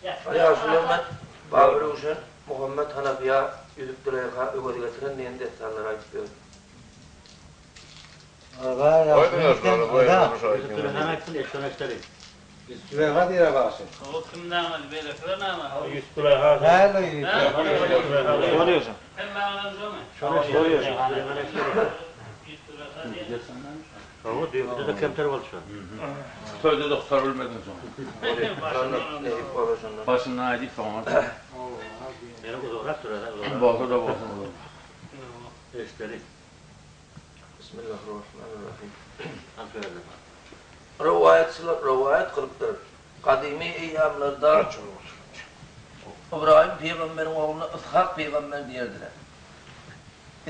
Ýaşuly men Baba Röwşen, Muhammet Hanafiýa, Ýüzüp Züleýha, Öwez getiren diýen dessanlary aýdyp ýör. Toýda doktor bilmediň soň. Başyndan aýdyp soňuna. Bolsa-da bolsun uzak. Bismillahirrahmanirrahim. Rowaýatçylar rowaýat kylypdyr. Gadymy eýýamlarda Ybraýym pygamberiň ogluna Yshak pygamber diýerdiler.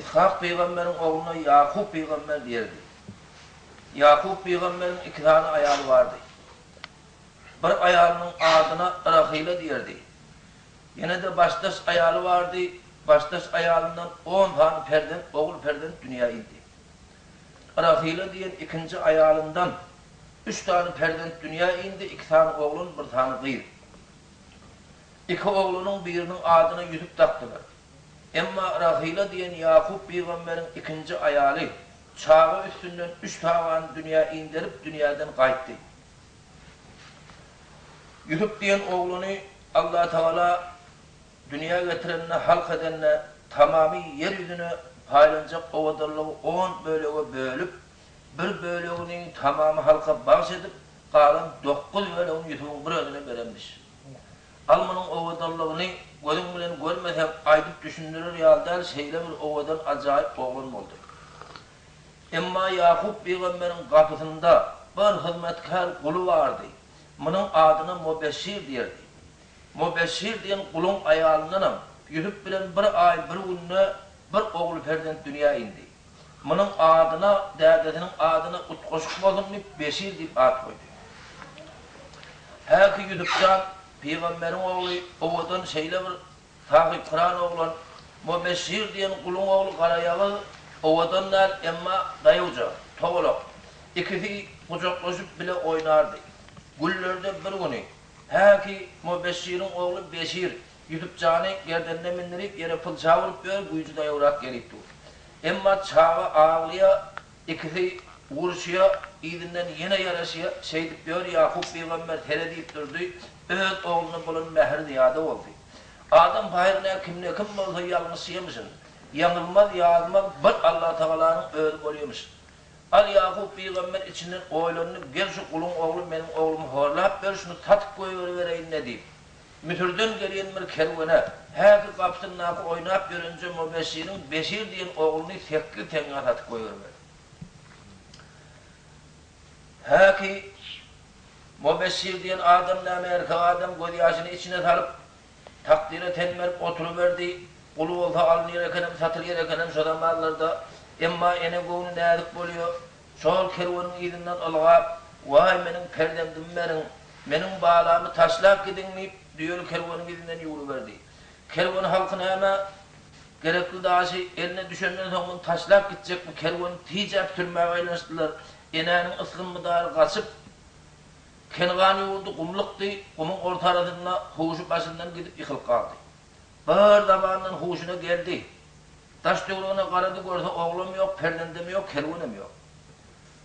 Yshak pygamberiň ogluna Ýakup pygamber diýerdi. Ýakup pygamberiň iki sany aýaly bardy. Bir aýalynyň adyna Rahyla diýerdi. Ýene-de başdaş aýaly bardy, başdaş aýalyndan on sany perzent, ogul perzent dünýä indi. Rahyla diýen ikinji aýalyndan üç sany perzent dünýä indi, iki sany oglan, bir sany gyz. Iki oglanyň biriniň adyna Ýusup dakdylar. Emma Rahyla diýen Ýakup pygamberiň ikinji aýaly çaga üstünden üç çagany dünýä inderip, dünýäden gaýtdy. Ýusup diýen ogluny Allatagala dünýä getirende, halk edende, tamamy ýer ýüzüne paýlanjak owadanlygy on bölege bölüp, bir bölegini tamamy halka bagş edip, galan dokuz bölegini Ýusubyň bir özüne berenmiş. Al munuň owadanlygyny gözüň bilen görmeseň, aýdyp düşündirer ýaly däl, şeýle bir owadan ajaýyp oglan boldy. Emma Ýakup pygamberiň gapysynda bir hyzmatkär guly bardy. Munuň adyna Mobeşşir diýerdi. Mobeşşir diýen guluň aýalyndanam Ýusup bilen bir aý bir günde bir ogul perzent dünýä indi. Munuň adyna dädesiniň adyna utgaşyk bolsun diýip Beşir diýip at goýdy. Häki Ýusupjan pygamberiň ogly owadan şeýle bir Sahypkyran oglan, Mobeşşir diýen guluň ogly garaýagyz, owadan däl, emma daýawja, togalak. Ikisi gujaklaşyp bile oýnardy. Günlerde bir güni, häki Mobeşşiriň ogly Beşir Ýusup jany gerdenine mindirip, ýere pylça urup ýör, güýji daýawrak gelip dur. Emma çaga aglaýa, ikisi uruşýa, yzyndan ýene ýaraşýa, şeýdip ýör, Ýakup pygamber seredip durdy, öz ogluna bolan mähri zyýada boldy. Adam paýryna kimde-kim bolsa ýalňyşýamyşyn. Ýaňylmaz, ýazmaz bir Allatagalanyň özi bolýamyş. Al Ýakup pygamber içinden oýlandy, Gel şu guluň ogly meniň oglumy horlap ber, şuny satyp goýberibereýin-le diýip. Müsürden gelýän bir kerwene, häki gapysyndaky oýnap ýörenje Mobeşiriň Beşir diýen ogluny sekiz teňňä satyp goýberiberdi. Häki Mobeşir diýen adam näme erkek adam gözýaşyny içine salyp, takdyra ten berip oturyberdi. Guly bolsa alynýar ekenem, satylýar ekenem şo zamanlarda. Emma ene göwni näzik bolýar. Şol kerweniň yzyndan ylgap, Waý, meniň perzendimi beriň, meniň balamy taşlap gidiň diýip, düýeli kerweniň yzyndan ýüwrüberdi. Kerwen halky näme, gerekli daşy eline düşenden soň muny taşlap gitjekmi, kerweni tijäp sürmäge aýlanyşdylar. Enäniň ysgyn-mydary gaçyp, Kengan ýurdy gumlukdy, gumuň ortarasynda huşy başyndan gidip ýykylyp galdy. Bir zamandan huşuna geldi. Daş-töweregine garady, görse oglam ýok, perzendem ýok, kerwenem ýok.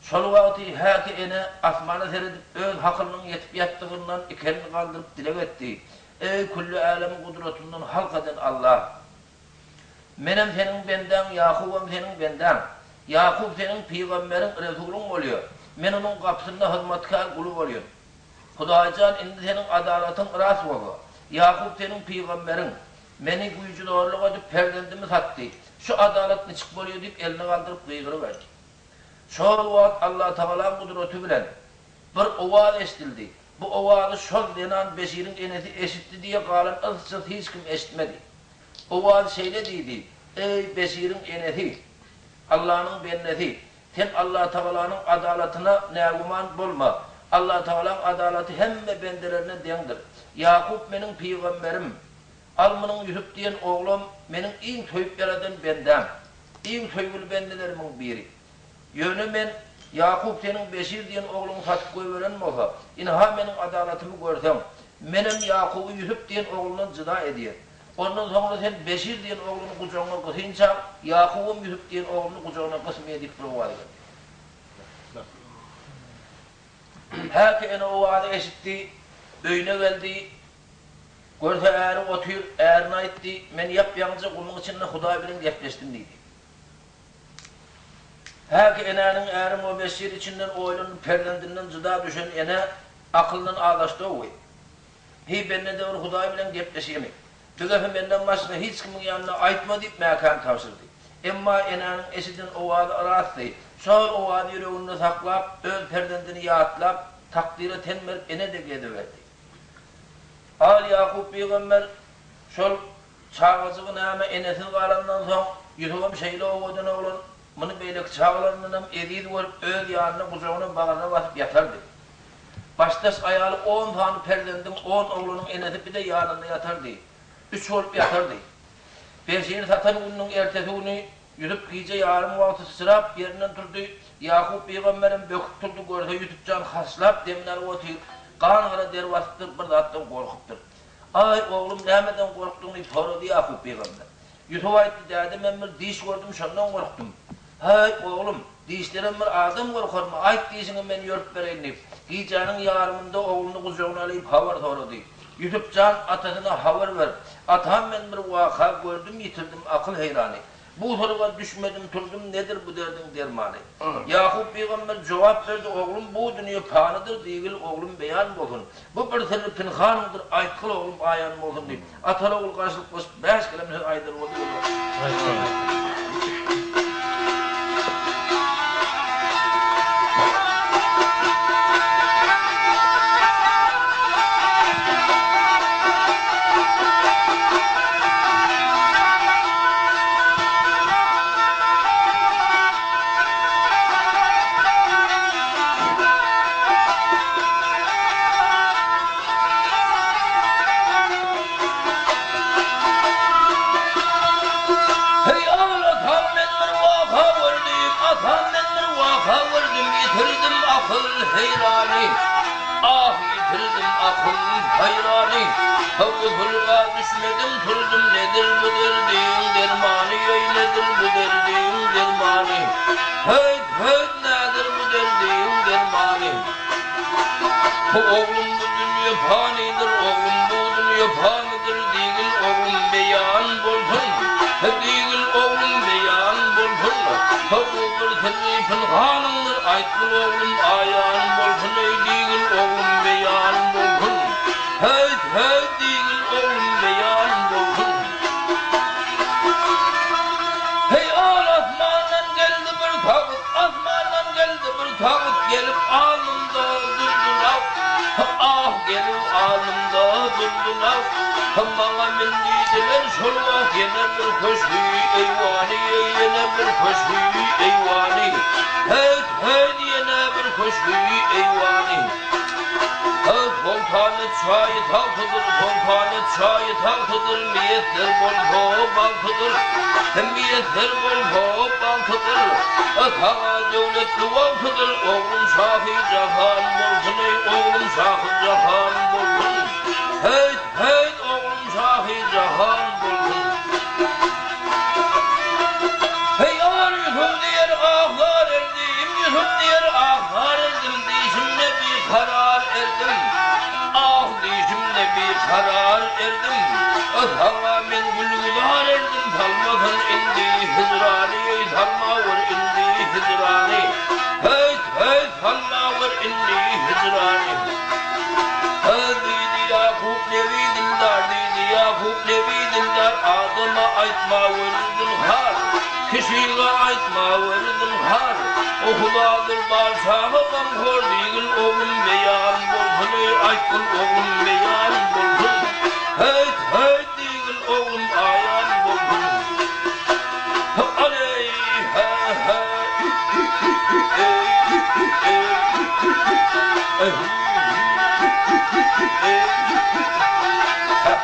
Şol wagty häki ene asmana seredip öz hakylynyň ýetip ýatdygyndan iki elini galdyryp dileg etdi, Eý, külli älemi gudratyndan halk eden Alla! Menem seniň bendäň, Ýakubam seniň bendäň. Ýakup seniň pygamberiň, resulyň bolýar. Men onuň gapysynda hyzmatkär guly bolýan. Hudaýjan, indi seniň adalatyň ras bolsa, Ýakup seniň pygamberiň, meni güýji-zorluk edip, perzendimi satdy. Şu adalat niçik bolýar diýip, elini galdyryp gygyryberdi. Şol wagt Allatagalaň gudraty bilen bir owaz eşidildi. Bu owazy şol zenan Beşiriň enesi eşitdi diýe galan yz-çyz hiç kim eşitmedi. Owaz şeýle diýdi, Eý, Beşiriň enesi! Allanyň bendesi! Sen Allatagalanyň adalatyna nägüman bolma. Allatagalaň adalaty hemme bendelerine deňdir. Ýakup meniň pygamberim. Al munuň Ýusup diýen oglam meniň iň söýüp ýaradan bendäm. Iň söýgüli bendelerimiň biri. Ýöne men, Ýakup seniň Beşir diýen ogluňy satyp goýberen bolsa, ynha meniň adalatymy görseň. Menem Ýakuby Ýusup diýen oglundan jyda edýän. Ondan soňra sen Beşir diýen ogluny gujagyňa gysynçaň, Ýakubam Ýusup diýen ogluny gujagyna gysmaýar diýip bir owaz geldi. Häki ene owazy eşitdi, öýüne geldi. Görse äri otyr, ärine aýtdy, Men ýap-ýaňyja gumuň içinde Hudaý bilen gepleşdim diýdi. Häki enäniň äri Mobeşşir içinden oýlanyp perzendinden jyda düşen ene akylyndan azaşdy-ow. Heý bende-de bir Hudaý bilen gepleşýemi? Bu gepi menden başga hiç kimiň ýanynda aýtma diýip mäkäm tabşyrdy. Emma enäniň eşiden owazy rastdy. Şol owazy ýüreginde saklap, öz perzendini ýatlap, takdyra ten berip ene-de geziberdi. Al Ýakup pygamber şol çagajygy näme enesiz galandan soň, Ýusubam şeýle owadan oglan, muny beýleki çagalaryndanam eziz görüp, öz ýanyna, gujagyna, bagryna basyp ýatardy. Başdaş aýaly on sany perzendiň, on oglanyň enesi bir-de ýanynda ýatardy. Üç bolup ýatardy. Beşiri satan gününiň ertesi güni Ýusup gije ýarym wagty syçrap ýerinden turdy. Ýakup pygamberem böküp turdy, görse Ýusup jan haşlap demini alyp otyr. Gan-gara der basypdyr, bir zatdan gorkupdyr. Aý, oglum, nämeden gorkduň diýip sorady Ýakup pygamber. Ýusup aýtdy, Däde, men bir diş gördüm, şondan gorkdum. Haý, oglum, dişlerem bir adam gorkarmy, aýt dişiňi men ýörüp bereýin diýip, gijäniň ýarymynda ogluny gujagyna alyp habar sorady. Ýusup jan atasyna habar berip, Atam men bir waka gördüm, ýitirdim akyl heýrany. Bu syrga düşmedim turdum, nedir bu derdiň dermany? Ýakup pygamber jogap berdi, Oglum, bu dünýe panydyr, diýgil, oglum, beýan bolsun. Bu bir syrry pynhanyňdyr, aýtgyl, oglum, aýan bolsun diýip, ataly-ogul garşylyklaşyp, bäş kelem söz aýdar boldy. Heý, al, atam, men bir waka gördüm, Atam, men bir waka gördüm, Ýitirdim akyl heýrany, Ah, ýitirdim akyl haýrany. Howsala düşmedim, turdum, Nedir bu derdiň dermany, Eý, nedir bu derdiň dermany? Heýt, heýt, nedir bu derdiň dermany? Oglum bu dünýe panydyr, oglum bu dünýe panydyr, diýgil oglum beýan bolsun, diýgil oglum beýan bolsun, bu bir syrry pynhanyňdyr, aýtgyl oglum aýan bolsun, eý diýgil oglum beýan bolsun, heýt, heýt diýgil oglum beýan bolsun. Heý al asmandan geldi bir tagt, Asmandan geldi bir tagt gelip alnymda durdular Ah gelip alnymda durdular Maňa min diýdiler şol wagt ýene bir köşgi eýwany Ýene bir köşgi eýwany Heýt heýt ýene bir köşgi eýwany Soltany çaýy tagtydyr, soltany çaýy tagtydyr, Miýesser bolsa bagtydyr, miýesser bolsa bagtydyr. Saňa döwletli wagtydyr, oglum şahy jahan bolsun, eý, oglum şahy jahan bolsun. Heýt, heýt, oglum şahy jahan bolsun. Heý, ar Ýusup diýer, ah-zar erdim, Ýusup diýer, ah-zar erdim, Diýşimde bikarar erdim, Ah, diýşimde bikarar erdim. Saňa men gül-güzar erdim, Salmasyn indi hijrany, Eý, salmawer indi hijrany. Heýt, heýt, salmawer indi hijrany. Diýdi Ýakup nebi dildar, Diýdi Ýakup nebi dildar, Adama aýtmawer zynhar, Kişige aýtmawer zynhar. O Hudadyr barçaga gamhor, Diýgil oglum beýan bolsun, Eý, aýtgyl oglum beýan bolsun. Heýt, heýt diýgil oglum aýan bolsun. Aleý, hä, hä, ü, ü, ü, eý, ü, ü, eý, ü, ü, ü, hü, hü, ü, ü, ü, eý, ü, ü, hä.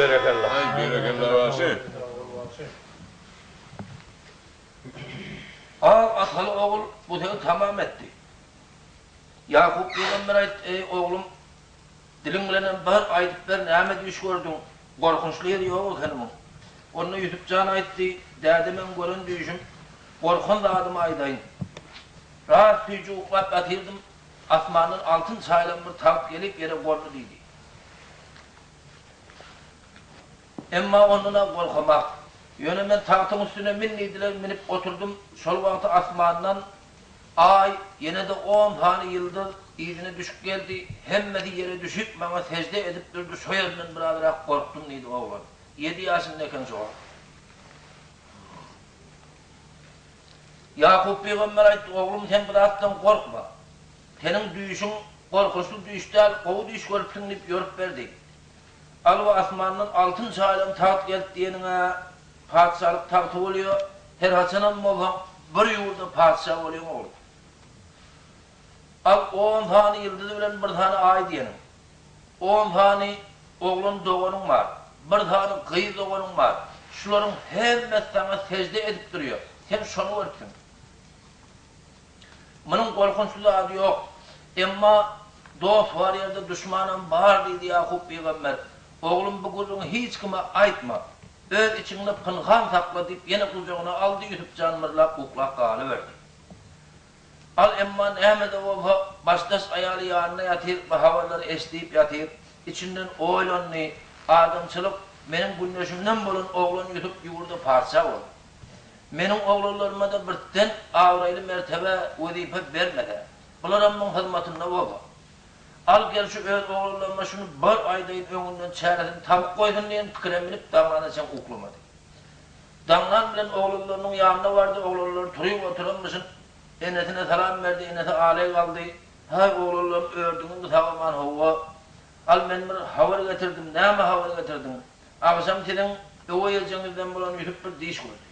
Berekella. Aý berekella bagşy. Al ataly ogul bu sözi tamam etdi. Ýakup pygamber aýtdy, Eý, oglum, diliň bilenem bir aýdyp ber, näme düýş gördüň? Gorkunçly ýeri ýok ekeni muň. Onda Ýusup jan aýtdy, Däde meň gören düýşüm, gorkan zadymy aýdaýyn. Ras süýji uklap ýatyrdym, asmandan altyn çaýylan bir tagt gelip ýere gondy diýdi. Emma ondan-a gorkamak. Ýöne men tagtyň üstüne min diýdiler, minip oturdym, şol wagty asmandan Aý, ýene-de on sany ýyldyz yzyna düşüp geldi, hemmesi ýere düşüp, maňa sežde edip durdy, şo ýerinden birazrak gorkdum diýdi oglan. Ýedi ýaşynda eken şo wagt. Ýakup pygamber aýtdy, Oglum, sen bu zatdan gorkma. Seniň düýşüň gorkunçly düýş däl, gowy düýş görüpsiň diýip ýorup berdi. Alwa asmandan altyn çaýylan tagt geldi diýeniň-ä patyşalyk tagty bolýar, her haçanam bolsaň bir ýurda patyşa bolýaň ogul. Al on sany ýyldyz bilen bir sany aý diýeniň. On sany oglan doganyň bar, bir sany gyz doganyň bar. Şularyň hemmesi saňa sežde edip durýar. Sen şony görüpsiň. Munuň gorkunçly zady ýok. Emma dost bar ýerde duşmanam bar diýdi Ýakup pygamber. Oglum bu gürrüňi hiç kime aýtma. Öz içiňde pynhan sakla diýip ýene gujagyna aldy Ýusup jan myrlap uklap galyberdi. Al emma näme-de bolsa başdaş aýaly ýanynda ýatyr bu habarlary eşdip ýatyr. Içinden oýlandy, Adamçylyk meniň gündeşimden bolan oglan Ýusup ýurda patyşa boldy. Meniň oglanlaryma-da birden abraýly mertebe, wezipe bermese, bularam muň hyzmatynda bolsa. Al gel şu öz oglanlaryma şuny bir aýdaýyn öňünden çäresini tapyp goýsun diýen pikire münüp daňdana çen uklamady. Daňdan bilen oglanlarynyň ýanyna bardy, oglanlary turyp oturanmyşyn. Enesine salam berdi, enesi aleý galdy. Haý oglanlarym ördüňizmi sag-aman howwa. Al men bir habar getirdim, näme habar getirdiň? Agşam siziň öweý ejeňizden bolan Ýusup bir düýş gördi.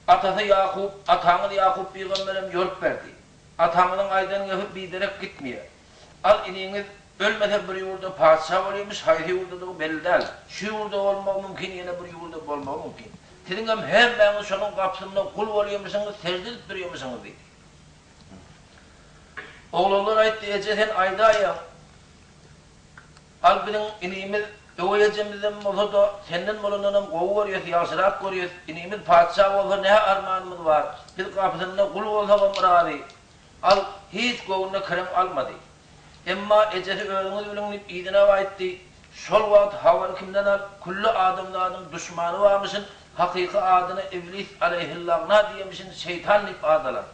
Atasy Ýakup, ataňyz Ýakup pygamberem ýorup berdi. Ataňyzyň aýdan gepi biderek gitmeýär. Al iniňiz ölmese bir ýurda patyşa bolýarmyş, haýsy ýurdadygy belli däl. Şu ýurda bolmagy mümkin, ýene bir ýurda bolmagy mümkin. Siziňem hemmäňiz şonuň gapysynda gul bolýarmyşyňyz, sežde edip durýarmyşyňyz diýdi. Oglanlar aýtdy, Eje sen aýdaýaň. Al biziň inimiz öweý ejemizden bolsa-da, senden bolandanam gowy görýäs, ýagşyrak görýäs. Inimiz patyşa bolsa nä armanymyz bar? Biz gapysynda gul bolsagam razy. Al, hiç göwnüne kireň almady. Emma ejesi özüňiz biliň diýip yzyna gaýtdy. Şol wagt habary kimden al, külli adamzadyň duşmany barmyşyn, hakyky adyna Iblis aleýhillagna diýemişin, şeýtan diýip at alan.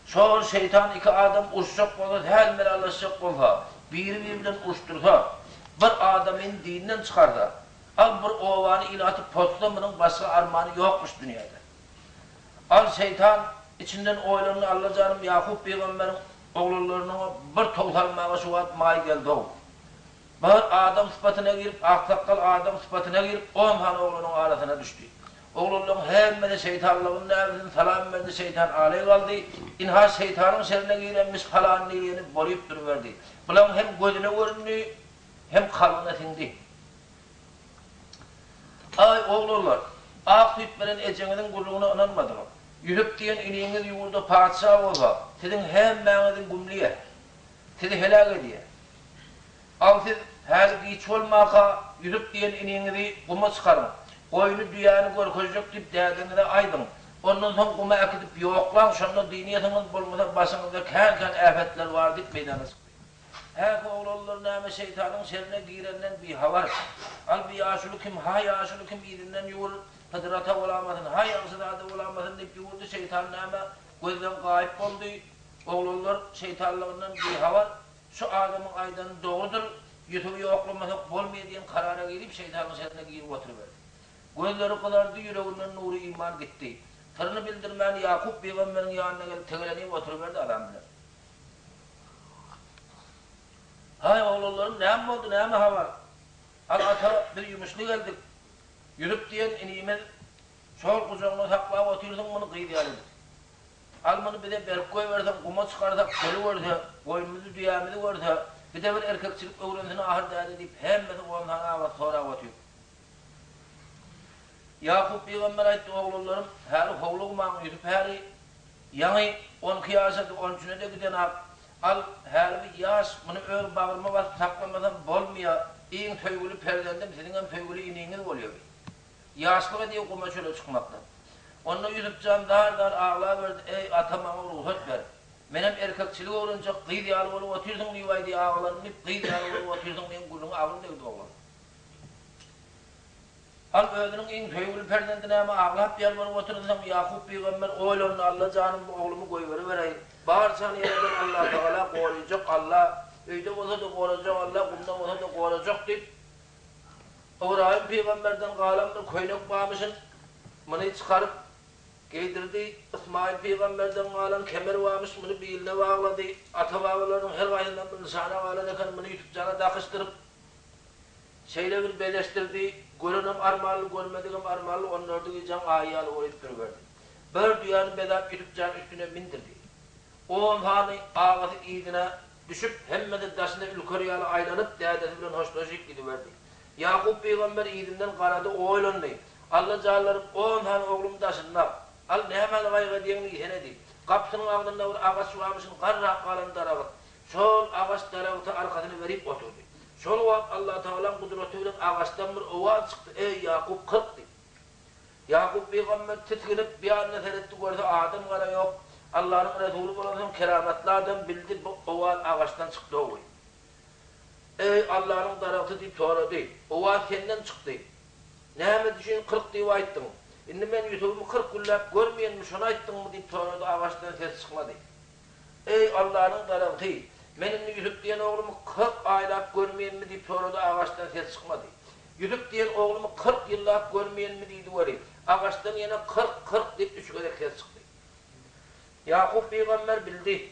Şol şeýtan iki adam uruşjak bolsa, sähel melallaşjak bolsa, biri-biri bilen uruşdyrsa, bir adamyny dinden çykarsa, al bir obany ilaty pozsa munuň başga armany ýokmuş dünýäde. Al şeýtan içinden oýlandy Allajanym Ýakup pygamberiň oglanlarynyňa bir tow salmaga şu wagt maý geldow. Bir adam sypatyna girip, aksakgal adam sypatyna girip, on sany oglanyň arasyna düşdi. Oglanlaryň hemmesi şeýtanlygyny näbilsin, salam berdi, şeýtan aleý galdy. Ynha, şeýtanyň şerine girenmiş palan diýeni bolyp duruberdi. Bulaň hem gözüne göründi, hem kalbyna siňdi. Aý, oglanlar, ak süýt beren ejeňiziň gürrüňine ynanmadyňyz. Ýüsüp diýen iniňiz ýurda patyşa bolsa, siziň hemmäňizi gümleýär. Sizi heläk edýär. Al siz, häli giç bolmaka, Ýusup diýen iniňizi guma çykaryň. Goýny, düýäni görkezjek diýip dädeňize aýdyň. Ondan soň guma äkidip ýoklaň, şonda dynýasyňyz, bolmasa başyňyzda kän-kän äpetler bar diýip meýdana çykdy. Häki oglanlar näme şeýtanyň şerine girenden bihabar. Al bi ýaşuly kim, ha ýaşuly kim yzyndan ýüwür, Hydyr ata bolamasyn, ha ýagşyzada bolamasyn diýip ýüwürdi, şeýtan näme gözden gaýyp boldy. Oglanlar şeýtanlygyndan bihabar. Şu adamyň aýdany dogrudyr, Ýusuby ýoklamasak bolmaýar diýen karara girip, şeýtanyň şerine girip oturyberdi. Gözleri gyzardy, ýüreginden nury-iman gitdi. Syryny bildirmän Ýakup pygamberiň ýanyna gelip tegelenip oturyberdi azam bilen. Haý, oglanlarym, näme boldy, näme habar? Al ata, biz ýumuşly geldik. Ýusup diýen inimiz şol gujagyňda saklap otyrsyň muny gyz ýaly edip. Al muny bize berip goýberseň, guma çykarsak, çöli görse, goýnumyzy, düýämizi görse, Bize bir erkekçilik öwrensin ahyr däde diýip, hemmesi on sany agasy sorap otyr. Ýakup pygamber aýtdy, Oglanlarym, häli howlugmaň, Ýusup häli ýaňy on iki ýaşady, on üçüne-de gidenak. Al, häli bu ýaş, muny öz bagryma basyp saklamasam bolmaýar. Iň söýgüli perzendim, siziňem söýgüli iniňiz bolýar bi. Ýaşlyk edýär guma-çöle çykmakdan. Onda Ýusup jan zar-zar aglaberdi, Eý, ata, maňa rugsat ber. Menem erkekçilik öwrenjek, gyz ýaly bolup otyrsyň diýip aýdýar agalarym diýip, gyz ýaly bolup otyrsyň diýen gürrüňi agyr degdi oglan. Al özüniň iň söýgüli perzendi näme aglap ýalbaryp otyrsaň Ýakup pygamber oýlandy Alla janym bu oglumy goýberibereýin. Barçany ýaradan Allatagala goraýjak Alla, öýde bolsa-da gorajak Alla, gumda bolsa-da gorajak diýip, Ybraýym pygamberden galan bir köýnek barmyşyn, muny çykaryp geýdirdi. Ysmaýyl pygamberden galan kemer barmyş, muny biline baglady. Ata-babalarynyň her gaýsyndan bir nyşana galan eken, muny Ýusup jana dakyşdyryp, Şeýle bir bezeşdirdi, görenem armanly, görmedigem armanly, on dördi gijäň aýy ýaly bolup duruberdi. Bir düýäni bezäp Ýusup jan üstüne mindirdi. On sany agasy yzyna düşüp, hemmesi daşyna ülker ýaly aýlanyp, dädesi bilen hoşlaşyp gidiberdi. Ýakup pygamber yzyndan garady, oýlandy, Alla janlarym, on sany oglum daşynda, al, nämäni gaýgy edýäň diýsene diýip, gapysynyň agzynda bir agaç barmyşyn, garrap galan daragyt. Şol agaç daragta arkasyny berip oturdy. Şol wagt Allatagalaň gudraty bilen agaçdan bir owaz çykdy, Eý, Ýakup, 40 diýip. Ýakup pygamber tisginip, bir ýanyna seretdi, görse, adam gara ýok. Allanyň resuly bolansoň, keramatly adam, bildi, bu owaz agaçdan çykdy-ow. Eý, Allanyň daragty diýip sorady. Owaz senden çykdy. Näme üçin 40 diýip aýtdyň? Indi men Ýusubymy 40 günläp görmeýänmi, şony aýtdyňmy diýip sorady, agaçdan ses çykmady. Eý, Allanyň daragty! Men indi Ýusup diýen oglumy 40 aýlap görmeýinmi? diýip sorady, agaçdan ses çykmady. Ýusup diýen oglumy 40 ýyllap görmeýinmi? diýdi weli, agaçdan ýene 40, 40 diýip üç gezek ses çykdy. Ýakup pygamber bildi.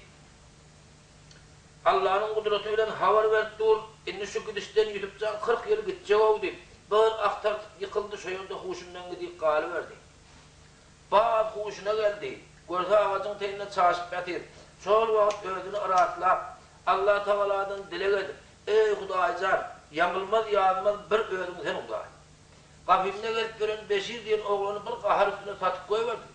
Allanyň gudraty bilen habar berip dur, indi şu gidişden Ýusup jan 40 ýyl gitjeg-ow diýip, bir ah tartyp ýykyldy, şo ýerde huşundan gidip galyberdi. Baz huşuna geldi. Görse agajyň teýinde çaşyp ýatyr. Şol wagt özüni yratlap, Allatagaladan dileg edip, Eý, Hudaýjan, ýaňylmaz ýazmaz bir özüň sen Hudaý. Gapymda gezip ýören Beşir diýen oglany bir gahar üstüne satyp goýberdim.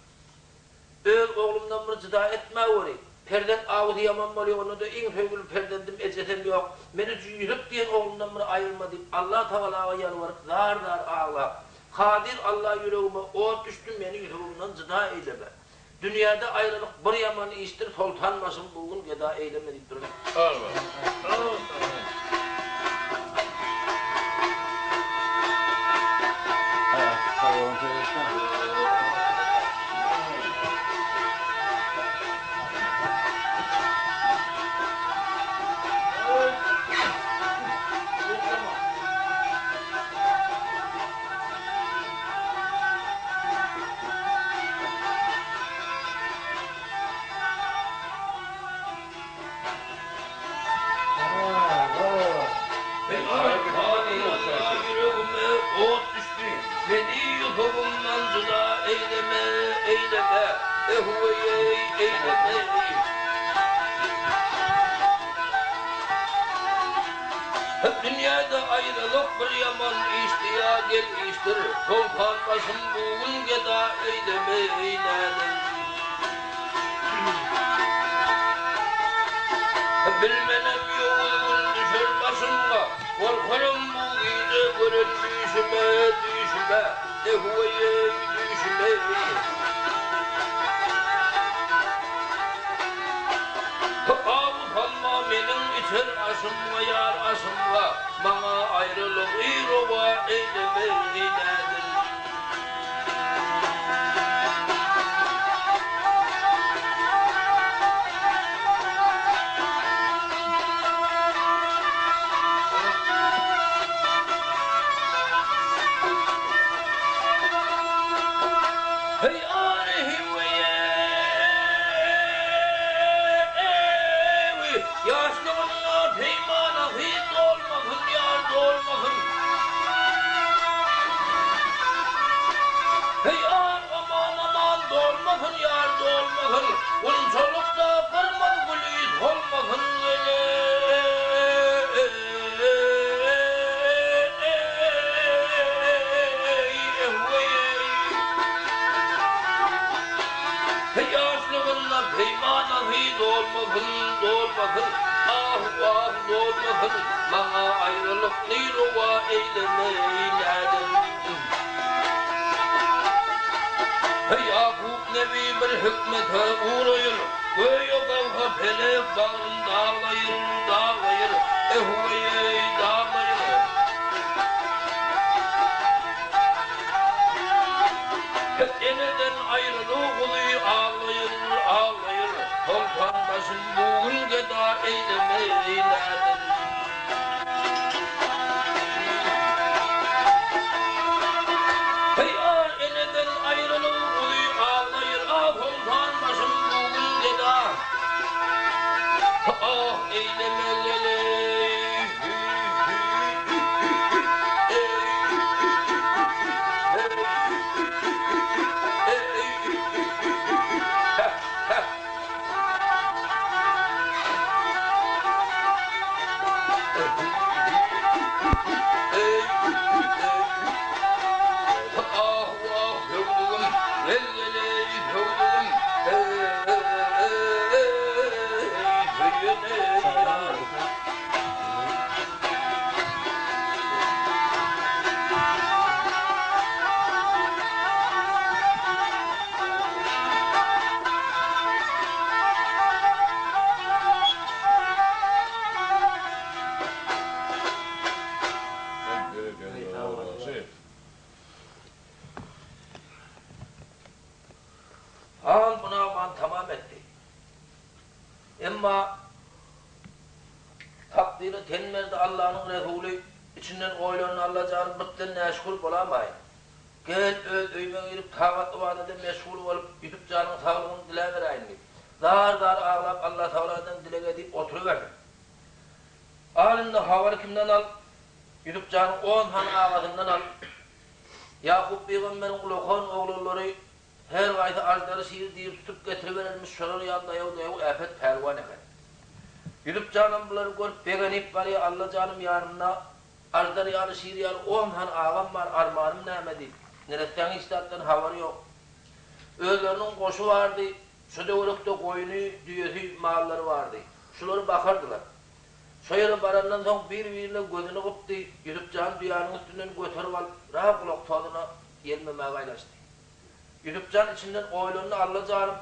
Öz oglumdan bir jyda etmäweri. Perzent awusy ýaman bolýar, onda-da iň söýgüli perzendim, ejesem ýok. Meni şu Ýusup diýen oglumdan bir aýyrma diýip, Allatagalaga ýalbaryp, zar-zar aglap, Kadyr Alla ýüregime ot düşdi, meni Ýusubymdan jyda eýleme. Dünýäde aýralyk bir ýaman işdir, soltan başym bu gün geda eýleme diýip duran. Ýüregime ot düşdi, Meni Ýusubymdan jyda eýleme, eýleme, ehweýeý, eýleme-eý. Dünýäde aýralyk bir ýaman işdi ýa gel işdir, Soltan başym bu gün geda eýleme, eýlänim. Bilmenem ýowuz gün düşer başymga, Gorkaram bu gije gören düýşüme, düýşüme, ehweýeý, düýşüme. Awy salma meniň içer aşymga ýar aşymga, Maňa aýralygy rowa eýleme eýlädim. Heý Ýaşlygynda peýmanasy doldy. Dolmasyn, dolmasyn, ah-wah dolmasyn, Maňa aýralykny rowa eýlemeý näden. Ýakup nebi bir hikmete ugraýyr, Göýä gawha pelek bagryn daglaýyr, daglaýyr, Ehweý-eý, daglaýyr. Eneden aýryly guzy aglaýyr, aglaýyr, Soltan başyn bu gün geda eýlemeý näden. Heý-a, eneden aýryly guzy aglaýyr, A soltan başyn bu gün geda, ah, eýleme geleý, Ah-wah höwdügim, gel-geleý höwdügim, Eý, söýen-eý ýar. Han bu namany tamam etdi. Emma Takdyra ten berdi Allanyň Resuly, içinden oýlandy Allajan birden näşükür bolamaýyn. Gel öz öýüme girip tagat-ybadada meşgul bolup Ýusup janyň saglygyny diläberäýin diýip, zar-zar aglap Allatagaladan dileg edip oturyberdi. Al indi habary kimden al? Ýusup janyň on sany agasyndan al. Ýakup pygamberiň ulakan oglanlary Her gaýsy aždary şir diýip tutup getiriberermiş, şolar ýaly daýaw-daýaw äpet pälwan eken. Ýusup janam bulary görüp begenip barýa, Alla janym ýanymda aždar ýaly, şir ýaly on sany agam bar, armanym näme diýip. Neressäň hiç zatdan habary ýok. Özleriniň goşy bardy, şo töwerekde goýny, düýesi, mallary bardy. Şulary bakardylar. Şo ýere barandan soň bir-birine gözüni gypdy, Ýusup jan düýäniň üstünden göterip alyp, ra gulak tozuna ýelmemäge aýlaşdy. Ýusupjan içinden oýlandy, Alla janym,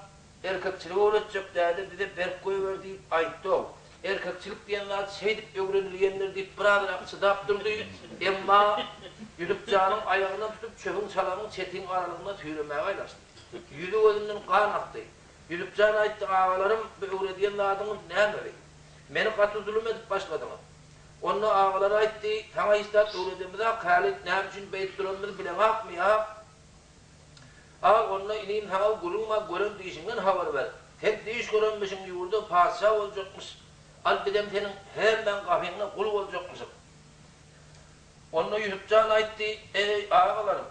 erkekçiligi öwretjek däde bize berk goýber diýip aýtdy-ow. Erkekçilik diýen zat şeýdip öwrenilýändir diýip birazrak çydap durdy. Emma Ýusupjanyň aýagyndan tutup çöpüň çalagyň çetiň aralygynda süýremäge aýlaşdy. Ýüzi-gözünden gan akdy. Ýusupjan aýtdy, Agalarym, bu öwredýän zadyňyz nämeli? Meni gaty zulum edip başladyňyz. Onda agalary aýtdy, Saňa hiç zat öwredemizok, häli näme üçin beýdip duranymyzy bileňokmy ýa? Al, onda inim saňa gürrüň bar, gören dişiňden habar ber. Sen düýş görenmişiň ýurda patyşa boljakmyş, al bizem seniň hemmäň gapyňda gul boljakmyşyk. Onda Ýusup jan aýtdy, Eý, agalarym!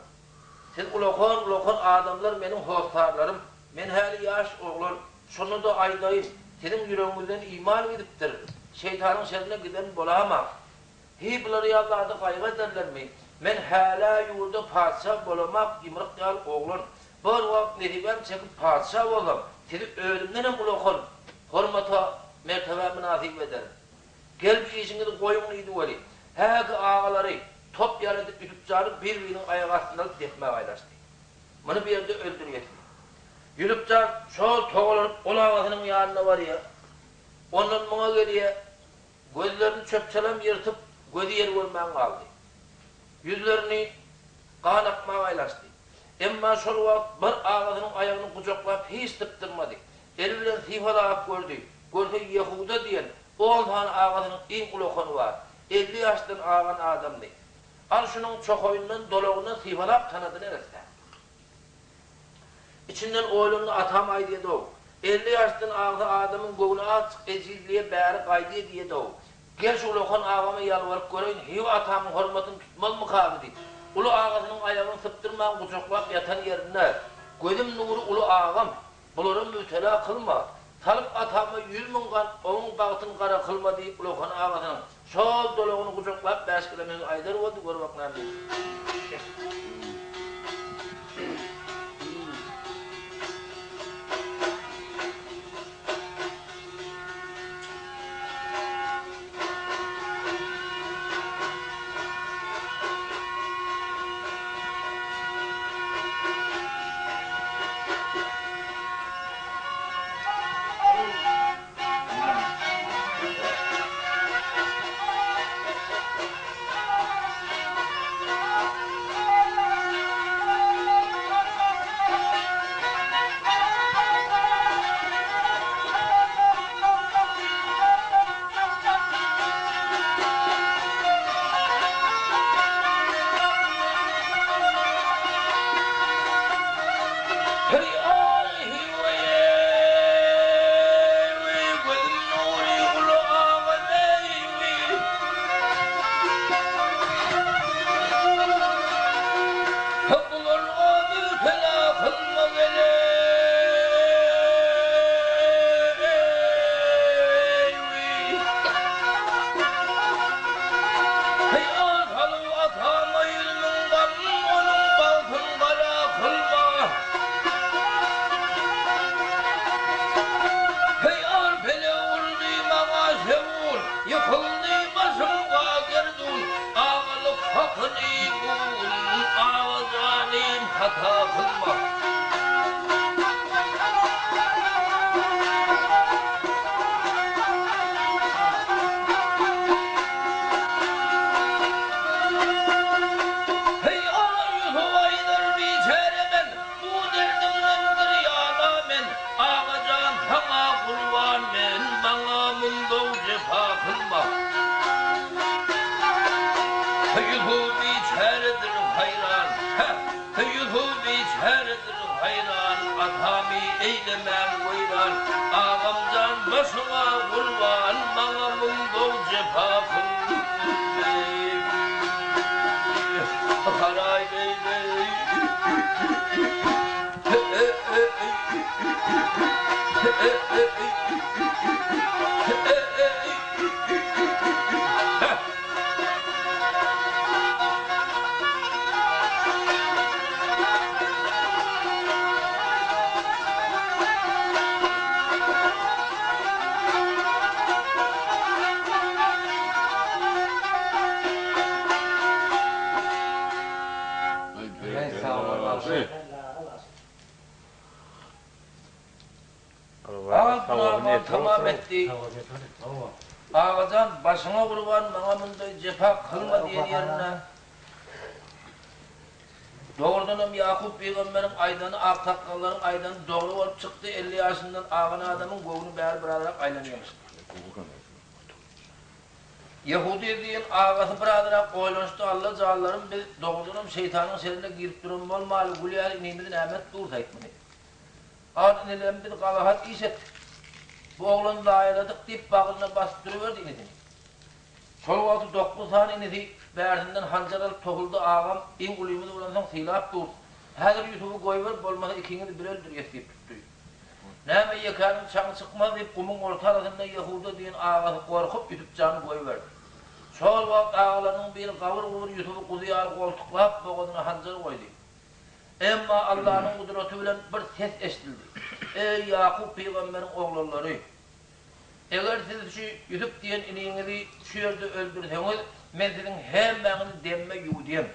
Siz ulakan-ulakan adamlar meniň hossarlarym. Men häli ýaş oglan. Şonda-da aýdaýyn, siziň ýüregiňizden iman gidipdir, şeýtanyň şerine giden bolamaň. Hiý, bular ýaly zady gaýgy ederlermi? Men hälä ýurda patyşa bolamak, ýymryk ýaly oglan. Bir wagt nesibäm çekip patyşa bolsam, sizi özümdenem ulakan hormata, mertebä mynasyp ederin. Gelip işiňizi goýuň diýdi weli, häki agalary top ýaly edip Ýusupjany bir-biriniň aýagy astyna alyp depmäge aýlaşdy. Muny bu ýerde öldürýäs diýip. Ýusupjan şol togalanyp ol agasynyň ýanyna barýar. Ondan muňa gelýär. Gözlerini çöp-çalam ýyrtyp, gözi ýer görmän galdy. Ýüzlerini gan akmaga aýlaşdy. Emma şol wagt bir agasynyň aýagyny gujaklap hiç sypdyrmady. Eli bilen sypalap gördi. Görse Ýehuda diýen on sany agasynyň iň ulakany bar. 50 ýaşdan agan adamdy. Al şunuň çokaýyndan, dolagyndan sypalap tanady neresse. Içinden oýlandy, Atam aýdýa-dow, 50 ýaşdan agsa adamyň göwni azjyk ejizliýe bäri gaýdýa diýe-dow. Gel şu ulakan agama ýalbaryp göreýin, hiý atamyň hormatyny tutmazmyka bu diýip, uly agasynyň aýagyny sypdyrman gujaklap ýatan ýerinde, Gözüm nury uly agam, bulara mübtela kylma, salyp atama 100 000 gan oň bagtyny gara kylma diýip ulakan agasynyň şol dolagyny gujaklap bäşgelemegi aýdar boldy, gör bak näme diýdi. Ýusup biçäredir haýran, Hä, Ýusup biçäredir haýran, Atamy eýlemäň weýran, Agam jan başyňa gurban, Maňa mundag jepa kyldy. Haraý beý-beý. Az günahymam tamam etdi. Agajan, başyňa gurban, maňa mundaý jepa kylma diýen ýerinde, dogrudanam Ýakup pygamberiň aýdany, aksakgallaryň aýdany dogry bolup çykdy, 50 ýaşyndan agan adamyň göwni bäri birazrak aýlanýarmyş. Ýehudy diýen agasy birazrak oýlanyşdy, Alla janlarym, biz dogrudanam şeýtanyň şerine girip duran bolmaly, gül ýaly inimizi näme edip dursaýyk muny? Al inilerim biz gabahat iş etdik. Bu oglany zaýaladyk diýip bagryna basyp duruberdi inisini. Şol wagty dokuz sany inisi bärsinden hanjar alyp topuldy, Agam, iň ulymyz bolansoň sylap dur. Häzir Ýusuby goýber, bolmasa ikiňizi bile öldürýäs diýip tutdy. Näme ýekäniň çaňy çykmaz diýip gumuň orta arasynda Ýehuda diýen agasy gorkup Ýusupjany goýberdi. Şol wagt agalarynyň biri gabyr-gubur Ýusuby guzy ýaly goltuklap bogazyna hanjar goýdy. Emma Allanyň gudraty bilen bir ses eşidildi, Eý, Ýakup pygamberiň oglanlary! Eger siz şu Ýusup diýen iniňizi şu ýerde öldürseňiz, men siziň hemmäňizi demme ýuwudýan.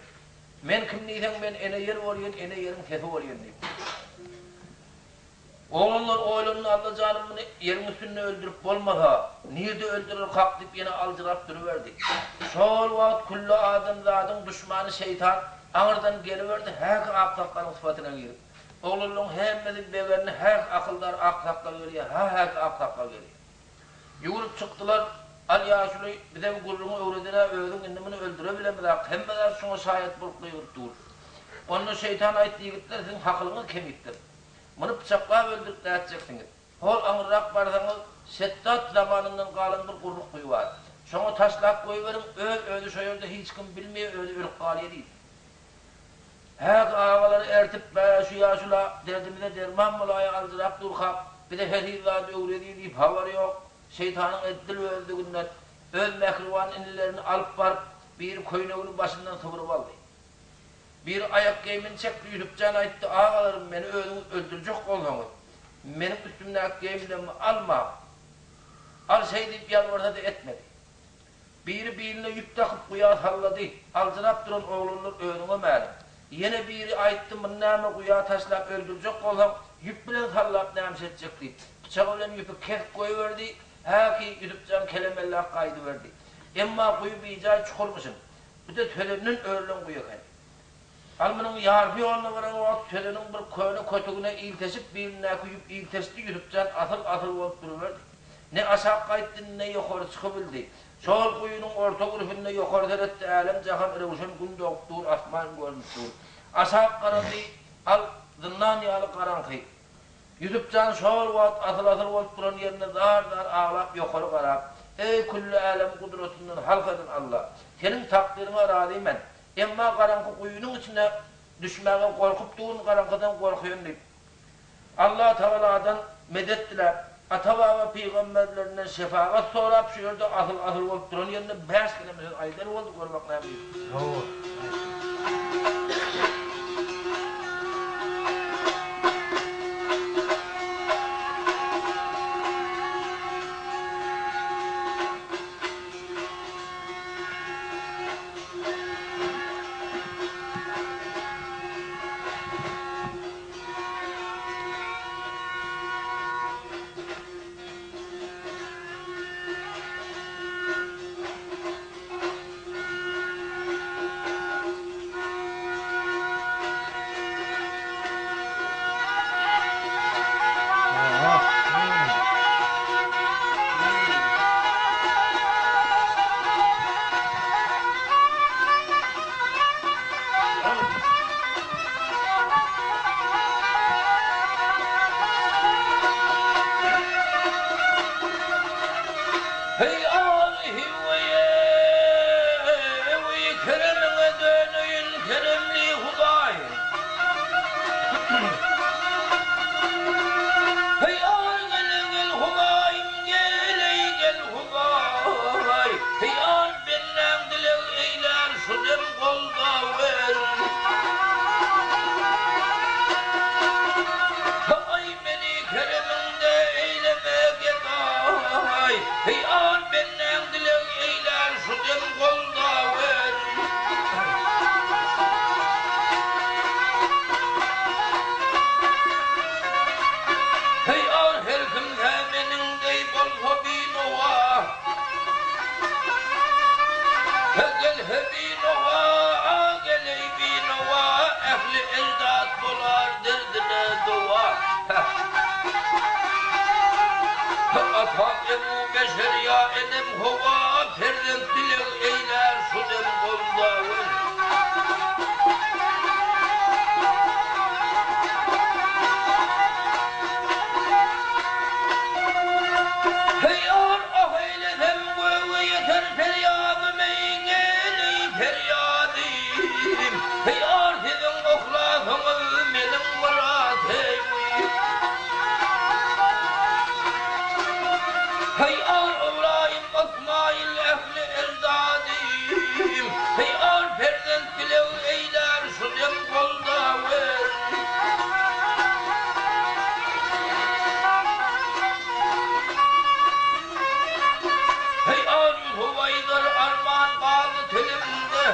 Men kim diýseň, men ene ýer bolýan, ene ýeriň sesi bolýan diýip. Oglanlar oýlandy, Alla janym muny ýeriň üstünde öldürip bolmasa, nirde öldürerkak diýip ýene aljyrap duruberdi. Şol wagt külli adamzadyň duşmany şeýtan aňyrdan geliberdi, häki aksakgalyň sypatyna girip. Oglanlaryň hemmesi begendi, häki akyldar aksakgal gelýär, ha häki aksakgal gelýär. Ýüwrüp çykdylar, Al ýaşuly, bize bu gürrüňi öwreden-ä özüň, indi muny öldürebilemizak, hemme zat şuňa şaýat bolup gygyryp dur. Onda şeýtan aýtdy, Ýigitler, siziň hakylyňyz kemipdir. Muny pyçaklap öldürip nätjeksiňiz? Hol aňyrrak barsaňyz, Şetdat zamanyndan galan bir gurruk guýy bar. Şoňa taşlap goýberiň, öz-özi şo ýerde hiç kim bilmeýär, özi ölüp galýar diýdi. Häki agalary ertip, Bä, şu ýaşula derdimize derman bolaýa aljyrap durkak, bize hesiz zat öwredýär diýip habary ýok, şeýtanyň eddil özlüginden öz mähriban inilerini alyp baryp, biri köýnegini başyndan sygyryp aldy. Biri aýak geýmini çekdi, Ýusupjan aýtdy, Agalarym, meni özüňiz öldürjek bolsaňyz, meniň üstümdäki geýimlerimi almaň. Al şeý diýip ýalbarsa-da etmedi. Biri biline ýüp dakyp guýa sallady, aljyrap duran oglanlar özüňe mälim. Ýene biri aýtdy, Muny näme guýa taşlap öldürjek bolsaň, ýüp bilen sallap nämiş etjek diýip, pyçagy bilen ýüpi kesip goýberdi, häki, Ýusupjan kelemellak gaýdyberdi. Emma guýy bijaý çukurmyşyn. Bu-da sözenden örülen guýy eken. Al munuň ýarpy ýoluna baran wagt sözeniň bir köne kötügine ilteşip bilindäki ýüp ilteşdi Ýusupjan asyl-asyl bolup duruberdi. Ne aşak gaýtdy, ne ýokary çykybildi. Şol guýynyň orta gürpünde ýokary seretdi, älem-jahan röwşen gün dogup dur, asman görnüp dur. Aşak garady, al zyndan ýaly garaňky. Ýusup jan şol wagt asyl-asyl bolup duran ýerinde zar-zar aglap ýokary garap, Eý, külli älemi gudratyndan halk eden Alla! Seniň takdyryňa razy men. Emma garaňky guýynyň içine düşmäge gorkup durun, garaňkydan gorkuýan diýip, Allatagaladan medet diläp, ata-baba pygamberlerinden şefagat sorap şu ýerde asyl-asyl bolup duran ýerinde bäş keleme söz aýdan boldy, gör bak näme diýdi. Hawa, aýtdy. perýadym, Ýar siziň yhlasyňyz meniň myratym. Ýar Ybraýym, Ysmaýyl ähli eždadym, Ýar perzent dileg eýlär şu dem goldawer. Heý al Ýusup aýdar arman galdy tilimde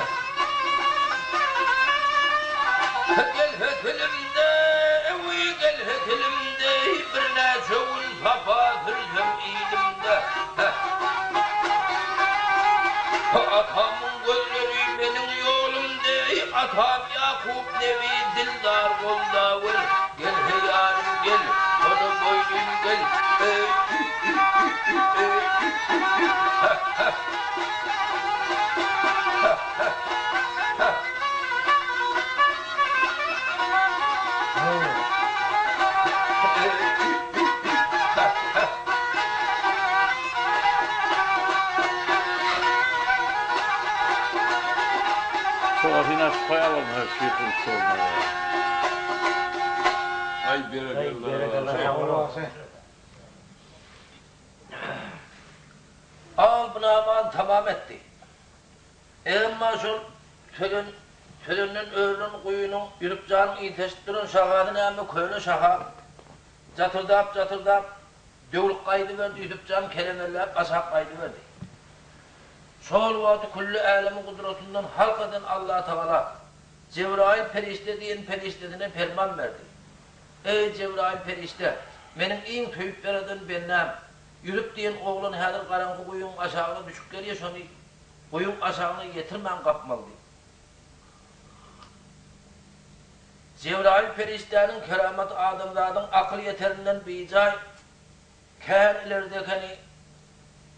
Gelse tilimde ewi gelse tilimde Birnäçe gün sapa sürsem ilimde Atamyň gözleri meniň ýolum deý Atam Ýakup nebi dildar goldawer Gel heý ýarym gel sona boýlym gel Eý. Çogasyny açyp goýar bolmasa şyh Aý berekella bagşy. Al bu namany tamam etdi. Emma şol sözen sözenden örülen guýynyň Ýusupjanyň ilteşip duran şahasy näme köne şaha jatyrdap-jatyrdap döwlüp gaýdyberdi Ýusupjan kelemenläp aşak gaýdyberdi. Şol wagty külli älemi gudratyndan halk eden Allatagala Jebraýyl perişde diýen perişdesine perman berdi. Eý, Jebraýyl perişde! Meniň iň söýüp ýaradan bendäm, Ýusup diýen oglan häzir garaňky guýyň aşagyna düşüp gelýär, şony guýyň aşagyna ýetirmän gapmaly diýdi. Jebraýyl perişdäniň keramaty adamzadyň akyl ýeterinden bijaý kän ileride ekeni.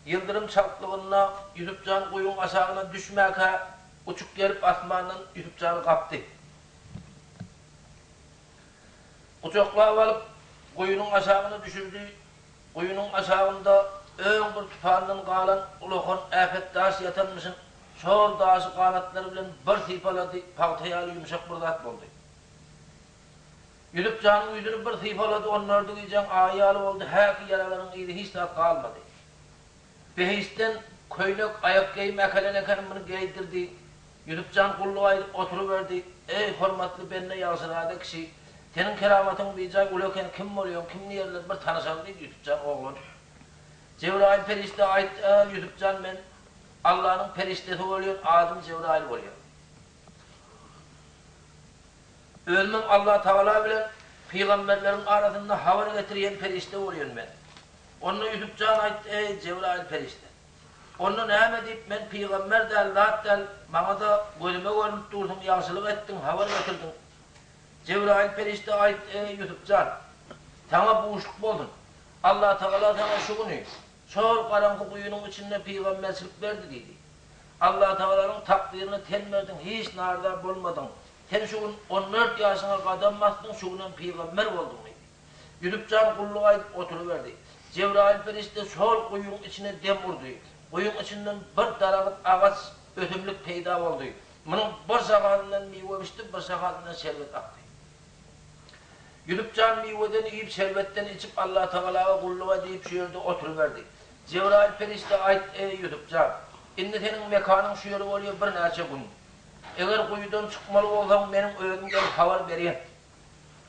Ýyldyrym çaltlygynda Ýusupjan guýyň aşagyna düşmäkä uçup gelip asmandan Ýusupjany gapdy. Gujaklap alyp, guýynyň aşagyna düşürdi. Guýynyň aşagynda öň bir tupandan galan ulakan äpet daş ýatanmyşyn. Şol daşy ganatlary bilen bir sypalady, pagta ýaly ýumşak bir zat boldy. Ýusup janyň ýüzüni bir sypalady, on dördi gijäň aýy ýaly boldy, häki ýaralaryň yzy hiç zat galmady. Behiştden köýnek, aýak geýim äkelen eken, muny geýdirdi. Ýusup jan gulluk aýdyp oturyberdi. Eý, hormatly bende, ýagşyzada kişi, seniň keramatyň bijaý uly eken, kim bolýaň, kim diýerler, bir tanyşaly diýdi Ýusup jan oglan. Jebraýyl perişde aýtdy, Ýusup jan, men Allanyň perişdesi bolýan, adym Jebraýyl bolýar. Özümem Allatagala bilen pygamberleriň arasynda habar getirýän perişde bolýan men. Onda Ýusup jan aýtdy, Eý, Jebraýyl perişde! Onda näme diýip, men pygamber däl, zat däl, maňa-da gözüme görnüp dursuň, ýagşylyk etdiň, habar getirdiň. Jebraýyl perişde aýtdy, Eý, Ýusup jan! Saňa buşluk bolsun! Allatagala saňa şu güni, şol garaňky guýynyň içinde pygamberçilik berdi diýdi. Allatagalanyň takdyryna ten berdiň, hiç naryza bolmadyň. Sen şu gün on dört ýaşyňa gadam basdyň, şu günem pygamber bolduň diýdi. Ýusup jan gulluk aýdyp oturyberdi. Jebraýyl perişde şol guýyň içine dem urdy. Guýyň içinden bir daragyt agaç, ösümlik peýda boldy. Munuň bir şahasyndan miwe bişdi, bir şahasyndan şerbet akdy. Ýusup jan miweden iýip, şerbetden içip, Allatagalaga gulluk edip, şu ýerde oturyberdi. Jebraýyl perişde aýt, Eý, Ýusup jan! Indi seniň mekanyň şu ýeri bolýar birnäçe gün. Eger guýudan çykmaly bolsaň, meniň özüm gelip habar berýän.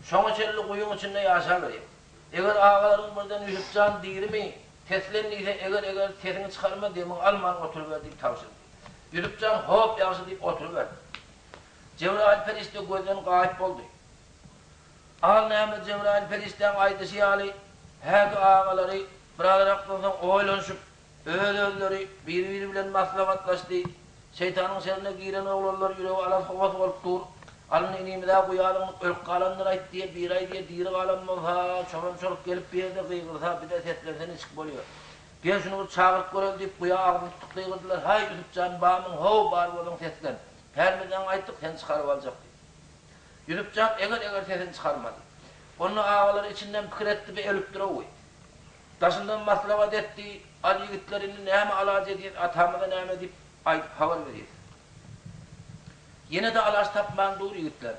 Şoňa çenli guýyň içinde ýaşaberýän. Eger agalaryň birden Ýusup jan dirimi, seslen diýse, eger-eger sesiňi çykarma, demiňi alman oturyber diýip tabşyrdy. Ýusup jan hop ýagşy diýip oturyberdi. Jebraýyl perişde gözden gaýyp boldy. Al näme Jebraýyl perişdäň aýdyşy ýaly, häki agalary birazrakdan soň oýlanyşyp, öz-özleri, biri-biri bilen maslahatlaşdy. Şeýtanyň şerine giren oglanlar ýüregi alas-howas bolup dur. Alyn inimiz-ä guýalyňyp ölüp galandyr-aýt diýe, biri aýdýa, diri galan bolsa, çoran-çoluk gelip bir ýerde gygyrsa, bize seslense niçik bolýa. Gel şuny bir çagyryp göreli diýip, guýa agzyny tutup gygyrdylar, Haý, Ýusup jan, bamyň, how, bar bolsaň seslen. Pärmizden aýtdyk, seni çykaryp aljak diýip. Ýusup jan eger-eger sesini çykarmady. Onda agalary içinden pikir etdi, Bi ölüpdir-ow. Daşyndan maslahat etdi, Al ýigitler, indi näme alaç edýäs, atamyza näme diýip aýdyp habar berýäs. Ýene-de alaç tapman dur ýigitler.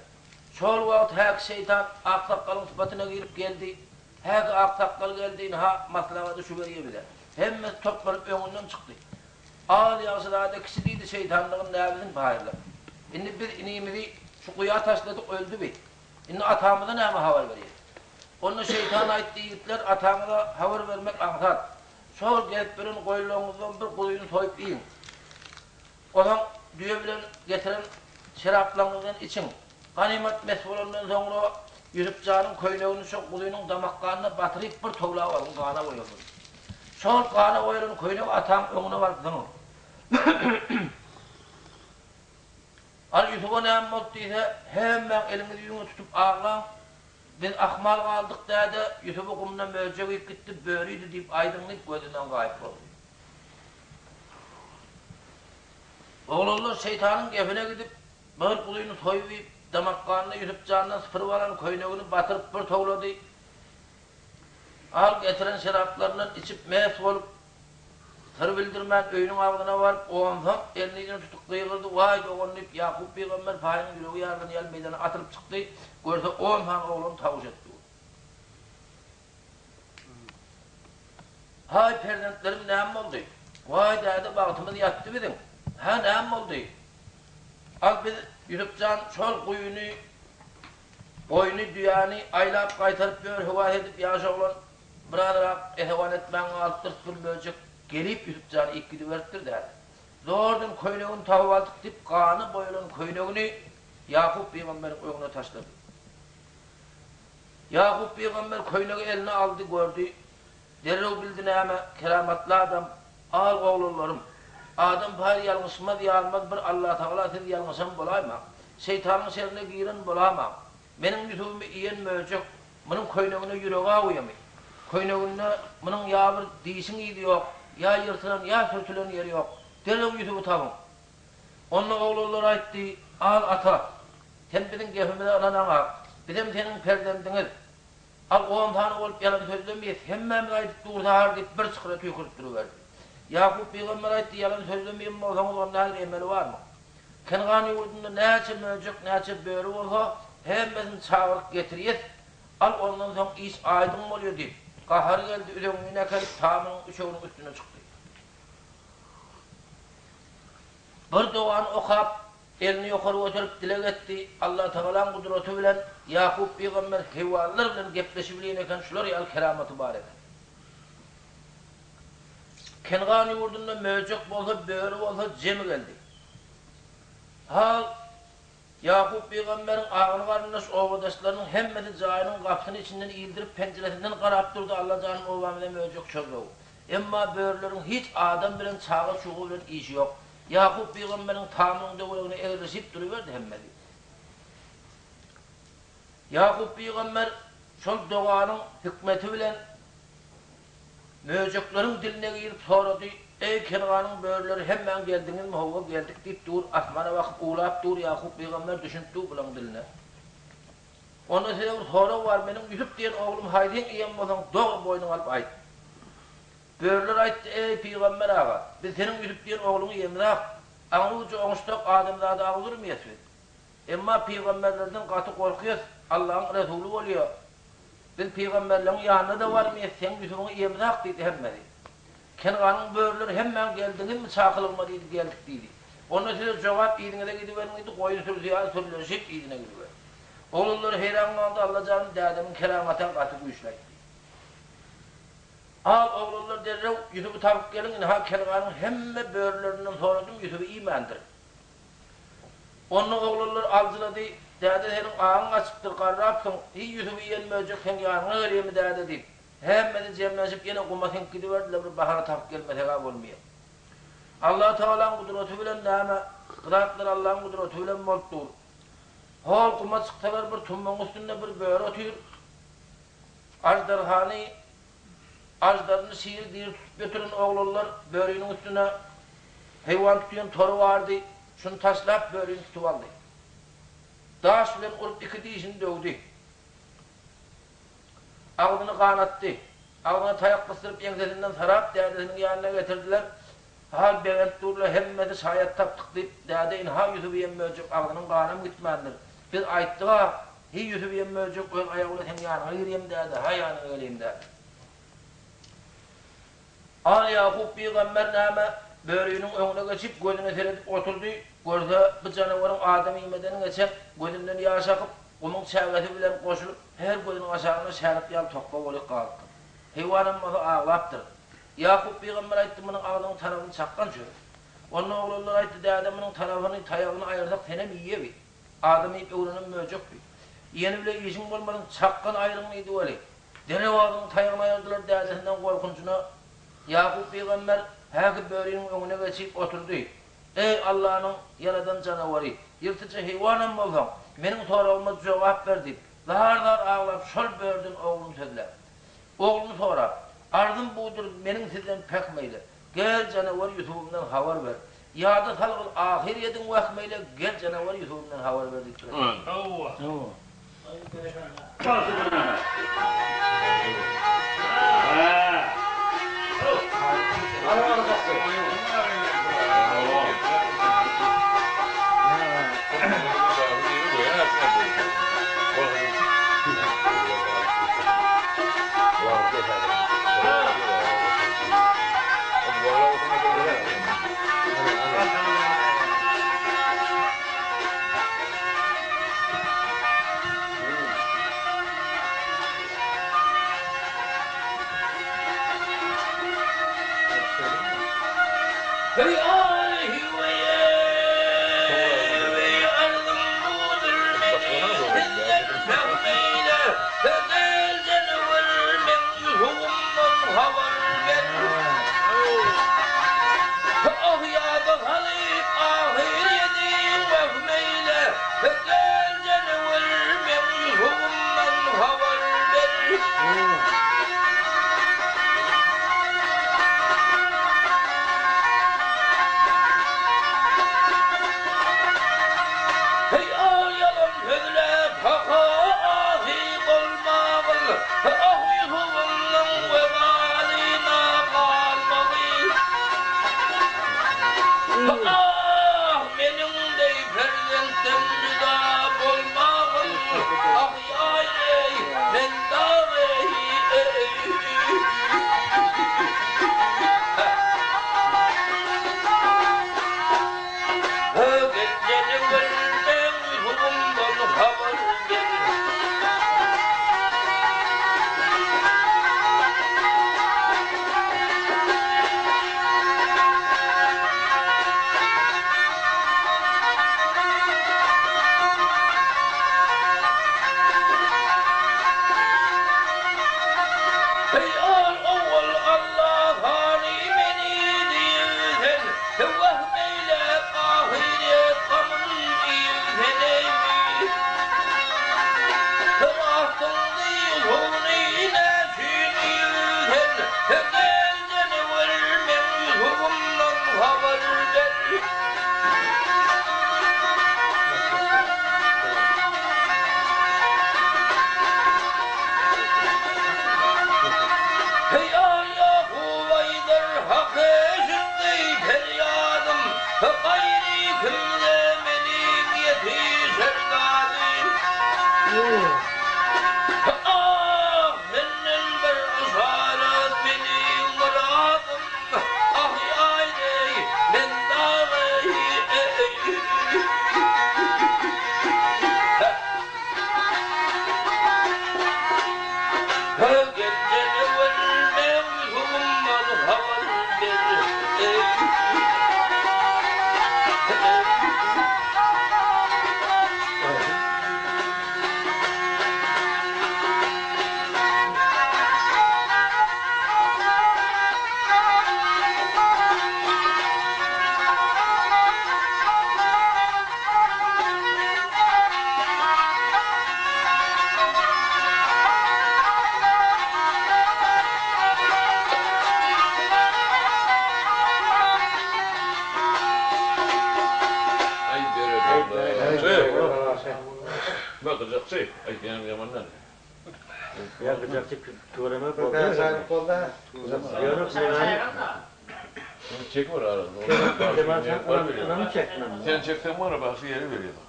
Şol wagt häki şeýtan aksakgalyň sypatyna girip geldi. Häki aksakgal geldi, ynha, maslahady şu berýä bize. Hemmesi toplanyp öňünden çykdy. Al ýagşyzada kişi diýdi, şeýtanlygyny näbilsin paýyrlar. Indi biz inimizi şu guýa taşladyk, öldi bi. Indi atamyza näme habar berýäs? Onda şeýtan aýtdy, ýigitler, ataňyza habar bermek aňsat. Şol gezip ýören goýunlaryňyzdan bir guzyny soýup iýiň. Onsoň düýe bilen getiren şeraplaryňyzdan içiň. Ganymat mes bolandan soňra Ýusup janyň köýnegini şo guzynyň damak ganyna batyryp bir towlap alyň, gana boýasyn. Şol gana boýalan köýnegi ataň öňüne baryp zyňyň. Al Ýusuba näme boldy diýse, hemmäň eliňizi ýüzüňize tutup aglaň. Biz ahmal galdyk däde, Ýusuby gumda möjek iýip gitdi, böri iýdi diýip aýdyň diýip gözünden gaýyp boldy. Oglanlar şeýtanyň gepine gidip, bir guzyny soýup iýip, damakganyna Ýusup jandan sypyryp alan köýnegini batyryp bir towlady. Al getiren şeraplaryndan içip mes bolup, syr bildirmän öýüniň agzyna baryp, onsoň elini ýüzüne tutup gygyrdy, Waý, dogan diýip, Ýakup pygamber paýynyň ýüregi ýarylan ýaly meýdana atylyp çykdy, görse on sany oglan tawuş edip dur. Haý, perzentlerim näme boldy? Waý, däde, bagtymyz ýatdy biziň. Hä, näme boldy? Al biz, Ýusup jan, şol guýyny, goýny, düýäni aýlap gaýtaryp ýör, höwes edip ýaş oglan birazrak esewan etmän galypdyrys, bir möjek gelip Ýusup jany iýip gidiberipdir, däde. Zordan köýnegini tapyp aldyk diýip, gana boýalan köýnegini Ýakup pygamberiň öňüne taşlady. Ýakup pygamber köýnegi eline aldy, gördi. Derrew bildi näme, keramatly adam, Al, oglanlarym, adam paýr ýalňyşmaz, ýazmaz, bir Allatagala siz ýalňyşan bolaýmaň, şeýtanyň şerine giren bolamaň. Meniň Ýusubymy iýen möjek, munuň köýnegine ýüregi awuýamy? Köýneginde munuň ýa bir dişiň yzy ýok, ýa ýyrtylan, ýa sürtülen ýeri ýok. Derrew Ýusuby tapyň. Onda oglanlar aýtdy, Al, ata, sen biziň gepimize ynanaňak, bizem seniň perzendiňiz. Al, on sany bolup ýalan sözlemeýäs, hemmämiz aýdyp dursa-har diýip, bir çykyra tüýkürip duruberdi. Ýakup pygamber aýtdy, Ýalan sözlemeýän bolsaňyz, onda häzir emeli barmy? Kengan ýurdunda näçe möjek, näçe böri bolsa, hemmesini çagyryp getirýäs, al, ondan soň iş aýdyň bolýar diýip, gahary geldi, üzeňňini äkelip, tamynyň üçeginiň üstüne çykdy. Bir dogany okap, elini ýokary göterip dileg etdi, Allatagalaň gudraty bilen Ýakup pygamber heýwanlar bilen gepleşibilýän eken, şular ýaly keramaty bar eken. Kengan ýurdunda möjek bolsa, böri bolsa jemi geldi. Hal Ýakup pygamberiň agyn-garyndaş obadaşlarynyň hemmesi jaýynyň gapysyny içinden ildirip, penjiresinden garap durdy, Alla janym obamyza möjek çozdy-ow. Emma börüleriň hiç adam bilen, çaga-çuga bilen işi ýok. Ýakup pygamberiň tamynyň töweregine egrelişip duruberdi hemmesi. Ýakup pygamber şol doganyň hikmeti bilen Möjekleriň diline girip sorady, Eý, Kenganyň börüleri, hemmäň geldiňizmi? Hawa, geldik diýip dur, asmana bakyp uwlap dur, Ýakup pygamber düşünip dur bulaň diline. Onda size bir sorag bar, meniň Ýusup diýen oglum haýsyň iýen bolsaň, dogry boýnuňa alyp aýt. Börüler aýtdy, Eý, pygamber aga, biz seniň Ýusup diýen ogluňy iýemizak. Aňry ujy oňuşsak, adamzada agyz urmaýas biz. Emma pygamberlerden gaty gorkýas, Allahyň resuly bolýa. Biz pygamberleriň ýanyna-da barmaýas, seň Ýusubyňy iýemizak diýdi hemmesi. Kenganyň börüleri hemmäň geldiňizmi çakylygyma diýdi, geldik diýdi. Onda size jogap yzyňyza gidiberiň diýdi, goýun sürüsi ýaly sürlenişip yzyna gidiberdi. Oglanlar heýran galdy, Allajanym dädemiň keramaty-a gaty güýçli aýtdy. Al oglanlar derrew Ýusuby tapyp geliň, ynha Kenganyň hemme börülerinden soradym Ýusuby iýmändir. Onda oglanlar aljyrady, Däde seniň agyň gaçypdyr, garrapsyň, hiý Ýusuby iýen möjek seň ýanyňa gelýärmi däde diýip, hemmesi jemlenşip ýene guma siňip gidiberdiler, bir bahana tapyp gelmeseg-ä bolmaýar. Allatagalaň gudraty bilen näme, bu zatlar Allaň gudraty bilen bolup dur. Hol guma çyksalar bir tummaň üstünde bir böri otyr. Aždarhany Aždaryny şiri diri tutup getiren oglanlar böriniň üstüne heýwan tutýan tory bardy, şuny taşlap börini tutup aldy. Daş bilen urup iki dişini döwdi. Agzyny ganatdy. Agzyna taýak gysdyryp ýeňsesinden sarap dädesiniň ýanyna getirdiler. Hal begenip durlar, hemmesi şaýat tapdyk diýip, däde ynha Ýusuby hem möjek agzynyň ganam gitmändir. Biz aýtdyg-a, hiý Ýusuby hem möjek öz aýagy bilen seň ýanyňa girýem däde, ha ýanyňa gelýem däde. Al Ýakup pygamber näme, böriniň öňüne geçip, gözüne seredip oturdy, görse, bu janawaryň adam iýmeden geçen, gözünden ýaş akyp, gumuň çägesi bilen goşulyp, her gözüniň aşagynda şänik ýaly tokga bolup galypdyr. Heýwanam bolsa aglapdyr. Ýakup pygamber aýtdy, Munuň agzynyň tanabyny çakgan çörek. Onda oglanlar aýtdy, Däde, munuň tanabyny, taýagyny aýyrsak, senem iýe bi. Adam iýip öwrenen möjek bi. Iýeni bile işiň bolmasyn, çakgan aýryň diýdi weli, derrew agzynyň taýagyny aýyrdylar, dädesinden gorkunjyna Ýakup pygamber häki böriniň öňüne geçip oturdy. Eý, Allanyň ýaradan janawary, ýyrtyjy heýwanam bolsaň, meniň soragyma jogap ber diýip, zar-zar aglap, şol börüden ogluny sözläp. Ogluny sorap, Arzym budur, meniň sizden pähm eýle. Gel, janawar Ýusubymdan habar ber. Ýada salgyl ahyr ýediň wehm eýle, gel, janawar Ýusubymdan habar ber diýipdir. Heý ahy-weý, arzym budur meni sizden pähm eýle, Gel janawer meň Ýusubymdan habar ber. Ah ýada salyp ahyr ýediň wehm eýle, Gel janawer meň Ýusubymdan habar ber. Heý al ýalan sözläp haka asy bolmagyl, Ah Ýusubymnyň webalyna galmagyl. Ah meniň deý perzentden juda bolmagyl, Ah ýaý eý men dagy eý. Gel meň Ýusubymdan habar ber. Eý al owal Alla hany meni diýip sen, Wehm eýläp ahyret gamyn iýip sen eými. Rastyň diýip huny näçün iýip sen, Gel janawer meň Ýusubymdan habar ber. Heý al Ýakup aýdar hak eşitdi perýadym, Gaýry kimde meniň ýetişer dadym. Ah, senden bir yşarat meniň myradym, Ah, ýaý-eý, men dagy-eý. Gelden öwel meň Ýusubymdan habar ber, eý. Aý berekella. Bak gyjakçy, aý senem ýaman däl. Ýa gyjakçy tüweleme boldy. Ýöne näme? Seni çekiber arasynda. Kemal sen çekmem. Sen çeksen var ya başka yere veriyorsun.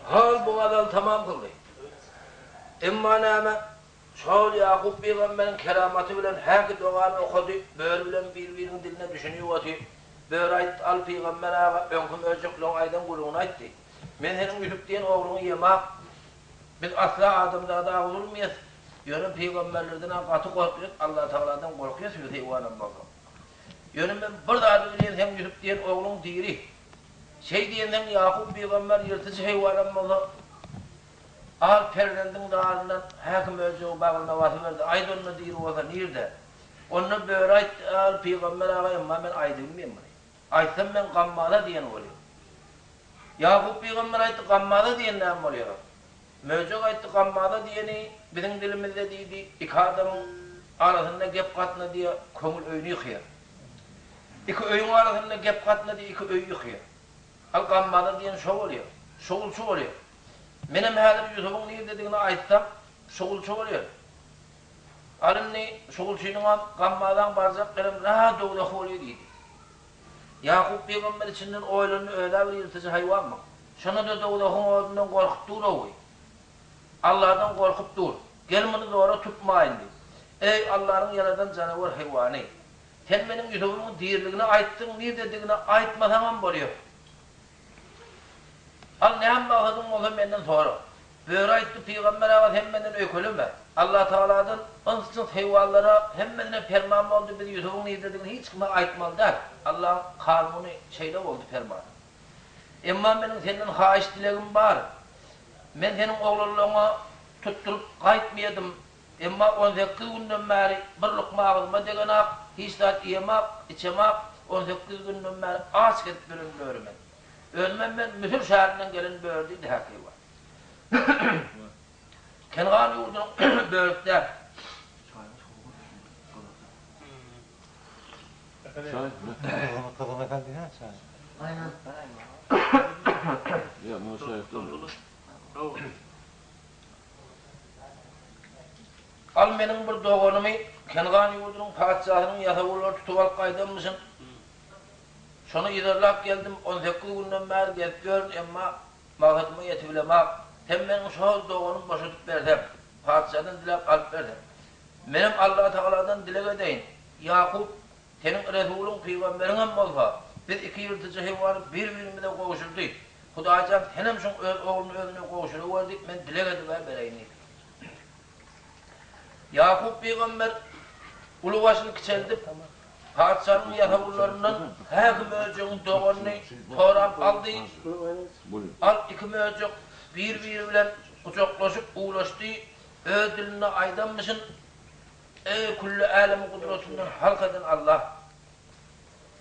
Hal bu gazaly tamam kyldy. Emma näme, şol Ýakup pygamberiň keramaty bilen häki dogany okady, böri bilen bir-biriniň diline düşünip otyr. Böri aýtdy, Al pygamber aga, öňki möjekleň aýdan gürrüňini aýtdy. Men seniň Ýusup diýen ogluňy ýemak. Biz asla adamzada agyz urmaýas. Ýöne pygamberlerden-ä gaty gorkýas, Allatagaladan gorkýas biz heýwanam bolsak. Ýöne men bir zady bilýän, seň Ýusup diýen ogluň diri. Şeý diýensoň Ýakup pygamber ýyrtyjy heýwanam bolsa, al perzendiň zaryndan häkim öljegi bagryna basyberdi, Aýt onda diri bolsa nirde? Onda böri aýtdy, Al pygamber aga emma men aýdybilmeýän muny. Aýtsam men gammaza diýen bolýan. Ýakup pygamber aýtdy, Gammaza diýen näme bolýar? Möjek aýtdy, Gammaza diýeni biziň dilimizde diýdi, iki adamyň arasynda gep gatnadýa, köňül öýüni ýykýar. Iki öýüň arasynda gep gatnady, iki öýi ýykýar. Al gammaza diýen şo bolýar. Şugulçy bolýar. Menem häzir Ýusubyň nirdedigini aýtsam, şugulçy bolýar. Al indi şugulçynyňam, gammazaň barjak ýerem ra dowzah bolýar diýdi. Ýakup pygamber içinden oýlandy, öz-ä bir ýyrtyjy haýwanmyň? Şonda-da dowzahyň odundan gorkup dur-ow. Alladan gorkup dur. Gel muny zora tutmaýyn diý. Eý, Allanyň ýaradan janawar haýwany! Sen meniň Ýusubymyň diriligini aýtdyň, nirededigini aýtmasaňam bolýar. Al, näme magsadyň bolsa menden sora. Böri aýtdy, Pygamber aga, sen menden öýkeleme. Allatagaladan yns-jyns heýwanlara hemmesine perman boldy, biz Ýusubyň nirededigini hiç kime aýtmaly däl. Allaň kanuny şeýle boldy permany. Emma meniň senden haýyş-dilegim bar. Men seniň oglanlaryňa tutduryp gaýtmaýadym. Emma 18 günden bäri bir lukma agzyma degenak, hiç zat iýemak, içemak, 18 günden bäri aç gezip ýören böri men. Özümem men Müsür şäherinden gelen böri diýdi Häkeýwan. Kengan ýurdunyň börüsi däl. Gyzyna geldi ha çaý. Ýa, muny çaý Al meniň bir doganymy Kengan ýurdunyň patyşasynyň ýasawullary tutup alyp gaýdanmyşyn. Şony yzarlap geldim, 18 günden bäri gezip ýörün, emma maksadyma ýetibilemok. Sen meniň şol doganymy boşadyp berseň, patyşadan diläp alyp berseň, menem Allatagaladan dileg edeýin. Ýakup, seniň resulyň, pygamberiňem bolsa, biz iki ýyrtyjy haýwany bir-birimize gowşurdy. Hudaýjan, senem şuň öz ogluny özüne gowşurawer diýip, men dileg edib-ä bereýin diýdi. Ýakup pygamber uly başyny kiçeldip, patyşanyň ýasawullaryndan häki möjegiň doganyny sorap aldy. Al iki möjek bir-biri bilen gujaklaşyp uwlaşdy, öz dilinde aýdanmyşyn, Eý, külli älemi gudratyndan halk eden Allah!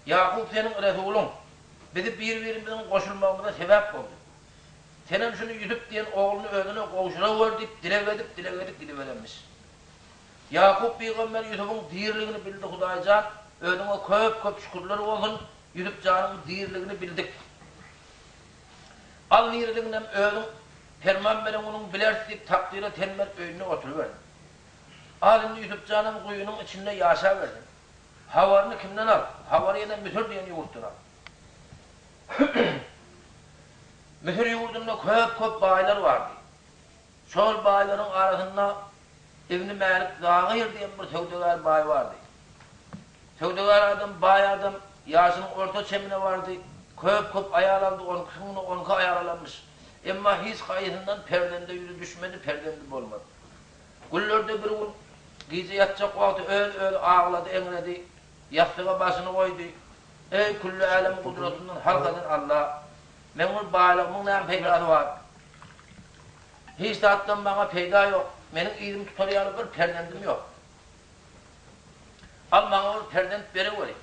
Ýakup seniň resulyň, bizi bir-birimiziň goşulmagymyza sebäp boldy. Senem şuny Ýusup diýen ogluny özüne gowşurawer diýip dileg edip, dileg edip gidiberenmiş. Ýakup pygamber Ýusubyň diriligini bildi Hudaý jan, özüňe köp-köp şükürler bolsun, Ýusup janyň diriligini bildik. Al diriliginem özüň perman beren günüň bileris diýip takdyra ten berip öýünde oturyberdi. Al indi Ýusup janam guýynyň içinde ýaşabersin. Habaryny kimden al? Habary ýene Müsür diýen ýurtdan al. Müsür ýurdunda köp-köp baýlar bardy. Şol baýlaryň arasynda Ibni Mälik Zagyr diýen bir söwdagär baý bardy. Söwdagär adam, baý adam, ýaşynyň orta çemine bardy. Köp-köp aýal aldy, on ikisiniň on iki aýal alanmyş. Emma hiç haýsyndan perzende ýüzi düşmedi, perzendi bolmady. Günlerde bir gün gije ýatjak wagty öz-özi aglady, eňredi. Ýassyga başyny goýdy. Eý, külli älemi gudratyndan halk eden Alla! Meň ol baýlygymyň näme peýdasy bar? Hiç zatdan maňa peýda ýok. Meniň yzymy tutar ýaly bir perzendim ýok. Al, maňa bir perzent bereweri.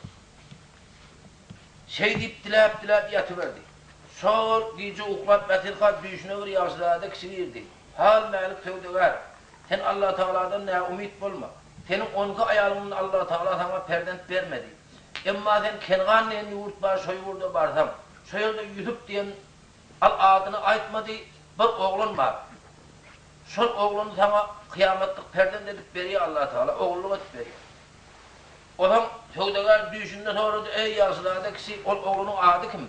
Şeý diýip diläp-diläp ýatyberdi. Şol gije uklap ýatyrka düýşüne bir ýagşyzada kişi girdi. Hal Mälik söwdagär, sen Allatagaladan näumyt bolma. Seniň onki aýalyňdan Allatagala saňa perzent bermedi. Emma sen Kengan diýen ýurt bar, şo ýurda barsaň, şo ýerde Ýusup diýen, al adyny aýtmady, bir oglan bar. Şol oglany saňa kyýamatlyk perzent edip berýär Allatagala, ogullyk edip berýär. Onsoň söwdagär düýşünde sorady, Eý, ýagşyzada kişi, ol oglanyň ady kim?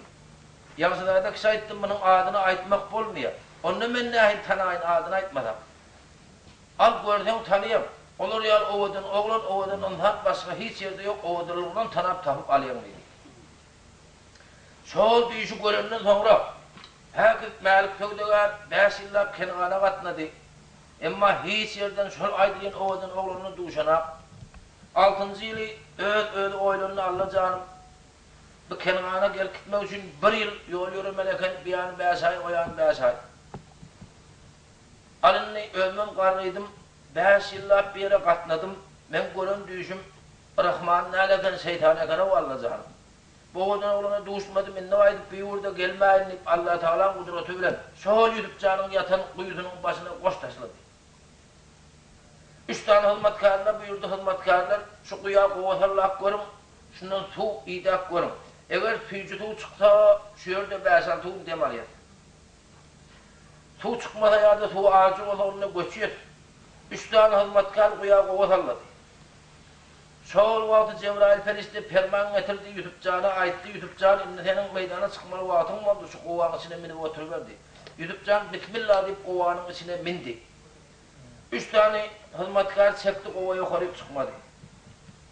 Ýagşyzada kişi aýtdy, Munuň adyny aýtmak bolmaýar. Onda men nähili tanaýyn adyny aýtmasaň? Al, görseň tanaýaň. Olar ýaly owadan oglan, owadan ynsan başga hiç ýerde ýok, owadanlygyndan tanap tapyp alýaň diýdi. Şol düýşi görenden soňra, häkis Mälik söwdagär bäş ýyllap Kengana gatnady. Emma hiç ýerden şol aýdylýan owadan oglanyna duşanak. Altynjy ýyly öz-özi oýlandy, Alla janym, bu Kengana gelip gitmek üçin bir ýyl ýol ýöremeli eken, bu ýany bäş aý, o ýany bäş aý. Al indi, özümem garrydym, bäş ýyllap bu ýere gatnadym, meň gören düýşüm Rahman däl eken, şeýtan eken-ow, Alla janym. Bu owadan oglana duşmadym, indi gaýdyp bu ýurda gelmäýin diýip, Allatagalaň gudraty bilen şol Ýusup janyň ýatan guýusynyň başyna goş taşlady. Üç sany hyzmatkäriне buýurdy, Hyzmatkärler, şu guýa gowa sallap görüň, şundan suw idäp görüň. Eger süýji suw çyksa, şu ýerde bäş-alty gün dem alýas. Suw çykmasa ýa-da suwy ajy bolsa, onda göçýäs. Üç sany hyzmatkär guýa gowa sallady. Şol wagty Jebraýyl perişde perman getirdi, Ýusup jana aýtdy, Ýusup jan, indi seniň meýdana çykmaly wagtyň boldy, şu gowaň içine münüp oturyber diýip. Ýusup jan Bismilla diýip gowanyň içine mindi. Üç sany hyzmatkär çekdi, gowa ýokaryk çykmady.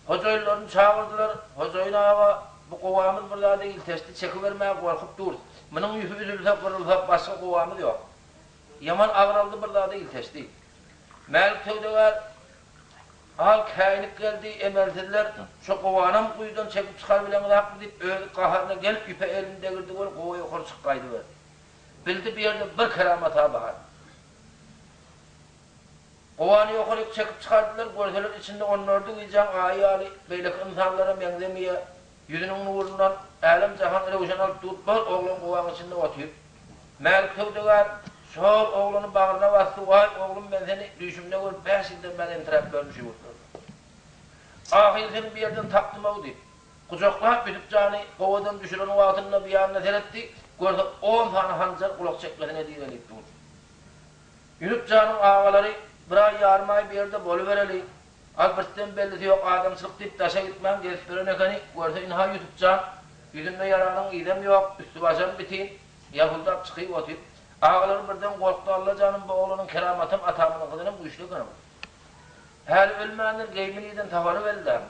Hojaýynlaryny çagyrdylar, Hojaýyn aga, bu gowamyz bir zada ilteşdi, çekibermäge gorkup durus. Munuň ýüpi üzülse, gyrylsa, başga gowamyz ýok. Ýaman agraldy, bir zada ilteşdi. Mälik söwdagär Al käýinip geldi, emelsizler, şo gowanam guýudan çekip çykarybileňizakmy diýip, özi gaharyna gelip ýüpe elini degirdi weli gowa ýokary çykyp gaýdyberdi. Bildi bu ýerde bir keramat-a bar. Gowany ýokaryk çekip çykardylar, görseler içinde on dördi gijäň aýy ýaly beýleki ynsanlara meňzemeýä, ýüzüniň nurundan älem-jahan röwşen alyp dur bir oglan gowaň içinde otyr. Mälik söwdagär şol oglany bagryna basdy, Waý, oglum, men seni düýşümde görüp bäş ýyldan bäri entiräp ýörün şu ýurtlarda. Ahyry seni bu ýerden tapdym-ow diýip, gujaklap Ýusup jany gowadan düşüren wagtynda bu ýanyna seretdi, görse on sany hanjar gulak çekmesine direlip dur. Ýusup janyň agalary bir aý, ýarym aý bu ýerde bolubereli, Albirtden bellisi ýok adamçylyk diýip daşa gitmän gezip ýören ekeni, görse ynha Ýusup jan, ýüzünde ýaranyň yzam ýok, üsti-başam bitin, ýalpyldap çykyp otyr. Agalary birden gorkdy, Alla janym bu oglanyň keramatam atamyzyňkydanam güýçli eken-ow. Häli ölmändir, geýimi nirden tapary belli däl.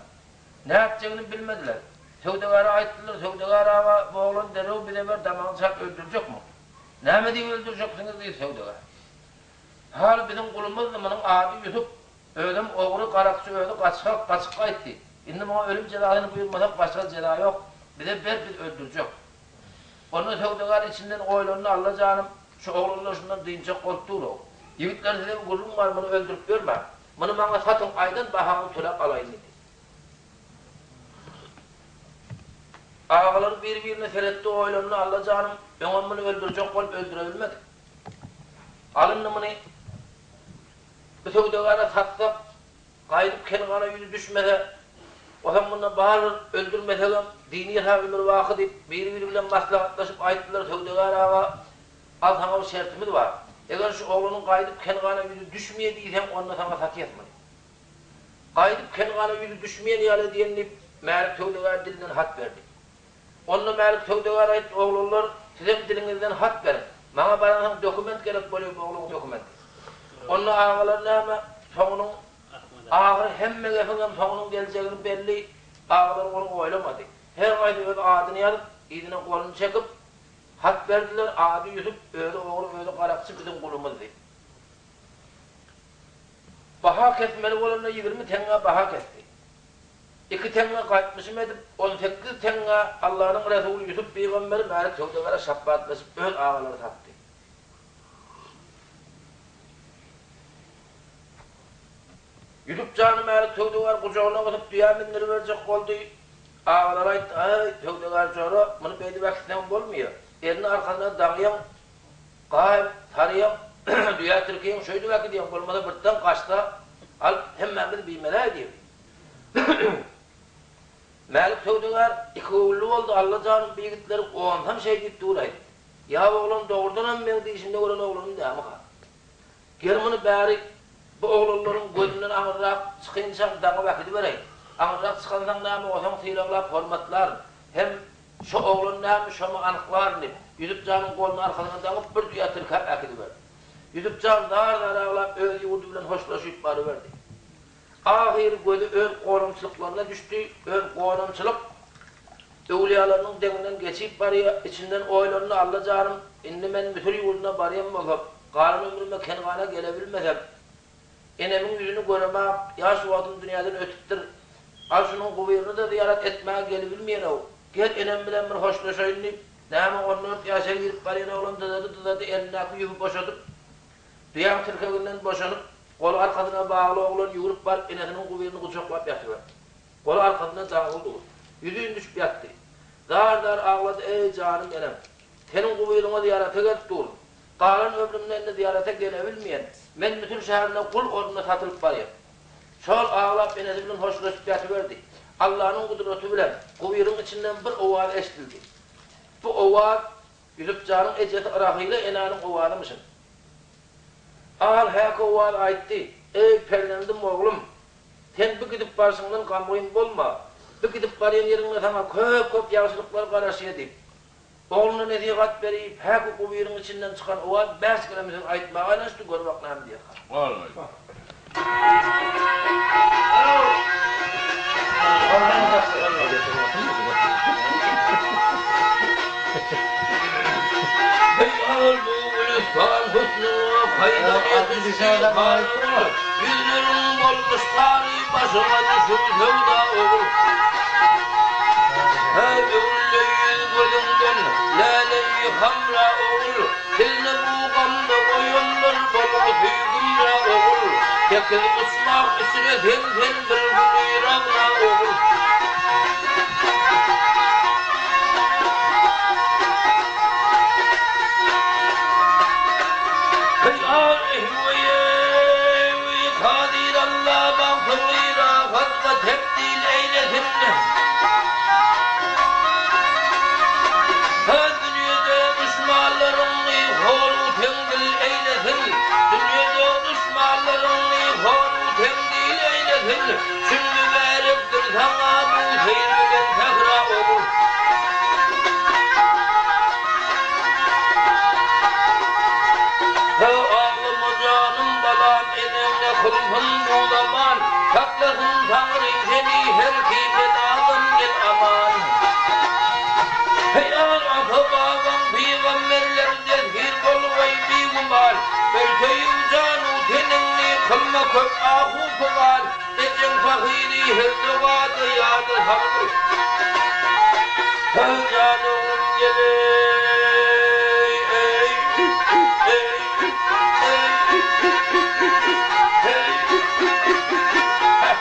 Nätjegini bilmediler. Söwdagäre aýtdylar, Söwdagär aga, bu oglan derrew bize ber, damagyny çalyp öldürjekmi? Näme diýip öldürjeksiňiz diýdi söwdagär. Haly biziň gulumyzdy, munuň ady Ýusup. Özem ogry, garakçy, özi gaçgak, gaçyp gaýtdy. Indi muňa ölüm jezasyny buýurmasak başga jeza ýok. Bize ber, biz öldürjek. Onda söwdagär içinden oýlandy, Alla janym, şu oglanlar şundan dynjak bolup dur-ow. Ýigitler size bir gürrüň bar, muny öldürip ýörmäň. Muny maňa satyň, aýdan bahaňyzy töläp alaýyn diýdi. Agalary bir-birine seretdi, oýlandy, Alla janym, öňem muny öldürjek bolup öldürebilmedik. Al indi muny. Bu söwdagäre satsak, gaýdyp Kengana ýüzi düşmese, onsoň munda barybir öldürmesegem, dini ha ömürbaky diýip, biri-biri bilen maslahatlaşyp aýtdylar, Söwdagär aga, al saňa bir şertimiz bar. Eger şu oglanyň gaýdyp Kengana ýüzi düşmeýe diýseň, onda saňa satýas muny. Gaýdyp Kengana ýüzi düşmeýen ýaly edýän diýip, Mälik söwdagär dilinden hat berdi. Onda Mälik söwdagär aýtdy, Oglanlar, sizem diliňizden hat beriň. Maňa baransoň dokument gerek bolýar bu ogluň dokumenti. Onda agalar näme, soňunyň ahyry hemme gepiňem soňunyň geljegini belli, agalar ony oýlamady. Her haýsy öz adyny ýazyp, yzyna goluny çekip, hat berdiler, ady Ýusup, özi ogry, özi garakçy, biziň gulumyz diýip. Baha kesmeli bolanda 20 teňňä baha kesdi. Iki teňňe gaýtmyşym edip, 18 teňňä Allanyň resuly Ýusup pygamberi Mälik söwdagäre şapbatlaşyp öz agalary satdy. Ýusup jany Mälik söwdagär gujagyna gysyp düýä mündüriberjek boldy. Agalary aýtdy, Aý, söwdagär jora, muny beýdip äkitseň bolmaýar. Elini arkasyna daňýaň, gaýyp, sarýaň, düýä tirkeýäň, şeýdip äkidýäň, bolmasa birden gaçsa, alyp hemmämizi biymele edýär. Mälik söwdagär ikigöwünli boldy, Alla janym bu ýigitleri onsam şeý diýip dur-aý. Ýa oglan dogrudanam meň dişimde gören oglanym dämika? Gel muny bäri bu oglanlaryň gözünden aňyrrak çykynçam daňyp äkidibereýin. Aňyrrak çykansaň näme, osaň sylaglap hormatlaryn. Hem şo oglan näme, şomy anyklaryn diýip, Ýusup janyň goluny arkasyna daňyp, bir düýä tirkäp äkidiberdi. Ýusup jan zar-zar aglap, öz ýurdy bilen hoşlaşyp baryberdi. Ahyry gözi öz gonamçylyklaryna düşdi, öz gonamçylyk öwlüýalarynyň deňinden geçip barýa, içinden oýlandy, Alla janym, indi men Müsür ýurduna barýan bolsam, galan ömrüme Kengana gelebilmesem, enemiň ýüzüni göremak, ýaş wagtym dünýäden ötüpdir, al şunuň gubyryny-da zyýarat etmäge gelibilmeýän-ow, gel enem bilen bir hoşlaşaýyn diýip, näme 14 ýaşa girip barýan oglan dyzady-dyzady elindäki ýüpi boşadyp, Düýäň tirkeginden boşanyp, goly arkasyna bagly oglan ýüwrüp baryp enesiniň gubyryny gujaklap ýatyberdi. Goly arkasynda daňyly dur. Ýüzin düşüp ýatdy. Zar-zar aglady, Eý, janym enem! Seniň gubyryňa zyýarata gelip durun. Galan ömrümde indi zyýarata gelebilmeýän. Men Müsür şäherinde gul ornuna satylyp barýan. Şol aglap enesi bilen hoşlaşyp ýatyberdi. Allanyň gudraty bilen gubyryň içinden bir owaz eşidildi. Bu owaz Ýusup janyň ejesi Rahyla enäniň owazymyşyn. Al häki owaz aýtdy, Eý, perzendim, oglum! Sen bu gidip barşyňdan gamgyn bolma. Bu gidip barýan ýeriňde saňa köp-köp ýagşylyklar garaşýar diýip, ogluna nesihat berip, häki gubyryň içinden çykan owaz bäş keleme söz aýtmaga aýlanyşdy, gör bak näme diýerkä. Eý, bu gülüstan husnuňa kaýdan ýetişdi garagul, Ýüzleriň bolmuş sary, başyňa düşüp söwda ogul. Hä, öwrüldi ýüz-gözüňden läleýi hamra ogul, Sizni bu gamda goýanlar bolgusy gümra ogul, Sekiz uçmah içre sen sen bir güli ragna ogul. Heý al ehweýewi kadyr Alla bagtyňy rahatga tebdil eýlesin. Hä dünýede duşmanlaryňy hor-u teňdil eýlesin, Dünýede duşmanlaryňy hor-u teňdil eýlesin, Çün mübärekdir saňa bu seýr bilen sähra ogul. Hä aglama janym balam eneňe kylsyn bu zaman, Saklasyn Taňrym seni her ki beladan gel aman. Heý, ata-babaň pygamberler dezhir bolgaý bigüman, Örteýin jan-u teniňni kylma köp ahu pygan, Ejeň pahyry her dogada ýada salgyl. Heý, jan oglum gel-eý, eý, eý, eý, heý, heh.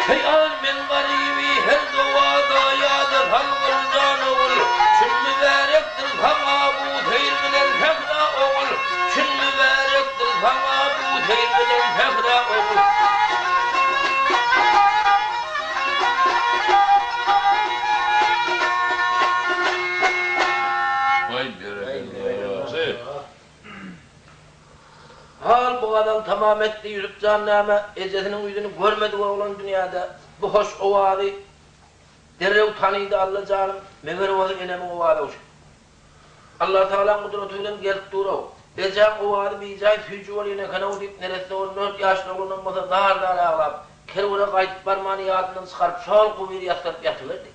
Heý al men garyby her dowada ýada salgyl jan ogul, Çün mübärekdir saňa bu seýr bilen sähra ogul, Çün mübärekdir saňa bu seýr bilen sähra ogul. Waý berekella. Hal bu gazal tamam etdi Ýusup jan näme ejesiniň ýüzüni görmedik oglan dünýäde bu hoş owazy derrew tanydy Alla janym meger owazy enemiň owazy şu Alla tagalaň gudraty bilen gelip dur-ow ejäň owazy bijaý süýji bolýan eken-ow diýip neresse 14 ýaşly oglanam bolsa zar-zar aglap kerwene gaýdyp barmany ýadyndan çykaryp şol gubyry ýassanyp ýatyberdi.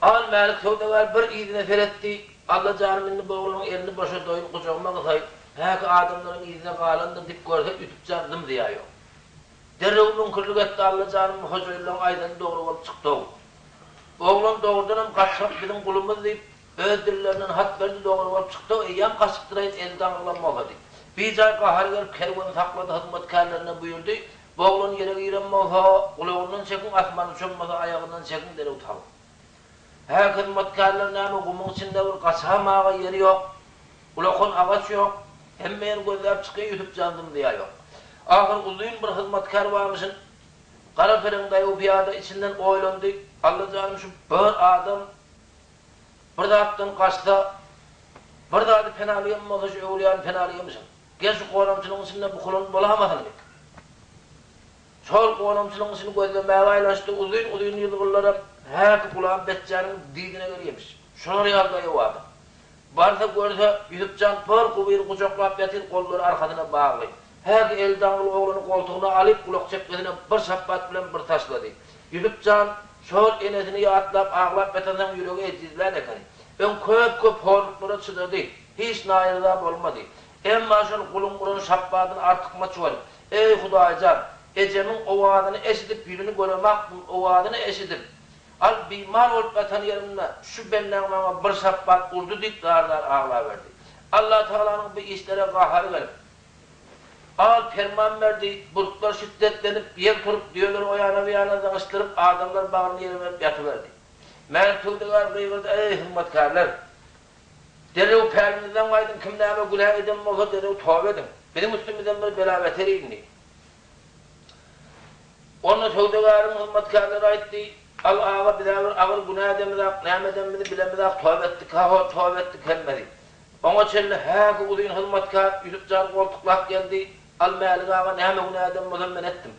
Al Mälik söwdagär bir yzyna seretdi, Alla janym indi bu oglanyň elini boşadaýyn, gujagyma gysaýyn, häki adamlaryň yzyna galandyr diýip görse Ýusup jan zym-zyýa ýok. Derrew müňkürlik etdi, Alla janym bu hojaýynlaryň aýdany dogry bolup çykdy-ow. Bu oglan dogrudanam gaçgak biziň gulumyz diýip, öz dillerinden hat berdi, dogry bolup çykdy-ow, eýýäm gaçypdyraýyn eli daňylan bolsa diýip. Bijaý gahary gelip kerweni saklady, hyzmatkärlerine buýurdy, Bu oglan ýere giren bolsa, gulagyndan çekiň, asmana uçan bolsa, aýagyndan çekiň, derrew tapyň. Hä, hyzmatkärler näme, gumuň içinde bir gaçamaga ýeri ýok, ulakan agaç ýok, hemme ýeri gözläp çykýar, Ýusup jan zym-zyýa ýok. Ahyry uzyn bir hyzmatkär barmyşyn, gara pereň daýaw pyýada içinden oýlandy, Alla janym, şu bir adam. Bir zatdan gaçsa, bir zady penalaýan bolsa şu öwlüýäni penalaýamyşyn. Gel şu gonamçylygyň içinde bukulan bolamasyn diýip. Şol gonamçylygyň içini gözlemäge aýlanşdy, uzyn-uzyn ýylgynlaram häki Gulam beçjäniň didine gelýämiş. Şolar ýaly daýaw adam. Barsa görse, Ýusupjan bir gubyry gujaklap ýatyr, gollary arkasyna bagly. Häki eli daňyly oglany goltugyna alyp, gulak çekgesine bir şapbat bilen bir taşlady. Ýusupjan şol enesini ýatlap aglap ýatansoň ýüregi ejizlän ekeni. Öň köp-köp horluklara çydady, hiç naýyrza bolmady. Emma şol guluň uran şapbadyny artykmaç görüp, Eý, Hudaýjan, ejemiň owazyny eşidip, ýüzüni göremakdym, owazyny eşidip, al bimar bolup ýatan ýerimde şu bendäň maňa bir şapbat urdy diýip zar-zar aglaberdi. Allatagalanyň bu işlere gahary gelip, al perman berdi, bulutlar şiddetlenip, ýel turup, düýeleri o ýana-bu ýana zyňyşdyryp, adamlar bagryny ýere berip ýatyberdi. Mälik söwdagär gygyrdy, Eý, hyzmatkärler! Derrew päliňizden gaýdyň, kim näme günä eden bolsa, derrew toba ediň. Biziň üstümizden bir bela-beter indi. Onda söwdagäriň hyzmatkärleri aýtdy, Al aga, biz-ä bir agyr günä edemizak, näme edenimizi bilemizak, toba etdik, ha-ho, toba etdik hemmesi. Oňa çenli häki uzyn hyzmatkär Ýusup jany goltuklap geldi, Al Mälik aga, näme günä eden bolsam men etdim.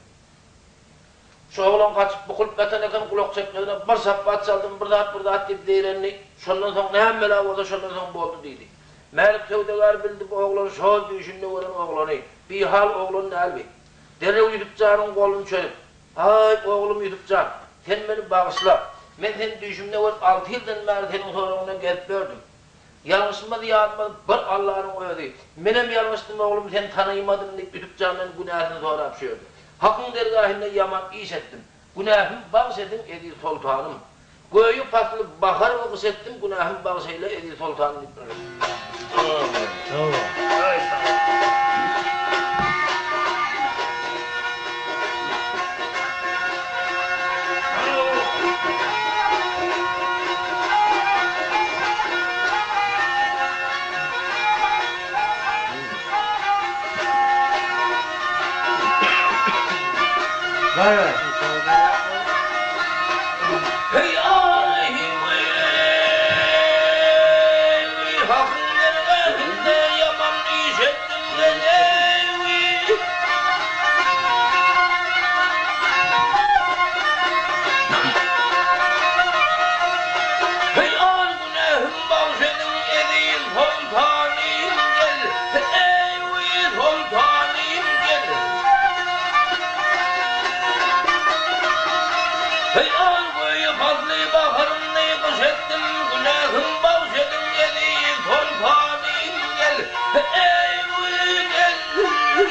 Şu oglan gaçyp bukulyp ýatan eken, gulak çekmegine bir şapbat çaldym, bir zat, bir zat diýip zeýrendi. Şondan soň näme bela bolsa şondan soň boldy diýdi. Mälik söwdagär bildi bu oglan şol düýşünde gören oglany. Bihal oglan däl bi. Derrew Ýusup janyň goluny çözüp, Aý, oglum Ýusup jan, sen meni bagyşla. Men seni düýşümde görüp alty ýyldan bäri seniň soragyňdan gezip ýördüm. Ýalňyşmaz ýazmaz bir Allanyň özi. Menem ýalňyşdym oglum seni tanaýmadym diýip Ýusup jandan günäsini sorap şu ýerde. Hakyň dergähinde ýaman iş etdim. Günähimi bagş ediň eziz soltanym. Göýi pasly bahar we gyş etdim günähimi bagş eýle eziz soltanym diýip bir. Heý Alyhy Hakyň dergähinde ýaman iş etdim men-eý. Heý al günähim bagş ediň eziz soltanym gel, eý soltanym gel. Heý al göýi pasly baharymny gyş etdim günähim bagş ediň eziz soltanym gel, eý gel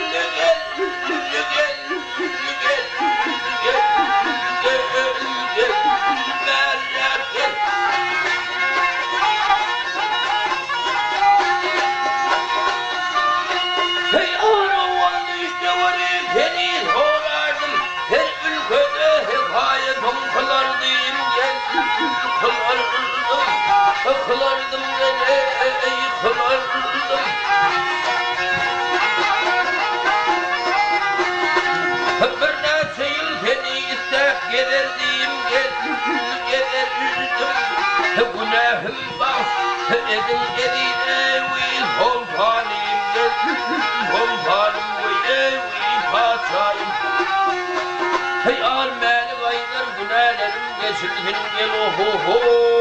gel gel gel gel gel gel bäräk gel. Heý ar-owal düşde görüp seni sorardym, Her ülkede hekaýatyň kylardym gel, kylardym, kylardym gel-eý, kylardym. Birnäçe ýyl seni istäp gezerdim gel, gezerdim. Günähim bagş ediň eziz eý, soltanym gel, soltanym weý eý, patyşahym. Heý, al Mälik aýdar günälerim geçilsin gel oho-ho-o-oý.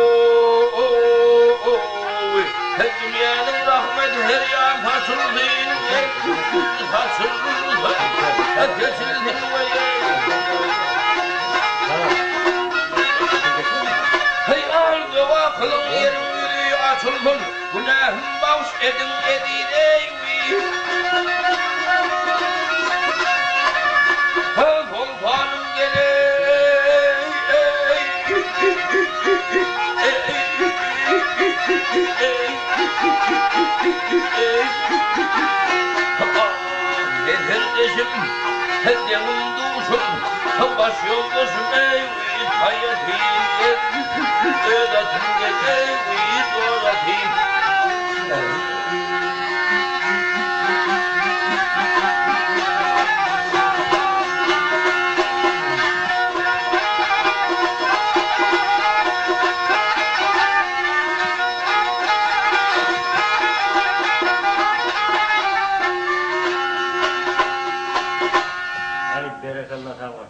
Heý, dünýäniň rahmeti her ýan saçylsyn gel, saçylsyn, seçilsin weý-eý. Heý, al doga kylyň ýeriň ýüzi açylsyn, günähim bagş ediň eziz eý-wiý. Heý, soltanym gel-eý, Hezildeşim, deňim duşum, baş ýoldaşym eý, haýatym gel, öz atym gel eý, dor atym. Berekella sag bol.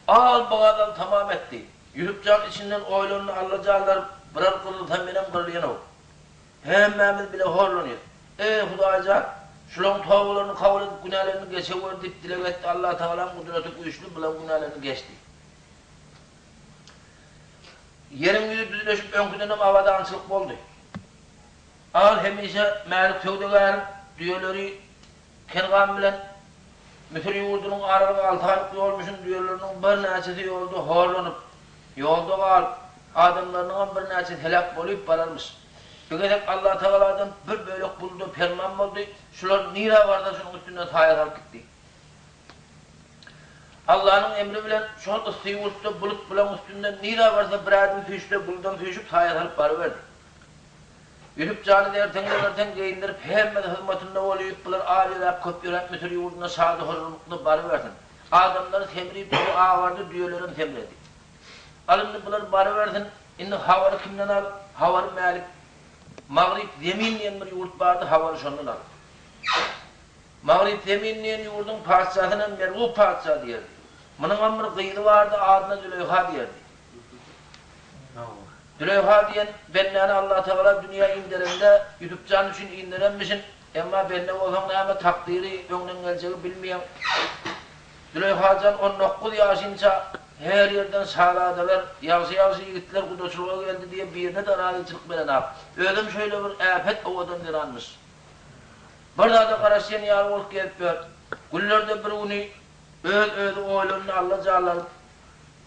Al bu gazal tamam etdi. Ýusupjan içinden oýlandy Allajanlar birer gyrylsa menem gyrylýanow. Hemmämiz bile horlanýas. Eý Hudaýjan, şulaň tobalaryny kabul edip günälerini geçewer diýip dileg etdi Allatagalaň gudraty güýçli bulaň günälerini geçdi. Ýeriň ýüzi düzleşip öňküdenem abadançylyk boldy. Al hemişe Mälik söwdagäriň düýeleri Kengan bilen Müsür ýurdunyň aralygy alty aýlyk ýolmuşyn düýeleriniň birnäçesi ýolda horlanyp, ýolda galyp, adamlarynyňam birnäçesi heläk bolyp bararmyş. Bir gezek Allatagaladan bir bölek buluda perman boldy, şular nirä barsa şonuň üstünden saýa salyp gitdi. Allanyň emri bilen şol yssy ýurtda bulut bulaň üstünden nirä barsa bir ädim süýşse buludam süýşüp saýa salyp baryberdi. Ýusup jany derteň-degerteň geýindirip hemmesi hyzmatynda bolyp bular az ýöräp köp ýöräp Müsür ýurduna şady-horramlykda barybersin. Adamlar semrip ýüzi agardy düýelerem semredi. Al indi bular barybersin indi habary kimden al habary Mälik Magryp zemin diýen bir ýurt bardy habary şondan al. Magryp zemin diýen ýurduň patyşasyna Mergup patyşa diýerdi. Munuňam bir gyzy bardy, adyna Züleýha diýerdi. Züleýha diýen bendäni Allatagala dünýä inderende Ýusup jan üçin inderenmişin, emma bende bolsaň näme takdyry, öňden geljegi bilmeýäň. Züleýha jan 19 ýaşynça her ýerden şazadalar, ýagşy-ýagşy ýigitler gudaçylyga geldi diýe birine-de razyçylyk berenok. Özem şeýle bir äpet owadan zenanmyş. Bir zada garaşýan ýaly bolup gezip ýör. Günlerde bir güni öz-özi oýlandy, Alla janlarym,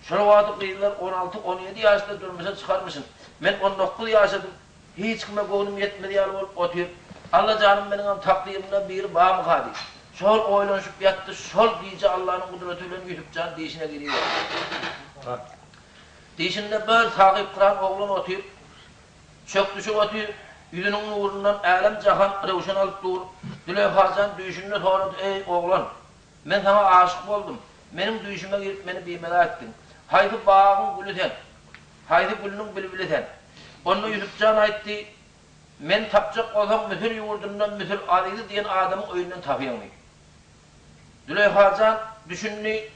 şol wagty gyzlar on alty, 17 ýaşda durmuşa çykarmyşyn. Men 19 ýaşadym, hiç kime göwnüm ýetmez ýaly bolup otyr. Alla janym meniňem takdyrymda biri barmyka diýip. Şol oýlanyşyp ýatdy, şol gije Allanyň gudraty bilen Ýusup jan dişine giriberdi. Dişinde bir sahypkyran oglan otyr. Çök düşüp otyr, ýüzüniň nurundan älem-jahan röwşen alyp dur. Züleýha jan düýşünde sorady, Eý, oglan! Men saňa aşyk boldum. Meniň düýşüme girip meni bimela etdiň. Haýsy bagyň güli sen? Haýsy gülüniň bilbili sen? Onda Ýusup jan aýtdy, Meni tapjak bolsaň, Müsür ýurdundan Müsür Azizi diýen adamyň öýünden tapyň diýip. Züleýha jan düşündi.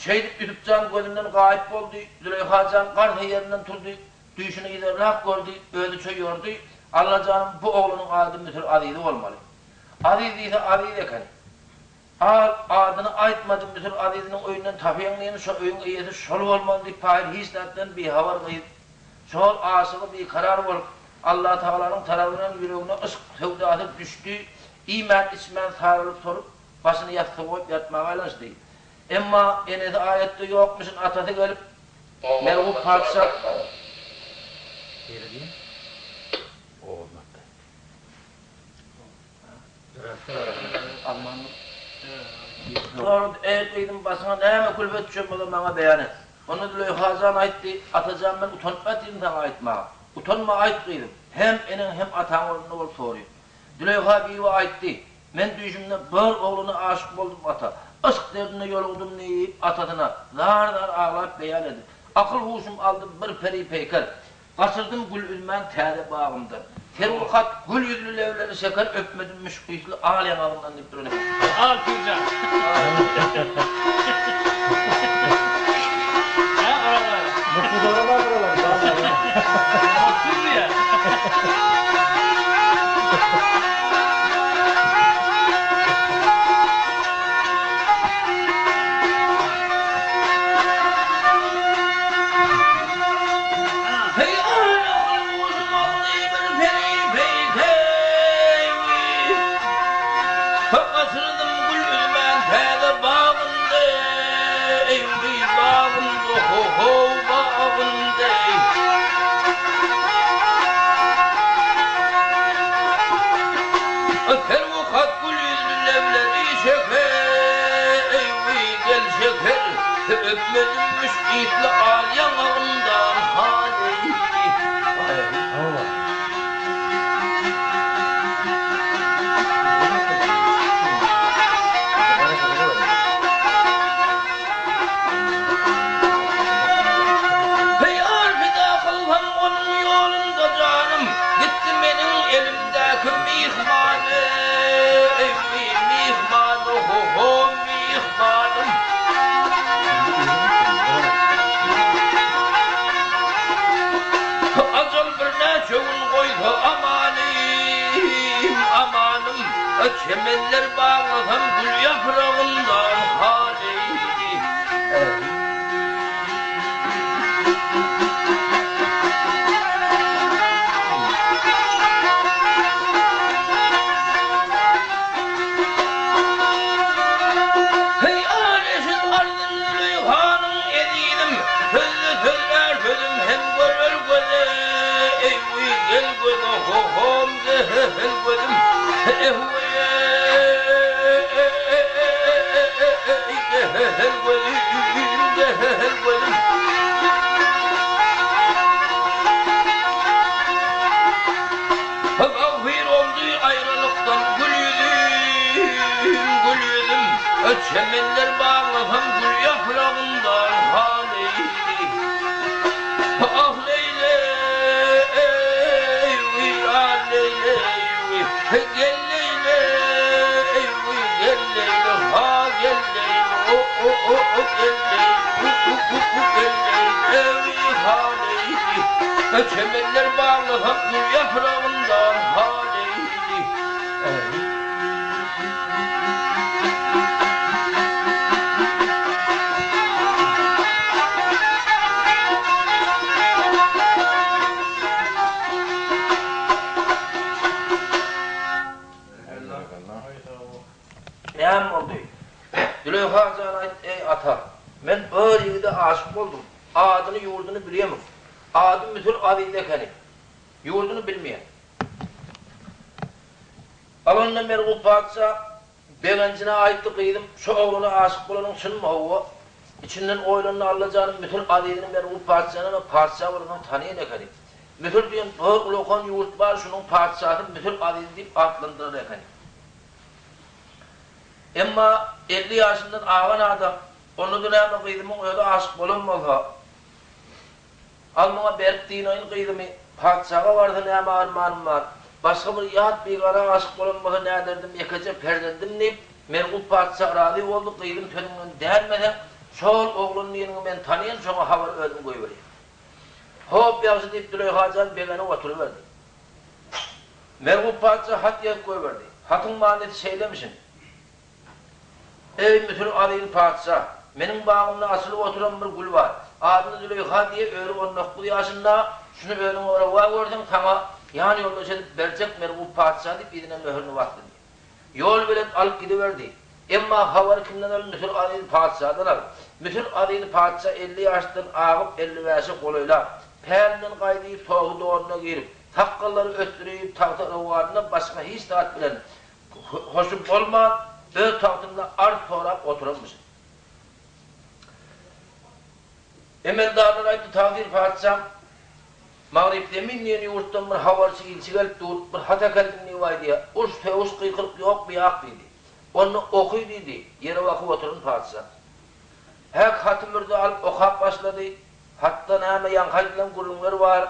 Şeýdip Ýusup jan gözünden gaýyp boldy. Züleýha jan garsa ýerinden turdy. Düýşüni yzarlap gördi, özüçe ýordy, Alla janym, bu oglanyň ady Müsür Azizi bolmaly. Aziz diýse Aziz eken. Al, adyny aýtmady, Müsür Aziziniň öýünden tapyň diýeni şo öýüň eýesi şol bolmaly diýip pahyr hiç zatdan bihabar gyz. Şol aşygy bikarar bolup, Allatagalanyň tarabyndan ýüregine yşk söwdasy düşdi, iýmän-içmän saralyp-solup, başyny ýassyga goýup ýatmaga aýlanyşdy. Emma enesi aýatda ýokmuşyn, atasy gelip, Mergup patyşa. Sorady, Eý, gyzym, başyňa näme külfet düşen bolsa maňa beýan et. Onda Züleýha jan aýtdy, Ata jan, men utanyp ýatyryn saňa aýtmaga. Utanma, aýt, gyzym. Hem eneň, hem ataň ornunda bolup soryn. Züleýha bibi aýtdy, Men düýşümde bir oglana aşyk boldum, ata. Yşk derdine ýolugdym diýip, atasyna zar-zar aglap beýan edip, Akyl-huşum aldy bir peri-peýker. Gaçyrdym gül üzmän täze bagymdan. Serwi-kat gül ýüzli lebleri şeker öpmedim müşk ysly al ýaňagyndan diýip duran eken. Al Pirjan. Hä Oraz aga. Mutlu dogalar buralar. Mutlu diýýär. Heý, akyl-huşum aldy bir peri-peýker, Gaçyrdym gül üzmän täze bagynda, Eý, bagynda, ho-how, bagynda. Serwi-kat gül ýüzli lebleri şeker, Eý, gel şeker, Öpmedim müşk ysly al ýaňagyndan haly. Heý, ar pida kylsam onuň ýolunda janym, Gitdi meniň elimdäki myhman, eý. Çemenler baglasam gül ýapragyndan haly. Heý, al eşit arzyn Züleýhanyň ezizim, Sözde sözlär sözüm hem görer göze, Eý-wiý, gel göze, ho-hom, ge-he-hel gözüm, Eh-weý-e-e-e-e-e-e-e-eý, ge-he-hel gözüm, ge-he-hel gözüm. Tagfyr oldy aýralykdan gül ýüzüm, gül ýüzüm, Çemenler baglasam gül ýapragyndan haly. Ah leýleý, ah leýleý, Gel leýleý, gel leýle, ha gel leýle, o-o-o-o gel leýle, u-u-u-u gel leýle, ha leýli. Çemenler baglasam gül ýapragyndan haly. Näme boldy? Züleýha jan aýt, Eý, ata, men bir ýigide aşyk boldum. Adyny, ýurduny bilýemok. Ady Müsür Aziz ekeni. Ýurduny bilmeýän. Al onda Mergup patyşa begenjine aýtdy, Gyzym, şu oglana aşyk bolanyň çynmy? Hawa. Içinden oýlandy, Alla janym, Müsür Azizini Mergup patyşanam patyşa bolansoň tanaýan ekeni. Müsür diýen bir ulakan ýurt bar, şunuň patyşasy Müsür Aziz diýip atlandyrar ekeni. Emma 50 ýaşyndan agan adam, onda-da näme gyzymyň özi aşyk bolan bolsa, Al muňa berip dynaýyn gyzymy, patyşaga barsa näme armanym bar, başga bir ýat bigana aşyk bolan bolsa näderdim, ýekeje perzendim diýip, Mergup patyşa razy boldy, gyzym sözüňden dänmeseň, şol oglan diýeniňi men tanaýan, şoňa habar özüm goýberýän. Hop, ýagşy diýip, Züleýha jan begenip oturyberdi. Mergup patyşa hat ýazyp goýberdi. Hatyň manysy şeýlemişin. Eý, Müsür azyz patyşa! Meniň bagymda açylyp oturan bir gül bar. Adyny Züleýha diýe, özi 19 ýaşynda, şuny özüňe rowa görseň, saňa ýan ýoldaş edip berjek Mergup patyşa diýip, yzyna möhürini basdy diýýär. Ýol belet alyp gidiberdi. Emma habary kimden al, Müsür azyz patyşadan al. Müsür azyz patyşa 50 ýaşdan agyp, elli bäşe golaýlap, pälinden gaýdyp, sohy donuna girip, sakgallary ösdürip, tagta rowanyna başga hiç zat bilen Hoşy bolman, öz tagtynda arz sorap oturanmyşyn. Emeldarlar aýtdy, Tagsyr patyşam, Magrypzemin diýen ýurtdan bir habarçy ilçi gelip dur, bir hat äkeldim diýip aýdýar. Uruş, sögüş, gykylyk ýok, biýak diýdi. Onda oky diýdi, ýere bakyp oturan patyşa. Häk haty mürze alyp okap başlady. Hatda näme ýaňky aýdylan gürrüňler bar.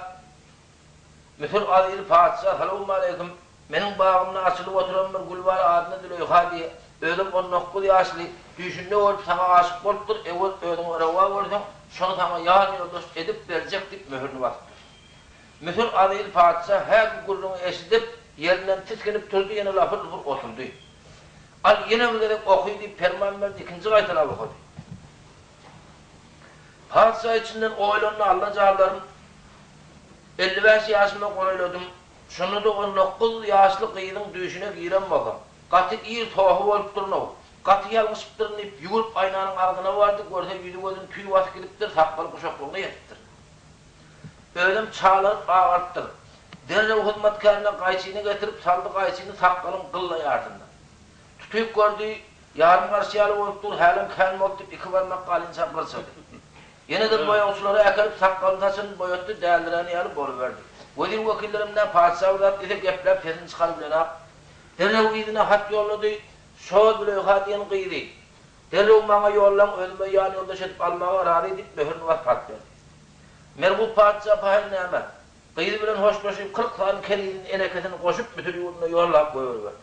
Müsür azyz patyşa, salowmaleýkim! Meniň bagymda açylyp oturan bir gül bar, adyna Züleýha diýýär. Özem on dokuz ýaşly, düýşünde görüp saňa aşyk bolupdyr, eger özüňe rowa görseň, şony saňa ýan ýoldaş edip berjek diýip möhürini basypdyr. Müsür azyz patyşa häki gürrüňi eşidip, ýerinden tisginip turdy, ýene lapyr-lupur oturdy. Al, ýene bir gezek oky diýip perman berdi, ikinji gaýtalap okady. Patyşa içinden oýlandy, Alla janlarym, 55 ýaşyma golaýladym, şonda-da 19 ýaşly gyzyň düýşüne giren bolsam, gaty ir sohy bolupdyryn-ow, gaty ýalňyşypdyryn diýip, ýüwrüp aýnanyň agzyna bardy, görse ýüzi-gözüni tüý basyp gidipdir, sakgaly guşaklygyna ýetipdir. Özem çalaryp agarypdyr. Derrew hyzmatkärine gaýçyny getirip saldy gaýçyny sakgalyň gylla ýarsyndan. Tutyp gördi, ýarym garş ýaly bolup dur, hälem kän boldy diýip, iki barmak galynça gyrçady. Ýene-de boýagçylara äkelip, sakgalyny-saçyny boýatdy, däldirän ýaly boluberdi. Wezir-wekillerem nä, patyşa bir zat diýse, gepläp sesini çykarybilenak. Derrew yzyna hat ýollady, Şo Züleýha diýen gyzy derrew maňa ýollaň, özüme ýan ýoldaş edip almaga razy diýip, möhürini basyp hat berdi. Mergup patyşa pahyr näme, gyzy bilen hoşlaşyp, 40 sany kenizini, enekesini goşup, Müsür ýurduna ýollap goýberiberdi.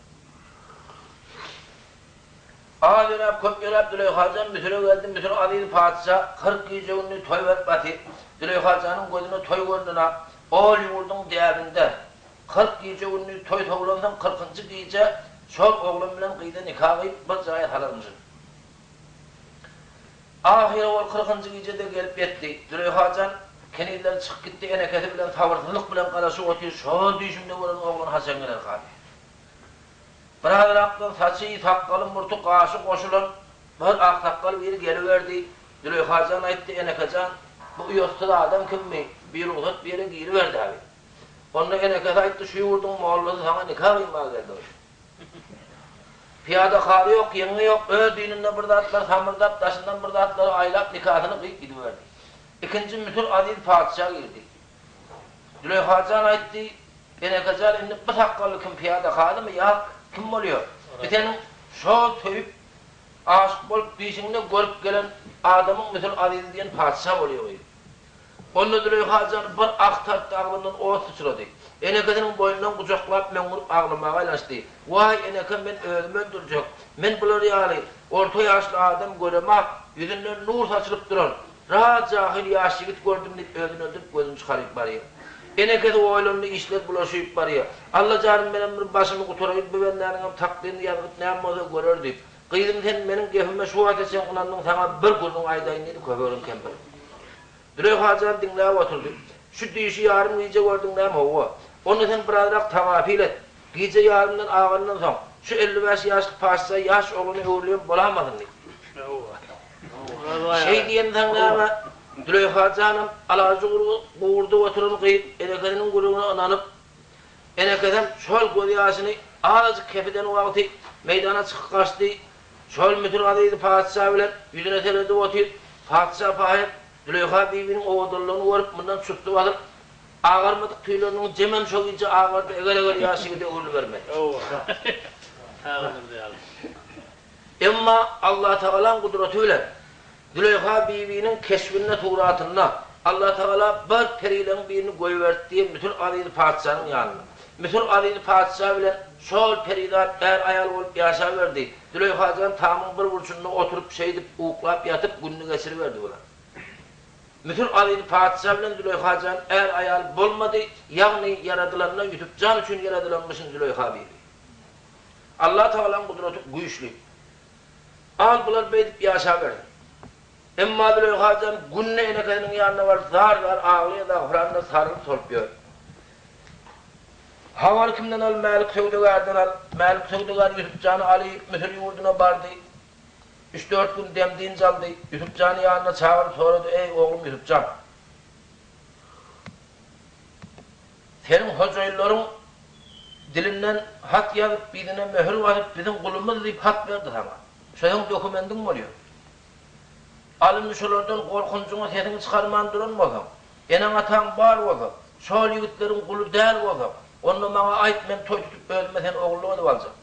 Az ýöräp, köp ýöräp Züleýhajan Müsüre geldi. Müsür azyz patyşa 40 gije-gündiz toý berip batyr. Züleýhajanyň gözüne toý görnenok. Ol ýurduň däbinde 40 gije-gündiz toý sowlansoň, kyrkynjy gije. Şol oglan bilen gyza nika gyýyp, bir jaýa salarmyşyn. Ahyry ol kyrkynjy gije-de gelip ýetdi. Züleýha jan kenizleri çykyp gitdi, enekesi bilen sabyrsyzlyk bilen garaşyp otyr, şol düýşümde gören oglan haçan gelerka diýip. Birazrakdan saçy, sakgaly, murty, gaşy goşulan bir aksakgal biri geliberdi. Züleýha jan aýtdy, Eneke jan, bu uýatsyz adam kimmi, birugsat bir ýere giriberdi-ä bi. Onda enekesi aýtdy, Şu ýurduň mollasy saňa nika gyýmaga geldi. Pyýada kary ýok, ýeňňe ýok, öz dininde bir zatlar samyrdap, daşyndan bir zatlary aýlap, nikasyny gyýyp gidiberdi. Ikinji Müsür Aziz patyşa girdi. Züleýha jan aýtdy, Eneke jan, indi bu sakgally kim, pyýada karymy ýa kim bolýar? Bu seniň şol söýüp, aşyk bolup, düýşüňde görüp gelen adamyň Müsür Azizi diýen patyşa bolýar gyz. Onda Züleýha jan bir ah tartdy, agzyndan ot syçrady. Enekesiniň boýnundan gujaklap, möňňürip aglamaga aýlanşdy. Waý, eneke, men özümi öldürjek. Men bular ýaly orta ýaşly adam göremak, ýüzünden nur saçylyp duran, raz jahyl ýaş ýigit gördüm diýip, özüni öldürip, gözüni çykaryp barýar. Enekesi oýlandy, işler bulaşyp barýar. Alla janym, menem bir başymy gutaraýyn, bu bendäniňem takdyryny ýazgyt näme bolsa görer diýip. Gyzym sen meniň gepime şu wagta çen ynandyň saňa bir gürrüň aýdaýyn diýdi köpeginiň kempiri. Züleýha jan diňläp oturdy. Şu düýşi ýarym gije gördüň näme howwa. Onda sen birazrak tagapyl et. Gije ýarymdan agandan soň şu 55 ýaşly patyşa ýaş oglana öwrülen bolamasyn diýdi. Şeý diýensoň näme Züleýha janam alajy gurdup oturan gyz enekesiniň gürrüňine ynanyp Enekesem şol gözýaşyny azajyk kepiden wagty meýdana çykyp gaçdy. Şol Müsür azyzy patyşa bilen ýüzüne seredip otyr. Patyşa pahyr Züleýha bibiniň owadanlygyny görüp, mundan çusdy basyp, agarmadyk tüýleriniň jemem şo gije agardy, eger-eger ýaş ýigide öwrülibermedi. Emma Allatagalaň gudraty bilen Züleýha bibiniň keşbinde, suratynda Allatagala bir perileň birini goýbertdi Müsür azyzy patyşanyň ýanyna. Müsür azyzy patyşa bilen şol perizat är-aýal bolup ýaşaberdi. Züleýha jan tamyň bir burçunda oturyp şeýdip uklap ýatyp gününi geçiriberdi bular. Müsür azyzy patyşa bilen Züleýha jan är-aýal bolmady, ýagny ýaradylanda Ýusup jan üçin ýaradylanmyşyn Züleýha bibi. Allatagalaň gudraty güýçli. Al bular beýdip ýaşabersin. Emma Züleýha jan günde enekesiniň ýanyna baryp zar-zar aglaýar, zagpyranyna sarylyp solup ýör. Habary kimden al, Mälik söwdagärden al. Mälik söwdagär Ýusup jany alyp, Müsür ýurduna bardy. Üç-dört gün dem-dynç aldy. Ýusup jany ýanyna çagyryp sorady, Eý, oglum Ýusup jan! Seniň hojaýynlaryň dilinden hat ýazyp, yzyna möhür basyp, biziň gulumyz diýip hat berdi saňa. Şo seň dokumendiň bolýar. Al indi şolardan gorkunjyňa sesiňi çykarman duran bolsaň, eneň-ataň bar bolsa, şol ýigitleriň guly däl bolsaň, onda maňa aýt, men toý tutup özüme seni ogullyk edip aljak.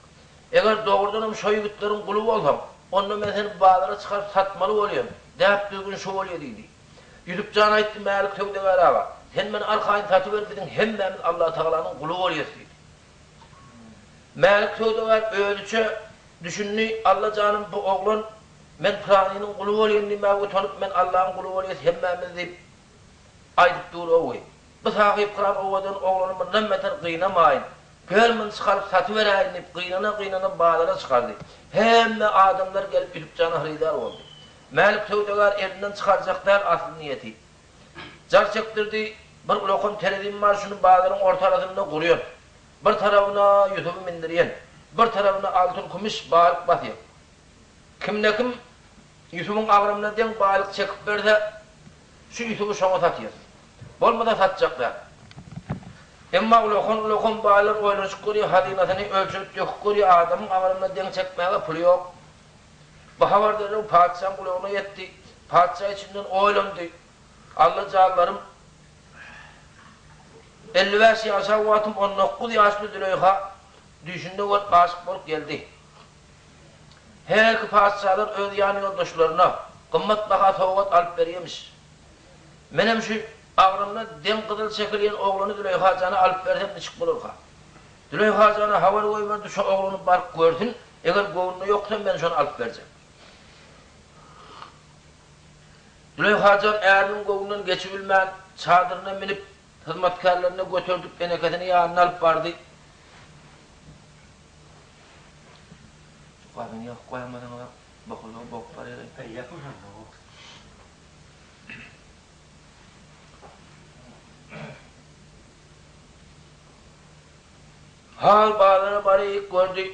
Eger dogrudanam şo ýigitleriň guly bolsaň, onda men seni bazara çykaryp satmaly bolýan, däp-düzgün şo bolýa diýdi. Ýusup jan aýtdy, Mälik söwdagär aga, sen meni arkaýyn satyber, biziň hemmämiz Allatagalanyň guly bolýas diýdi. Mälik söwdagär özüçe düşündi, Alla janym bu oglan men pylanynyň guly bolýan diýmäge utanyp, men Allaň guly bolýas hemmämiz diýip aýdyp dur-ow. Bu sahypkyran owadan oglany mundan beter gynamaýyn, gel muny çykaryp satyberäýin diýip gynana-gynana bazara çykardy. Hemme adamlar gelip Ýusup jana hyrydar boldy. Mälik söwdagär elinden çykarjak däl asly niýeti. Jar çekdirdi, Bir ulakan terezim bar, şuny bazaryň ortarasynda gurýan. Bir tarabyna Ýusuby mindirýän, bir tarabyna altyn-kümüş baýlyk basýan. Kimde-kim Ýusubyň agramyna deň baýlyk çekip berse, şu Ýusuby şoňa satýas. Bolmasa satjak däl. Emma ulakan-ulakan baýlar oýlanyşyp görýär, hazynasyny ölçerip-döküp görýär, adamyň agramyna deň çekmäge puly ýok. Bu habar derrew patyşaň gulagyna ýetdi. Patyşa içinden oýlandy, Alla janlarym, 55 ýaşan wagtym 19 ýaşly Züleýha düýşünde görüp aşyk bolup geldi. Herki patyşalar öz ýan ýoldaşlaryna gymmat baha sowgat alyp berýemiş. Menem şu agramyna deň gyzyl çekilýän oglany Züleýha jana alyp bersem niçik bolarka? Züleýha jana habar goýberdi, şo oglany baryp görsün, eger göwnüne ýoksa men şony alyp berjek. Züleýha jan äriniň göwnünden geçibilmän, çadyryna münüp, hyzmatkärlerine göterdip, enekesini ýanyna alyp bardy. Gazyny ýakyp goýamadyňyz-a, bokurdagy bogup barýar-aý. Äý, ýapyşanok. Hal bazara baryp gördi.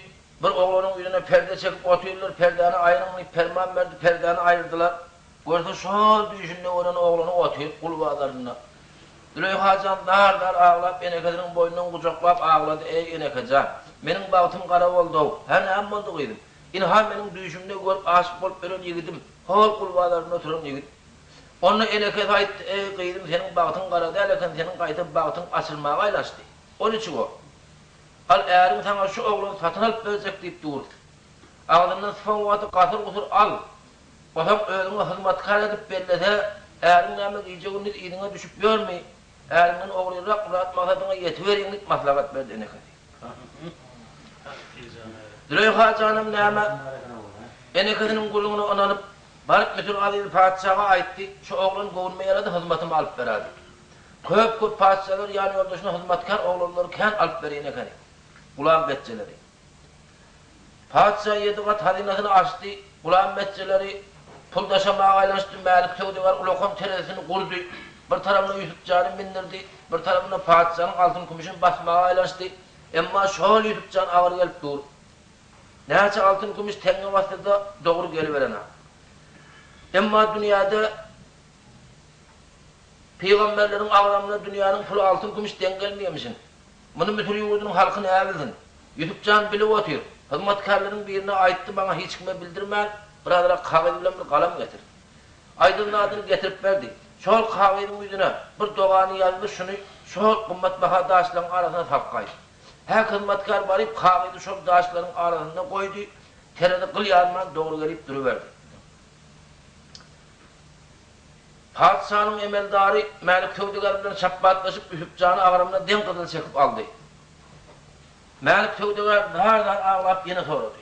Bir oglanyň ýüzüne perde çekip otyrlar, perdäni aýryň diýip perman berdi, perdäni aýyrdylar. Görse şol düýşünde gören oglany otyr gul bazarynda. Züleýha jan zar-zar aglap enekesiniň boýnundan gujaklap aglady, Eý, eneke jan, meniň bagtym gara boldy-ow. Hä, näme boldy gyzym? Ynha meniň düýşümde görüp aşyk bolup ölen ýigidim, hol gul bazarynda oturan ýigit. Onda enekesi aýtdy, Eý, gyzym, seniň bagtyň gara däl eken, seniň gaýta bagtyň açylmaga aýlaşdy. O niçik o? Al, äriň saňa şu oglany satyn alyp berjek diýip dur. Agzyndan sypan wagty gasyr-gusur al. Osaň özüňe hyzmatkär edip bellese, äriň näme gije-gündiz yzyňa düşüp ýörmi? Äriňden ogryrak myrat-maksadyňa ýetiberiň diýip maslahat berdi enekesi. Züleýha janam näme, enekesiniň gürrüňine ynanyp, baryp Müsür azizi patyşaga aýtdy, Şu oglan göwnüme ýarady, hyzmatyma alyp berädi. Köp-köp patyşalar ýanýoldaşyna hyzmatkär oglanlary kän alyp berýän ekeni. Gulam betjeleri. Patyşa ýedi gat hazynasyny açdy, gulam betjeleri pul daşamaga aýlanyşdy, Mälik söwdagär ulakan terezisini gurdy, bir tarapyna Ýusup jany mindirdi, bir tarapyna patyşanyň altyn-kümüşini basmaga aýlanyşdy, emma şol Ýusup jan agyr gelip dur. Näçe altyn-kümüş teňňe bassa-da, dogry geliberenak. Emma dünýäde Pygamberleriň agramyna dünýäniň puly altyn-kümüş deň gelmeýärmişin. Muny Müsür ýurdunyň halky näbilsin? Ýusup jan bilip otyr. Hyzmatkärleriň birine aýtdy, maňa hiç kime bildirmän, birazrak kagyz bilen bir galam getir. Aýdan zadyny getirip berdi. Şol kagyzyň ýüzüne bir dogany ýazdy, şuny şol gymmatbaha daşlaryň arasyna salyp gaýt. Häk hyzmatkär baryp kagyzy şol daşlaryň arasynda goýdy, terezi gyl ýarman dogry gelip duruberdi. Patyşanyň emeldary Mälik söwdagär bilen şapbatlaşyp, Ýusupjany agramyna deň gyzyl çekip aldy. Mälik söwdagär zar-zar aglap ýene sorady.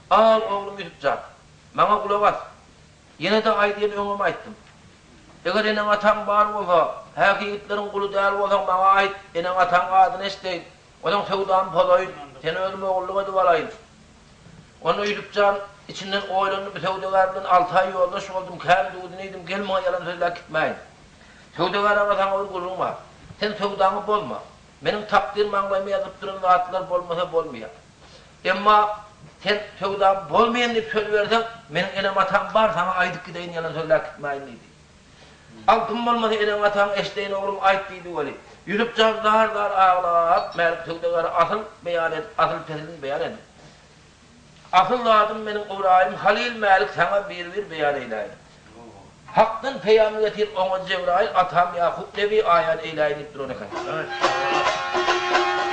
Al, oglum Ýusupjan, maňa gulak as. Ýene-de aýdýan öňem aýtdym. Eger eneň-ataň bar bolsa, häki ýigitleriň guly däl bolsaň maňa aýt, eneň-ataň adyny eşdeýin. Ozaň söwdamy pozaýyn, seni özüm ogullyk edip alaýyn. Onda Ýusup jan içinden oýlandy, Bu söwdagär bilen alty aý ýoldaş boldum, kän duzuny iýdim, gel muňa ýalan sözläp gitmäýin. Söwdagär aga saňa bir gürrüň bar. Sen söwdaňy bozma. Meniň takdyr maňlaýyma ýazylyp duran zatlar bolmasa bolmaýar. Emma sen söwdamy bozmaýyn diýip söz berseň, meniň enem-atam bar, saňa aýdyp gideýin ýalan sözläp gitmäýin diýdi. Altyn bolmasa eneň-ataň eşdeýin oglum aýt diýdi weli, Ýusup jan zar-zar aglap, Mälik söwdagäre asyl beýan edip, asyl peslini beýan edip. Asyl zadym meniň Ybraýym Halyl Mälik saňa bir-bir beýan eýläýin. Hakdan peýam getir oňa Jebraýyl atam Ýakup nebi aýan eýläýin diýip duran eken.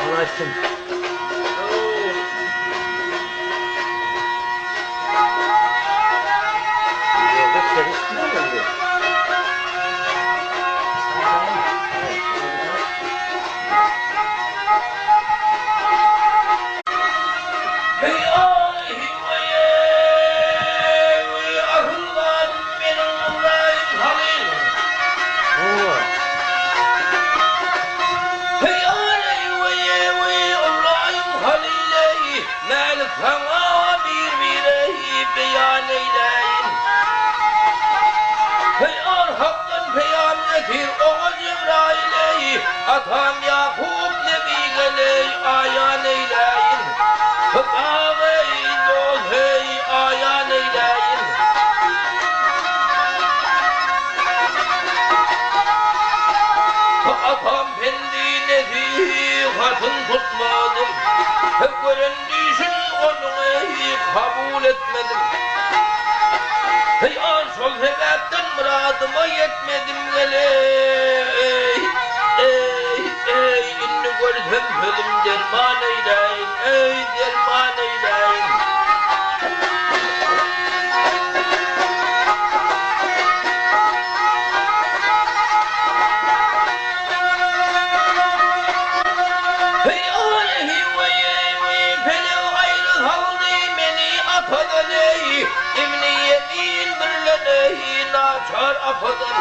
Ol aýtsyn. Atam Ýakup nebi geleý aýan eýläýin. Hytaw eý, dost eý, aýan eýläýin. Atam pendi nesihatyn tutmadym. Gören düýşün onuň eý, kabul etmedim. Heý, an şol sebäpden myradyma ýetmedim geleý. Eý, eý, indi görsem sözüm derman eýläýin, eý, derman eýläýin. Heý, aý, weý, pelek aýry saldy meni atadan, eý, Ibni Ýemin birlen, eý, naçar apadan.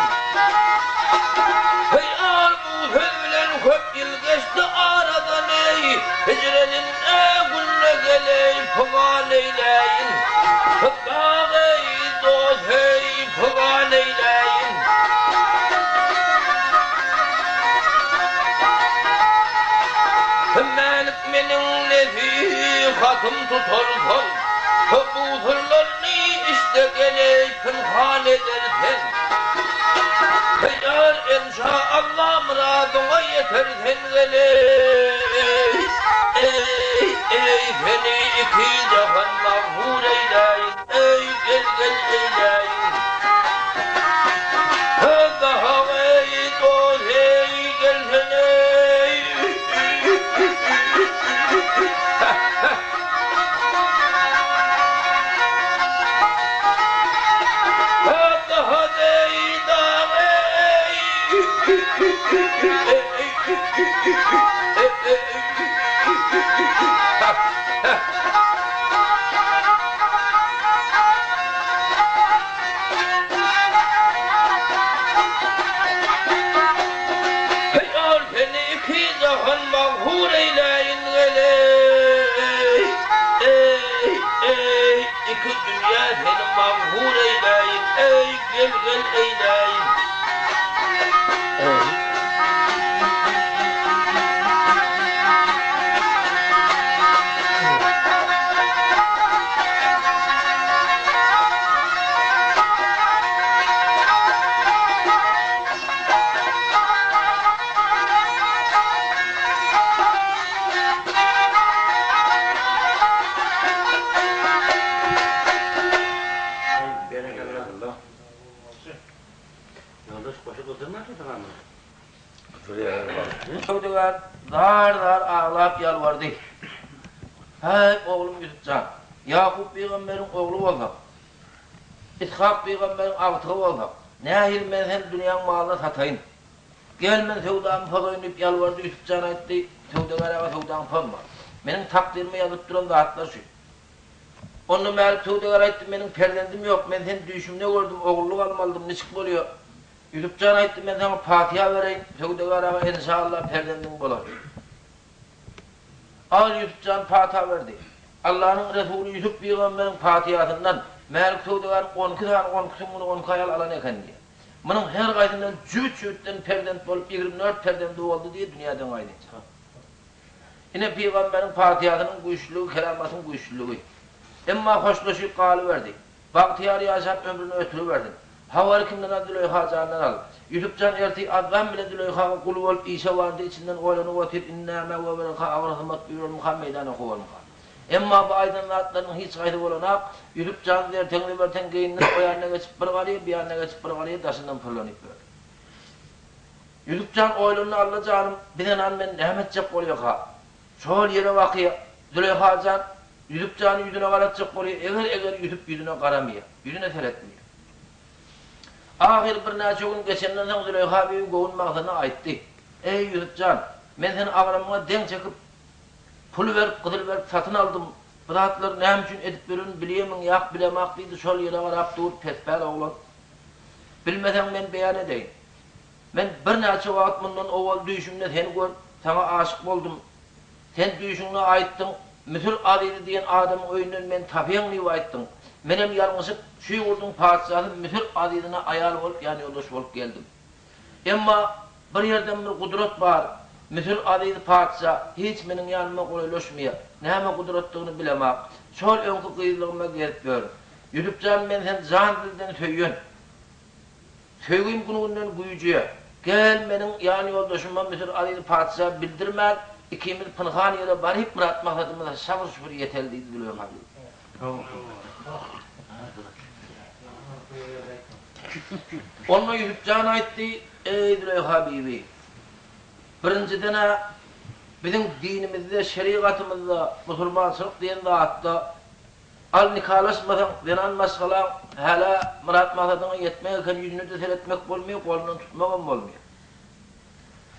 Heý, al bu söz bilen köp ýyl geçdi aradan, eý, hijrelinde günde. gel eý pygan eýläýin Dag eý dost eý pygan eýläýin. Mälik meniň nesihatym tutarsaň, Bu syrlaryny içde gel eý pynhan edersen. Ýar enşa Allah myradyňa ýetersen gel eý, eý, eý seni iki jahan magfur eýläýin eý gel gel eýläýin. Daha eý dost eý gelsen eý. Ýar seni iki jahan maghur eýläýin geleý, eý, eý, iki dünýä seni maghur eýläýin, eý, gel, gel eýläýin. Berekella. Ýoldaş goşa doldurman şo Söwdagär zar-zar aglap ýalbardy, Häý, oglum Ýusup jan, Ýakup pygamberiň ogly bolsak, Yshak pygamberiň agtygy bolsak, nähili men seni dünýäň malyna sataýyn? Gel, men söwdamy pozaýyn diýip ýalbardy. Ýusup jan aýtdy, Söwdagär aga, söwdaňy pozma. Meniň takdyryma ýazylyp duran zatlar şu. Onda Mälik söwdagär aýtdy, Meniň perzendim ýok, men seni düýşümde gördüm, ogullyk almalydym, niçik bolýar? Ýusup jan aýtdy, Men saňa patyha bereýin, söwdagär aga, enşalla, perzendiň bolar. Al Ýusup jan pata berdi. Allanyň resuly Ýusup pygamberiň patyhasyndan Mälik söwdagär on iki sany on iki süňňüni on iki aýal alan eken diýýär. Munuň her gaýsyndan jübüt-jübütden perzent bolup 24 perzendi boldy diýip dünýäden gaýdynça. Ine pygamberiň patyhasynyň güýçlüligi, keramatyň güýçlüligi. Emma hoşlaşyp galyberdi. Bagtyýar ýaşap ömrüni ötüribersin. Habary kimden al Züleýha jandan al. Ýusup jan ertir azdan bile Züleýhaga gul bolup işe bardy içinden oýlanyp otyr indi nämä goýbererka agyr hyzmat buýrarmyka meýdana kowarmyka. Emma bu aýdan zatlarynyň hiç haýsy bolanak Ýusup jan zerteňini berteň geýindirip o ýanyna geçip bir garýa bu ýanyna geçip bir garýa daşyndan pyrlanyp ýör. Ýusup jan oýlandy Alla janym bi zenan meni näme etjek bolýaka. Şol ýere bakyýa Züleýha jan Ýusup jany ýüzüne garatjak bolýa eger-eger Ýusup ýüzüne garamaýa ýüzüne seretmeýär. Ahyry birnäçe gün geçenden soň Züleýha bibi göwün magsadyny aýtdy, Eý, Ýusup jan, men seni agramyňa deň çekip, pul berip, gyzyl berip satyn aldym. Bu zatlary näme üçin edip ýörenimi bilýärmiň ýa bilemak diýdi, şol ýere garap dur, pespäl oglan. Bilmeseň, men beýan edeýin. Men birnäçe wagt mundan owal düýşümde seni görüp, saňa aşyk boldum. Sen düýşüňde aýtdyň, Müsür azizi diýen adamyň öýünden meni tapýaň diýip aýtdyň. Menem ýalňyşyp, şu ýurduň patyşasy Müsür azizine aýal bolup, ýanýoldaş bolup geldim. Emma bir ýerden bir gudrat bar, Müsür azizi patyşa hiç meniň ýanyma golaýlaşmaýar. Näme gudratdygyny bilemak. Şol öňki gyzlygyma gezip ýörün. Ýusup jan, men seni jan-dilden söýýän. Söýgim gün-günden güýjeýär. Gel, meniň ýanýoldaşyma Müsür aziz patyşa bildirmän, ikimiz pynhan ýere baryp myrat-maksadymyza şabyr-şubur ýeteli diýdi Züleýha bibi. Onda Ýusup jan aýtdy, Eý, Züleýha bibi! Birinjiden-ä, biziň dinimizde, şerigatymyzda, musulmançylyk diýen zatda Al nikalaşmasaň zenan maşgalaň hälä myrat-maksadyňa ýetmek eken ýüzüne-de seretmek bolmaýar, golundan tutmagam bolmaýar.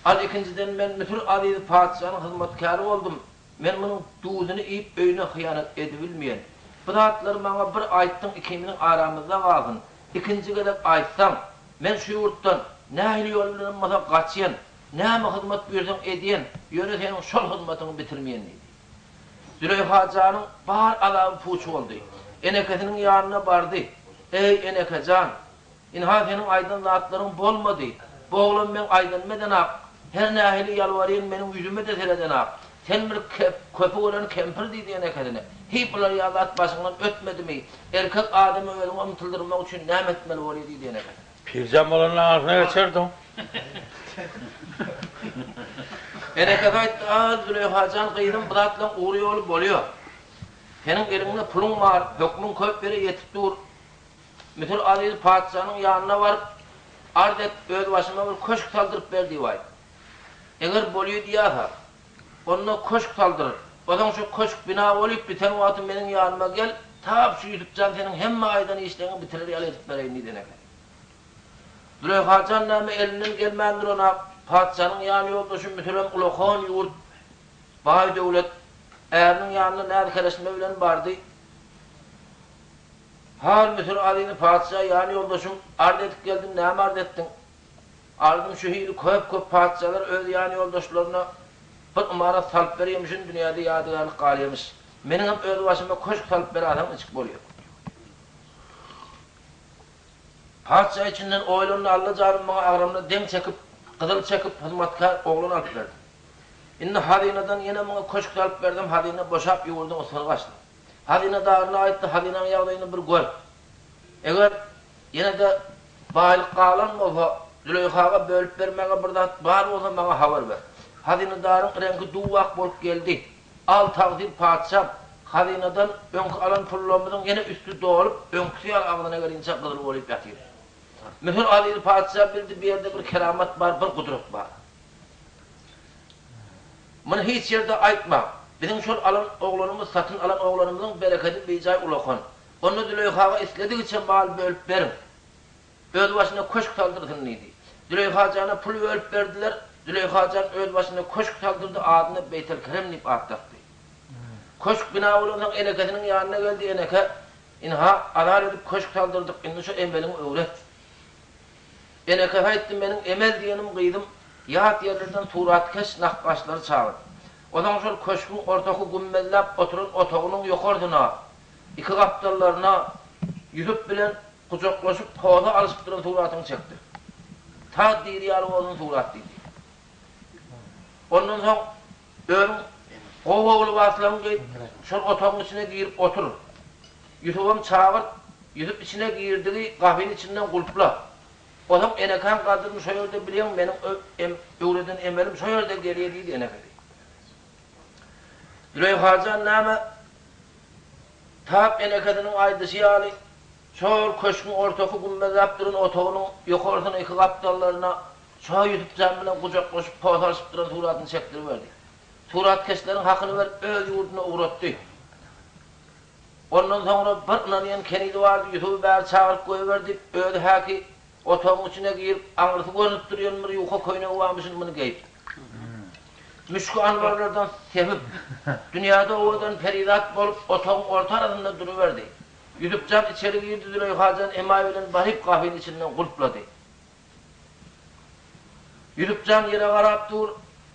Al ikinjiden men Müsür azizi patyşanyň hyzmatkäri boldum, men munuň duzuny iýip öýüne hyýanat edibilmeýän. Bu zatlary maňa bir aýtdyň ikimiziň aramyzda galsyn, ikinji gezek aýtsaň, men şu ýurtdan nähili ýol bilenem bolsa gaçýan, näme hyzmat buýursaň edýän, ýöne seniň şol hyzmatyňy bitirmeýän diýdi. Züleýha janyň bar azaby puç boldy. Enekesiniň ýanyna bardy. Eý, eneke jan! Ynha, seniň aýdan zatlaryň bolmady. Bu oglan meň aýdanymy edenak. Her nähili ýalbarýyn, meniň ýüzüme-de seredenak. Sen bir köpi gören kempir diýdi enekesine. Hiý, bular ýaly zat başyňdan ötmedimi? Erkek adamy özüňe ymtyldyrmak üçin näme etmeli bolýa diýdi enekesine. Pirjan bolanda aňyrsyna geçerdiň. Enekesi aýtdy, A, Züleýha jan, gyzym, bu zatlaryň ugry-ýoly bolýa. Seniň eliňde puluň bar, hökmüň köp ýere ýetip dur. Müsür Aziz patyşanyň ýanyna baryp, arz et, öz başyma bir köşk saldyryp ber diýip aýt. Eger bolýa diýýärse, onda köşk saldyr. Onsoň şu köşk bina bolyp biten wagty meniň ýanyma gel, tap şu Ýusup jan seniň hemme aýdan işleriňi bitirer ýaly edip bereýin diýdi eneke. Züleýha jan näme elinden gelmän duran-ak, patyşanyň ýanýoldaşy Müsürem ulakan ýurt, baý döwlet, äriniň ýanyna näz-kereşme bilen bardy. Hal Müsür Azizi patyşa ýan ýoldaşym arz edip geldim näme arz etdiň? Arzym şu hili köp-köp patyşalar öz ýan ýoldaşlaryna bir ymarat salyp berýemişin dünýäde ýadygärlik galýamyş. Meniňem öz başyma köşk salyp beraseň niçik bolýa? Patyşa içinden oýlandy Alla janym maňa agramyna deň çekip gyzyl çekip hyzmatkär oglan alyp berdi. Indi hazynadan ýene muňa köşk salyp bersem hazyna boşap ýurduň ysgyny gaçdy. Hazynadaryna aýtdy, Hazynaň ýagdaýyny bir gör. Eger ýene-de baýlyk galan bolsa, Züleýhaga bölüp bermäge bir zat bar bolsa, maňa habar ber. Hazynadaryň reňki duw-ak bolup geldi. Al, tagsyr patyşam, hazynadan öňki alan pullarymyzyň ýene üsti dolup, öňküsi ýaly agzyna gelinçä gyzyl bolup ýatyr. Müsür azizi patyşa bildi, bu ýerde bir keramat bar, bir gudrat bar. Muny hiç ýerde aýtmaň. Biziň şol alan oglanymyz, satyn alan oglanymyzyň berekedi bijaý ulakan. Onda Züleýhaga isledigiçe mal bölüp beriň. Öz başyna köşk saldyrsyn diýdi. Züleýha jana pul bölüp berdiler. Züleýha jan öz başyna köşk saldyrdy, adyna Beýtelkerem diýip at dakdy. Köşk bina bolansoň enekesiniň ýanyna geldi, Eneke, ynha, azar edip köşk saldyrdyk, indi şu emeliňi öwret. Enekesi aýtdy, Meniň emel diýenim gyzym, ýat ýerlerden suratkeş nakgaşlary çagyr. Onsoň şol köşgüň ortaky gümmezläp oturan otagynyň ýokarsyna, iki gapdallaryna Ýusup bilen gujaklaşyp poza alyşyp duran suratyňy çekdir. Ta diri ýaly bolsun surat diýdi. Ondan soň özüň gowy-gowy lybaslaryňy geýip, şol otagyň içine girip otur. Ýusubam çagyrt, Ýusup içine girdigi gapyny içinden gulpla. Onsoň enekäň gadryny şo ýerde bilýäň, meniň öwreden emelim şo ýerde gelýä diýdi enekesi. Züleýha jan näme, tap enekesiniň aýdyşy ýaly, şol köşgüň ortaky gümmezläp duran otagynyň ýokarsyna iki gapdallaryna şo Ýusup jan bilen gujaklaşyp posa alyşyp duran suratyny çekdiriberdi. Suratkeşleriň hakyny berip öz ýurduna ugratdy. Ondan soňra bir ynanýan kenizi bardy, Ýusuby bäri çagyryp goýber diýip, özi häki otagyň içine girip, aňyrsy görnüp durýan bir ýuka köýnegi barmyşyn, muny geýip, müşki-anbarlardan sepip, dünýäde owadan perizat bolup, otagyň orta arasynda duruberdi. Ýusup jan içeri girdi, Züleýha jan emaý bilen baryp gapyny içinden gulplady. Ýusup jan ýere garap dur,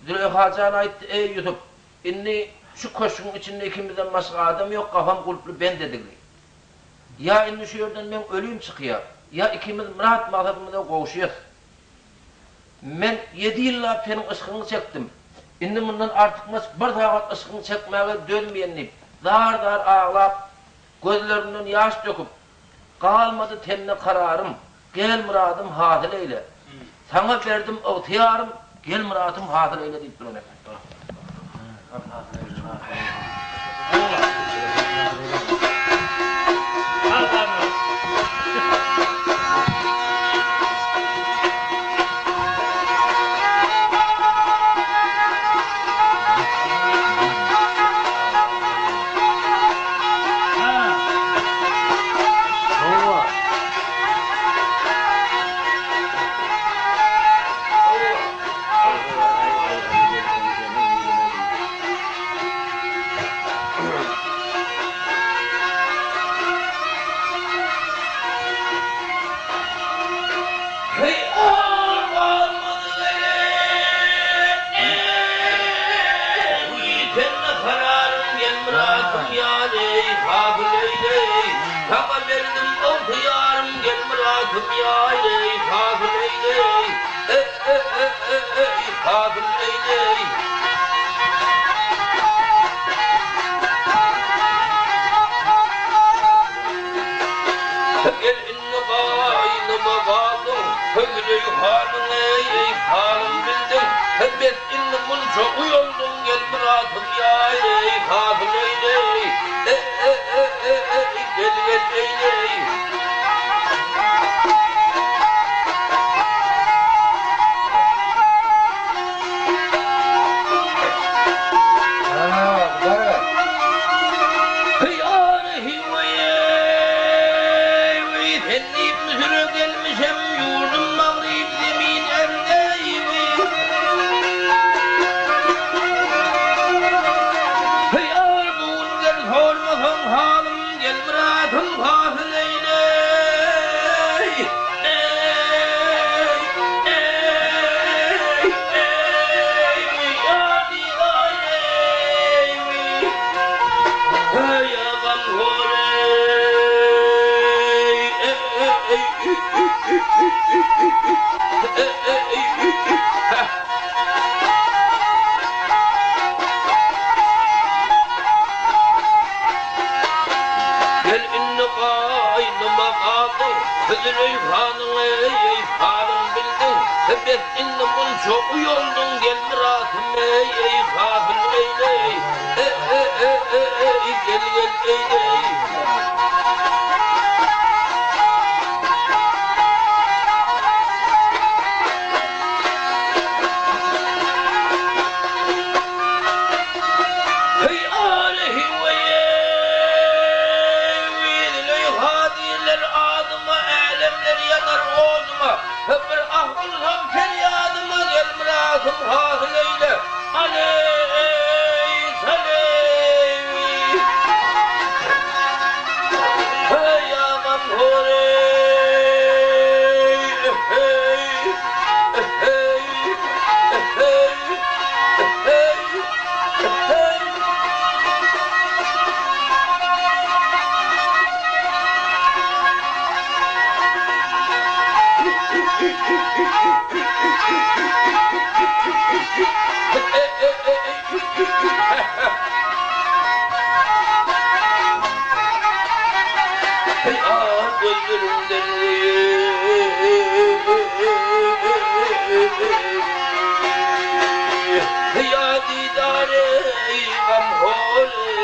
Züleýha jan aýtdy, Eý, Ýusup! Indi şu köşgüň içinde ikimizden başga adam ýok, gapam gulply bent edildi. Ýa indi şu ýerden meň ölüm çykýar, ýa ikimiz myrat-maksadymyza gowşýas. Men ýedi ýyllap seniň yşkyňy çekdim. Indi mundan artykmaç bir sagat yşkyňy çekmäge dözmeýän diýip, zar-zar aglap, gözlerinden ýaş döküp, Galmady tende kararym, Gel myradym hasyl eýle. Saňa berdim ygtyýarym, Gel myratym hasyl eýle diýip duran eken. Saňa berdim ygtyýarym gel myratym ýaýleý hasyl eýleý E-e-e-e-eý hasyl eýleý. Gel indi gaýnyma galdyň, Hözleý hanyň eý-eý halym bildiň, Bes indi munça uýaldyň, Gel myratym ýaýleý hasyl eýleý E-e-e-e-eý gel gel eýleý. Sen diýip Müsüre gelmişem, ýurdum Magryp zemin erde-ýwi. Ýar bu gün gel sormasaň halym, gel myratym hasyl eýleý. Eý, eý, eý, ýar didaýeý. Gel indi gaýnyma galdyň, Züleýhanyň eý, halyn bildiň, Bes indi munça uýaldyň, Gel myratym eý, eý, hasyl eýleý, E-e-e-e-eý, gel, gel eýleý. Heý, alehi weý-eý, Züleýha diýrler adyma, Älemler ýanar oduma. Bir ah ursam perýadyma, Gel myratym hasyl eýle, Aleý, saleý, Heý, agam horeý, Eheý, eheý, eheý, eheý, eheý. Gözlerimden Ýa didar eý gamhor eý.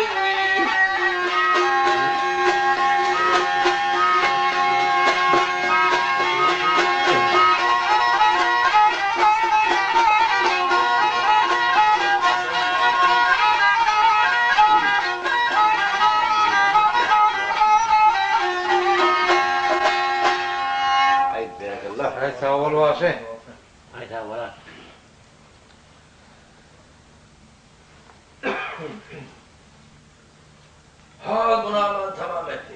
Aý berekella. Aý sag bol bagşy. Aý sag bol a. Hal bu namany tamam etdi.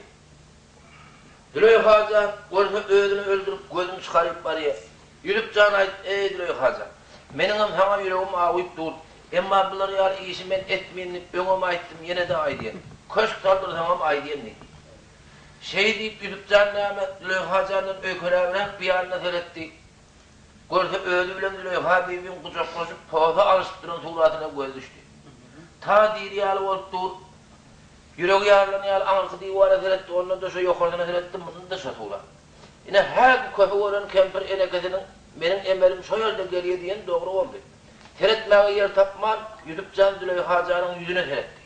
Züleýha jan görse özüni öldürip gözüni çykaryp barýar. Ýüzüp jan aýt, eý Züleýha jan, meniňem saňa ýüregim awyp dur. Emma bular ýaly işi men etmeýin diýip öňem aýtdym, ýene-de aýdýan. Köşk saldyrsaňam aýdýan diýdi. Şeý diýip Ýüzüp jan näme, Züleýha jandan öýkeläbräk bir ýanyna seretdi. Görse özi bilen Züleýha bibiň gujaklaşyp posa alyşyp duran suratyna gözi düşdi. Ta diri ýaly bolup dur. Ýüregi ýarylan ýaly aňyrky diwara seretdi, ondan-da şo ýokarsyna seretdi, munda-da şo surat. Ine, häki köpi gören kempir enekesiniň Meniň emelim şo ýerde gelýä diýeni dogry boldy. Seretmäge ýer tapman, Ýusup jan Züleýha janyň ýüzüne seretdi.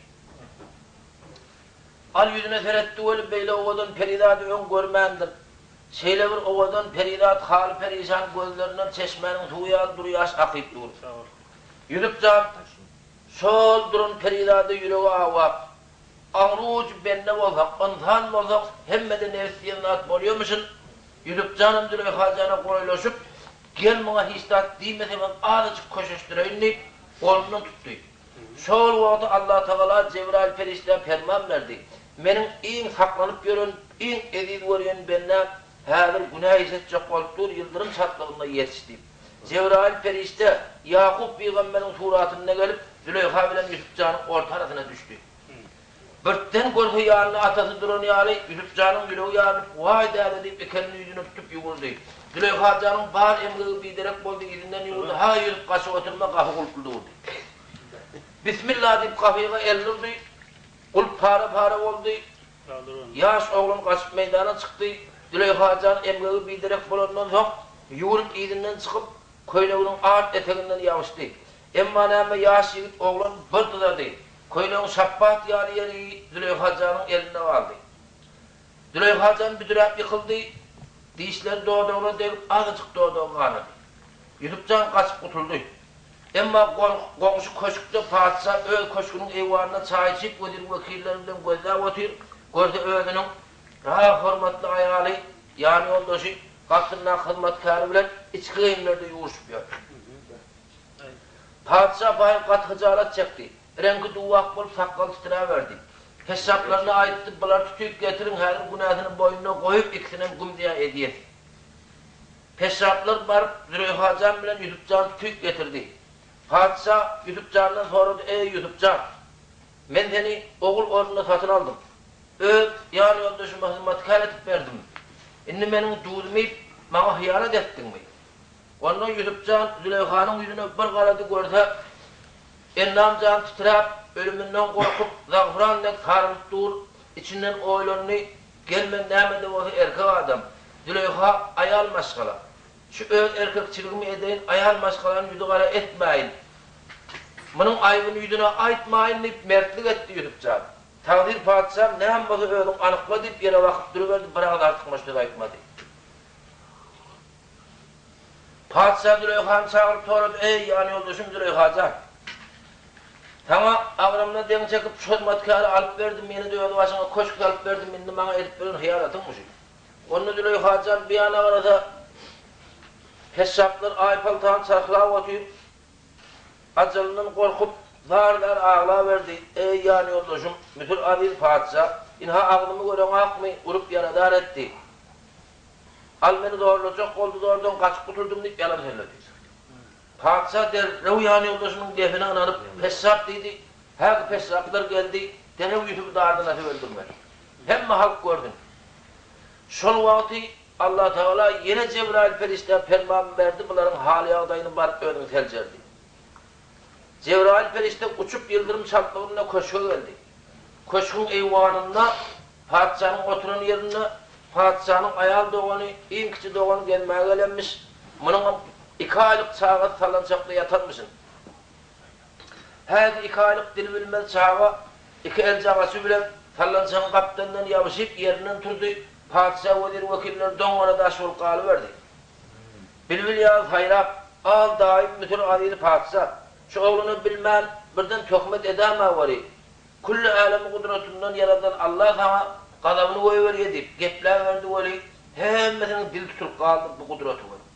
Al ýüzüne seretdi weli beýle owadan perizady öň görmändir. Şeýle bir owadan perizat haly perişan gözlerinden çeşmäniň suwy ýaly dury ýaş akyp dur. Ýusup jan şol duran perizada ýüregi awap, Aňry ujy bende bolsak, ynsan bolsak hemmede nebis diýen zat bolýamyşyn. Ýusup janam Züleýha jana golaýlaşyp, Gel muňa hiç zat diýmeseňem azajyk köşeşdireýin diýip, golundan tutdy. Şol wagty Allatagala Jebraýyl perişdä perman berdi, Meniň iň saklanyp ýören, iň eziz görýän bendäm häzir günä iş etjek bolup dur, ýyldyrym çaltlygynda ýetiş diýip. Jebraýyl perişde Ýakup pygamberiň suratynda gelip, Züleýha bilen Ýusup janyň orta arasyna düşdi. Birden görse ýanynda atasy duran ýaly, Ýusup janyň ýüregi ýarylyp, Waý däde diýip, iki elini ýüzüne tutup ýüwürdi. Züleýha janyň bar emgegi biderek boldy, yzyndan ýüwürdi, Haý, Ýusup, gaçyp oturma, gapy gulply durdy. Bismilla diýip, gapyga elini urdy. Gulp para-para boldy. Ýaş oglan gaçyp meýdana çykdy. Züleýha jan emgegi biderek bolandan soň, ýüwrüp yzyndan çykyp, köýneginiň art eteginden ýabyşdy. Emma näme, ýaş ýigit oglan bir dyzady. Köýnegiň şapbat ýaly ýeri Züleýha janyň elinde galdy. Züleýha jan büdüräp ýykyldy, dişleri dodagyna degip, azajyk dodagy ganady. Ýusup jan gaçyp gutuldy. Emma goňşy köşkde patyşa öz köşgüniň eýwanynda çaý içip, wezir-wekilleri bilen gözläp otyr, görse özüniň ra hormatly aýaly, ýanýoldaşy, gapysyndaky hyzmatkäri bilen içki geýimlerde ýuwuşyp ýör. Patyşa baý gaty hyjalat çekdi. Reňki duwak bolup, sakgaly titräberdi. Keşşaplaryna aýtdy, Bulary tutup getiriň, häzir günäsini boýnuna goýup, ikisinem güm-zyýa edýes. Keşşaplar baryp, Züleýha jan bilen Ýusup jany tutup getirdi. Patyşa Ýusup jandan sorady, Eý, Ýusup jan! Men seni ogul ornuna satyn aldym. Öz ýanýoldaşyma hyzmatkär edip berdim. Indi meniň duzumy iýip, maňa hyýanat etdiňmi? Onda Ýusup jan Züleýhanyň ýüzüne bir garady, görse, endam-jany titräp, ölüminden gorkup, zagfyran dek sarylyp dur. Içinden oýlandy, Gel men näme-de bolsa erkek adam, Züleýha aýal maşgala. Şu öz erkekçiligimi edeýin, aýal maşgalany ýüzi gara etmäýin. Munuň aýbyny ýüzüne aýtmaýyn diýip, mertlik etdi Ýusup jan. Tagsyr patyşam, näme bolsa özüň anykla diýip, ýere bakyp duruberdi, bir agyz artykmaç söz aýtmady. Patyşa Züleýhany çagyryp sorady, Eý, ýanýoldaşym Züleýha jan! Saňa agramyna deň çekip, şu hyzmatkäri alyp berdim, ýene-de öz başyňa köşk salyp berdim, indi maňa edip beren hyýanatyňmy şu? Onda Züleýha jan bir ýana garasa, keşşaplar aýpaltany çarhlap otyr. Ajalyndan gorkup, zar-zar aglaberdi, Eý, ýanýoldaşym, Müsür aziz patyşa, ynha agzymy göreňakmy, urup ýaradar etdi. Al meni zorlajak boldy, zordan gaçyp gutuldym diýip ýalan sözledi. Patyşa derrew ýanýoldaşynyň gepine ynanyp, Peşşap diýdi. Häki peşşaplar geldi, derrew Ýusuby dardan asyp öldürmeli. Hemme halk görsün. Şol wagty Allatagala ýene Jebraýyl perişdä perman berdi, bularyň hal-ýagdaýyny baryp özüň seljer diýip. Jebraýyl perişde uçup ýyldyrym çaltlygynda köşge geldi. Köşgüň eýwanynda patyşanyň oturan ýerinde patyşanyň aýal dogany, iň kiçi dogany gezmäge gelenmiş, munuňam iki aýlyk çagasy sallançakda ýatanmyşyn. Häki iki aýlyk dil bilmez çaga iki eljagaçy bilen sallançagyň gapdalyndan ýabyşyp ýerinden turdy, patyşa wezir-wekiller doňňara daş bolup galyberdi. Bilbil ýaly saýrap, Al, daýym Müsür azizi patyşa, şu oglana bilmän, birden töhmet edämeweri, külli älemi gudratyndan ýaradan Alla saňa gazabyny goýberýä diýip, gepläberdi weli, hemmesiniň dili tutulyp galdy bu gudraty görüp.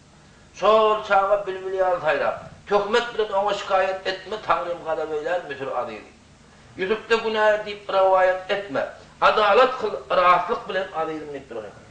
Şol çaga bilbil ýaly saýrap, Töhmet bilen oňa şikaýat etme, Taňrym gazap eýlär Müsür azizi. Ýusupda günä diýip rowaýat etme. Adalat kyl, rastlyk bilen azizim diýip duran eken.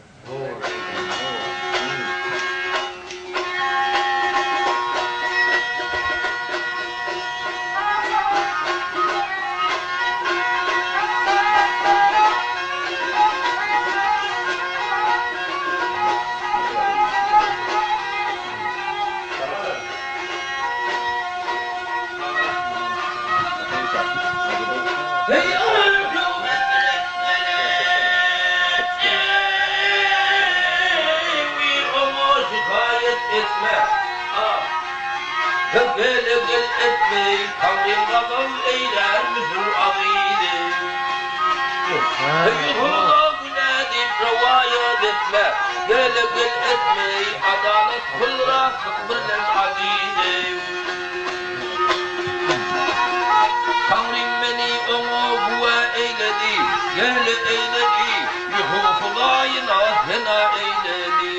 Taňrym meni oňa güwä eýledi, Gele eýledi, Ýehowa Hudaýyna sena eýledi.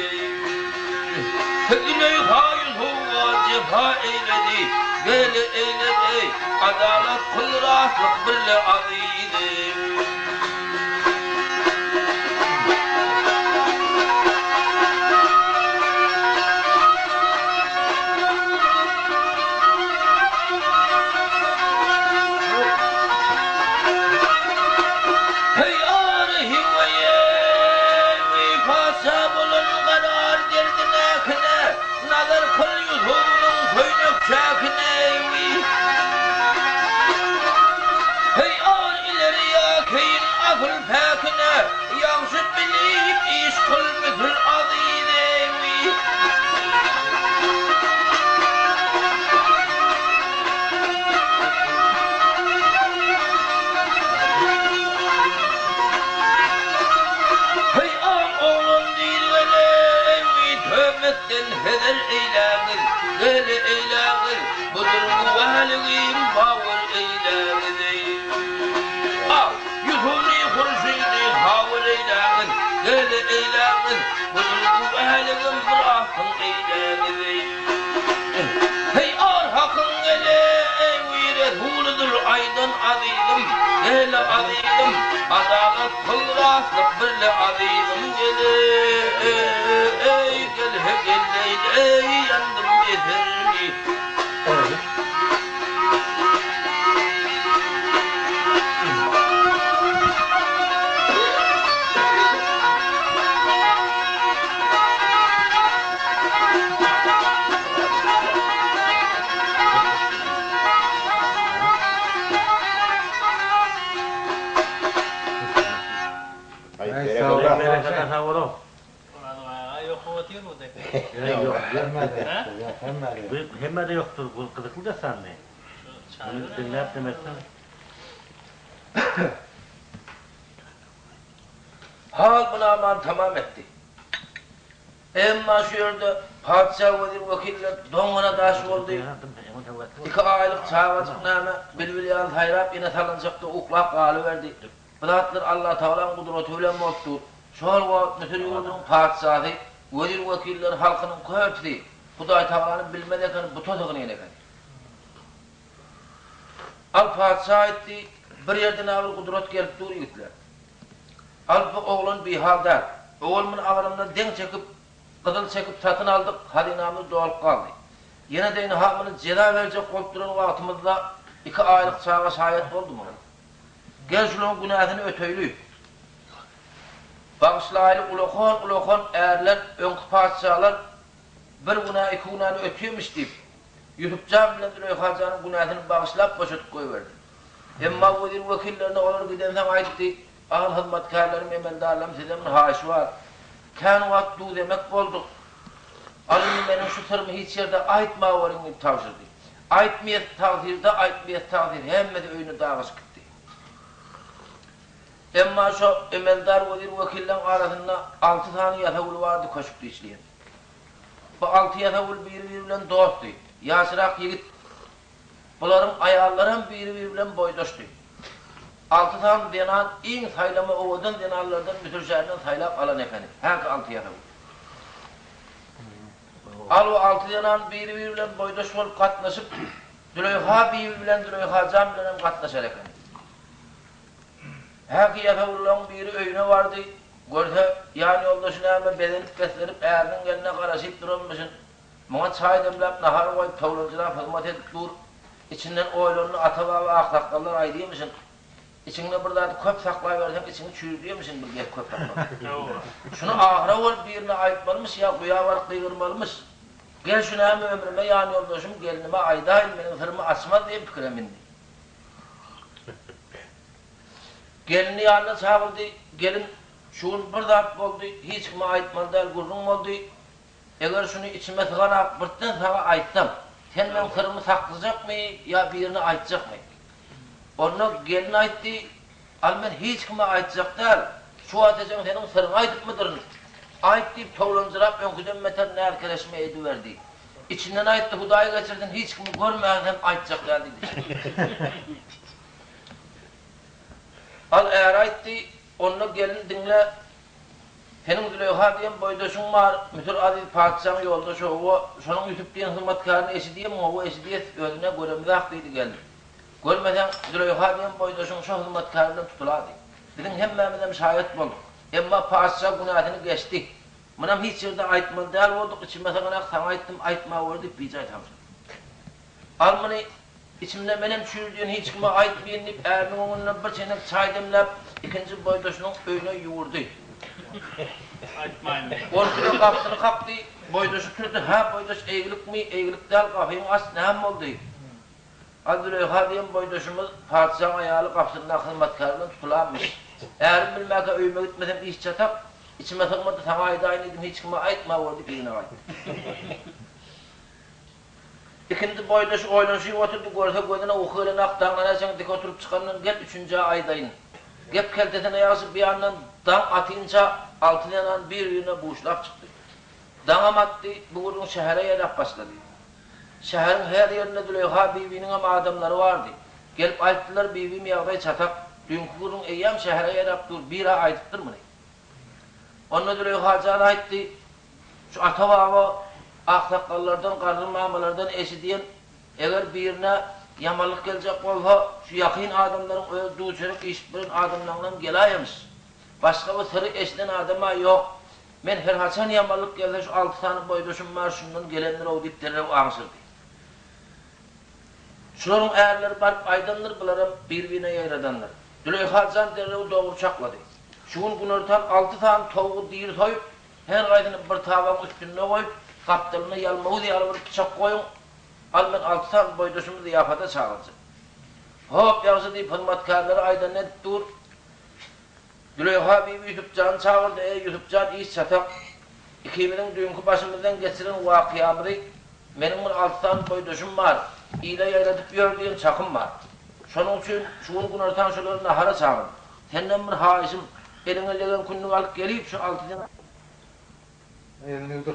Züleýha Ýusuba jepa eýledi, Gele eýledi, adalat kyl rastlyk birle azizim. Adalatdan heder eýläňiz, Gele eýläňiz, Budur güwäligim bawar eýläňiz eý. Al, Ýusuny Hurşydy hawar eýläňiz, Gele eýläňiz, Budur güwäligim rasyň eýläňiz eý. Heý, ar Hakyň gele eý Resulydyr aýdan azizim, Gele azizim, Adalat kyl rastlyk birle azizim gele eý, Gel-he gel-leý-leý ýandym eserli. Berekella sag boluň. Hemmede ýokdur bu gyzykly dessandy. Muny diňläp demezsiň. Hal bu namany tamam etdi. Emma şu ýerde patyşa wezir-wekiller doňňara daş boldy. Iki aýlyk çagajyk näme, bilbil ýaly saýrap ýene salynjakda uklap galyberdi. Bu zatlar Allatagalaň gudraty bilen bolup dur. Şol wagt Müsür ýurdunyň patyşasy, wezir-wekilleri, halkynyň köpüsi Hudaýtagalany bilmez eken, buta sygynýan eken. Al patyşa aýtdy, Bir ýerden-ä bir gudrat gelip dur, ýigitler. Al bu oglan bihal däl. Owal muny agramdan deň çekip, gyzyl çekip satyn aldyk, hazynamyz dolup galdy. Ýene-de ynha muny jeza berjek bolup duran wagtymyzda iki aýlyk çaga şaýat boldy muňa. Gel şulaň günäsini öteýli. Bagyşlaýly ulakan-ulakan ärler, öňki patyşalar bir günä, iki günäni ötýemiş diýip, Ýusup jan bilen Züleýha janyň günäsini bagyşlap boşadyp goýberdi. Emma wezir-wekillerine olar gidensoň aýtdy, Agyr hyzmatkärlerim, emeldarlarym sizden bir haýyş bar. Kän wagt duz-emek bolduk. Al indi meniň şu syrymy hiç ýerde aýtmaweriň diýip tabşyrdy. Aýtmyýas tagsyr-da, aýtmyýas tagsyr, hemmesi öýüne dagaşyp gitdi. Emma şo emeldar wezir-wekilleň arasynda alty sany ýasawul bardy köşkde işleýän. Bu alty ýasawul biri-biri bilen dostdy. Ýaşrak ýigit. Bularyň aýallaram biri-biri bilen boýdaşdy. Alty sany zenan iň saýlama owadan zenanlardan Müsür şäherinden saýlap alan ekeni. Häki alty ýasawul. Al bu alty zenan biri-biri bilen boýdaş bolup gatnaşyp, Züleýha bibi bilen Züleýha jan bilenem gatnaşar ekeni. Häki ýasawullaryň biri öýüne bardy. Görse, ýanýoldaşy näme bezenip-beslenip äriniň geline garaşyp duranmyşyn. Muňa çaý demläp, nahar goýup, towlanjyrap hyzmat edip dur. Içinden oýlandy, Ata-baba aksakgallar aýdýmyşyn, Içiňde bir zady köp saklaberseň, içiňi çüýrdýärmişin bir gep köp saklasaň. Şuny ahyra bolup birine aýtmalymyş ýa guýa baryp gygyrmalymyş. Gel şu näme ömrüme ýanýoldaşym gelnime aýdaýyn, meniň syrymy açmaz diýen pikire mindi. Gelnini ýanyna çagyrdy, Gelin, şu gün bir zat boldy, hiç kime aýtmaly däl gürrüň boldy. Eger şuny içime syganak birden saňa aýtsam, sen meň syrymy saklajakmy ýa birine aýtjakmy? Onda gelin aýtdy, Al men hiç kime aýtjak däl, şu wagt ejeň seniň syryňy aýdypmydyryn? Aýt diýip towlanjyrap öňküden beter näz-kereşme ediberdi. Içinden aýtdy, Hudaý geçirsin hiç kimi görmänsem aýtjak däl diýdi. Al äri aýtdy, Onda gelin diňle, Seniň Züleýha diýen boýdaşyň bar, Müsür aziz patyşaň ýoldaşy hawa, şonuň Ýusup diýen hyzmatkärini eşidýämiň, hawa, eşidýäs, özüne göremizak diýdi gelin. Görmeseň, Züleýha diýen boýdaşyň şo hyzmatkäri bilen tutulady. Biziň hemmämizem şaýat bolduk. Emma patyşa günäsini geçdi. Munam hiç ýerde aýtmaly däl bolduk, içime syganak saňa aýtdym, aýtmaweri diýip bijaý tabşyrdy. Al muny, içimde menem çüýrüdýän hiç kime aýtmaýyn diýip, äriniň öňünde bir çeýnek çaý demläp, ikinji boýdaşynyň öýüne ýüwürdi. Aýtmaýyn diýip. Ortada gapysyny kakdy, boýdaşy turdy, Hä, boýdaş, eýgilikmi, eýgilik däl, gapyňy aç, näme boldy? Al Züleýha diýen boýdaşymyz patyşaň aýaly gapysyndaky hyzmatkäri bilen tutulanmyş. Ärim bilmäkä öýüme gitmesem iş çatak, içime sygmady, saňa aýdaýyn diýdim, hiç kime aýtmaweri diýip yzyna gaýtdy. Ikindi boýdaşy oýlanyşyp oturdy, görse gözüne uky gelen ak daňdan äçeň dik oturyp çykandan gel üçünjä aýdaýyn. Gep keltesine ýagşy bir ýandan daň atynça alty zenan bir-birine buşlap çykdy. Daňam atdy, bu gürrüň şähere ýaýrap başlady. Şäheriň her ýerinde Züleýha bibiniňem adamlary bardy. Gelip aýtdylar, Bibim ýagdaý çatak, düýnki gürrüň eýýäm şähere ýaýrap dur, bir-ä aýdypdyr muny. Onda Züleýha jan aýtdy, Şu ata-baba aksakgallardan, garry mamalardan eşidýän, eger birine ýamanlyk geljek bolsa, şu ýakyn adamlaryň öz duçerek işip bilen adamlaryňdan geläýemiş. Başga bir syry eşiden adam-a ýok. Men her haçan ýamanlyk gelse şu alty sany boýdaşym bar, şundan gelendir-ow diýip derrew aňşyrdy. Şularyň ärleri baryp aýdandyr, bularam bir-birine ýaýradandyr. Züleýha jan derrew dogry çaklady. Şu gün günortan alty sany towugy diri soýup, her gaýsyny bir tabagyň üstünde goýup, gapdalynda ýalmawuz ýaly bir pyçak goýuň, al men alty sany boýdaşymy zyýapata çagyrjak. Hop, ýagşy diýip, hyzmatkärlere aýdanyny edip dur. Züleýha bibi Ýusup jany çagyrdy, Eý, Ýusup jan, iş çatak. Ikimiziň düýnki başymyzdan geçiren wakyýamyzy meniň bir alty sany boýdaşym bar, ile ýaýradyp ýör diýen çakym bar. Şonuň üçin şu gün günortan şolary nahara çagyr. Senden bir haýyşym, eliňe legen kündük alyp gelip, şu alty Elini ýuwdur.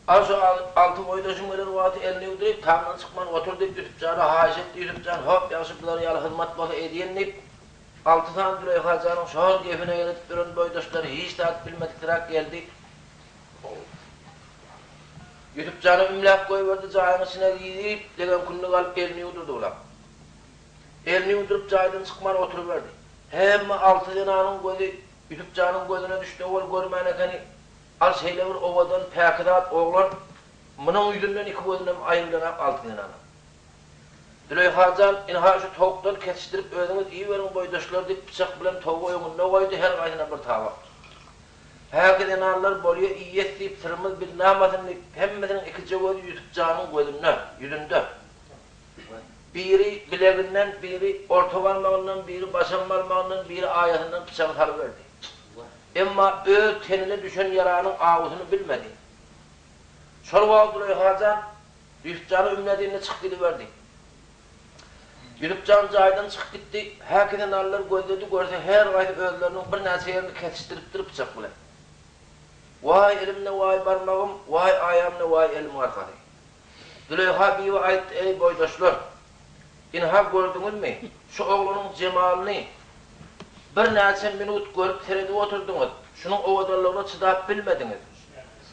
Al şu alty boýdaşym gelen wagty elini ýuwduryp, tamdan çykman otur diýip, Ýusup jana haýyş etdi. Ýusup jan, Hop, ýagşy bular ýaly hyzmat bolsa edýin diýip, alty sany Züleýha janyň şol gepine ýeredip duran boýdaşlary hiç zat bilmediksiräk geldi. Ýusup jana ümläp goýberdi, jaýyň içine girip, legen kündük alyp elini ýuwdurdy bular. Elini ýuwduryp jaýdan çykman oturyberdi. Hemme alty zenanyň gözi Ýusup janyň gözüne düşdi, owal görmän ekeni. Al şeýle bir owadan, päkizat oglan, munuň ýüzünden iki gözünem aýrylanak alty zenana. Züleýha jan, ynha şu towukdan kesişdirip özüňiz iýiberiň boýdaşlar diýip pyçak bilen towugy öňünde goýdy, her gaýsyna bir tabak. Häki zenanlar bolýa iýes diýip syrymyz bilnamasyn diýip hemmesiniň ikije gözi Ýusup janyň gözünde, ýüzünde. Biri bileginden, biri orta barmagyndan, biri başam barmagyndan, biri aýasyndan pyçagy salyberdi. Emma öz tenine düşen ýaranyň awusyny bilmedi. Şol wagt Züleýha jan Ýusup jana ümlediğinde çykyp gidiberdi. Ýusup jan jaýdan çykyp gitdi. Häki zenanlar gözledi, görse her gaýsy özleriniň birnäçe ýerini kesişdiripdir pyçak bilen. Waý elimde waý barmagym, waý aýamda waý elimiň arkasy. Züleýha bibi aýtdy, Eý, boýdaşlar! Ynha, gördüňizmi, şu oglanyň jemalyny birnäçe minut görüp seredip oturdyňyz, şunuň owadanlygyna çydap bilmediňiz.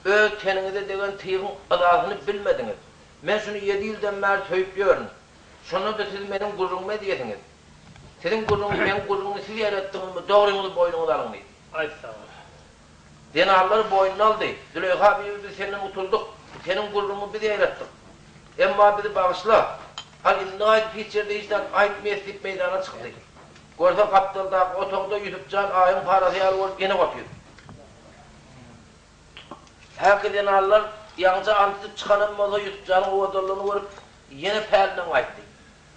Öz teniňize degen tygyň yzasyny bilmediňiz. Men şuny ýedi ýyldan bäri söýüp ýörün. Şonda-da siz meniň gürrüňimi edýesiňiz. Siziň gürrüňi, meň gürrüňimi siz ýaratdyňyzmy, dogryňyzy boýnuňyza alyň diýdi. Aýtsaňyz. Zenanlar boýnuna aldy. Züleýha bibi biz senden utuldyk. Seniň gürrüňiňi biz ýaýratdyk. Emma bizi bagyşla. Hal indi gaýdyp hiç ýerde hiç zat aýtmaýas diýip meýdana çykdy. Görse gapdaldaky otagda Ýusup jan aýyň parasy ýaly bolup ýene otyr. Häki zenanlar ýaňyja ant içip çykanam bolsa Ýusup janyň owadanlygyny görüp ýene pälinden gaýtdy.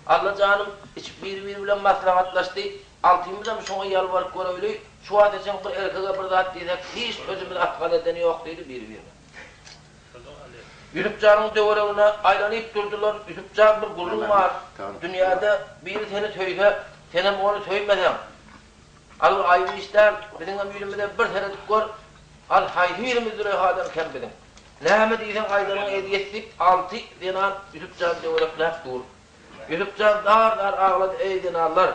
Alla janym içip biri-biri bilen maslahatlaşdy, Altymyzam şoňa ýalbaryp göreýli, şu wagta çen bir erkege bir zat diýsek hiç sözümizi atgal edeni ýok diýdi biri-birine. Ýusup janyň töweregine aýlanyp durdular, Ýusup jan bir gürrüň bar, dünýäde biri seni söýse, senem ony söýmeseň, al bir aýyp iş däl, biziňem ýüzümize bir seredip gör, al haýsy birimiz Züleýhadan kem biziň. Näme diýseň aýdanyňy edýäs diýip, alty zenan Ýusup jany döwerekläp dur. Ýusup jan zar-zar aglady, Eý, zenanlar!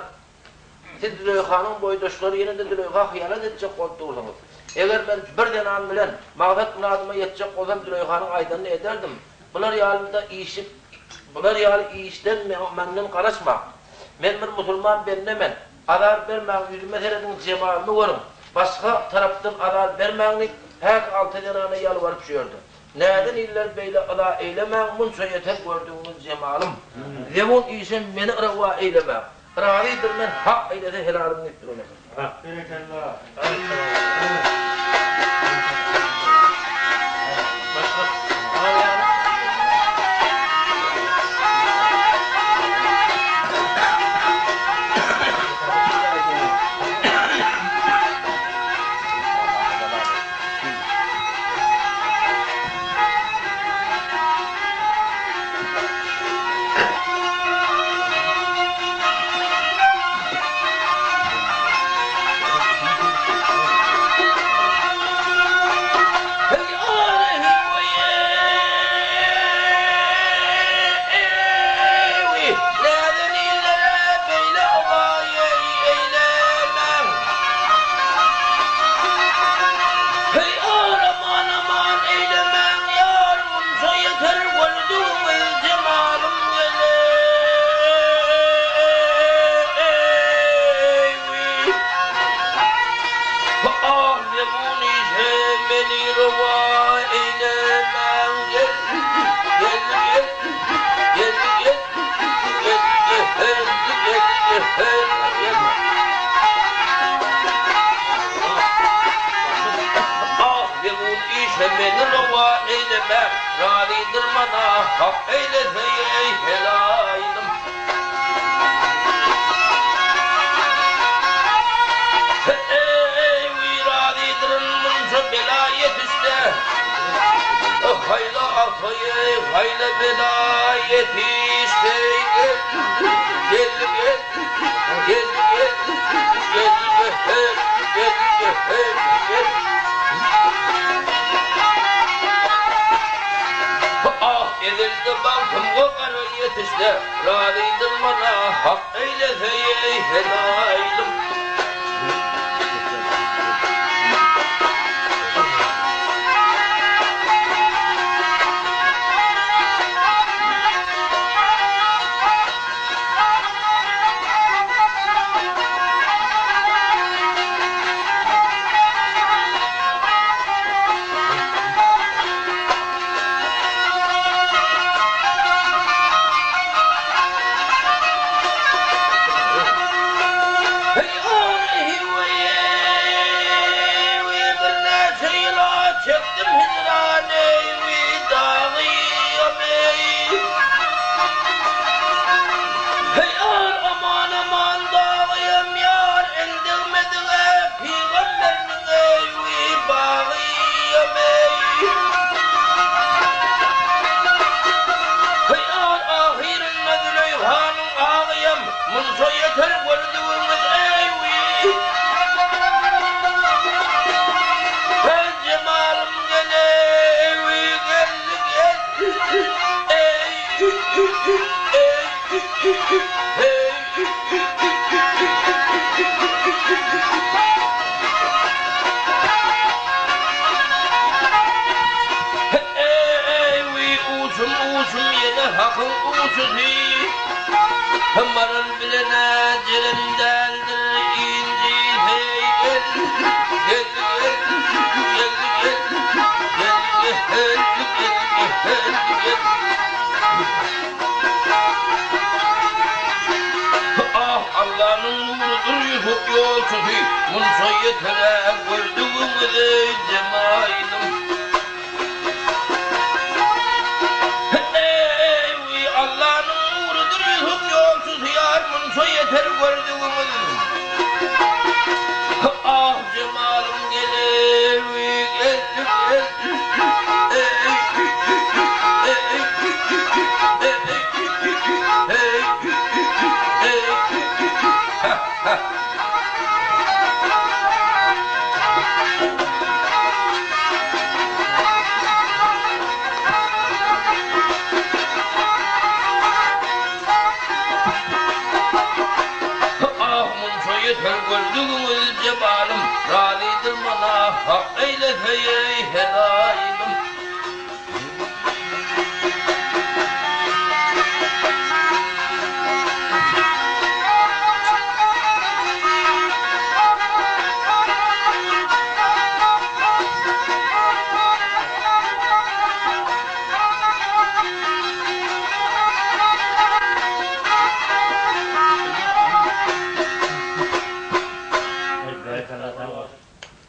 Siz Züleýhanyň boýdaşlary ýene-de Züleýha hyýanat etjek bolup dursuňyz. Eger men bir zenan bilen maksat-myradyma ýetjek bolsam Züleýhanyň aýdanyny ederdim. Bular ýalyda işi bular ýaly işden menden garaşmaň. Men bir musulman bende men. Azar bermäň, ýüzüme serediň, jemalymy görüň. Başga tarapdan azar bermäň diýip, häki alty zenana ýalbaryp şu ýerde. Näden iller beýle yza eýlemäň, munça ýeter gördügiňiz jemalym. Zebun işe meni yrawa eýlemäň. Razydyr men hak eýlese helalym diýip duran eken. Berekella. meni rowa eýlemäň gel, gel, gel, gel, gel, gel, gel, gel, gel, gel. Ah, melun işe meni rowa eýlemäň, Razydyr mana Hak eýlese eý helaýlym. Eý, razydyryn munça bela ýetişse, Haýla agtaý, haýla bela ýetişse, Gel, gel, gel, gel, gel, gel, gel, gel, gel, gel. Ah, ezelde bagtymga gara ýetişse, Razydyr mana Hak eýlese eý helaýlym. Heý, ol-hi-wi, birnäçe ýyl-a çekdim hijran-eý-wi, dagy-ýam-eý. Heý, ol aman-aman dagy-ýam ýar, el degmedige pygamberniň-eý-wi, bagy-ýam-eý. Heý, ol ahyrynda Züleýhanyň agy-ýam, Munça ýeter gördügiňiz eý-wiý. Heý, jemalym gel eý-wiý, geldi gel, eý, eý, eý. Eý-wiý, uçum, uçum ýene Hakyň uçusy. Maral bilen-ä jeren däldir injisi. Gel, gel, gel, gel, gel, gel, gel, gel, gel, gel. Ah, Allanyň nurudyr Ýusup ýolçusy, Munça ýeter-ä gördügiňiz eý, jemaýynym. Eý, Allanyň nurudyr Ýusup ýolçusy ýar, Munça ýeter gördügiňiz. Ah, jemalym gel eý, gel, gel, eý, eý, eý, eý, eý, ha, ha. Ah, munça ýeter gördügiňiz jemalym, Razydyr mana Hak eýlese eý helaýlym.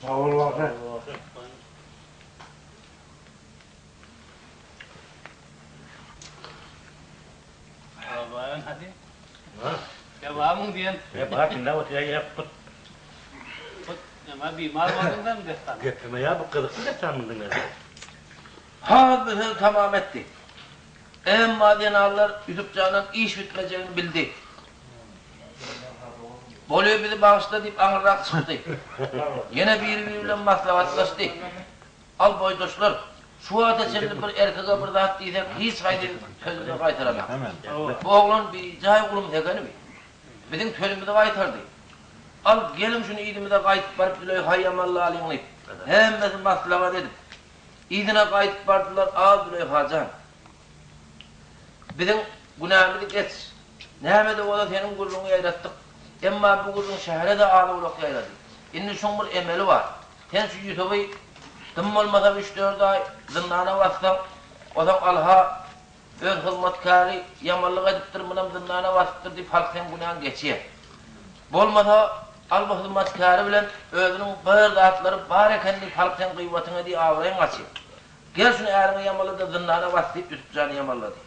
Sag bol bagşy. Jebamyň diýen. E bar diňläp otyr ýa put. Put näme bimar bolduň sen dessana. Gepleme ýa bu gyzykly dessan muny diňlese. Has bir sözi tamam etdi. Emma zenanlar Ýusup jandan iş bitmejegini bildi. Bolýa bizi bagyşla diýip aňyrrak çykdy. Ýene biri-biri bilen maslahatlaşdy. Al boýdaşlar, şu wagta çenli bir erkege bir zat diýsek hiç haýsy sözümizi gaýtaranak. Bu oglan bijaý ulumsy ekenimi? Biziň sözümizi gaýtardy. Al, geliň şuny yzymyza gaýdyp baryp Züleýha ýamanlalyň diýip, hemmesi maslahat edip, yzyna gaýdyp bardylar, Al Züleýha jan, biziň günämizi geç. Näme-de bolsa seniň gürrüňiňi ýaýratdyk. Emma bu gürrüň şähere-de az-owlak ýaýrady. Indi şuň bir emeli bar. Sen şu Ýusuby. Dym bolmasa üç-dört aý zyndana bassaň, ozaň alha öz hyzmatkäri ýamanlyk edipdir, munam zyndana basypdyr diýip halk seň günäňi geçýär. Bolmasa al bu hyzmatkäri bilen özüniň bir zatlary bar eken diýip halk seň gyýbatyňy edýär, abraýyň gaçýar. Gel şuny äriňe ýamala-da zyndana bas diýip Ýusupjany ýamallady.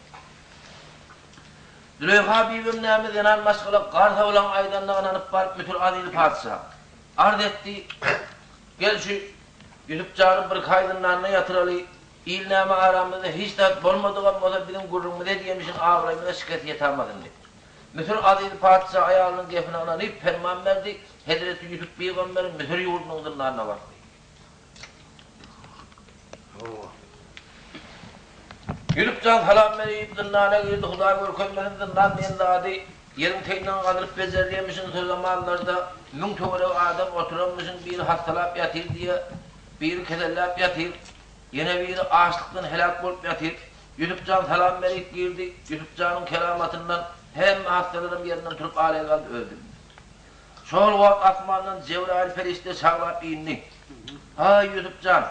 Züleýha bibem näme zenan maşgala garsawlaň aýdanyna ynanyp baryp Müsür azizi patyşa arz etdi, Gel şu Ýusup jany birki aý zyndanda ýatyraly, il näme aramyzda hiç zat bolmadygam bolsa biziň gürrüňimize diýemişin abraýymyza şikes ýetämasyn diýip. Müsür azizi patyşa aýalynyň gepine ynanyp perman berdi, Hezreti Ýusup pygamberi Müsür ýurdunyň zyndanyna basdy. Ýusup jan salam berip zyndana girdi, Hudaý görkezmesin zyndan diýen zady Ýeriň teýinden gazylyp bejerilýärmişin şo zamanlarda müň töweregi adam oturanmyşyn biri hassalap ýatyr diýýä, biri keselläp ýatyr, ýene biri açlykdan heläk bolup ýatyr. Ýusup jan salam berip girdi, Ýusup janyň keramatyndan hemme hassalaram ýerinden turup aleý galdy öldi. Şol wagt asmandan Jebraýyl perişde şaglap indi. Haý Ýusup jan!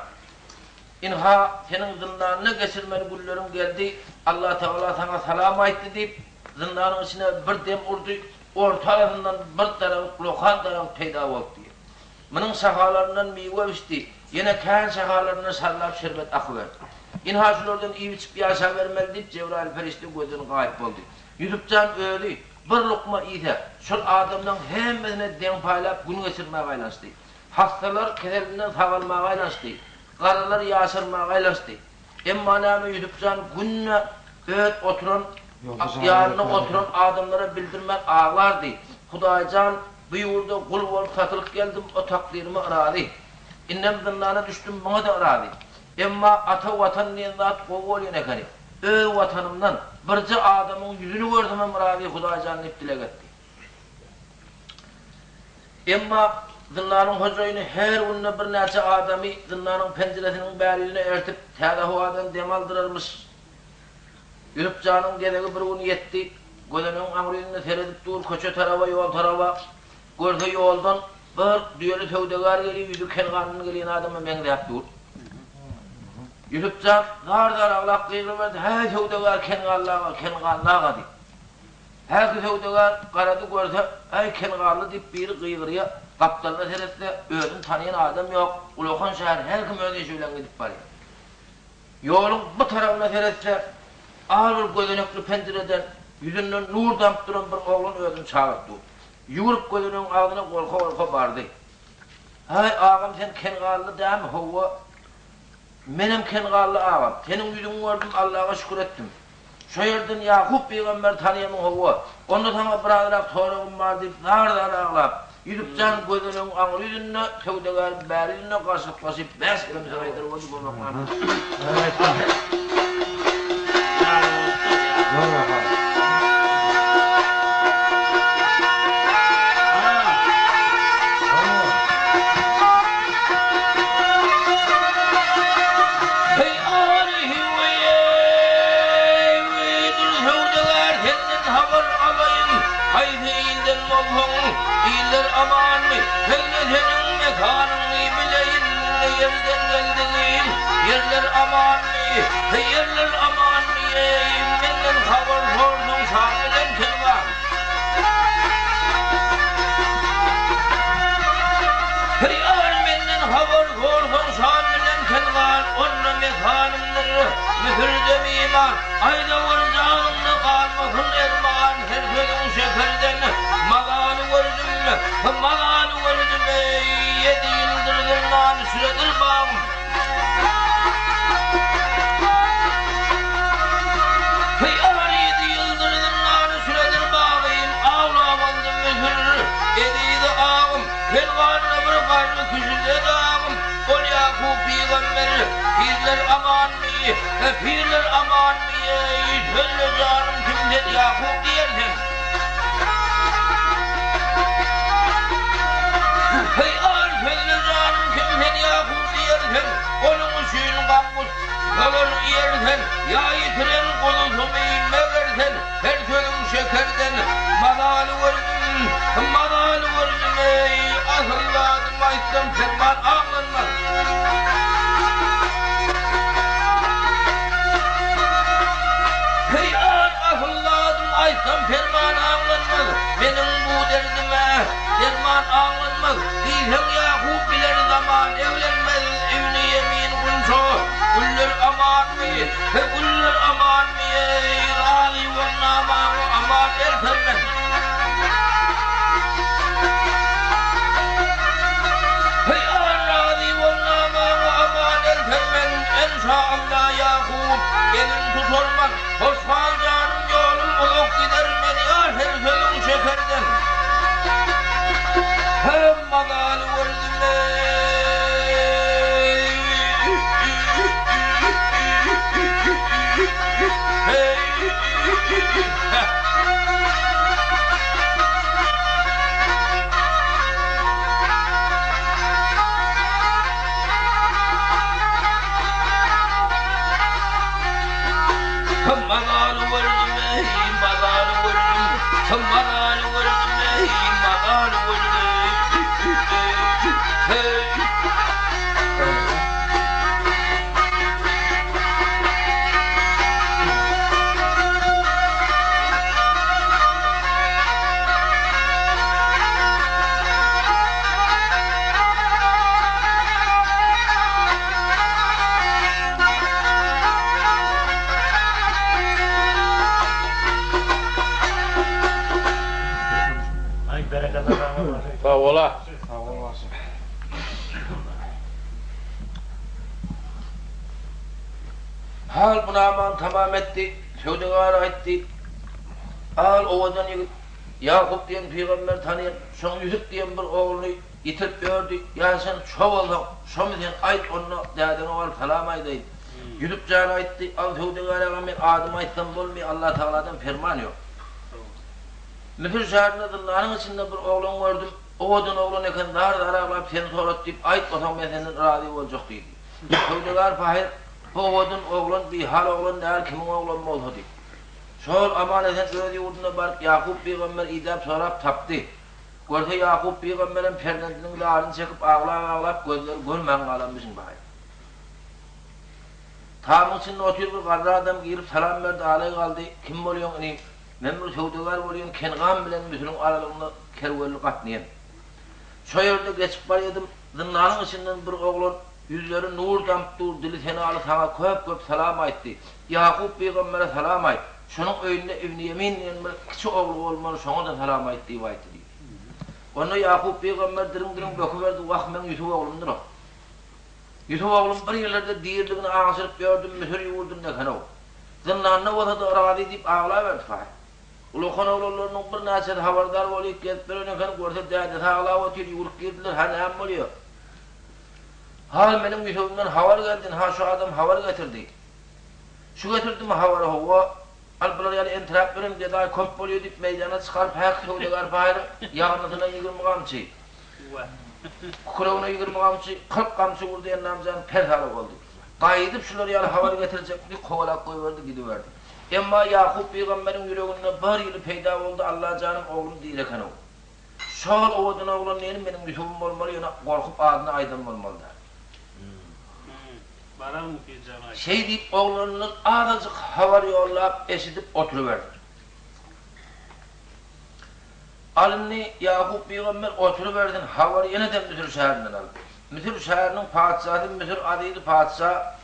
Ynha, seniň zyndanda geçirmeli günleriň geldi, Allatagala saňa salam aýtdy diýip, zyndanyň içine bir dem urdy, orta arasyndan bir daragt, lokan daragt peýda boldy. Munuň şahalaryndan miwe bişdi, ýene kän şahalaryndan şarlap şerbet akyberdi. Ynha, şulardan iýip-içip ýaşabermeli diýip, Jebraýyl perişde gözden gaýyp boldy. Ýusup jan özi bir lukma iýse, şol adamlaň hemmesine deň paýlap gün geçirmäge aýlanyşdy. Hassalar keselinden sagalmaga aýlanyşdy. Garrylar ýaşarmaga aýlanyşdy. Emma näme Ýusup jan günde öz oturan ýanynda oturan adamlara bildirmän aglardy. Hudaý jan, bu ýurda gul bolup satylyp geldim, o takdyryma yrazy. Indem zyndana düşdüm, muňa-da yrazy. Emma ata Watan diýen zat gowy bolýan ekeni. Öz Watanymdan birje adamyň ýüzüni görsemem yrazy Hudaý jan diýip dileg etdi. Emma zyndanyň hojaýyny her günde birnäçe adamy zyndanyň penjiresiniň bäri ýüzüne ertip, täze howadan dem aldyrarmyş. Ýusup janyň gezegi bir gün ýetdi. Gözenegiň aňry ýüzünde seredip dur, köçe taraba, ýol taraba. Görse ýoldan bir düýeli söwdagär gelýär, ýüzi Kengandan gelýän adama meňzäp dur. Ýusup jan zar-zar aglap gygyryberdi, Häý, söwdagär Kenganly aga, Kenganly aga diýip. Häki söwdagär garady görse, Äý, Kenganly diýip biri gygyrýar, gapdalyna seretse, özüni tanaýan adam ýok, ulakan şäher her kim öz işi bilen gidip barýar. Ýoluň bu tarabyna seretse, al bir gözenekli penjireden ýüzünden nur damyp duran bir oglan özüni çagyryp dur. Ýüwrüp gözenegiň agzyna gorka-gorka bardy. Häý, agam sen Kenganly dämi, howwa. Menem Kenganly agam. Seniň ýüzüňi gördüm, Allaga şükür etdim. Şo ýerden Ýakup pygamberi tanaýamyň howwa, onda saňa birazrak soragym bar diýip zar-zar aglap, Ýusup jan gözenegiň aňry ýüzünde, söwdagäriň bäri ýüzünde garşylyklaşyp bäş gelem söz aýdyryp boldy gomaklarynda. Söwdagär senden habar alaýyn, Haýsy ilden bolsaň, iller amanmy, Sözle seniň mekanyňy bileýin, Ne ýerden geldigiň, ýerler amanmy, Ýerler amanmy, eý, menden habar sorsaň, Şam bilen Kengan. Heý, menden habar sorsaň, Şam bilen Kengan, Onda mekanymdyr Müsürde mimar. Aýdawur janyňda galmasyn erman, Her sözüň şekerden mazaly gördüm, Mazaly gördüm, eý, ýedi ýyldyr zyndan şüredir bagym. Heý, ar ýedi ýyldyr zyndan şüredir bagym, Awlap aldy Müsür ezizi agym, Kenganna bir garry kişide dagym, Ol Ýakup pygamber, pirler amanmy, pirler amanmy, eý, sözle janym kim sen Ýakup diýer sen. Heý, al sözle janym kim sen Ýakup diýer sen, Onuň üçin gam-gut salan iýer sen, Ýa ýitiren guzusymy meger sen, Her sözüň şekerden mazaly gördüm, mazaly gördüm, eý, asyl zadymy aýtsam perman aglanmaz. derdime derman aňlanmaz, Diýseň Ýakup biler zaman eglenmez, Ibni Ýemin gunça, güller amanmy, he güller amanmy, eý, Razy bol namaňa aman ertermen. Heý, razy bol namaňa aman ertermen, Enşa Allah Ýakup elin tutarman. Hoş gal janym ýolum uzak gider men ýar her sözüň şekerden Hem mazaly gördüm eý. Mazaly gördüm eý, mazaly gördüm, Mazaly gördüm eý, mazaly gördüm, Heý. Aý berekella sag bol bagşy. Sag bola. Sag bol bagşy. Hal bu namany tamam etdi, söwdagär aýtdy, Al owadan ýigit, Ýakup diýen pygamber tanyýan, şoň Ýusup diýen bir ogluny ýitirip ýördi, ýa sen şo bolsaň, şomy sen aýt onda dädeňe baryp salam aýdaýyn. Ýusup jan aýtdy, Al söwdagär aga men adymy aýtsam bolmaýar, Allatagaladan perman ýok. Müsür şäherinde zyndanyň içinde bir oglan gördüm, owadan oglan eken zar-zar aglap seni sorat diýip aýtmasaň men senden razy boljak diýdi. Söwdagär pahyr, Bu owadan oglan bihal oglan däl kimiň oglany bolsa diýip. Şol aman-esen öz ýurduna baryp Ýakup pygamber idäp sorap tapdy. Görse Ýakup pygamberem perzendiniň zaryny çekip aglap-aglap gözleri görmän galanmyşyn baý. Tamyň içinde otyr bir garry adam girip salam berdi alaý galdy, Kim bolýaň inim? Men bir söwdagär bolýan Kengan bilen Müsüriň aralygynda kerwenli gatnaýan. Şo ýerde geçip barýadym, zyndanyň içinden bir oglan ýüzleri nur damyp dur, dili senaly saňa köp-köp salam aýtdy. Ýakup pygambere salam aýt. Şonuň öýünde Ibni Ýemin diýen bir kiçi ogly bolmaly, şoňa-da salam aýt diýip aýtdy diýdi. Onda Ýakup pygamber diriň-diriň böküberdi, Wah, meň Ýusup oglumdyr-a. Ýusup oglum bir ýerlerde diriligini aňşyryp ýördüm, Müsür ýurdunda eken-ow. Zyndanda bolsa-da razy diýip aglaberdi pahyr. Ulakan oglanlarynyň birnäçesi habardar bolyp gezip ýören eken, görse dädesi aglap otyr, ýüwrüp girdiler, hä näme bolýa? Hal meniň Ýusubymdan habar geldi, ynha şu adam habar getirdi. Şu getirdimi habary, hawa, al bular ýaly entiräp ýören gedaý köp bolýa diýip meýdana çykaryp häki söwdagär pahyryň ýagyrnysyna 20 gamçy, kükregine 20 gamçy, 40 gamçy urdy Ennamjan persala boldy. Gaýdyp şular ýaly habar getirjekmi kowalap goýberdi gidiberdi. Emma Ýakup pygamberiň ýüreginde bir ýyly peýda boldy, Allajanym oglum diri eken-ow. Şol owadan oglan diýeni meniň Ýusubym bolmaly, ýöne gorkup adyny aýdan bolmaly däl. Şeý diýip oglanyndan azajyk habar ýollap eşidip oturyberdi. Al indi Ýakup pygamber oturybersin, habary ýene-de Müsür şäherinden al. Müsür şäheriniň patyşasy Müsür Azizi patyşa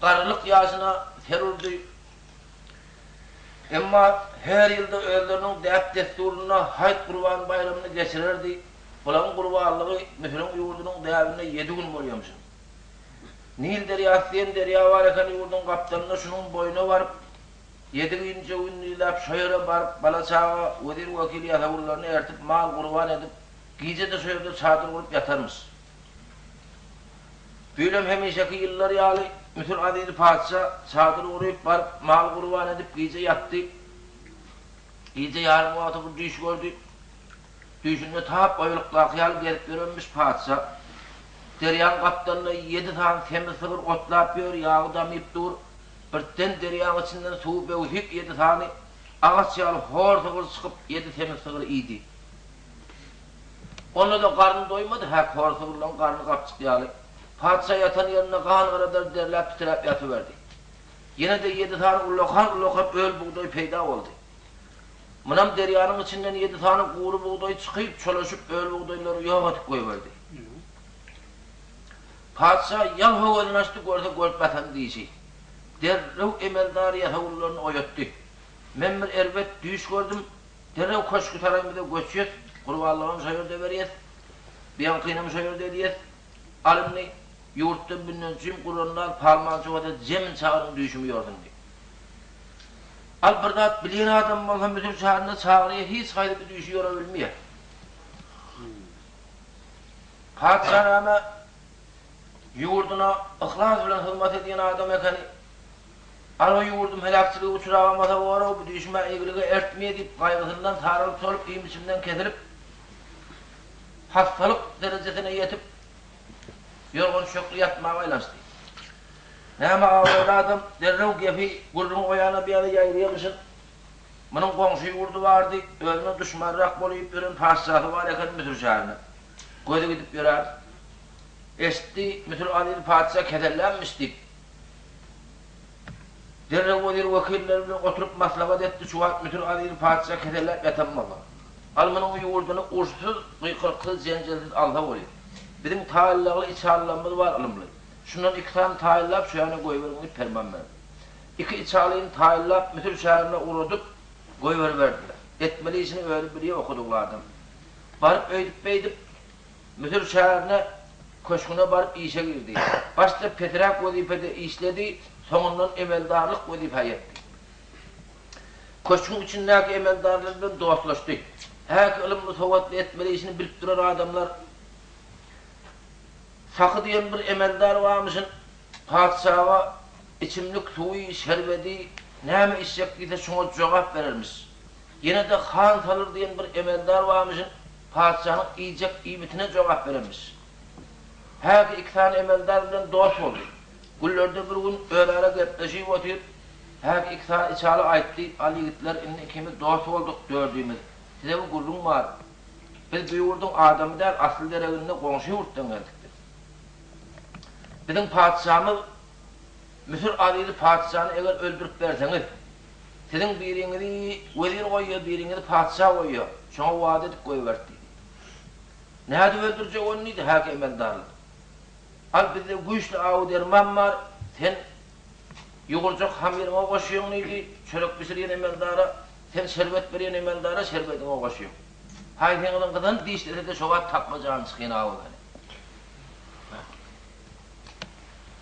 Garrylyk ýaşyna ser urdy. Emma her ýylda özleriniň däp-dessurynda Haýt gurban baýramyny geçirerdi. Bularyň gurbanlygy Müsüriň ýurdunyň däbinde ýedi gün bolýamyşyn. Nil derýasy diýen derýa bar eken ýurduň gapdalynda şunuň boýuna baryp, ýedi ginje-gündizläp şo ýere baryp, bala-çaga, wezir-wekil ýasawullaryny ertip, mal gurban edip, gije-de şo ýerde çadyr gurup ýatarmyş. Bu ýylam hemişeki ýyllar ýaly Müsür azizi patyşa çadyr gurup baryp, mal gurban edip gije ýatdy. Gije ýarym wagty bir düýş gördi. Düýşünde tap oýalykdaky ýaly gezip ýörenmiş patyşa. Derýaň gapdalynda ýedi sany semiz sygyr otlap ýör, ýagy damyp dur. Birden derýaň içinden suwy böwsüp ýedi sany agaç ýaly hor sygyr çykyp ýedi semiz sygry iýdi. Onda-da garny doýmady, häk hor sygyrlaň garny gapjyk ýaly. Patyşa ýatan ýerinde gan garadar derläp titräp ýatyberdi. Ýene-de ýedi sany ullakan-ullakan öl bugdaý peýda boldy. Munam derýanyň içinden ýedi sany gury bugdaý çykyp, çolaşyp öl bugdaýlary ýok edip goýberdi. Patyşa ýalpa gözüni açdy, görse görüp batan dişi. Derrew emeldar ýasawullaryny oýatdy. Men bir erbet düýş gördüm, derrew köşgi-saraýymyza göçýäs, gurbanlygam şo ýerde berýäs, biýaňkynam şo ýerde edýäs. Al indi, ýurtda münenjim gurandaz palmançy bolsa zemin çagyryň düýşümi ýorsun diýip. Al bir zat bilýän adam bolsa müsür şäherinde çagyrýa hiç haýsy bir düýşi ýora bilmeýär. Patyşa näme ýurduna yhlas bilen hyzmat edýän adam ekeni. Al o ýurdum heläkçilige uçragamasa bor-ow, bu düýşüm-ä eýgilige ertmeýär diýip gaýgysyndan saralyp-solup iým-içimden kesilip, hassalyk derejesine ýetip, ýorgan-düşekli ýatmaga aýlanşdy. Näme abraýly adam derrew gepi, gürrüňi o ýana bu ýana ýaýraýamyşyn. Munuň goňşy ýurdy bardy, özüne duşmanrak bolýup ýören patyşasy bar eken Müsür şäherinde. Gözi gidip ýörär. Eşitdi, Müsür aziz patyşa kesellänmiş diýip. Derrew wezir wekilleri bilen oturyp maslahat etdi, şu wagt Müsür aziz patyşa keselläp ýatan bolsa, al munuň ýurduny urşsuz, gykylyksyz, jenjelsiz alsa bolýar. Biziň taýynlagly içalylarymyz bar ylymly. Şundan iki sany taýynlap şu ýana goýberiň diýip perman berdi. Iki içalyny taýynlap Müsür şäherine ugradyp goýberiberdiler. Etmeli işini özi bilýär okudygly adam. Baryp öýdüp-beýdip Müsür şäherine köşgüne baryp işe girdi. Başda pesräk wezipede işledi, soňundan emeldarlyk wezipä ýetdi. Köşgüň içindäki emeldarlar bilen dostlaşdy. Häki ylymly-sowatly etmeli işini bilip duran adamlar Sahy diýen bir emeldar barmyşyn, patyşaga içimlik suwy, şerbedi, näme içjek diýse şoňa jogap berermiş. Ýene-de Han Salyr diýen bir emeldar barmyşyn, patyşanyň iýjek iýmitine jogap berenmiş. Häki iki sany emeldar bilen dost boldy. Günlerde bir gün özara gepleşip otyr, häki iki sany içaly aýtdy, Al ýigitler, indi ikimiz dost bolduk, dördümiz. Size bir gürrüň bar. Biz bu ýurduň adamy däl, asly dereginde goňşy ýurtdan geldik biz. Biziň patyşamyz Müsür azizi patyşany eger öldürip berseňiz, siziň biriňizi wezir goýýar, biriňizi patyşa goýýar. Şoňa wada edip goýberdi diýdi. Nädip öldürjek ony diýdi häki emeldarlar. Al bizde güýçli awy-derman bar, sen ýugurjak hamyryňa goşýaň diýdi, çörek bişirýän emeldara, sen şerbet berýän emeldara şerbediňe goşýaň. Haýsyňyzyň gyzany dişlese-de şo wagt tapma jany çykýan awy ekeni.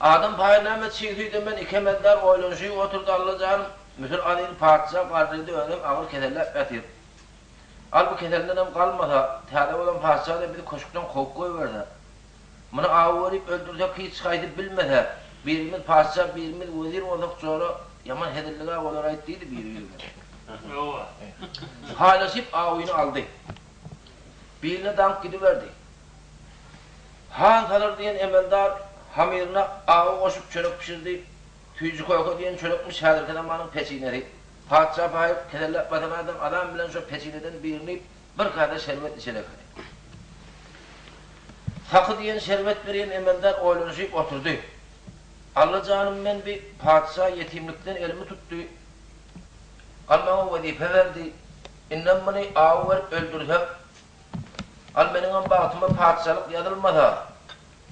Adam paýy näme çig süýdem men iki emeldar oýlanyşyp oturdy Alla janym, Müsür aziz patyşa garrydy özem agyr keselläp ýatyr. Al bu keselindenem galmasa, täze bolan patyşa-da bizi köşkden kowup goýberse. Muny awy berip öldürsek hiç haýsy bilmese, birimiz patyşa, birimiz wezir bolsak jora ýaman hezillig-ä bolar-aýt diýdi biri-birine. Paýlaşyp awyny aldy. Birine daňyp gidiberdi. Han Salyr diýen emeldar hamyryna awy goşup çörek bişirdi. Süýji-köke diýen çörekmiş häzirki zamanyň peçinesi. Patyşa paýyp, keselläp basan adam azan bilen şo peçineden birini bir kase şerbet içer ekeni. Saky diýen şerbet berýän emeldar oýlanyşyp oturdy. Alla janym men bi patyşa ýetimlikden elimi tutdy. Al maňa wezipe berdi. Indem muny awy berip öldürsem, al meniňem bagtyma patyşalyk ýazylmasa,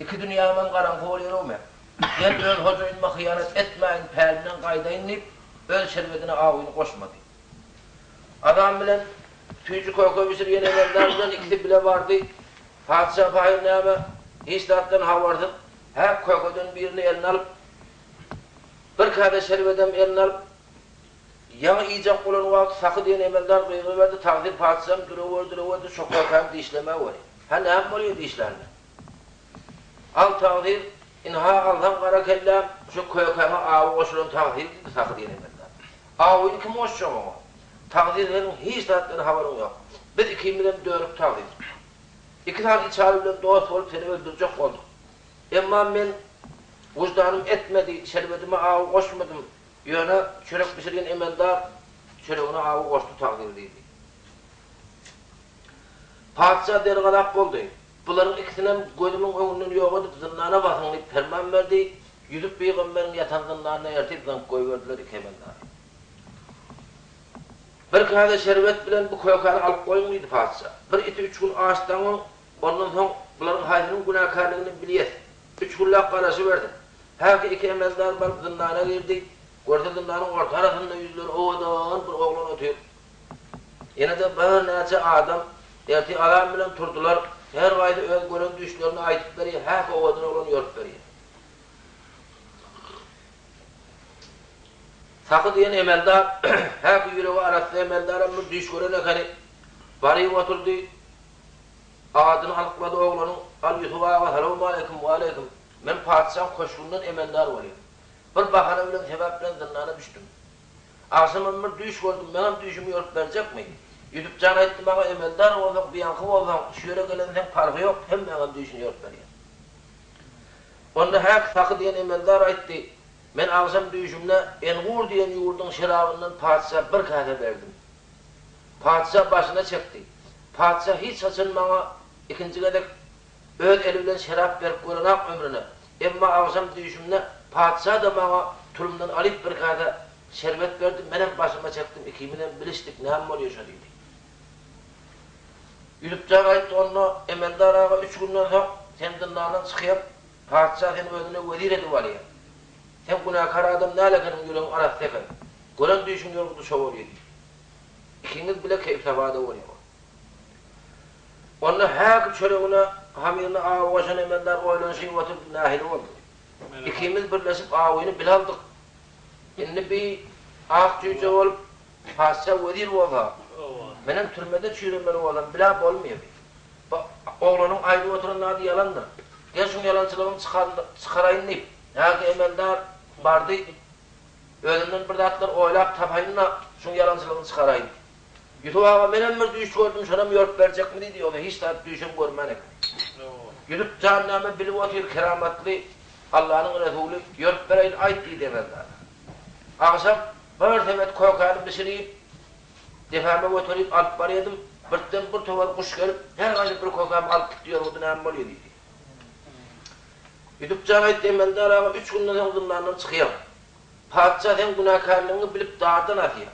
iki dünýämem garaňky bolýar-ow men. Men öz hojaýynyma hyýanat etmäýin, pälimden gaýdaýyn diýip, öz şerbedine awyny goşmady. Azan bilen süýji-köke bişirýän emeldar bilen ikisi bile bardy. Patyşa pahyr näme, hiç zatdan habarsyz, häk kökeden birini eline alyp, bir käse şerbedem eline alyp, ýaňy iýjek bolan wagty Sahy diýen emeldar gygyryberdi, Tagsyr patyşam, duraweri, duraweri, şo kökäni dişlemäweri. Hä, näme bolýar dişlände? Al tagsyr, ynha alsaň gara kelläm, şo kökäňe awy goşulan tagsyr diýdi Sahy diýen emeldar. Awyny kim goşjak oňa? Tagsyr seniň hiç zatdan habaryň ýok. Biz ikimizem dönük tagsyr. Iki sany içaly bilen dost bolup seni öldürjek bolduk. Emma men wyždanym etmedi, şerbedime awy goşmadym. Ýöne çörek bişirýän emeldar çöregine awy goşdy tagsyr diýdi. Patyşa dergazap boldy. Bularyň ikisinem gözümiň öňünden ýok edip zyndana basyň diýip perman berdi. Ýusup pygamberiň ýatan zyndanyna ertip zyňyp goýberdiler iki emeldary. Bir käse şerbet bilen bu kökäni alyp goýuň diýdi patyşa. Bir iti üç gün aç daňyň, ondan soň bularyň haýsynyň günäkärligini bilýäs. Üç günläp garaşybersin. Häki iki emeldar baryp zyndana girdi. Görse zyndanyň orta arasynda ýüzleri owadan bir oglan otyr. Ýene-de birnäçe adam ertir azan bilen turdular. Her haýsy öz gören düýşlerini aýdyp berýär, häki owadan oglan ýorup berýär. Sahy diýen emeldar, häki ýüregi arassa emeldaram bir düýş gören ekeni. Baryp oturdy. Adyny anyklady oglanyň, Al Ýusup aga, salowmaleýkim, waleýkim. Men patyşaň köşgünden emeldar bolýan. Bir bahana bilen, sebäp bilen zyndana düşdüm. Agşamam bir düýş gördüm, meňem düýşümi ýorup berjekmi? Ýusup jan aýtdy maňa, emeldar bolsaň, biýaňky bolsaň, şu ýere gelenseň parhy ýok, hemmäňem düýşüni ýorup berýän. Onda häk Sahy diýen emeldar aýtdy, Men agşam düýşümde Engur diýen ýurduň şerabyndan patyşa bir käse berdim. Patyşa başyna çekdi. Patyşa hiç haçan maňa ikinji gezek öz eli bilen şerap berip görenak ömrüne. Emma agşam düýşümde patyşa-da maňa tulumdan alyp bir käse şerbet berdi, menem başyma çekdim, ikimizem bilişdik, näme bolýa şo diýdi. Ýusupjan aýtdy, Onda, emeldar aga, üç günden soň sen zyndandan çykýaň, patyşa seni özüne wezir edip alýar. Sen günäkär adam däl ekeniň, ýüregiň arassa eken. Gören düýşüň ýorgudy şo bolýa diýdi. Ikiňiz bile keýp-sapa-da bolýaňyz. Onda häki çöregine hamyryna awy goşan emeldar oýlanyşyp oturdy, nähili boldy? Ikimiz birleşip awyny bile aldyk. Indi bi ak jüýje bolup, patyşa wezir bolsa, menem türmede çüýremeli bolsam, bilä bolmaýar bi. Bu oglanyň aýdyp oturan zady ýalandyr. Gel şuň ýalançylygyny çykaraýyn diýip, häki emeldar bardy, özünden bir zatlar oýlap tapaýyn-da, şuň ýalançylygyny çykaraýyn. Ýusup aga, menem bir düýş gördüm, şonam ýorup berjekmi diýdi, ýogsa hiç zat düýşem görmän eken. Ýusup jan näme bilip otyr, keramatly Allanyň resuly, ýorup bereýin, aýt diýdi emeldara. Agşam bir sebet kökäni bişirip, depäme göterip alyp barýadym, birden bir towar guş gelip, her haýsy bir kökämi alyp gitdi, ýorgudy näme bolýa diýdi. Ýusup jan aýtdy, emeldar aga, üç günden soň zyndandan çykýaň. Patyşa seň günäkärligiňi bilip dardan asýar.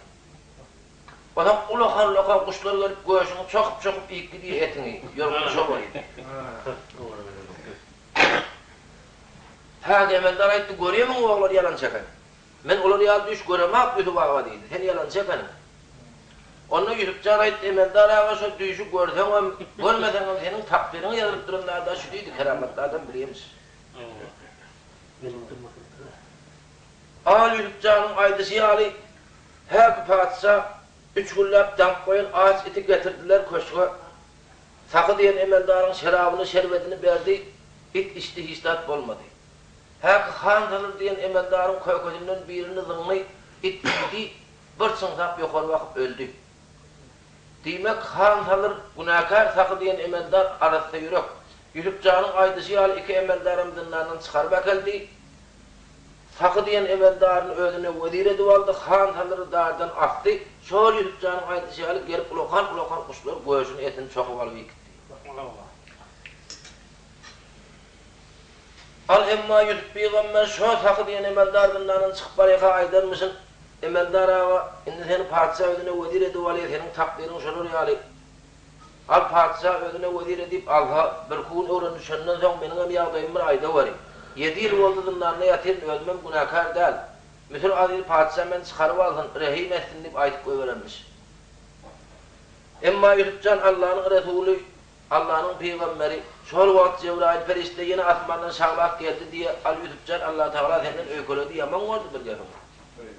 Onsoň ulakan-ulakan guşlar gelip göşüňi çokup-çokup iýip gidýär etiňi, ýorgudy şo bolýar diýdi. Hä, emeldar aýtdy, görýärmiň oglan ýalançy eken. Men olar ýaly düýş göremok Ýusup aga diýdi. Sen ýalançy ekeniň. Onda Ýusup jan aýtdy, emeldar aga şo düýşi görseňem, görmeseňem seniň takdyryňa ýazylyp duran zad-a şu diýdi, keramatly adam bilýämiş. Al Ýusup janyň aýdyşy ýaly, häki patyşa üç günläp daňyp goýan aç iti getirdiler köşge. Sahy diýen emeldaryň şerabyny, şerbedini berdi, it içdi, hiç zat bolmady. Häki han Salyr diýen emeldaryň kökesinden birini zyňdy, it iýdi, bir çyňsap ýokary bakyp öldi. Diýmek, han Salyr günäkär, Sahy diýen emeldar arassa ýürek. Ýusup janyň aýdyşy ýaly iki emeldaram zyndandan çykaryp äkeldi. Sahy diýen emeldaryny özüne wezir edip aldy, han Salyry dardan asdy. Şol Ýusup janyň aýdyşy ýaly gelip ulakan-ulakan guşlar göşüni, etini çokup alyp iýip gitdi. Al emma Ýusup pygamber şo Sahy diýen emeldar zyndandan çykyp barýaka aýdanmyşyn, Emeldar aga, indi seni patyşa özüne wezir edip alýar, seniň takdyryň şolar ýaly. Al patyşa özüne wezir edip alsa, birki gün öwrenişenden soň meniňem ýagdaýymy bir aýdaweri. Ýedi ýyl boldy zyndanda ýatyryn, özümem günäkär däl. Müsür azizi patyşa meni çykaryp alsyn, rehim etsin diýip aýdyp goýberenmiş. Emma Ýusup jan Allanyň resuly Allanyň pygamberi, şol wagt Jebraýyl perişde ýene asmandan şaglap geldi diýe, Al Ýusupjan Allatagala senden öýkeledi, ýaman gördi bir gepiňi.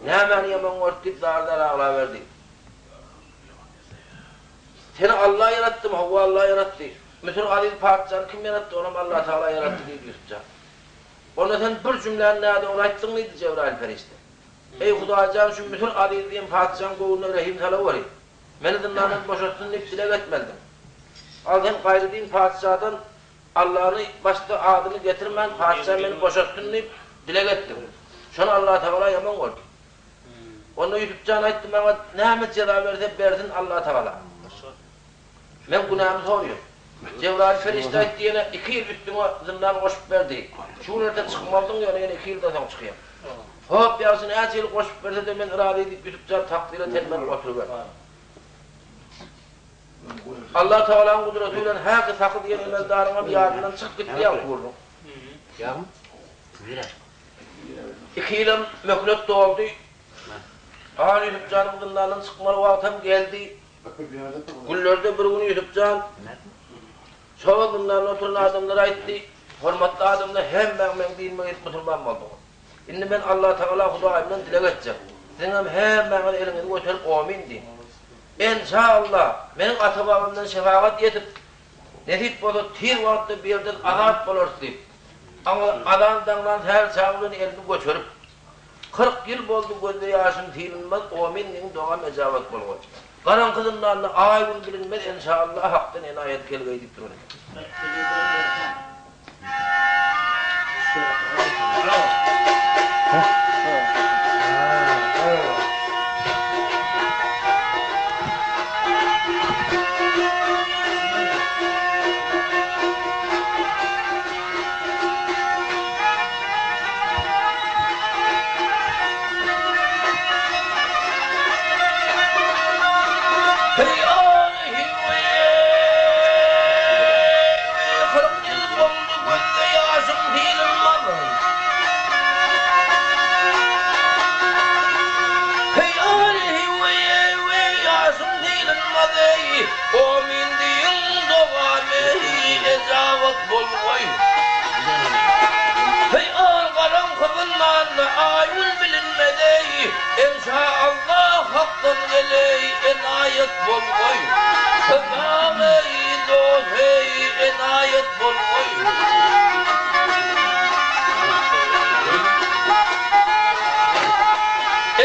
Nämäni ýaman gördi diýip zar-zar aglaberdi. Seni Alla ýaratdymy? Hawa Alla ýaratdy. Müsür aziz patyşany kim ýaratdy? Onam Allatagala ýaratdy diýdi Ýusupjan. Onda sen bir jümläni nädogry aýtdyň diýdi Jebraýyl perişde. Eý Hudaýjan şu Müsür aziz diýen patyşaň göwnüne rehim salaweri. Meni zyndandan boşatsyn diýip dileg etmelidiň. Al sen gaýry din patyşadan Allany başda adyny getirmän patyşa meni boşatsyn diýip dileg etdiň. Şony Allatagala ýaman gördi. Onda Ýusup jan aýtdy maňa näme jeza berse bersin Allatagala. Men günämi sorýan. Jebraýyl perişde aýtdy ýene iki ýyl üstüňe zyndan goşup berdi. Şu gün erte çykmalydyň ýöne ýene iki ýyldan soň çykýaň. Hop ýagşy näçe ýyl goşup berse-de men razy diýip Ýusup jan takdyra telmenip oturyberdi. Allah Tagalaň gudraty bilen häki saky diýen emeldaryňam ýadyndan çykyp gitdi ýaňky gürrüň. Iki ýylam möhlet doldy. Hany Ýusup janyň zyndandan çykmaly wagtam geldi. Günlerde bir gün Ýusup jan şol zyndanda oturan adamlara aýtdy, Hormatly adamlar, hemmäň meň dinime gelip musulman bolduňyz. Indi men Allatagala Hudaýymdan dileg etjek. Siziňem hemmäňiz eliňizi göterip omyn diýiň. Enşa-Allah, meniň ata-babamdan şefagat ýetip, nesip bolsa tiz wagtda bu ýerden azat bolarys diýip, aňa azan daňdan säher çagy bilen elini göterip, 40 ýyl boldy gözde ýaşym sylynmaz, omyn diýiň dogam ejabat bolgaý. Garaňky zyndanda aý-gün bilinmez, enşa-Allah Hakdan enaýat gelgeý diýip duran eken. 40 ýyl boldy gözde ýaşyň sylynmaz. Heý aý-heý-weý-eý-weý ýaşyň sylynmaz eý, Omyn diýiň dogam eý, ejabat bolgaý. Heý al garaňky zyndanda aý-gün bilinmez eý, Enşa Allah Hakdan geleý enaýat bolgaý. Hydam eý dost eý enaýat bolgaý.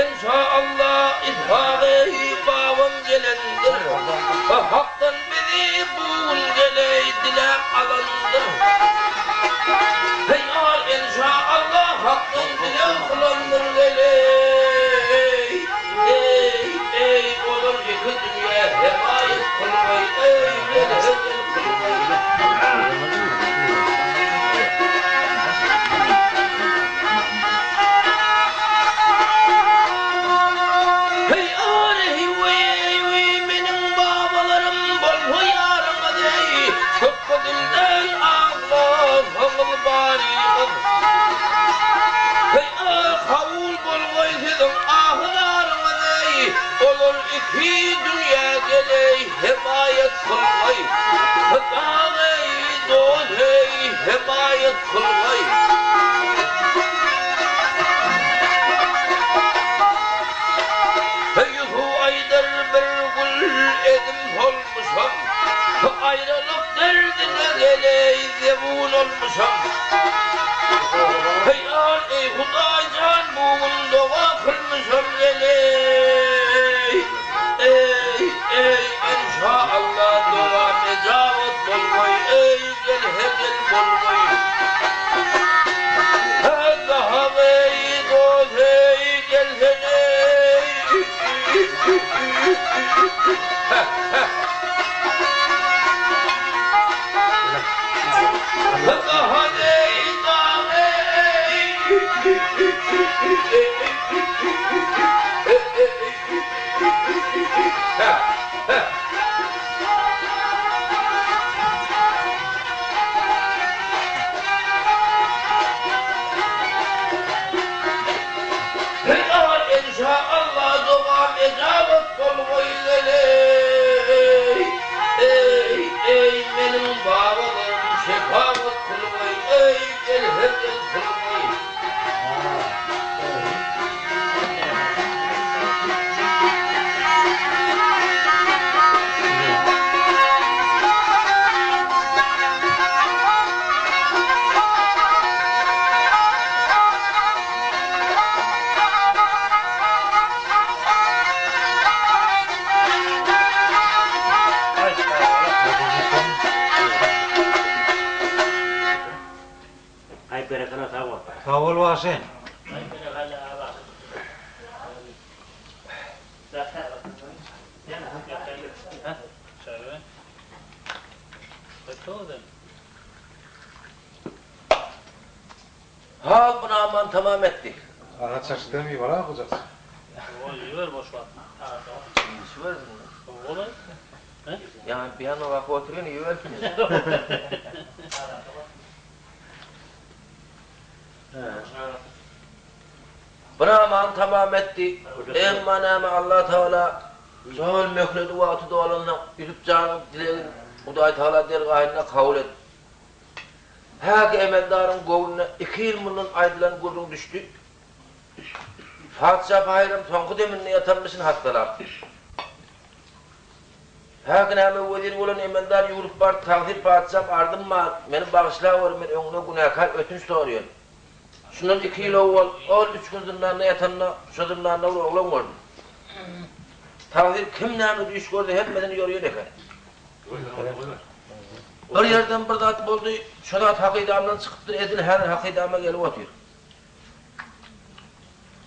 Enşa Allah Ishak eý babam gelendir. Hakdan bizi bu gün geleý diläp alandyr. Heý al enşa Allah Hakdan dileg kylandyr geleý. Eý, eý, olar iki dünýä hemaýat kylgaý, eý, melhem kylgaý. Heý, arehi, weý, weý, meniň babalarym bolsa ýaryňyz, eý, köpbe dilden aglasaňyz baryňyz. Heý, kabul bolgaý siziň ahy-zaryňyz, eý, olar iki dünýä geleý, hemaýat kylgaý. Hydag, eý, dost, eý, hemaýat kylgaý. Heý, Ýusup aýdar bir gül edim solmuşam, Aýralyk derdine geleý, zebun olmuşam. Heý, al, eý, Hudaý jan, bu gün doga kylmyşam geleý. Eý, eý, enşa Alla dogam ejabat bolgaý, eý, gel, he gel bolgaý. He, zahab, eý, dost, eý, gelsen, eý. Heh, heh. Eý, eý, meniň babalarym şepagat kylgaý, eý, gel her gel kylgaý. Aý berekella sag bol. Sag bol bagşy. Aý berekella bagşy. Hal bu namany tamam etdi. Aga çaşdan bir bar okujaksy. Ýör boş wagt. Işi bersin. Gowy. Ýaňy piano kakyp otyryn, iýibersin. Bir amany tamam etdi. Emma näme Allah Tagala şol möhledi wagty dolanda Ýusup janyň dilegini Hudaý Tagala dergahynda kabul et. Häki emeldaryň göwnüne iki ýyl mundan aýdylan gürrüň düşdi. Patyşa pahyram soňky deminde ýatanmyşyn hassalap. Häki näme wezir bolan emeldar ýüwrüp bardy, Tagsyr patyşam arzym bar, meni bagyşlaweri, men öňüňde günäkär ötünç soraýan. Şundan iki ýyl owal ol üç gün zyndanda ýatanda, şo zyndanda bir oglan gördüm. Tagsyr kim näme düýş görse hemmesini ýorýan eken. Bir ýerden bir zat boldy, şo zat hakydamdan çykypdyr, edil häzir hakydama gelip otyr.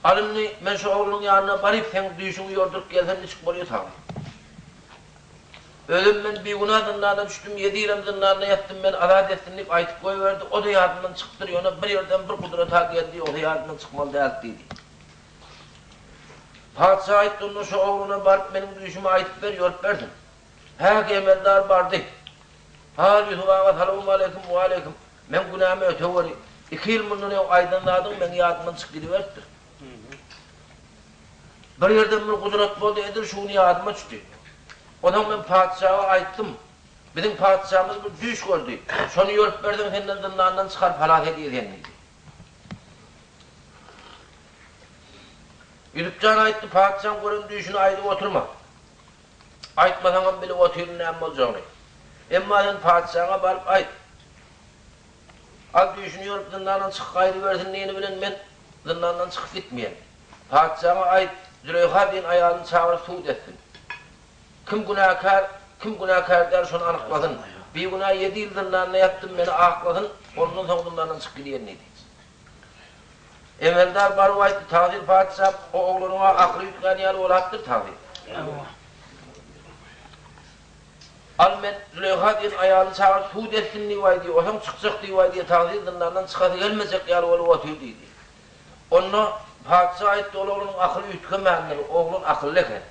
Al indi, men şu oglanyň ýanyna baryp, seň düýşüňi ýorduryp gelsem niçik bolýar saňa? Özem men bigünä zyndana düşdüm, ýedi ýylam zyndanda ýatdym, meni azat etsin diýip aýtyp goýberdi, o-da ýadymdan çykypdyr, ýöne bir ýerden bir gudrat-a geldi, ýogsa ýadymdan çykmaly däldi diýdi. Patyşa aýtdy, onda şu oglana baryp meniň düýşümi aýdyp ber, ýorup bersin. Häki emeldar bardy. Hal Ýusup aga salowmaleýkim, waleýkim. Meň günämi öteweri. Iki ýyl mundan öň aýdan zadyň meň ýadymdan çykyp gidiberipdir. Bir ýerden bir gudrat boldy, edil şu gün ýadyma düşdi. Onsoň men patyşaga aýtdym, Biziň patyşamyz bir düýş gördi. Şony ýorup berseň senden zyndandan çykaryp halas edýär seni diýdi. Ýusup jan aýtdy, Patyşaň gören düýşüni aýdyp oturma. Aýtmasaňam bilip otyryn näme boljagyny. Emma sen patyşaňa baryp aýt. Al düýşüni ýorup zyndandan çykyp gaýdybersin diýeni bilen men zyndandan çykyp gitmeýän. Patyşaňa aýt, Züleýha diýen aýalyny çagyryp sud etsin. Kim günäkär, kim günäkär däl şony anyklasyn. Bigünä ýedi ýyl zyndanda ýatdym meni aklasyn, ondan soň zyndandan çykyp giderin diýdi. Emeldar baryp aýtdy, Tagsyr patyşam, o oglanyň-a akyly üýtgän ýaly bolapdyr, tagsyr. Al men Züleýha diýen aýalyny çagyryp sud etsin diýip aýdy, osaň çykjak diýip aýdy, tagsyr zyndandan çykasy gelmejek ýaly bolup otyr diýdi. Onda patyşa aýtdy, ol oglanyň akyly üýtgemändir, oglan akylly eken.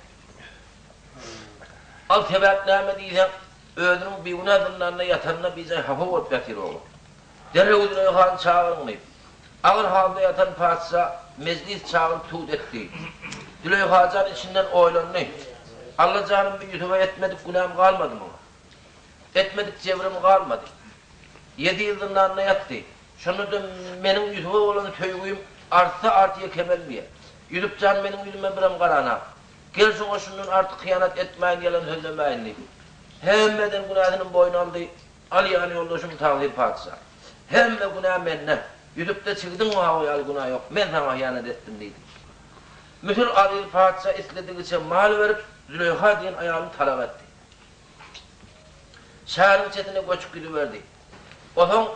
Al sebäp näme diýseň, özüniň bigünä zyndanda ýatanyna bijaý hapa bolup ýatyr oglan. Derrew Züleýhany çagyryň diýip, agyr halda ýatan patyşa mejlis çagyryp sud etdi. Züleýha jan içinden oýlandy, Alla janym bu Ýusuba etmedik günäm galmady muňa. Etmedik jebrim galmady. Ýedi ýyl zyndanda ýatdy. Şonda-da meniň Ýusuba bolan söýgüm artsa artýa kemelmeýär. Ýusup jan meniň ýüzüme birem garanak. Gel şoňa şundan artyk hyýanat etmäýin ýalan sözlemäýin diýip. Hemme eden günäsini boýun aldy. Al ýan ýoldaşym Tagsyr patyşa. Hemme günä mende. Ýüzükde çigdiň mawy ýaly günä ýok. Men saňa hyýanat etdim diýdi. Müsür Aziz patyşa isledigiçe mal berip, Züleýha diýen aýalyny talak etdi. Şäheriň çetine göçüp gidiberdi. Osoň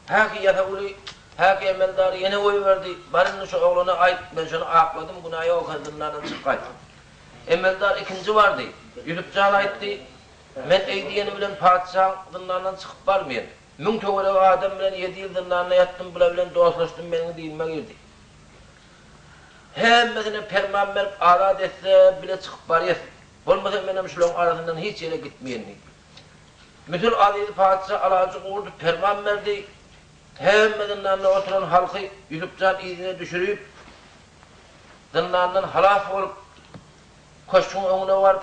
häki ýasawuly, häki emeldary ýene goýberdi, Bar indi şu oglana aýt, men şony akladym, günä ýok eken zyndandan çyk gaýt. Emeldar ikinji bardy. Ýusup jan aýtdy, Men eý diýeni bilen patyşaň zyndandan çykyp barmyýen. Müň töweregi adam bilen ýedi ýyl zyndanda ýatdym, bular bilen dostlaşdym, meniň dinime girdi. Hemmesine perman berip azat etse, bile çykyp barýas. Bolmasa menem şulaň arasyndan hiç ýere gitmeýen diýdi. Müsür azizi patyşa alajy gurdy, perman berdi. Hemme zyndanda oturan halky Ýusup jan yzyna düşürip, zyndandan halas bolup, köşgüň öňüne baryp,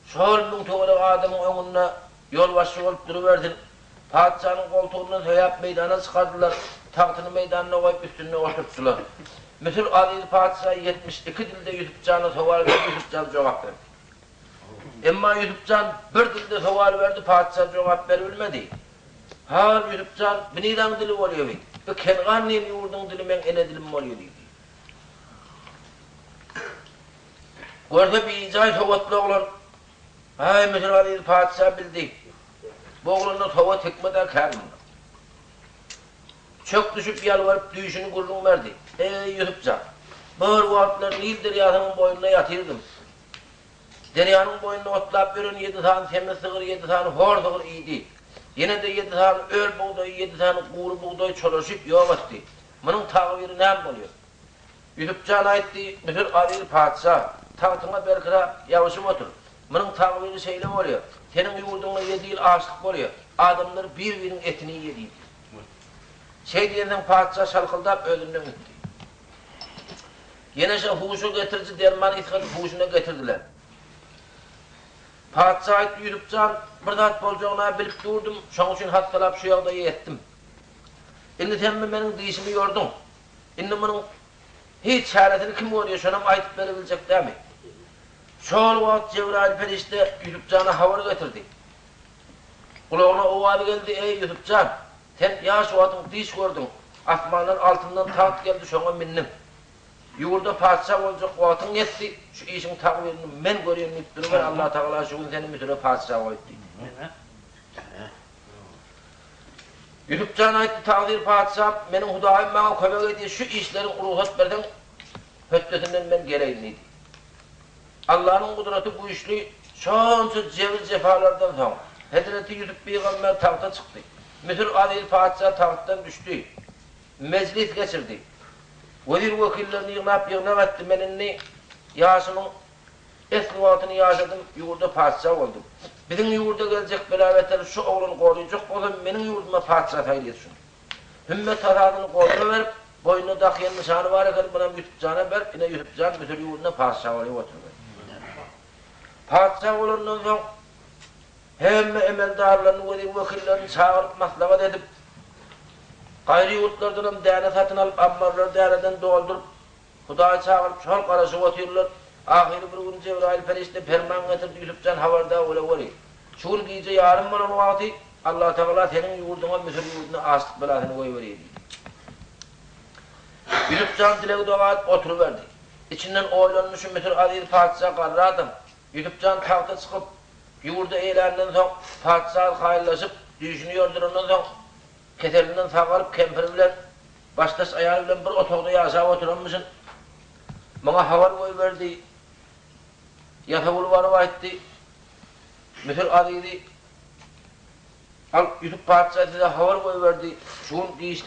Şol müň töweregi adamyň öňünde ýolbaşçy bolup durubersin. Patyşanyň goltugyndan söýäp meýdana çykardylar, tagtyny meýdanda goýup üstünde oturtdylar. Müsür aziz patyşa 72 dilde Ýusup jana sowal berdi, Ýusup jan jogap berdi. Emma Ýusup jan bir dilde sowal berdi, patyşa jogap beribilmedi. Hal Ýusup jan, bi niräň dili bolýa bi? Bi Kengan diýen ýurduň dili meň ene dilim bolýa diýdi. Görse bijaý sowatly oglan. Aý, Müsür aziz patyşa bildi. Bu oglanda sowat hikmet-ä kän munda. Çök düşüp ýalbaryp düýşüni gürrüň berdi. Eý, Ýusup jan! Bir wagtlar Nil derýasynyň boýunda ýatyrdym. Derýanyň boýunda otlap ýören ýedi sany semiz sygyr ýedi sany hor sygyr iýdi. Ýene-de ýedi sany öl bugdaýy ýedi sany gury bugdaý çolaşyp ýok etdi. Munuň tagbyry näme bolýar? Ýusup jan aýtdy, Müsür aziz patyşa, tagtyňa berkiräk ýabyşyp otur. Munuň tagbyry şeýle bolýar, Seniň ýurduňda ýedi ýyl açlyk bolýar. Adamlar bir-biriniň etini iýýär diýdi. Şeý diýensoň patyşa şalkyldap özünden gitdi. Ýene şo huşa getiriji derman ysgadyp huşuna getirdiler. Patyşa aýtdy, Ýusup jan, bir zat boljagyny-a bilip durdum, şoň üçin hassalap şu ýagdaýa ýetdim. Indi sen bi meniň dişimi ýorduň. Indi munuň hiç çäresini kim görýär, şonam aýdyp berebiljek dämi? Şol wagt Jebraýyl perişde Ýusup jana habar getirdi. Gulagyna owaz geldi, Eý, Ýusup jan! Sen ýaş wagtyň diş gördüň, asmandan altyndan tagt geldi, şoňa mindiň. Ýurda patyşa boljak wagtyň ýetdi, şu işiň tagbyryny men göreýin diýip duruber, Allatagala şu gün seni Müsüre patyşa goýdy diýdi. Ýusup jan aýtdy, Tagdyr patyşam, meniň Hudaýym maňa kömek edýär, şu işleriň rugsat berseň, hötdesinden men geleýin diýdi. Allanyň gudraty güýçli, şonça jebir-jepalardan soň, hezreti Ýusup pygamber tagta çykdy. Müsür Aziz patyşa tagtdan düşdi. Mejlis geçirdi. Wezir-wekillerini ýygnap ýygnak etdi, Men indi ýaşymyň esli wagtyny ýaşadym, ýurda patyşa boldum. Biziň ýurda geljek bela-beteri şu oglan goraýjak bolsa, meniň ýurduma patyşa saýlaýas şuny. Hümmet hasasyny goluna berip, boýnuna dakýan nyşany bar eken, munam Ýusup jana berip, ine Ýusup jan Müsür ýurdunda patyşa bolup oturyberdi. Patyşa bolandan soň, hemme emeldarlaryny, wezir-wekillerini çagyryp maslahat edip, gaýry ýurtlardanam däne satyn alyp, ammarlary däneden dolduryp, Hudaýy çagyryp, şol garaşyp otyrlar. Ahyry bir gün Jebraýyl perişde perman getirdi, Ýusup jan habardar bolaweri. Şu gün gije ýarym bolan wagty Allatagala seniň ýurduňa, Müsür ýurduna açlyk belasyny goýberýär diýdi. Ýusup jan dileg-doga edip oturyberdi. Içinden oýlandy, şu Müsür aziz patyşa garry adam. Ýusup jan tagta çykyp, ýurdy eýländen soň, patyşa kaýyllaşyp, düýşüni ýordurandan soň, Keselinden sagalyp kempiri bilen başdaş aýaly bilen bir otagda ýaşap oturanmyşyn. Maňa habar goýberdi. Ýasawul baryp aýtdy. Müsür azizi Al, Ýusup patyşa size habar goýberdi. Şu gün giç,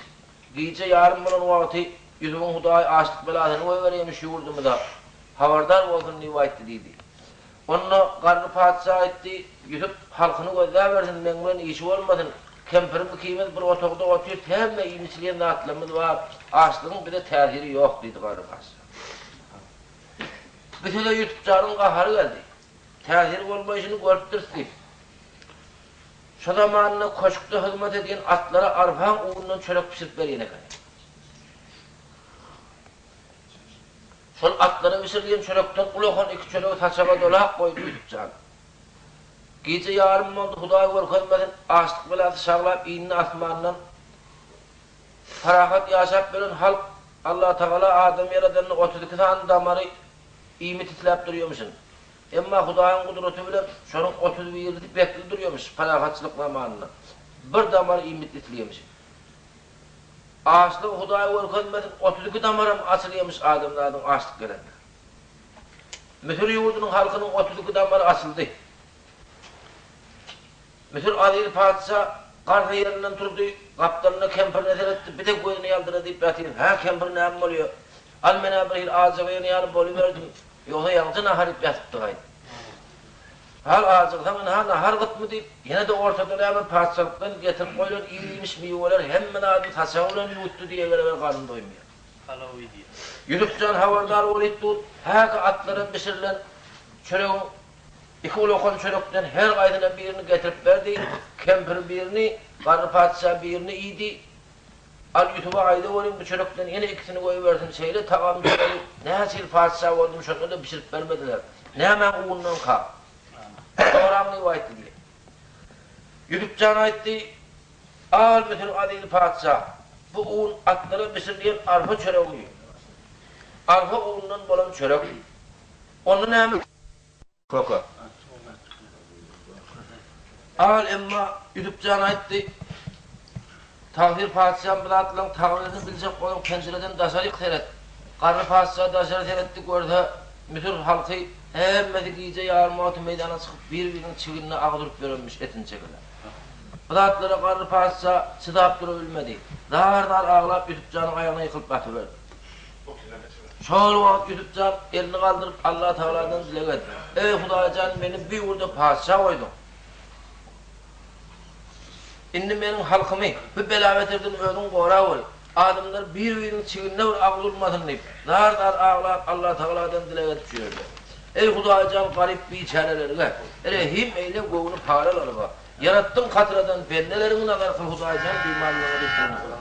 gije ýarym bolan wagty Ýusubyň Hudaýy açlyk belasyny goýberýärmiş ýurdumyza. Habardar bolsun diýip aýtdy diýdi. Onda garry patyşa aýtdy, Ýusup halkyny gözläbersin, meň bilen işi bolmasyn. Kempirim ikimiz bir otagda otyrys, hemme iýip-içilýän zatlarymyz bar, açlygyň bize täsiri ýok diýdi garry patyşa. Bu söze Ýusup janyň gahary geldi. Täsiri bolmaýşyny görüpdiris diýip. Şo zamanda köşkde hyzmat edýän atlara arpaň unundan çörek bişirip berýän ekeni. Şol atlara bişirilýän çörekden ulakan iki çöregi saçaga dolap goýdy Ýusup jan. Gije ýarym boldy, Hudaý görkezmesin, açlyk belasy şaglap indi asmandan. Parahat ýaşap ýören halk Allatagala adamy ýaradanda 32 sany damary iýmit isläp durýamyşyn. Emma Hudaýyň gudraty bilen şonuň otuz birisi bekli durýamyş parahatçylyk zamanynda. Bir damar iýmit isleýämişin. Açlygy Hudaý görkezmesin, 32 damaram açylýamyş adamzadyň açlyk gelende. Müsür ýurdunyň halkynyň 32 damary açyldy. Müsür aziz patyşa garsa ýerinden turdy, gapdalynda kempirine seretdi, bir-de gözüni ýaldyra diýip ýatyr. Hä, kempir näme bolýa? Al men-ä bir hili ajygaýan ýaly boluberdim. Ýogsa ýaňja nahar iýip ýatypdyk aýt. Hal ajygsaň ynha nahar gytmy diýip, ýene-de ortada näme patyşalykdan getirip goýlan ir-iýmiş miweler hemme zadyny saçagy bilen ýuwutdy diýegereber garny doýmaýar. Palaw iýdi. Ýusup jan habardar bolyp dur, häki atlara bişirilen çöregiň iki ulakan çörekden her gaýsyna birini getirip berdi, kempir birini, garry patyşa birini iýdi, Al Ýusuba aýdaweriň bu çörekden ýene ikisini goýbersin, şeýle tagam çöregi näçe ýyl patyşa boldum şonda-da bişirip bermediler. Nämäň ugundanka? Soraň diýip aýtdy diýýär. Ýusup jan aýtdy, Al Müsür aziz patyşa, bu un atlara bişirilýän arpa çöregi. Arpa unundan bolan çörek. Onda näme? Köke. Al, emma Ýusup jan aýtdy, Tagsyr patyşam bu zatlaryň tagbyryny biljek boluň penjireden daşaryk seret. Garry patyşa daşary seretdi, görse, Müsür halky hemmesi gije ýarym wagty meýdana çykyp bir-biriniň çignine agyz urup ýörenmiş etini çekeläp. Bu zatlara garry patyşa çydap durabilmedi. Zar-zar aglap Ýusup janyň aýagyna ýykylyp ýatyberdi. Şol wagt Ýusup jan elini galdyryp Allatagaladan dileg etdi. Eý, Hudaý jan, meni bu ýurda patyşa goýduň. Indi meniň halkymy bu bela-beterden özüň goraweri. Adamlar bir-biriniň çignine bir agyz urmasyn diýip, zar-zar aglap Allatagaladan dileg edip şu ýerde. Eý, Hudaý jan, garyp biçärelerge rehim eýle, göwni paralarga. Ýaratdyň katradan bendeleriňi nazar kyl Hudaý jan bimarlaryňa düşdügiňi kyl.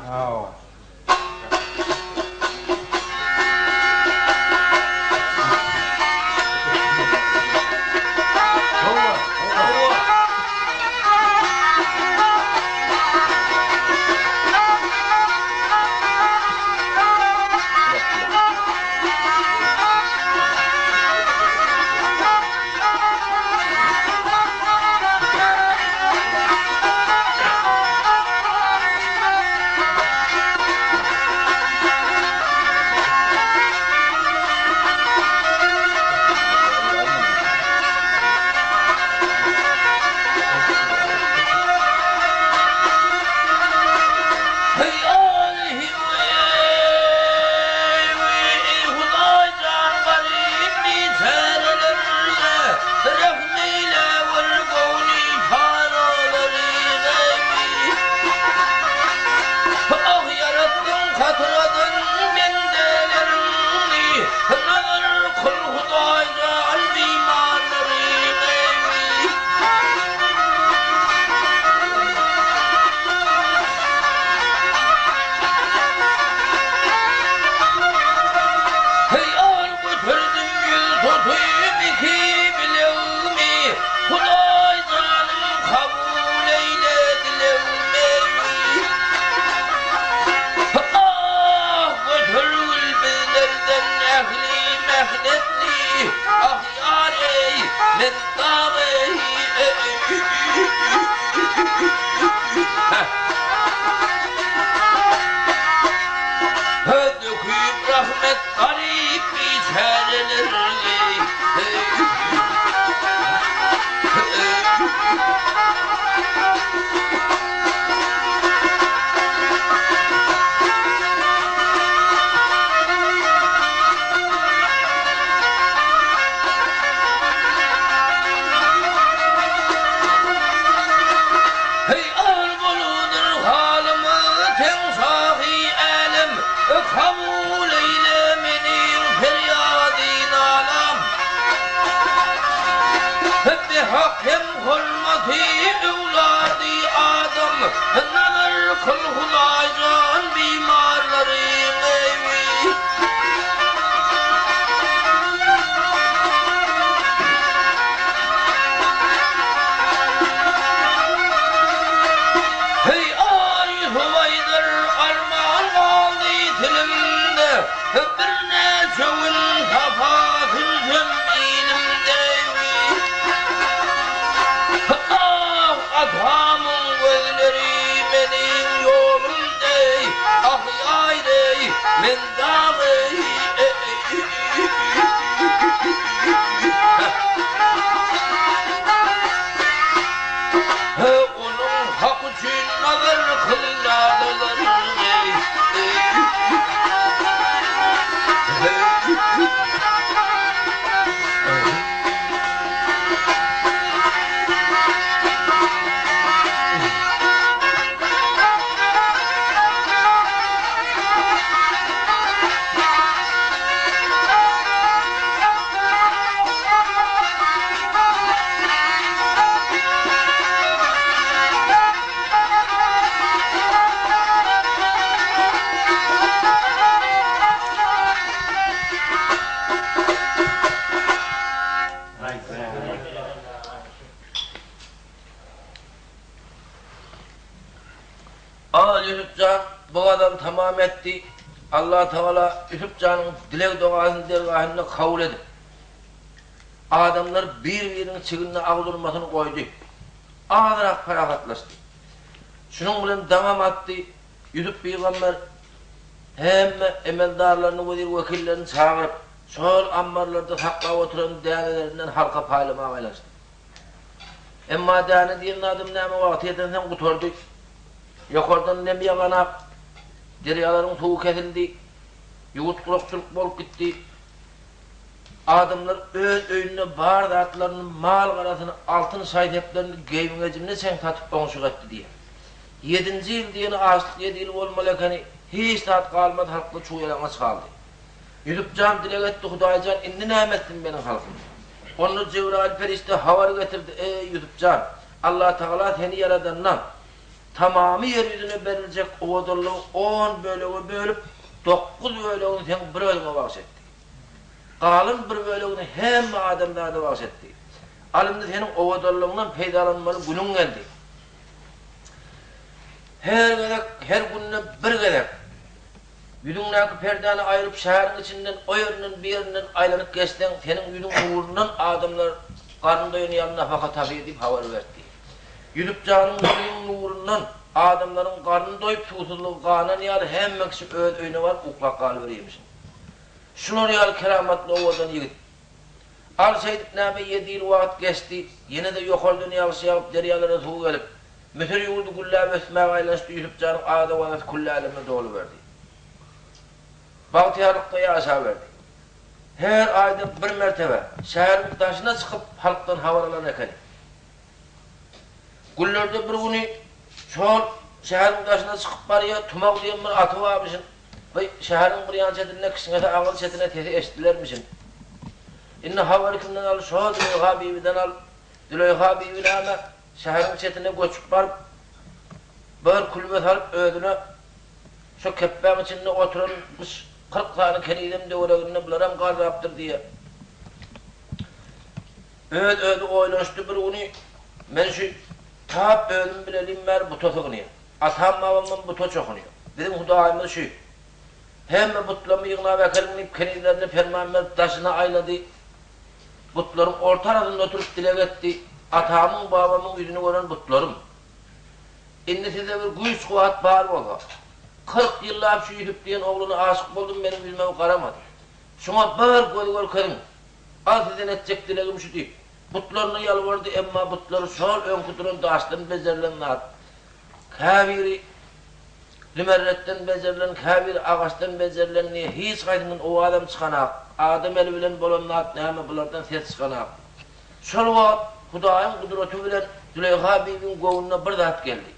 Heý, Göterdim ýüz tutup iki bilegimi, Hudaý janym kabul eýle dilegimi. Ah, götergil bizlerden ähli mähnetni, Ah, ýar eý, men dag eý. Döküp rahmet Garyp biçäreler Heý agyr boludyr halymyz teň şahy älem. Kabul eýle meniň perýady-nalam. Behak hem hormaty öwlady Adam, Nazar kyl Hudaýjan bimarlaryň ewi. Heý, aý, Hudaýdyr, Arman galdy tilimde, Birnäçe gün sapa sürsem ilimde. Ah, atamyň gözleri meniň ýolum deý, Ah, ýaý-eý, men dag-eý. Onuň haky üçin nazar kyl nalalaryňy. Al Ýusup jan bu gazaly tamam etdi. Allatagala Ýusup janyň dileg-dogasyny dergahynda kabul edip, Adamlar bir-biriniň çignine agyz urmasyny goýdy. Azrak parahatlaşdy. Şunuň bilen daňam atdy. Ýusup pygamber hemme emeldarlaryny, wezir-wekillerini çagyryp, şol ammarlarda saklap oturan dänelerinden halka paýlamaga aýlanşdy. Emma däne diýen zadam näme, wagty ýetensoň gutardy. Ýokardan nem ýaganak, derýalaryň suwy kesildi. Ýurt gurakçylyk bolup gitdi. Adamlar öz öýünde bar zatlaryny, mal-garasyny, altyn şaý-seplerini geýim-gejimine çen satyp oňşuk etdi diýýär. Ýedinji ýyl diýeni açlyk ýedi ýyl bolmaly ekeni, hiç zat galmady, halkda çuw-ýalaňaç galdy. Ýusup jan dileg etdi, Hudaý jan, indi näme etsin meniň halkym? Onda Jebraýyl perişde habar getirdi, Eý, Ýusup jan, Allatagala seni ýaradanda, tamamy ýer ýüzüne beriljek owadanlygy on bölege bölüp, dokuz bölegini seň bir özüňe bagyş etdi. Galan bir bölegini hemme adamzada bagyş etdi. Al indi seniň owadanlygyňdan peýdalanmaly günüň geldi. Her gezek, her günde bir gezek ýüzüňdäki perdäni aýryp şäheriň içinden o ýerinden bu ýerinden aýlanyp geçseň, seniň ýüzüň nurundan adamlar garny doýan ýaly nafaka tapýar diýip habar berdi. Ýüzüp janyň ýüzüniň nurundan adamlaryň garny doýup suwsuzlygy ganan ýaly hemme kişi öz öýüne baryp uklap galyberýärmişin. Şular ýaly keramatly owadan ýigit. Al şeýdip näme ýedi ýyl wagt geçdi, ýene-de ýokardan ýagyş ýagyp derýalara suw gelip, Müsür ýurdy gülläp ösmäge aýlanyşdy Ýusup janyň ady-owazasy külli äleme doluberdi. Bagtyýarlykda ýaşaberdi. Her aýda bir mertebe şäheriň daşyna çykyp halkdan habar alan ekeni. Günlerde bir güni şol şäheriň daşyna çykyp barýar, Tumak diýen bir aty barmyşyn. By şäheriň bir ýan çetinde kişňese aňyr çetine sesi eşidilermişin. Indi habary kimden al, şo Züleýha bibiden al. Züleýha bibi näme, şäheriň çetine göçüp baryp, bir külbe salyp özüne şo kepbäň içinde oturanmyş, 40 sany kenizem töwereginde bularam garrapdyr diýýär. Öz-özi oýlanyşdy bir güni, Men şu tap özüm bilelim bäri buta sygynýan. Atam-babamam buta çokunýar. Biziň Hudaýymyz şu. Hemme butlamy ýygnap äkeliň diýip, kenizlerine perman berip, daşyna aýlady. Butlaryň orta arasynda oturyp dileg etdi, Atamyň, babamyň ýüzüni gören butlarym! Indi sizde bir güýç-kuwwat bar bolsa, 40 ýyllap şu Ýusup diýen oglana aşyk boldum, meniň ýüzüme garamady. Şuňa bir göz görkeziň! Al sizden etjek dilegim şu diýip, butlaryna ýalbardy, emma butlary şol öňki duran daşdan bejerilen zat. Käbiri zümerretden bejerilen, käbiri agaçdan bejerilen diýe, hiç haýsyndan owazam çykanak. Adam eli bilen bolan zat näme, bulardan ses çykanak. Şol wagt Hudaýyň gudraty bilen Züleýha bibiň göwnüne bir zat geldi.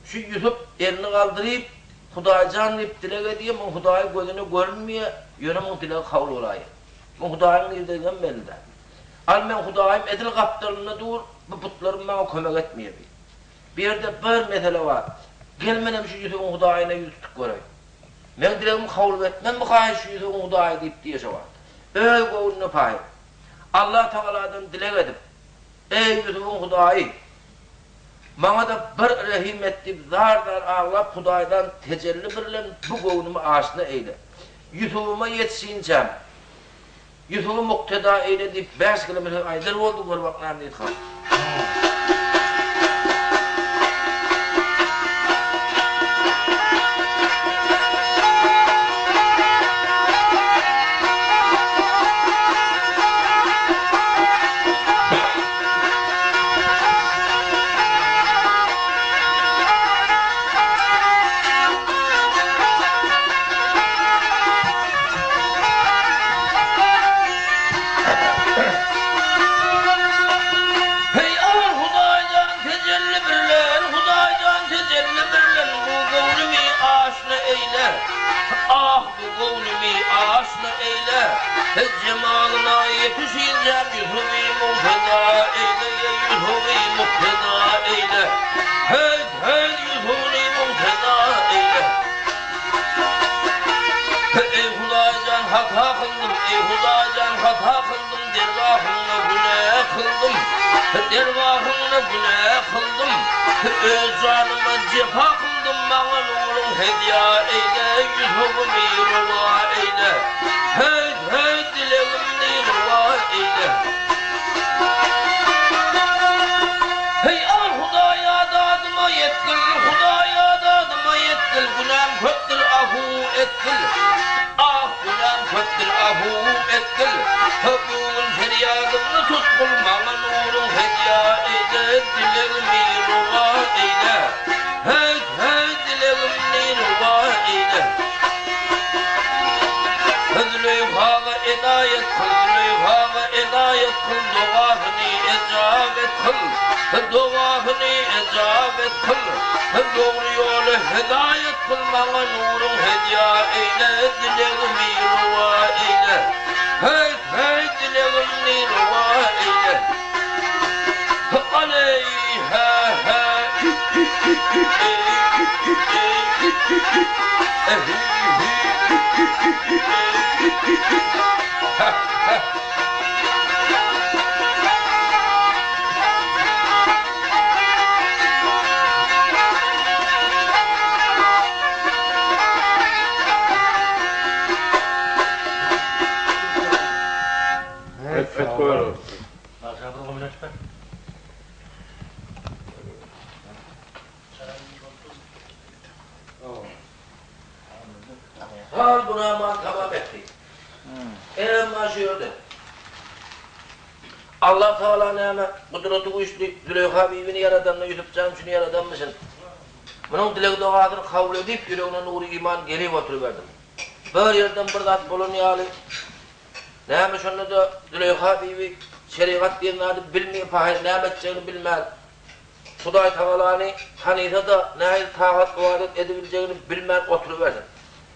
Şu Ýusup elini galdyryp, Hudaýjan diýip dileg edýär, muň Hudaýy gözüne görünmeýär, ýöne muň dilegi kabul bolaýýar. Muň Hudaýyň nirdedigem belli däl. Al meň Hudaýym edil gapdalymda dur, bu butlarym maňa kömek etmeýär diýip. Bu ýerde bir mesele bar. Gel menem şu Ýusubyň Hudaýyna ýüz tutup göreýin. Meň dilegimi kabul etmezmikaý şu Ýusubyň Hudaýy diýip diýýär şo wagt. Öz göwnüne paýyp. Allatagaladan dileg edip, Eý, Ýusubyň Hudaýy! Maňa-da bir rehim et diýip zar-zar aglap Hudaýdan tejelli birlen bu göwnümi aşna eýle. Ýusubyma ýetişinçäm, Ýusuby mukteda eýle diýip bäş keleme söz aýdar boldy, gör bak näme diýdi han. Heý, al Hudaýdan tejelli birlen, Hudaýdan tejelli birlen bu göwnümi aşna eýle. Ah, bu göwnümi aşna eýle. Jemalyna ýetişinjäm Ýusuby muhteda eýle, Ýusuby muhteda eýle. Heý, heý, Ýusuby muhteda eýle. Eý, Hudaýjan, hata kyldym, eý, Hudaýjan, hata kyldym, dergahyňda günä kyldym, dergahyňda günä kyldym, öz janyma jepa kyldym, maňa nuruň hedýa eýle, Ýusubymy rowa eýle, heý, heý, dilegimni rowa eýle. Heý, al Hudaýa dadyma ýetgil, Hudaýa dadyma ýetgil, günäm köpdür, afu etgil. Ah, günäm köpdür, afu etgil. Bu gün perýadymny tutgul, maňa nuruň hedýa eýle, dilegimi rowa eýle. Heý, heý, dilegimni rowa eýle. enaýat kyl, dogasyny ejabet kyl, dogasyny ejabet kyl, dogry ýola hedaýat kyl, maňa nuruň hedýa eýle, dilegimi rowa eýle, heý, heý, dilegimni rowa eýle. Aleý, hä, hä, hi, hi, hi, hi, eý, hi, hi, eý, hi, hi, hi, e, hi, hi, hi, hi, hi, hi, eý, hi, hi, hi, hä, hä. Pet pet goýar. Bagşa bir gomlaç ber. Hal bu naman tamam etdi. Emma şu ýerde Allah Tagala näme gudraty güýçli Züleýha bibini ýaradanda Ýusup jan üçin ýaradanmyşyn. Munuň dileg-dogasyny kabul edip ýüregine nury iman gelip oturyberdim. Bir ýerden bir zat bolan ýaly Näme şonda-da Züleýha bibi şerigat diýen zady bilmeýän pahyr näme etjegini bilmän, Hudaý Tagalany tanysa-da nähili tagat-ybadat edibiljegini bilmän oturybersin.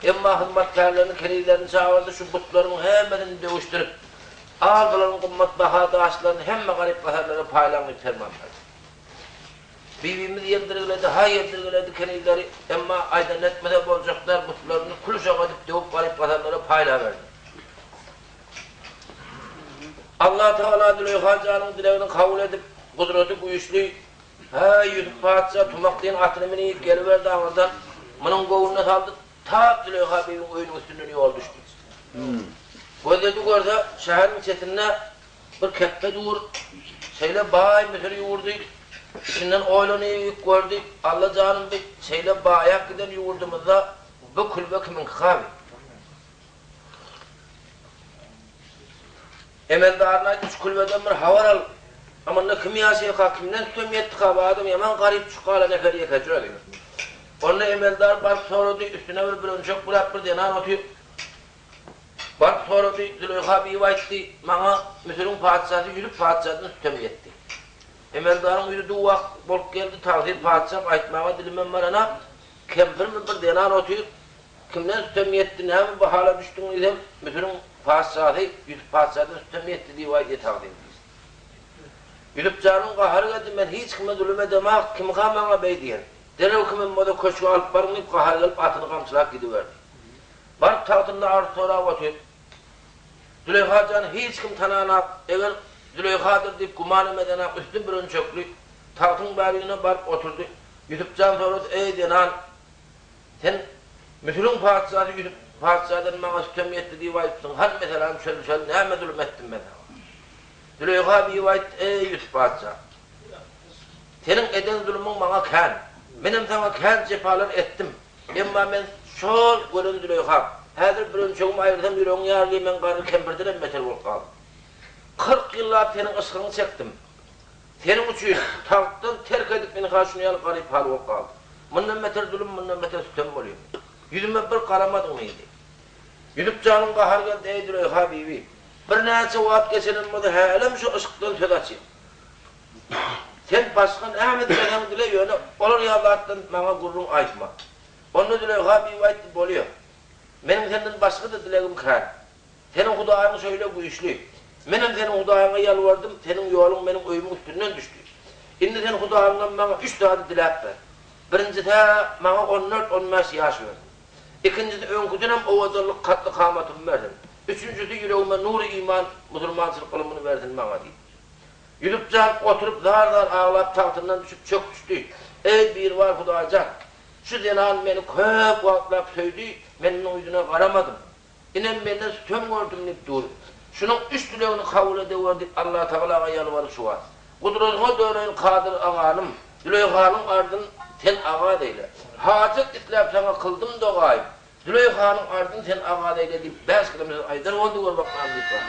Emma hyzmatkärlerini, kenizlerini çagyrdy, şu butlaryň hemmesini döwüşdirip, al bularyň gymmat baha daşlaryny hemme garyp-gasarlara paýlaň diýip perman berdi. Bibimiz ýeldirgiledi, ha ýeldirgiledi kenizleri, emma aýdanyny etmese boljak däl, butlaryny kül-uşak edip döwüp garyp-gasarlara paýlaberdi. Allatagala Züleýha janyň dilegini kabul edip, gudraty güýçli, hä, Ýusup patyşa Tumak diýen atyny minip geliberdi aňyrdan, munuň göwnüne saldy, tap Züleýha bibiň öýüniň üstünden ýol düşdi. Gözledi görse, şäheriň çetinde Bir kepbe dur. Şeýle baý Müsür ýurdy. Içinden oýlanyp gördi, Alla janym bi şeýle baýap giden ýurdumyzda bu külbe kimiňki gaby? Emeldaryna aýtdy, şu külbeden bir habar al. A munda kim ýaşaýarka, kimden sütem ýetdika, bu adam ýaman garyp düşüp galan ekeni ýekeje özi. Onda emeldar baryp sorady, üstüne bir bürençek bürap bir zenan otyr. Baryp sorady, Züleýha bibi aýtdy, Maňa Müsüriň patyşasy Ýusup patyşadan sütem ýetdi. Emeldaryň ýüzi duw-ak bolup geldi, Tagsyr patyşam, aýtmaga dilimem baranak, kempirmi bir zenan otyr, kimden sütem ýetdi, näme bu hala düşdüň diýsem, Müsüriň patyşasy Ýusup patyşadan sütem ýetdi diýip aýdýar tagsyr diýdi. Ýusup janyň gahary geldi, Men hiç kime zulum edemak, kimka maňa beý diýen? Derrew kimem bolsa köşge alyp baryň diýip, gahary gelip atyny gamçylap gidiberdi. Baryp tagtynda arz sorap otyr. Züleýha jany hiç kim tananak, eger Züleýhadyr diýip gümanam edenak, üsti bürençekli, tagtyň bärigine baryp oturdy. Ýusup jan sorady, Eý, zenan, sen Müsüriň patyşasy Ýusup patyşadan maňa sütem ýetdi diýip aýdypsyň, hany meseläni çözüşeli, näme zulum etdim men saňa? Züleýha bibi aýtdy, Eý, Ýusup patyşa, seniň eden zulumyň maňa kän, menem saňa kän jepalar etdim. Emma men şol gören Züleýham. Häzir bürençegimi aýyrsam ýüregiň ýarylyr, men garry kempirdenem beter bolup galdym. 40 ýyllap seniň yşgyňy çekdim. Seniň üçin tagtdan terk edip ynha şuny ýaly garyp hal bolup galdym. Mundan beter zulum, mundan beter sütem bolýarmy? Ýüzüme bir garamadyň diýdi. Ýusup janyň gahary geldi, Eý Züleýha bibi, birnäçe wagt geçenem bolsa hälem şu yşkdan söz açýaň. Sen başga näme dileseň dile, ýöne olar ýaly zatdan maňa gürrüň aýtma. Onda Züleýha bibi aýtdy, Bolýa. Meniň senden başga-da dilegim kän. Seniň Hudaýyň şeýle güýçli. Menem seniň Hudaýyňa ýalbardym, seniň ýoluň meniň öýümiň üstünden düşdi. Indi sen Hudaýyňdan maňa üç zady diläp ber. Birinjisi-hä, maňa on dört-on bäş ýaş bersin. Ikinjisi, öňküdenem owadanlyk katdy-kamatymy bersin. Üçünjisi, ýüregime nury-iman, musulmançylyk ylmyny bersin maňa diýdi. Ýusup jan oturyp zar-zar aglap tagtyndan düşüp çök düşdi. Eý, Biribar Hudaý jan! Şu zenan meni köp wagtlap söýdi, men munuň ýüzüne garamadym. Inem menden sütem gördüm diýip dur. Şunuň üç dilegini kabul edewer diýip Allatagalaga ýalbaryp şu wagt. Gudratyňa döneýin Kadyr aganym, Züleýhanyň arzyn sen agaz eýle. Hajat isläp saňa kyldym dogaýym, Züleýhanyň ardyny sen azat eýle diýip, bäş keleme söz aýdar boldy, gör bak näme diýip bar.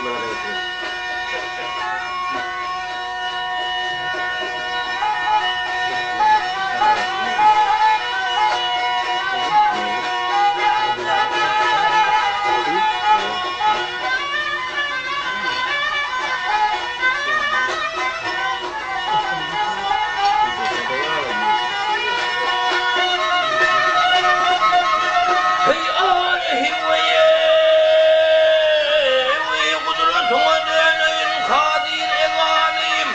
Heý Aly hiweýe weý gudratyňa döneýin kadyr eganym.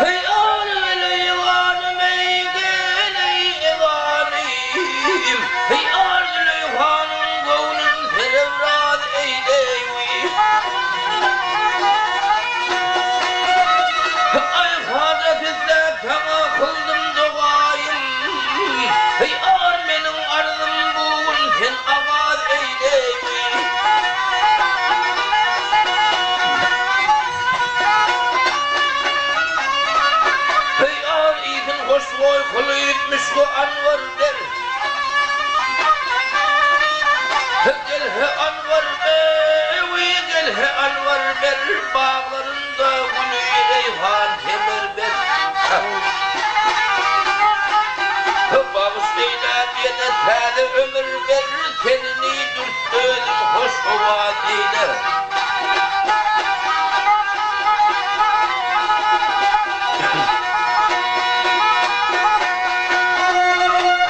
Heý Aly weleý ganym eý geleý eganym. Heý Aly Züleýhanyň göwnün serewraz eýleý weý. Aý hajat isläp saňa kyldym dogaýym. Heý ar meniň arzym bu gün sen agaz eýleý. Heý ar iýsin hoşboý kylyp müşki anwar ber. Gel he anwar ber, gel he anwar ber baglarynda güli reýhan semer ber. Bagyş eýläp ýene täze ömür ber, tenini dürt özüň hoş owaz eýle.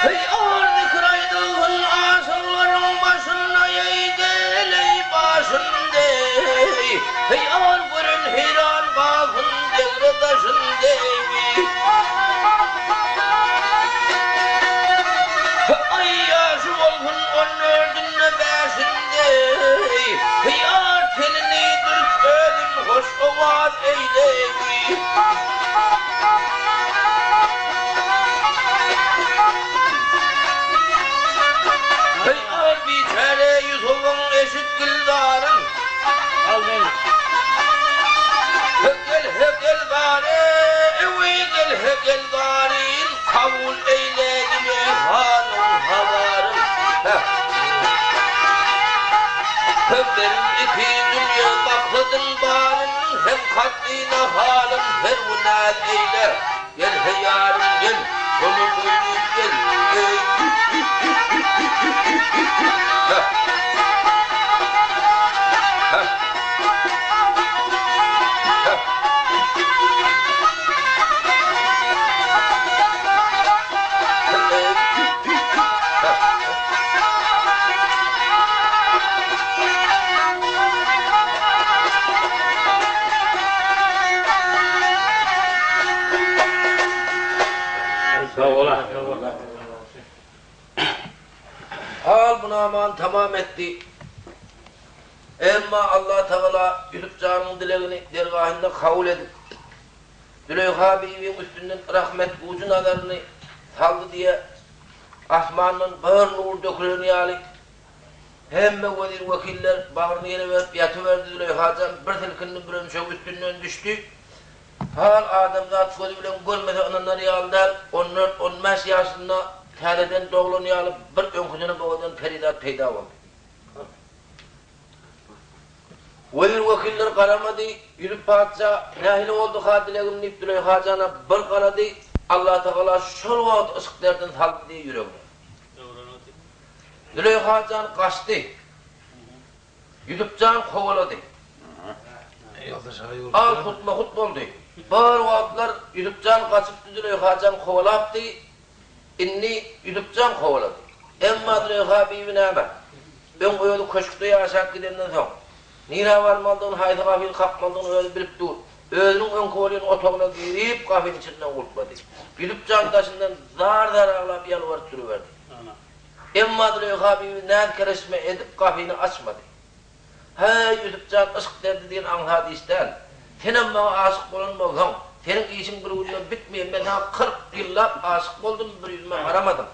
Heý, ar zikir aýdylsyn aşyklaryň başynda, eý, gel-eý, başynda, eý. Heý, ar gören heýran galsyn degre daşynda, eý. Aý ýaşy bolsun on dördünde, bäşinde, eý. Heý, ar tenini dürt özün hoş owaz eýle, eý. Heý, ar biçäre Ýusubyň eşitgil zaryn. Al meni. He gel, he gel zary, ewi gel, he gel zaryn, Kabul eýle Züleýhanyň habaryn. He. He berin iki dünýe maksadyn baryn, Hem kaddyna halyn serwinaz eýle. Gel, he ýarym gel, şony boýnup gel, eý. He. He. He. Sag bola. Hal bu namany tamam etdi. Emma Allatagala Ýusup janyň dilegini dergahynda kabul edip, Züleýha bibiň üstünden rahmet ujy nazaryny saldy diýe, asmandan bir nur dökülen ýaly, hemme wezir-wekiller bagryny ýere berip ýatyberdi, Züleýha jan bir silkindi, bürençegi üstünden düşdi. Hal adamzat gözi bilen görmese ynanar ýaly däl, on dört, on bäş ýaşynda täzeden doglan ýaly bir öňküdenem owadan perizat peýda boldy. Wezir-wekiller garamady, Ýusup patyşa, Nähili boldy-ha dilegim diýip Züleýha jana bir garady, Allatagala şol wagt yşk derdini saldy diýe ýüregine. Züleýha jan gaçdy. Ýusup jan kowalady. Al hutma-hut boldy. Bir wagtlar Ýusup jan gaçypdy, Züleýha jan kowalapdy. Indi Ýusup jan kowalady. Emma Züleýha bibi näme? Öň özi köşkde ýaşap gidenden soň, nirä barmalydygyny, haýsy gapyny kakmalydygyny özi bilip dur. Özüniň öňki bolýan otagyna girip, gapyny içinden gulplady. Ýusup jan daşyndan zar-zar aglap ýalbaryp duruberdi. Emma Züleýha bibi näz-kereşme edip, gapyny açmady. Häý, Ýusup jan, yşk derdi diýen aňsat iş däl. Senem maňa aşyk bolan bolsaň, seniň işiň bir günde bitmeýär. Men saňa 40 ýyllap aşyk boldum, bir ýüzüme garamadyň.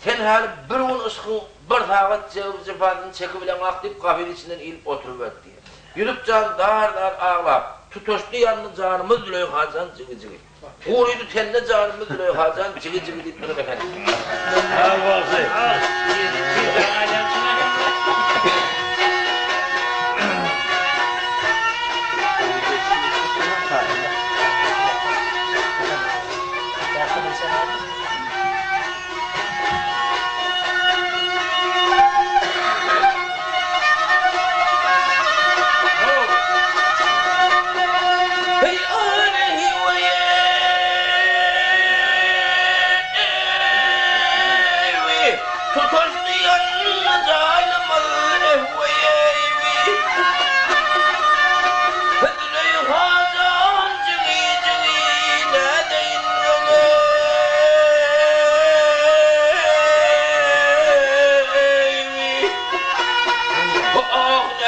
Sen häli bir gün yşkyň bir sagat jebir-jepasyny çekibileňok diýip, gapyny içinden ilip oturyberdi diýýär. Ýusup jan zar-zar aglap, Tutaşdy ýandy janymyz Züleýha jan jigi-jigi. Gurydy tende janymyz Züleýha jan jigi-jigi diýip duran eken. Sag bolsun.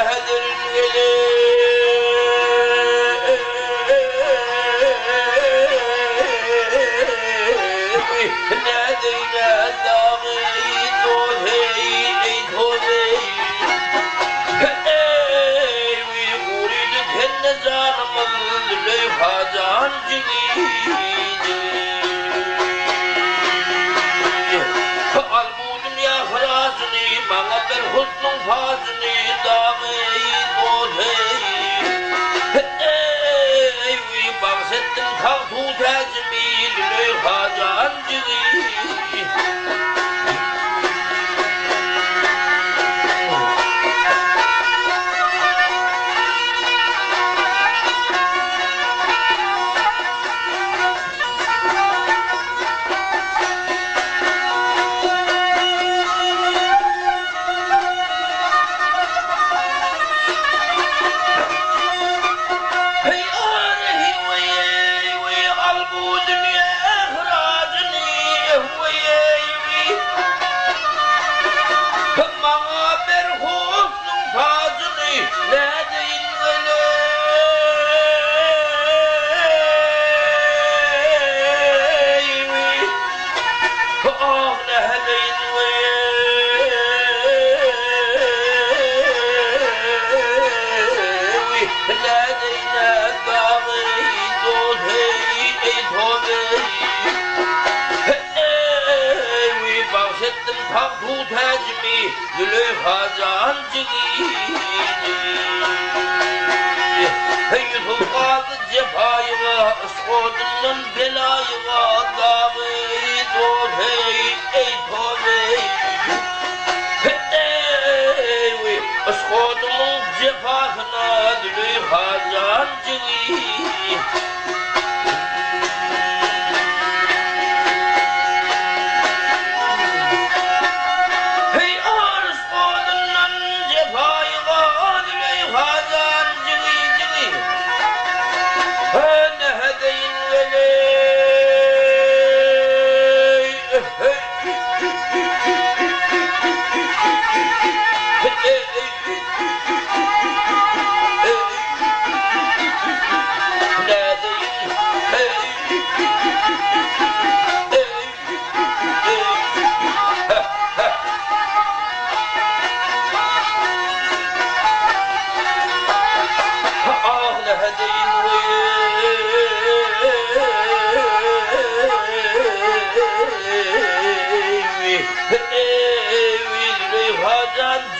näderin weli. Nädeýin-ä dagy dost eý, eý toz eý. Eý, gurydy tende janymyz, Züleýha jan jigidi. Al bu dünýä hyrajyny, maňa ber husnuň pajyny, dagy dost eý. Eý, bagş etdim tagtu täjimi, Züleýha jan jigidi. Heý arehi weý weý al bu dünýä hyrajyny weý weý Maňa ber husnuň tachyny nädeýin weleý weý Ah nädeýin weý Nädeýin dagy dost eý eý toz eý Eý wiý bagş etdim tagtu täjimi Züleýha jan jigidi. Ýusup galdy jepaýyga, yşk odundan belaýyga, dagy dost eý, eý toz eý. Eý wiý yşk odunyň jepasyna Züleýha jan jigidi. Heý, aryş odundan jepaýy gal, Züleýha jan jigi-jigi. Nädeýin weleý, eh-heý.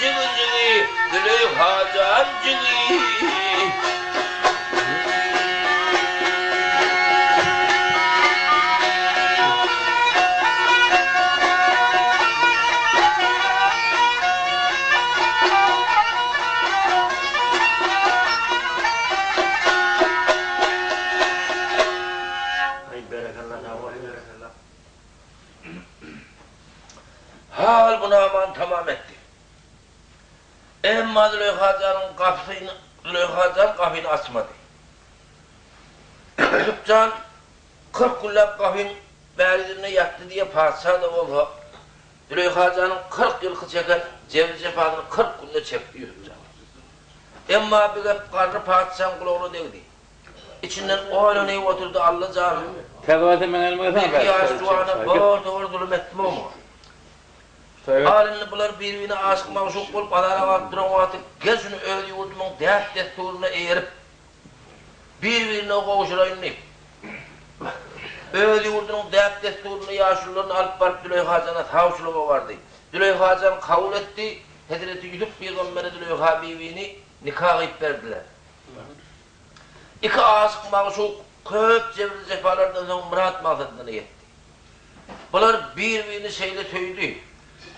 Jigi-jigi, Züleýha jan jigi. Aý berekella sag bol. Hal bu namany tamam etdi. Emma Züleýha janyň gapysyny Züleýha jan gapyny açmady. Ýusup jan 40 günläp gapyň bäri ýüzünde ýatdy diýe patyşa-da bolsa, Züleýha janyň 40 ýylky çeken jebri-jepasyny 40 günde çekdi Ýusup jan. Emma bu gep garry patyşaň gulagyna degdi. Içinden oýlanyp oturdy, Alla janym, bir ýaş juwana bor-da bir zulum etdim oňa. Al indi bular bir-birine aşyk-magşuk bolup azara galyp duran wagty gel şuny öz ýurdumyň däp-dessuryna eýerip, bir-birine gowşuraýyn diýip, öz ýurdunyň däp-dessuryna ýaşulularyny alyp baryp Züleýha jana sawçylyga bardy. Züleýha jan kabul etdi, hezreti Ýusup pygambere Züleýha bibini nika gyýyp berdiler. Iki aşyk-magşuk köp jebri-jepalardan soň myrat-maksadyna ýetdi. Bular bir-birini şeýle söýdi.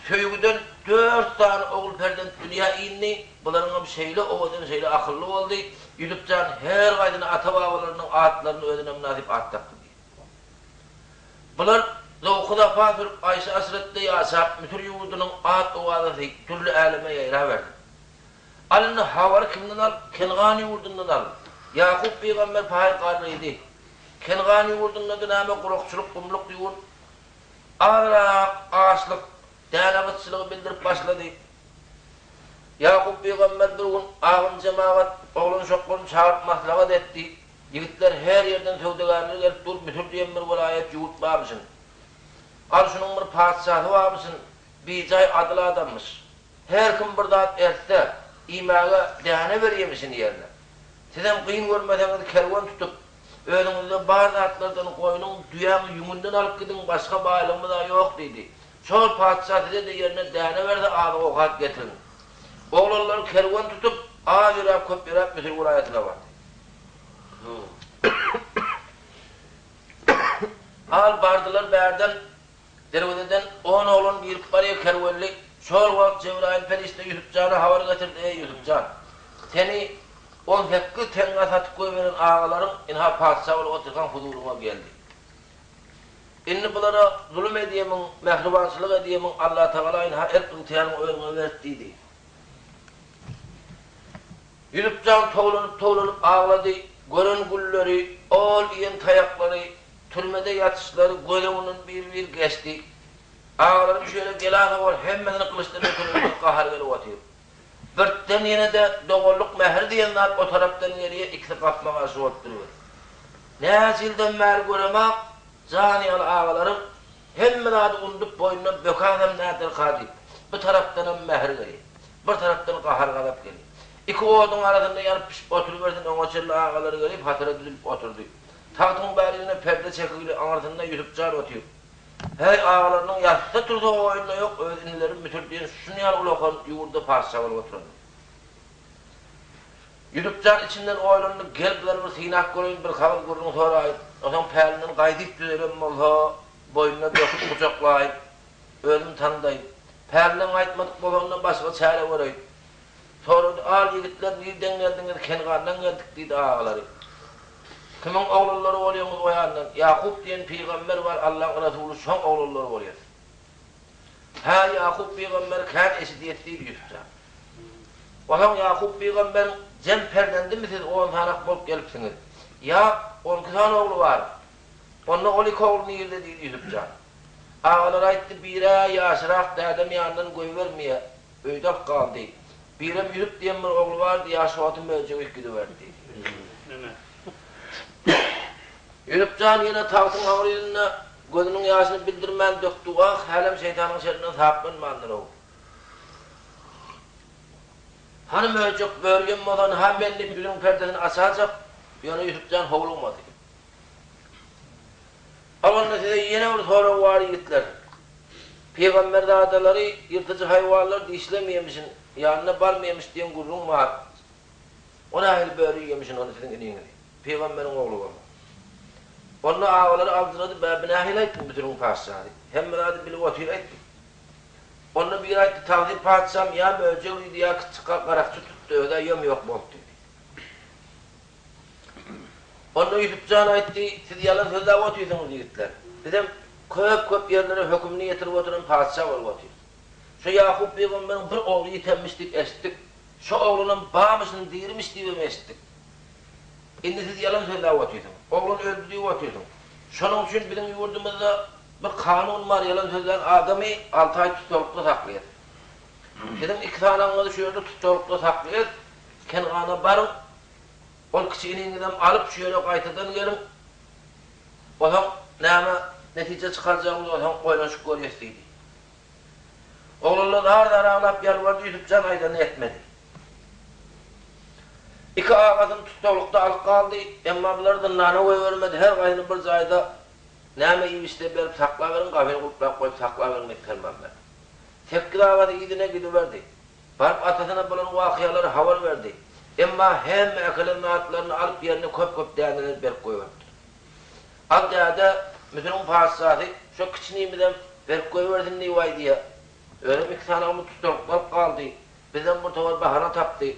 Söýgüden dört sany ogul perzent dünýä indi, bularyňam şeýle owadan, şeýle akylly boldy. Ýusup jan her gaýdyna ata-babalarynyň atlaryny özüne mynasyp at dakdy diýdi. Bular zowky-sapa sürüp, aýşy-aşretde ýaşap, Müsür ýurdunyň at-owazasy dürli äleme ýaýraberdi. Al indi habary kimden al? Kengan ýurdundan al. Ýakup pygamber paýyr garrydy. Kengan ýurdunda-da näme gurakçylyk, gumluk ýurt. Azrak açlyk, däne gytçylygy bildirip başlady. Ýakup pygamber bir gün agyn jemagat oglan-uşaklaryny çagyryp maslahat etdi. Ýigitler her ýerden söwdagärler gelip dur, Müsür diýen bir welaýat ýurt barmyşyn. Al şunuň bir patyşasy barmyşyn, bijaý adyl adammyş. Her kim bir zat ertse, iýmäge däne berýemişin ýerine. Sizem kyn görmeseňiz kerwen tutup, özüňizde bar zatlardan goýnuň, düýäň ýüňünden alyp gidiň, başga baýlygymyz-a ýok diýdi. Şol patyşa size-de ýerine däne berse azyk-owkat getiriň. Oglanlar kerwen tutup, az ýöräp, köp ýöräp Müsür welaýatyna bardy. Al bardylar bärden Derwezeden on oglan girip barýar kerwenli. Şol wagt Jebraýyl perişde Ýusup jana habar getirdi, Eý, Ýusup jan! Seni 18 teňňä satyp goýberen agalaryň ynha patyşa bolup otyrkaň huzuryňa geldi. Indi bulara zulum edýemiň, mähribançylyk edýemiň, Allatagala ynha erk-ygtyýaryňy özüňe berdi diýdi. Ýusup jan towlanyp-towlanyp aglady, gören gülleri, ol iýen taýaklary, Türmede ýatyşlary göz öňünden bir-bir geçdi. Agalarym şu ýere gelasa bor, hemmesini gylyçdan ötürerin diýip gahary gelip otyr. Birden ýene-de doganlyk mähir diýen zat o tarapdan gelýär, ikisi gapma-garşy bolup duruber. Näçe ýyldan bäri göremak, jan ýaly agalarym, hemme zady undup boýnuna bökäsem näderka diýip, bir tarapdanam mähir gelýär, bir tarapdan gahar-gazap gelýär. Iki oduň arasynda ýanyp-bişip oturybersin, oňa çenli agalary gelip hatara düzülip oturdy. Tagtyň bärigine perde çekigli, aňyrsynda Ýusup jan otyr. Häý, agalarynyň ýatsa-tursa oýunda ýok, öz inileri Müsür diýen şuny ýaly ulakan ýurda patyşa bolup oturandyr. Ýusup jan içinden oýlandy, Gel bulary bir synap göreýin, bir kagyz gürrüň soraýyn. Onsoň pälinden gaýdyp düzelen bolsa, boýnuna döküp gujaklaýyn, özüm tanydaýyn. Pälinden gaýtmadyk bolsa, onda başga çäre göreýin. Sorady, Al, ýigitler, nirden geldiňiz? Kengandan geldik, diýdi agalary. Kimiň oglanlary bolýaňyz o ýandan? Ýakup diýen pygamber bar, Allaň resuly, şoň oglanlary bolýas. Hä, Ýakup pygamberi kän eşidýäs, diýdi Ýusup jan. Onsoň Ýakup pygamberiň jem perzendimi siz on sanak bolup gelipsiňiz? Ýa, on iki sany ogly bar. Onda ol iki ogly nirde, diýdi Ýusup jan. Agalary aýtdy, Bir-ä ýaşyrak dädem ýanyndan goýbermeýär. Öýde alyp galdy. Birem Ýüzüp diýen bir ogly bardy, ýaş wagty möjek iýip gidiberdi diýdi. Ýüzüp jan ýene tagtyň aňry ýüzünde gözüniň ýaşyny bildirmän dökdi, Wah, hälem şeýtanyň şerinden saplanmandyr-ow. Hany möjek, börügem bolsa, ynha men diýip ýüzüniň perdesini açajak, ýöne Ýüsüp jan howlugmady. Al onda size ýene bir sorag bar ýigitler. Pygamberzadalary ýyrtyjy haýwanlar dişlemeýemişin, ýanyna barmaýamyş diýen gürrüň bar. O nähili böri iýemişin ony siziň iniňizi? Pygamberiň ogly bolsa. Onda agalary aljyrady, Bä bi nähili aýtdy Müsüriň patyşasy? Hemme zady bilip otyr aýtdy. Onda biri aýtdy, Tagsyr patyşam ýa möjek iýdi ýa kiçjik garakçy tutdy, öz-ä ýom-ýok boldy diýdi. Onda Ýusup jan aýtdy, Siz ýalan sözläp otyrsyňyz, ýigitler. Bizem köp-köp ýerlere hökümini ýetirip oturan patyşa bolup otyrys. Şo Ýakup pygamberiň bir ogly ýitenmiş diýip eşitdik. Şo oglanam barmyşyn, dirimiş diýibem eşitdik. Indi siz ýalan sözläp otyrsyňyz. Oglan öldi diýip otyrsyňyz. Şonuň üçin biziň ýurdumyzda bir kanun bar, ýalan sözlän adamy alty aý tussaglykda saklaýas. Siziň iki sanagyňyzy şu ýerde tussaglykda saklaýas. Kengana baryň, ol kiçi iniňizem alyp şu ýere gaýtadan geliň. Onsoň näme netije çykarjagymyzy onsoň oýlanyşyp görýäs diýdi. Oglanlar zar-zar aglap ýalbardy, Ýusup jan aýdanyny etmedi. Iki agasyny tussaglykda alyp galdy, emma bulary zyndana goýbermedi, her gaýsyny bir jaýda näme iýip-içse berip saklaberiň, gapyny gulplap goýup saklaberiň diýip perman berdi. Sekiz agasy yzyna gidiberdi. Baryp atasyna bolan wakyalary habar berdi. Emma hemme äkelen zatlaryny alyp ýerine köp-köp däneler berip goýberipdir. Al däde, Müsüriň patyşasy şo kiçinimizem berip goýbersin diýip aýdýa. Özem iki sanagymyz tutalykda alyp galdy. Bizden bir towar bahana tapdy.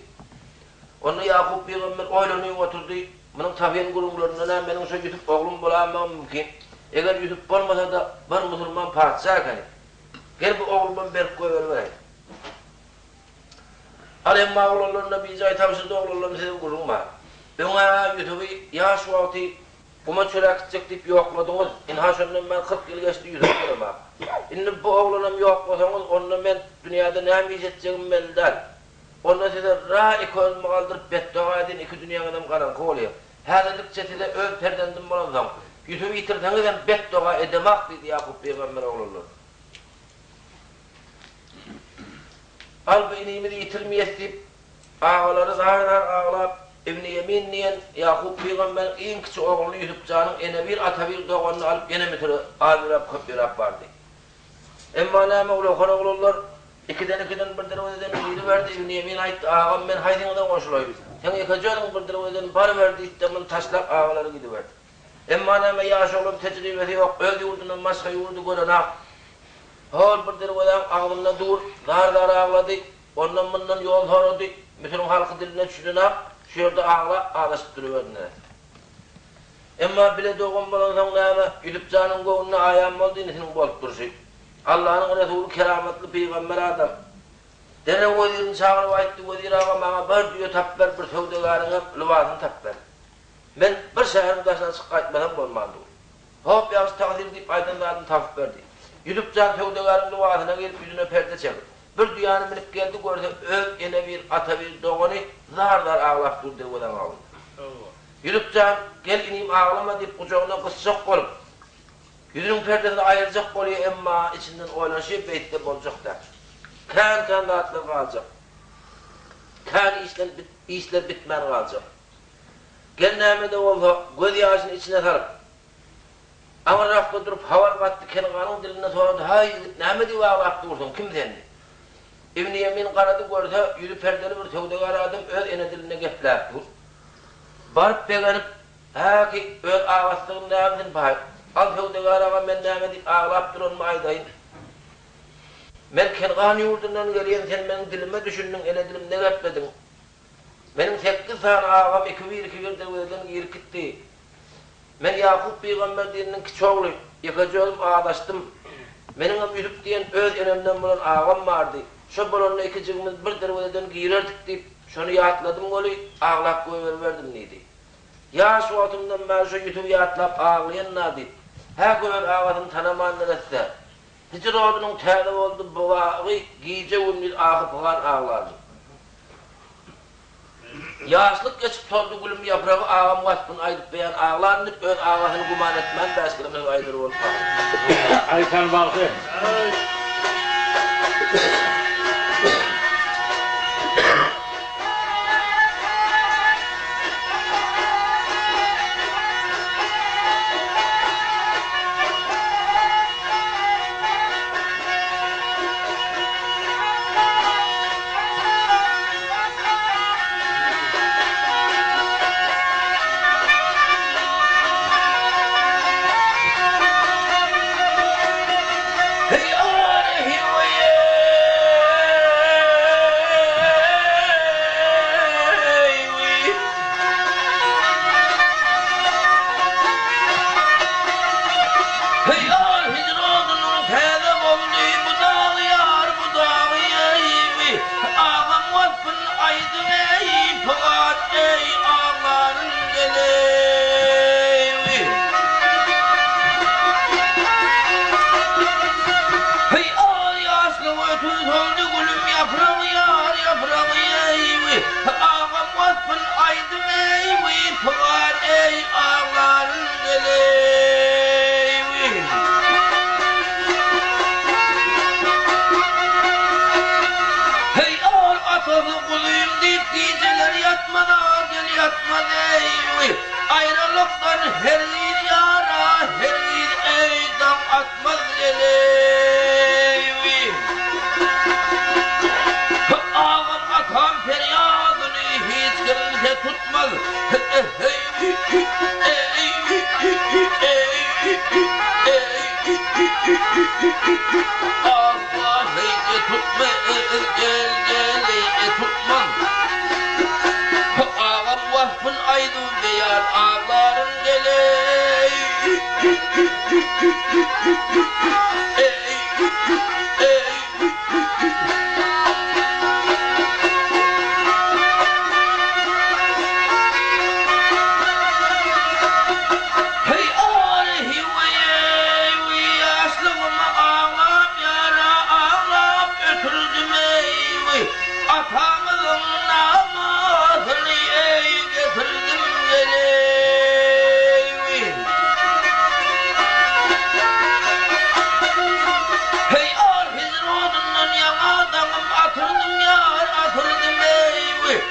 Onda Ýakup pygamber oýlanyp oturdy, Munuň tapan gürrüňlerinden-ä meniň şo Ýusup oglum bolaýmagym mümkin. Eger Ýusup bolmasa-da, bir musulman patyşa ekeni. Gel bu oglumam berip goýberibereýin. Al emma oglanlaryna bijaý tabşyrdy oglanlarym size gürrüň bar. Öň-ä Ýusuby ýaş wagty guma çöle äkitjek diýip ýokladyňyz. Ynha şondan bäri 40 ýyl geçdi Ýusuby göremok. Indi bu oglanam ýoklasaňyz onda men dünýäde näme iş etjegim belli däl. Onda size ra iki özümi galdyryp betdoga edýin, iki dünýäňizem garaňky bolýar. Häzirlikçe size öz perzendim bolansoň, Ýusuby ýitirseňizem betdoga edemak diýdi Ýakup pygamber oglanlar. Al bu inimizi ýitirmeýes diýip, agalary zar-zar aglap, Ibni Ýemin diýen Ýakup pygamberiň iň kiçi ogluny Ýusup janyň enebir, atabir doganyny alyp ýene Müsüre az ýöräp, köp ýöräp bardy. Emma näme ulakan oglanlar ikiden-ikiden bir derwezeden giriberdi, Ibni Ýemin aýtdy, Agam, men haýsyňyza goşulaýyn? Seň ýekeje özüň bir derwezeden baryber diýdi-de, muny taşlap agalary gidiberdi. Emma näme ýaş oglan tejribesi ýok, öz ýurdundan başga ýurdy görenak. Hol bir derwezäň agzynda dur, zar-zar aglady, ondan-mundan ýol sorady, Müsüriň halky diline düşünenak, şu ýerde aglap, azaşyp duruberdi neresse. Emma bile dogan bolansoň näme, Ýusup janyň göwnüne aýan boldy inisiniň bolup durşy. Allanyň resuly keramatly pygamber adam. Derrew wezirini çagyryp aýtdy, Wezir aga, maňa bir düýe tapyp ber, bir söwdagäriňem lybasyny tapyp ber. Men bir şäheriň daşyna çykyp gaýtmasam bolman dur. Hop, ýagşy tagsyr diýip aýdan zadyny tapyp berdi. Ýusup jan söwdagäriň lybasyna girip, ýüzüne perde çekip, bir düýäni münüp geldi, görse, öz ene bir, ata bir dogany zar-zar aglap dur derwezaň agzynda. Ýusup jan, gel inim aglama diýip gujagyna gysjak bolup, ýüzüniň perdesini aýyrjak bolýar, emma içinden oýlanşy beýtse boljak däl. Kän-kän zatlar galjak. Kän işler işler bitmän galjak. Gel näme-de bolsa, göz ýaşyny içine salyp, aňyrrakda durup habar gatdy, Kenganyň dilinde sorady, Haý, ýigit, näme diýip aglap dursuň, kim sen? diýip. Ibn Ýemin garady, görse, ýüzi perdeli bir söwdagär adam öz ene dilinde gepläp dur. Baryp begenip, Häki, öz agasydygyny näbilsin paý. Al, söwdagär aga, men näme diýip aglap duranymy aýdaýyn. Men Kengan ýurdundan gelýän, sen meniň dilime düşündiň, ene dilimde geplediň. Meniň sekiz sany agam ikibir-ikibir derwezeden girip gitdi. Men Ýakup pygamber dininiň kiçi ogly, ýekeje özüm azaşdym. Meniňem Ýusup diýen öz enemden bolan agam bardy. Şo bolanda ikijigimiz bir derwezeden girerdik diýip, şony ýatladym weli, aglap goýberiberdim diýdi. Ýaş wagtymdan bäri şo Ýusuby ýatlap aglaýan-da diýip, häki öz agasyny tanaman neresse. Hijr odunyň täze boldy bu bagy, Gije-gündiz ahy-pygan aglardym. Ýaşlyk geçip soldy gülüm ýapragy agam waspyny aýdyp beýan aglaryn diýip öz agasyny güman etmän bäşgirem söz aýdar bolup galdy. Aýhan bagşy.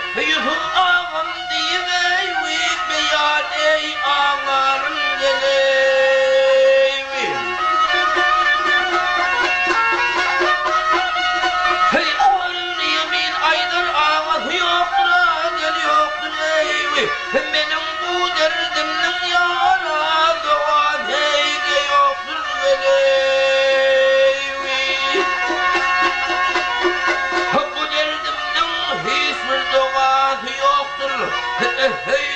Ýusup agam diýip eý wi beýan eý aglaryn geleý wi. Heý Omar ibn Ýemin aýdar agasy ýokdur a gel ýokdur eý wi. Meniň bu derdimniň ýara dogan heý-de ýokdur weleý wi. Bu derdimniň hiç bir dogasy ýokdur eý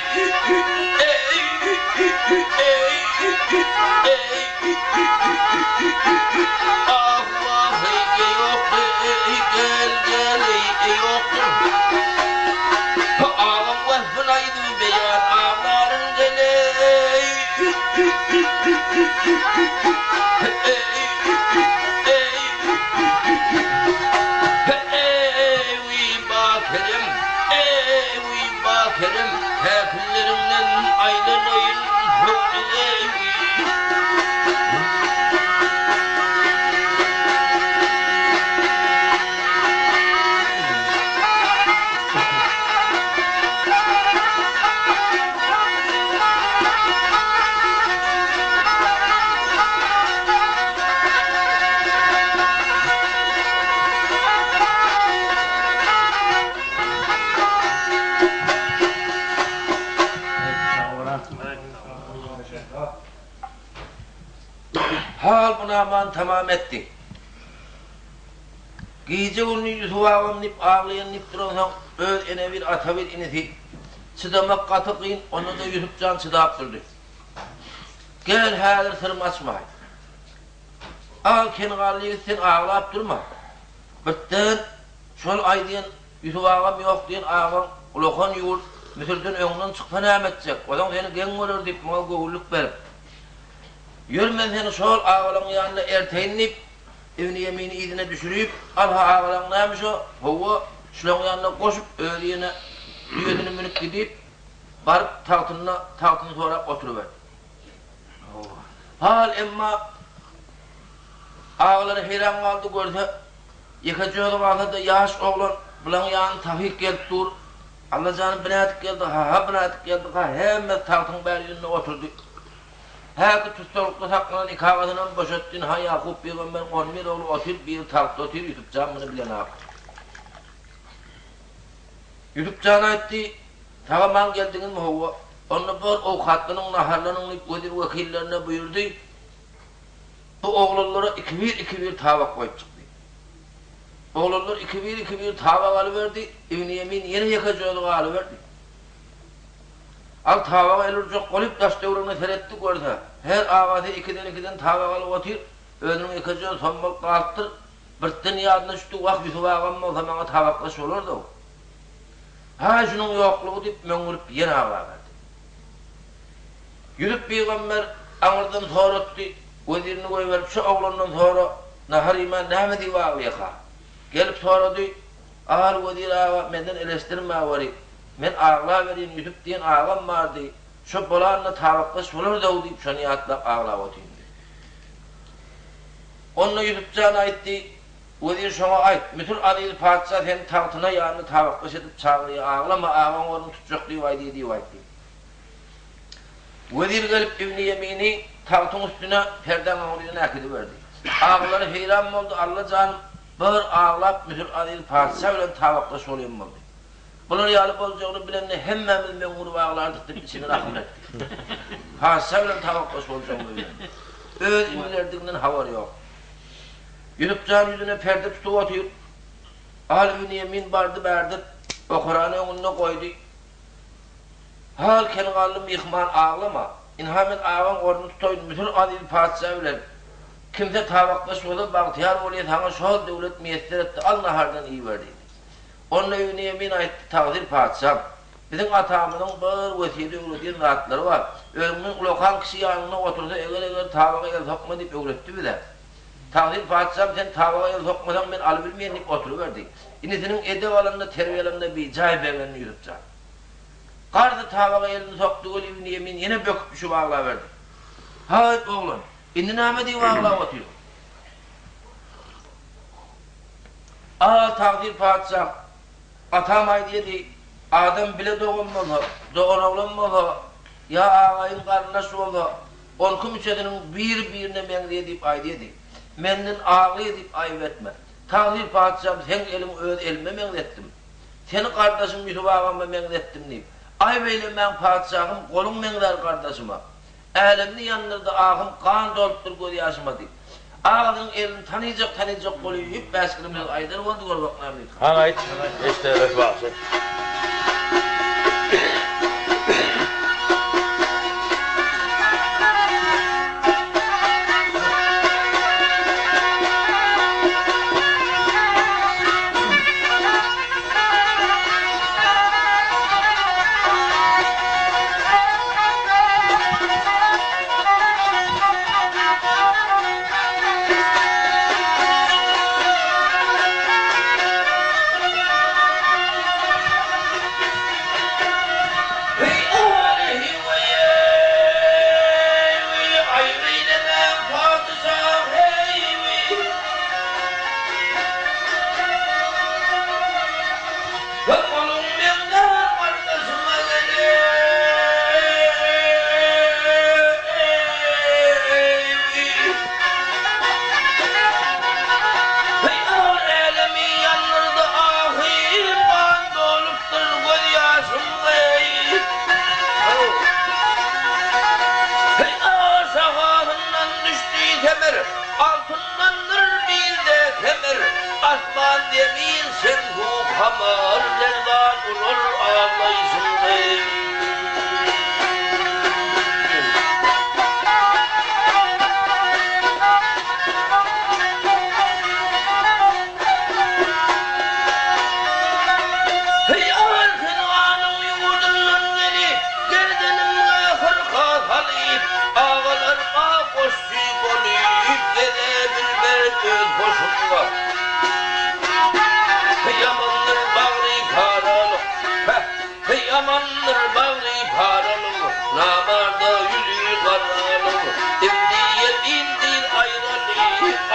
Ah wah heý-de ýokdur eý gel gel eý-de ýokdur. Agam waspyn aýdyp beýan aglaryn geleý. Eý bakerem, eý bakerem, käkilleriňden aýlanaýyn hökdüň-eý. Hal bu namany tamam etdi. Gije-gündiz Ýusup agam diýip aglaýan diýip duransoň, öz ene bir, ata bir inisi. Çydamak gaty kyn, onda-da Ýusup jan çydap durdy. Gel, häzir syrymy açmaý. Al, Kenganly ýigit, sen aglap durma. Birden şol aýdýan Ýusup agam ýok diýen agaň ulakan ýurt Müsürden öňünden çyksa näme etjek, ozaň seni geň görer diýip, muňa göwünlik berip, Ýör, men seni şol agalaň ýanyna erteýin diýip, Ibn Ýemini yzyna düşürip, Al-ha agalaň näme şo? Hawa, şulaň ýanyna goşup, özi ýene düýesini münüp gidip, baryp tagtynda tagtyny sorap oturyberdi. Hal emma agalary heýran galdy, görse, ýekeje özi galsa-da ýaş oglan bulaň ýanyna takyk gelip dur. Allajany binädik geldi, ha-ha binädik geldi, ha hemmesi tagtyň bäri ýüzünde oturdy. Häki tussaglykda saklanan iki agasynam boşatdy, ynha Ýakup pygamberiň on bir ogly otyr, biri tagtda otyr, Ýusup jan muny bilenok. Ýusup jan aýtdy, Sag-aman geldiňizmi, hawa, onda bor, owkatlanyň, naharlanyň diýip wezir-wekillerine buýurdy. Bu oglanlara ikibir-ikibir tabak goýup çykdy. Oglanlar ikibir-ikibir tabak alyberdi, Ibn Ýemin ýene ýekeje özi galyberdi. Al tabaga el urjak bolup daş-töweregine seretdi, görse, her agasy ikiden-ikiden tabak alyp otyr, özüniň ýekeje özi sommalyp galypdyr. Birden ýadyna düşdi, Wah, Ýusup agam bolsa maňa tabakdaş bolardy-ow. Haý, şunuň ýoklugy diýip, möňňürip ýene aglaberdi. Ýusup pygamber aňyrdan soratdy, wezirini goýberip, Şu oglandan sora, nahar iýmän näme diýip aglaýaka? Gelip sorady, Al, wezir aga, menden eleşdirmäweri. Men aglaberin, Ýusup diýen agam bardy, şo bolanda tabakdaş bolardy-ow diýip, şony ýatlap aglap otyryn diýdi. Onda Ýusup jan aýtdy, Wezir şoňa aýt, Müsür aziz patyşa seni tagtyna ýanyna tabakdaş edip çagyrýar, aglama, agaň ornuny tutjak diýip aýdýar diýip aýt diýdi. Wezir gelip Ibni Ýemini tagtyň üstüne perdäň aňryna äkidiberdi. Agalary heýran boldy, Alla jan bir aglap Müsür aziz patyşa bilen tabakdaş bolýan boldy. Bular ýaly boljagyny bilende hemmämiz möňňürip aglardyk diýip içinden ahmyr etdi. Patyşa bilen tabakdaş boljagyny bilende. Öz inilerdiginden habary ýok. Ýusup jan ýüzüne perde tutup otyr. Al Ibni Ýemin bardy bärde okarany öňünde goýdy. Hal Kenganly myhman aglama. Ynha men agaň ornuny tutaýyn Müsür aziz patyşa bilen. Kimse tabakdaş bolsa bagtyýar bolýa saňa şol döwlet miýesser etdi al nahardan iýiber diýdi. Onda Ibni Ýemin aýtdy Tagsyr patyşam, biziň atamyzyň bir wesýet öwredýän zatlary bar. Özüňden ulakan kişi ýanyňda otursa eger-eger tabaga el sokma diýip öwretdi bize. Tagsyr patyşam sen tabaga el sokmasaň men alybilmeýän diýip oturyberdi. Inisiniň edep alanyna terbiýe alanyna bijaý begendi Ýusup jan. Garzy tabaga elini sokdy weli Ibni Ýemin ýene böküp düşüp aglaberdi. Haýt oglan, indi näme diýip aglap otyryň? Al, tagsyr patyşam, atam aýdýady. Adam bile dogan bolsa, doganoglan bolsa, ýa agaýyn-garyndaş bolsa, onki müçesiniň biri-birine meňzeýär diýip aýdýardy. Menden aglaýar diýip aýyp etme. Tagsyr patyşam, seň eliňi öz elime meňzetdim. Seni gardaşym Ýusup agama meňzetdim diýip. Aýyp eýlemäň patyşahym, goluň meňzär gardaşyma. Älemni ýandyrdy ahym, gan dolupdyr gözýaşyma diýip. Agasynyň elini tanyjak-tanyjak bolýup, bäşgirim söz aýdar boldy, gör bak näme diýip. Hany aýt, eşidäýeris bagşy. Onuň meňzär gardaşyma gelen. Hyýal älemi ýandyrdy ahym, gan dolupdyr gözýaşym eý. Hyýal şahasyndan düşdi semir, altyndandyr bilde kemir, asman zemin şemsu kamar lerzan urar aglaýşym eý. Heý, Kenanyň ýurdundan gelip, gerdenimge hyrka salyp, agalaryma goşçy bolup, gele bilmen öz goşumga. Heý, ýamandyr bagry paralyk, heh, heý, ýamandyr bagry paralyk, namarda ýüzi garalyk, imdi ýetim diýr aýraly,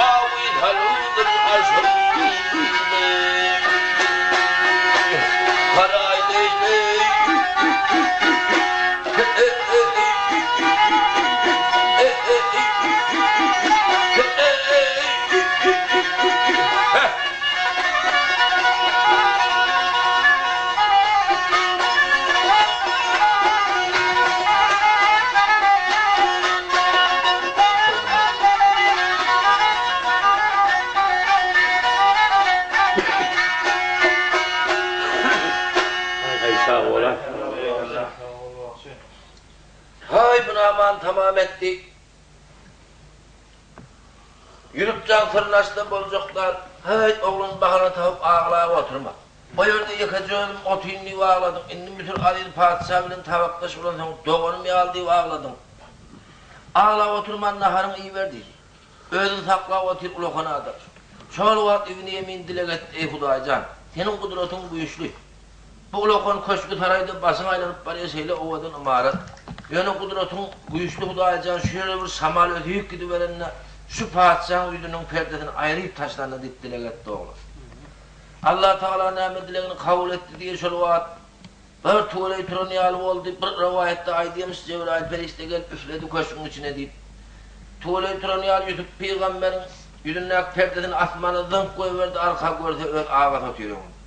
awy saludyr aşyr. Aý sag bola. Haý bu namany tamam etdi. Ýürek-jan syryny açsa boljak zat. Häýt oglan bahana tapyp aglap oturma. O ýerde ýekeje özüm otyryn diýip agladyň. Indi Müsür aziz patyşa bilen tabakdaş bolansoň doganym ýaly diýip agladyň. Aglap oturman naharyňy iýiber diýdi. Özüni saklap otyr ulakan adam. Şol wagt Ibni Ýemin dileg etdi, Eý Hudaýjan! Seniň gudratyň güýçli. Bu ulakan köşgi-saraýda başyň aýlanyp barýar şeýle owadan ymarat. Ýöne gudratyň güýçli Hudaýjan şu ýere bir şamal ötüp gidiberende şu patyşaň ýüzüniň perdesini aýryp taşlanda diýip dileg etdi oglan. Allatagala näme dilegini kabul etdi diýe şol wagt Bir tüweleý turan ýaly boldy, bir rowaýatda aýdýamyş, Jebraýyl perişde gelip üfledi köşgüň içine diýip. Tüweleý turan ýaly Ýusup pygamberiň ýüzündäki perdesini asmana zyňyp goýberdi, arka görse öz agasy otyr öňünde.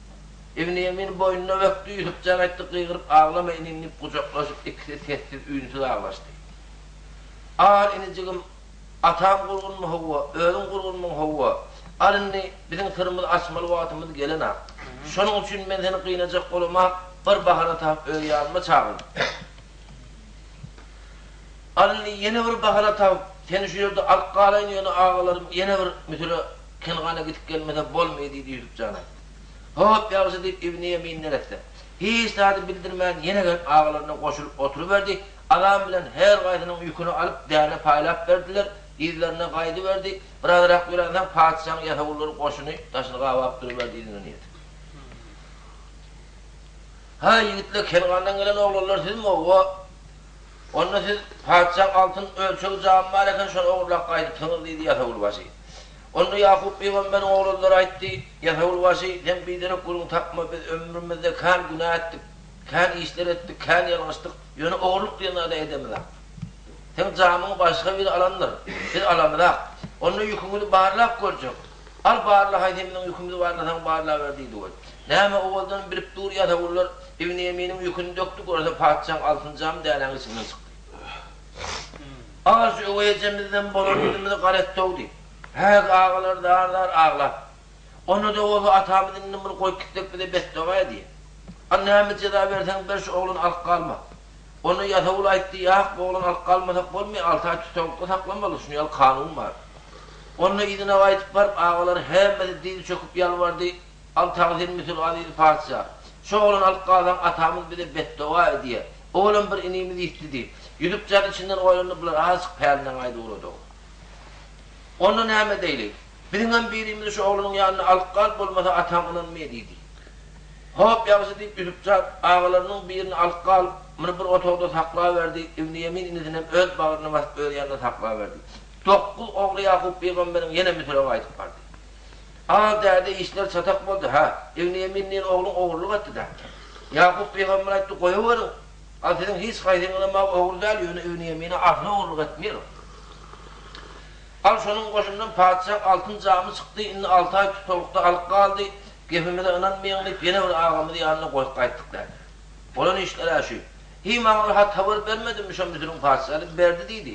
Ibn Ýemin boýnuna bökdi, Ýusup jan aýtdy, gygyryp aglama inim diýip gujaklaşyp ikisi sessiz-üýnsüz aglaşdy. Al inijigim, Atam gurgunmy howwa, özüň gurgunmyň howwa. Al indi biziň syrymyzy açmaly wagtymyz gelen-ak. Şonuň üçin men seni gynajak bolamak, bir bahana tapyp öz ýanyma çagyrdym. Al indi ýene bir bahana tapyp, seni şu ýerde alyp galaýyn, ýöne agalarym ýene bir Müsüre, Kengana gidip gelmese bolmaýar diýdi Ýusup jan aýtdy. Hop, ýagşy diýip Ibni Ýemin neresse. Hiç zady bildirmän ýene gelip agalaryna goşulyp oturyberdi. Azan bilen her gaýsynyň ýüküni alyp, däne paýlap berdiler, yzlaryna gaýdyberdi. Birazrak ýöränsoň, patyşaň ýasawullary goşuny daşyny gabap duruberdi, yzyndan ýetip. Haý, ýigitler, Kengandan gelen oglanlar sizmi, owa? Onda siz patyşaň altyn ölçegi jamy bar eken, şony ogurlap gaýdypsyňyz, diýdi ýasawulbaşy. Onda Ýakup pygamberiň oglanlary aýtdy, Ýasawulbaşy, sen biderek gürrüň tapma, biz ömrümizde kän günä etdik. Kän işler etdik, kän ýalňyşdyk, ýöne ogurlyk diýen zada edemizak. Seň jamyňy başga biri alandyr, biz alamyzak. Onda ýüküňizi barlap görjek. Al barla haýsymyzyň ýükümizi barlasaň barlaber diýdi ol. Näme owaldan bilip dur ýasawullar Ibni Ýeminiň ýüküni dökdi görse patyşaň altyn jamy dänäň içinden çykdy. Aga şu öweý ejemizden bolan ýüzümizi gar etdi-ow diýip. Häk agalar zar-zar aglap. Onda-da bolsa atamyz indi muny goýup gitsek bize betdoga edýär. Al näme jeza berseň ber şu oglany alyp galma. Onda ýasawul aýtdy, Ýak, bu oglany alyp galmasak bolmaýar, alty aý tussaglykda saklamaly, şuny ýaly kanun bar. Onda yzyna gaýdyp baryp, agalary hemmesi dyz çöküp ýalbardy, Al tagzym Müsür aziz patyşa, şu oglany alyp galsaň atamyz bize betdoga edýär. Owalam bir inimiz ýitdi diýip. Ýusup jan içinden oýlandy, bular azajyk pälinden gaýdyp ugrady. Onda näme edeýli? Biziňem birimizi şu oglanyň ýanyna alyp gal, bolmasa ataň ynanmaýar diýdi. Hop, ýagşy diýip, Ýusup jan agalarynyň birini alyp gal, muny bir otagda saklaberdi, Ibni Ýemin inisinem öz bagryna basyp öz ýanynda saklaberdi. Dokguz ogly Ýakup pygamberiň ýene Müsüre gaýdyp bardy. Az däde işler çatak boldy, hä, Ibni Ýemin diýen ogluň ogurlyk etdi-dä. Ýakup pygamber aýtdy, Goýaweriň, al siziň hiç haýsyňyzam-a ogry däl, ýöne Ibni Ýemine asla ogurlyk etmeýär. Al şonuň goşundan patyşaň altyn jamy çykdy, indi alty aý tusaglykda alyp galdy, gepimize ynanmaýaň diýip, ýene bir agamyzy ýanyna goýup gaýtdyk däde. Bolan işler-ä şu. Hiý maňa ol hat habar bermedimi şo Müsüriň patyşasy, berdi diýdi.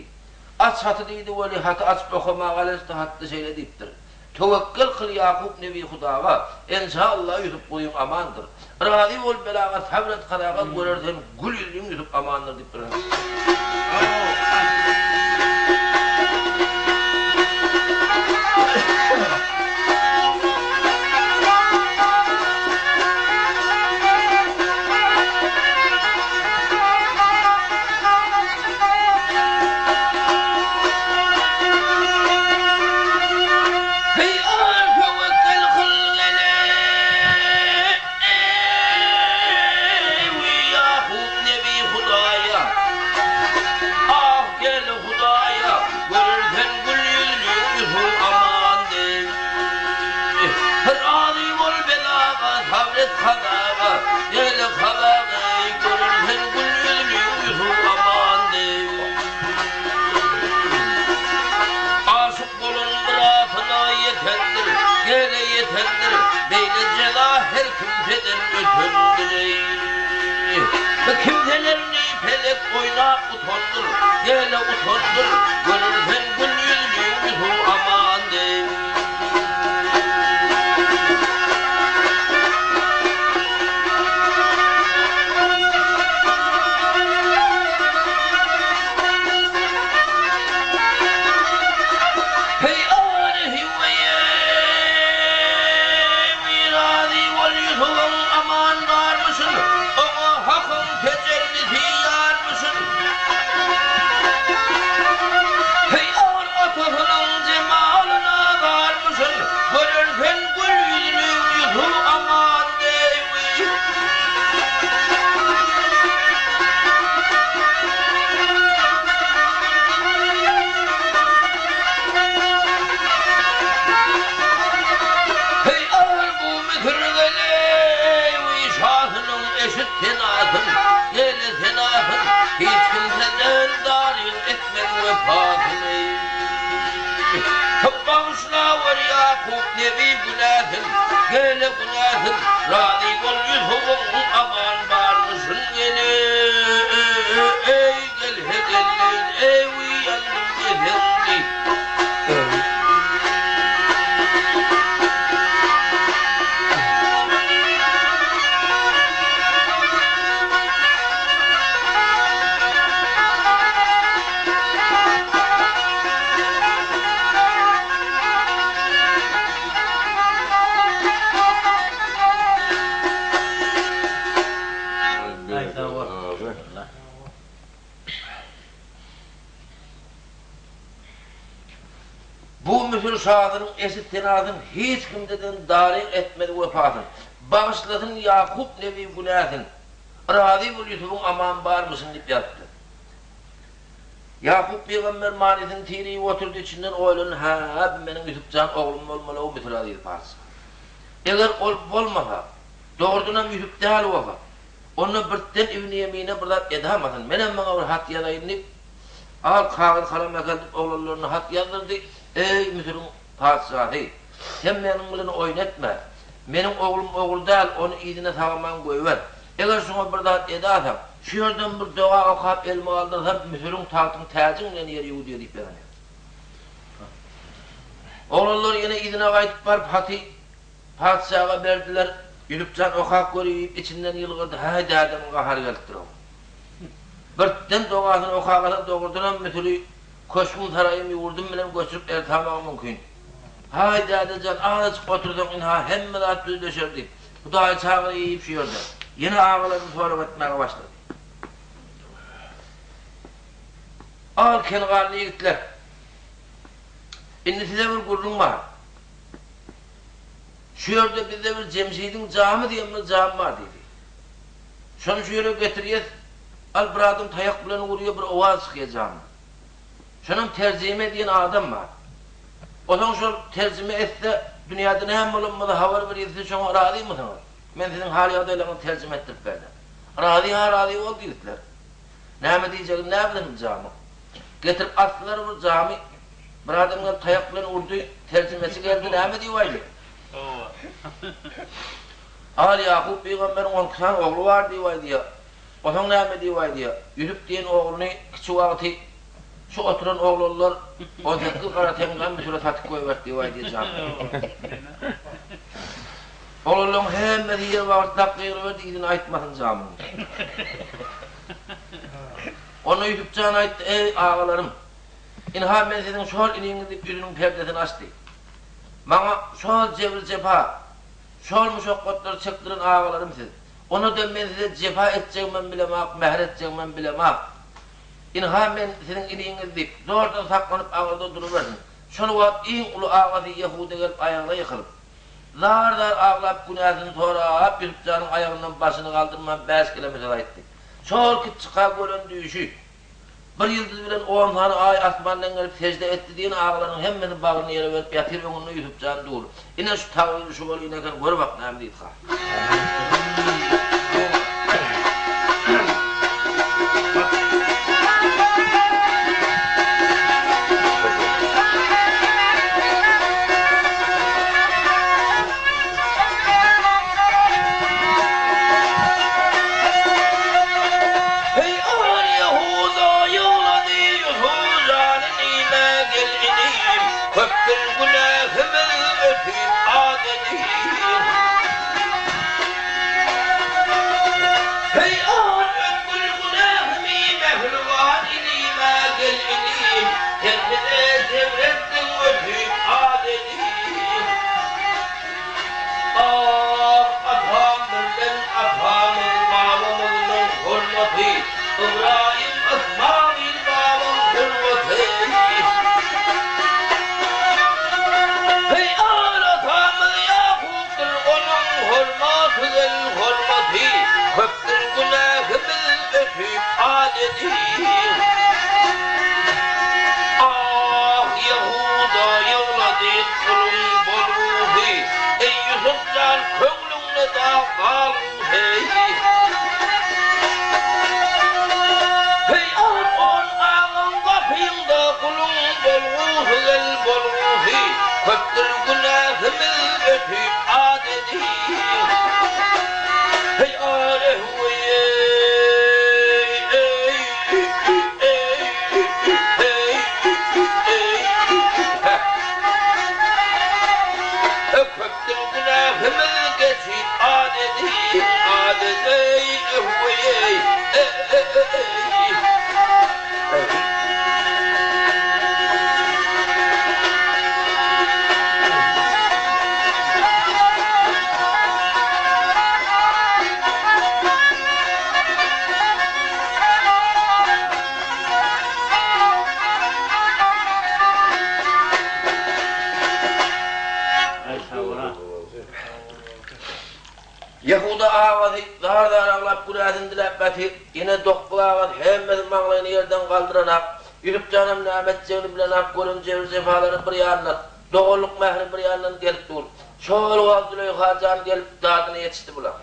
Aç haty diýdi weli, haty açyp okamaga alesdi, hatda şeýle diýipdir. Töwekgel kyl Ýakup nebi Hudaga, Enşa Allah Ýusup guzyň amandyr. Razy bol belaga sabr et kazaga görer sen gül ýüzliň Ýusup amandyr diýip duran. Heý, töwekgel kyl gele, eý, Ýakup nebi Hudaýa, ah, gel Hudaýa, görer sen gül ýüzli Ýusup aman deý. Razy bol belaga, sabr et kazaga, gel kazaga, görer sen gül ýüzli Ýusup aman deý. Aşyk bolan myratyna ýetendir, gele ýetendir, beýle jeza her kimseden ötendir-eý. Bu kimselerni pelek oýnap utandyr, gele utandyr, görer sen gül ýüzli Ýusup aman deý. Heý Aryhy-weýeý, razy bol Ýusubyň aman barmyşyn, Oňa Hakyň tejellisi ýarmyşyn. Heý ar atasynyň jemalyna zarmyşyn, Görer sen gül ýüzli Ýusup aman deý. Heý, ahyr bu Müsür gelewi şasynyň eşit senasyn, gele senasyn, hiç kimseden daryg etmez wepasyny. Bagyşlawer Ýakup nebi günäsin, gele günäsin, razy bol Ýusubyň aman barmyşyn gele, eý gel he gelleýin eý ýandym ependi. Bu Müsür şasynyň eşit senasyň hiç kimdeden daryg etmez wepasyn. Bagyşlasyn Ýakup nebi günäsin. Razy bol Ýusubyň aman barmyşyn diýip ýazypdyr. Ýakup pygamber manysyny tirip oturdy, içinden oýlandy, Hä, bu meniň Ýusup jan oglum bolmaly-ow, Müsür aziz patyşa. Eger ol bolmasa, dogrudanam Ýusup däl bolsa. Onda birden Ibn Ýemine bir zat edamasyn. Menem maňa bir hat ýazaýyn diýip, al kagyz kalam äkeldip oglanlaryna hat ýazdyrdy, Eý, Müsüriň patyşasy! Sen meniň bilen oýun etme. Meniň oglum ogry däl, ony yzyna sag-aman goýber. Eger şuňa bir zat edasaň, şu ýerden bir doga okap elimi galdyrsam, Müsüriň tagtyň täjiň bilen ýer ýuwudýar diýip ýazan eken. Oglanlar ýene yzyna gaýdyp baryp haty Patyşaga berdiler. Ýusup jan okap görüp, içinden ýylgyrdy, Häý, dädemiň gahary gelipdir-ow. Birden dogasyny okagasa, dogrudanam Müsüri köşgüm, saraýym, ýurdum bilen göçürip eltamagy mümkin. Haý, däde jan, azajyk otursaň, ynha, hemme zat düzleşerdi. Hudaýy çagyryp şu ýerde. Ýene agalaryny sorag etmäge başlady. Al, kenganly ýigitler! Indi size bir gürrüň bar. Şu ýerde bizde bir Jemşidiň jamy diýen bir jam bar diýdi. Şony şu ýere getirýäs, al bir adam taýak bilen urýar, bir owaz çykýar jamdan. Şonam terjime edýän adam bar. Osaň şol terjime etse, dünýäde näme bolan bolsa habar berýär, siz şoňa razymysyňyz? Men siziň hal-ýagdaýlaryňyzy terjime etdirip berdim. Razy-ha razy boldy ýigitler. Näme diýjegini näbilsin bu jamyň. Getirip asdylar bir jamy, bir adam gelip taýak bilen urdy, terjimeçi geldi, näme diýip aýdy? Hawa. Al Ýakup pygamberiň onki sany ogly bar diýip aýdýar. Onsoň näme diýip aýdýar? Ýusup diýen ogluny kiçi wagty şu oturan oglanlar 18 gara teňňä Müsüre satyp goýberdi diýip aýdýar jamy. Oglanlaryň hemmesi ýer bagyrtlap gygyryberdi, yzyny aýtmasyn jamyň. Onda Ýusup jan aýtdy, Eý, agalarym! Ynha, men siziň şol iniňiz diýip ýüzüniň perdesini açdy. Maňa şol jebir-jepa, şol muşakgatlary çekdiren agalarym siz. Onda-da men size jepa etjegimem bilemok, mähir etjegimem bilemok. Ynha, men siziň iniňiz diýip, zordan saklanyp aňyrda duruberdim. Şol wagt iň uly agasy Ýehuda gelip aýagyna ýykylyp, zar-zar aglap günäsini sorap, Ýusup janyň aýagyndan başyny galdyrman bäş keleme söz aýtdy. Şol kiçjika gören düýşi, Bir ýyldyz bilen on sany aý asmandan gelip sežde etdi diýen agalaryň hemmesi bagryny ýere berip ýatyr öňünde Ýusup jan dur. Ine şu tagbyry şu bolýan eken gör bak näme diýdika. Heý, aman Ýahuda ýyglady, Ýusup jany nime gel inim, Köpdür günähimiz ötüp az edim. Heý, aman ötgül günähimi mähriban inime gel inim, Sen bize jebr etdiň ötüp az edim. Ah, atam birlen atamyz babamyznyň hormaty, Ybraýym, Ysmaýyl babaň hormaty. Heý, al atamyz Ýakupdyr, onuň hormaty gel hormaty, Köpdür günähimiz ötüp az ediň. Ah, Ýahuda ýyglady guluň bolgusy, Eý, Ýusup jan, köňlüňde dag galgusy. Heý, al on agaň gapyňda guluň bolgusy gel bolgusy, Köpdür günähimiz ötüp az ediň. Heý, al Köpdür günähimiz geçip az edip az edeý öwweýeý Ýehuda agasy zar-zar aglap günäsini diläp ýatyr. Ýene dokuz agasy hemmesi maňlaýyny ýerden galdyranak. Ýusup janam näme etjegini bilenak, gören jebir-jepalary bir ýandan, doganlyk mähri bir ýandan gelip dur. Şol wagt Züleýha jan gelip dadyna ýetişdi bular.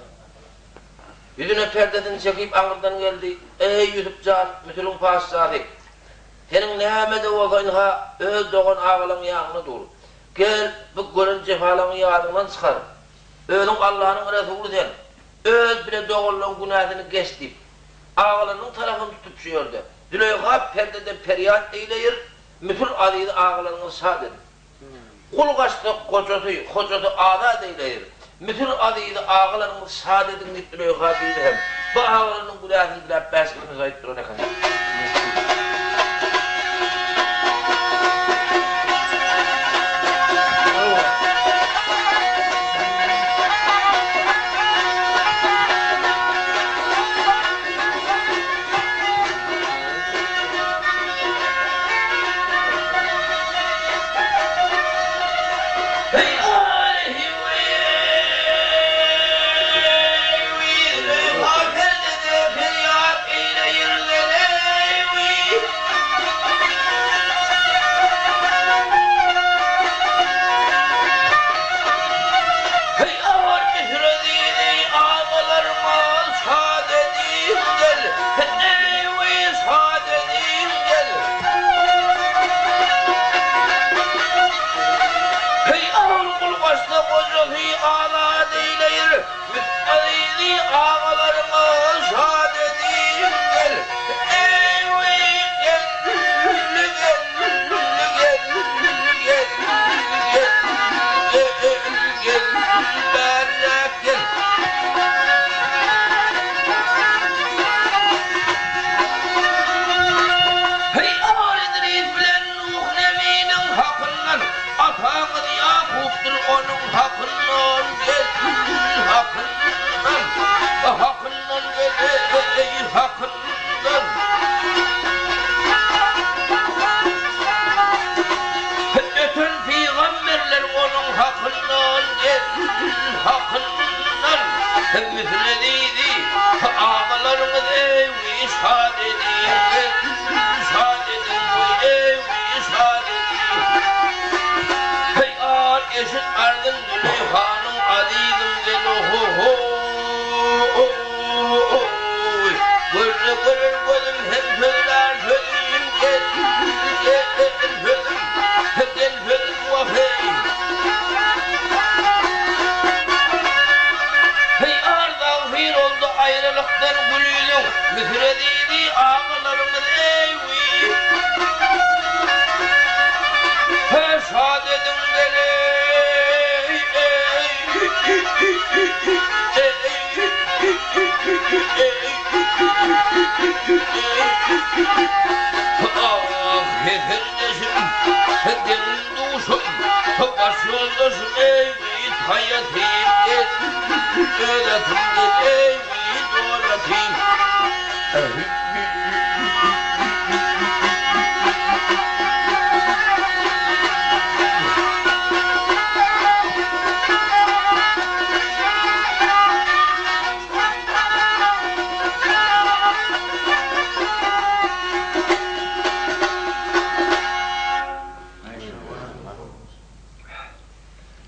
Ýüzüne perdesini çekip aňyrdan geldi, Eý, Ýusup jan, Müsüriň patyşasy! Seniň näme-de bolsa ynha, öz dogan agalaň ýanyňda dur. Gel, bu gören jepalaňy ýadyňdan çykar. Özüň Allanyň resuly sen. Öz bile doganlaň günäsini geç diýip, agalarynyň tarapyny tutup şu ýerde, Züleýha perdede perýat eýleýir, Müsür azizi agalaryňyzy şat ediň. Gul gaçsa gojasy, hojasy azat eýleýir. Müsür azizi agalaryňyzy şat ediň diýip Züleýha bibi hem bu agalarynyň günäsini diläp bäşgini söz aýdyp duran eken.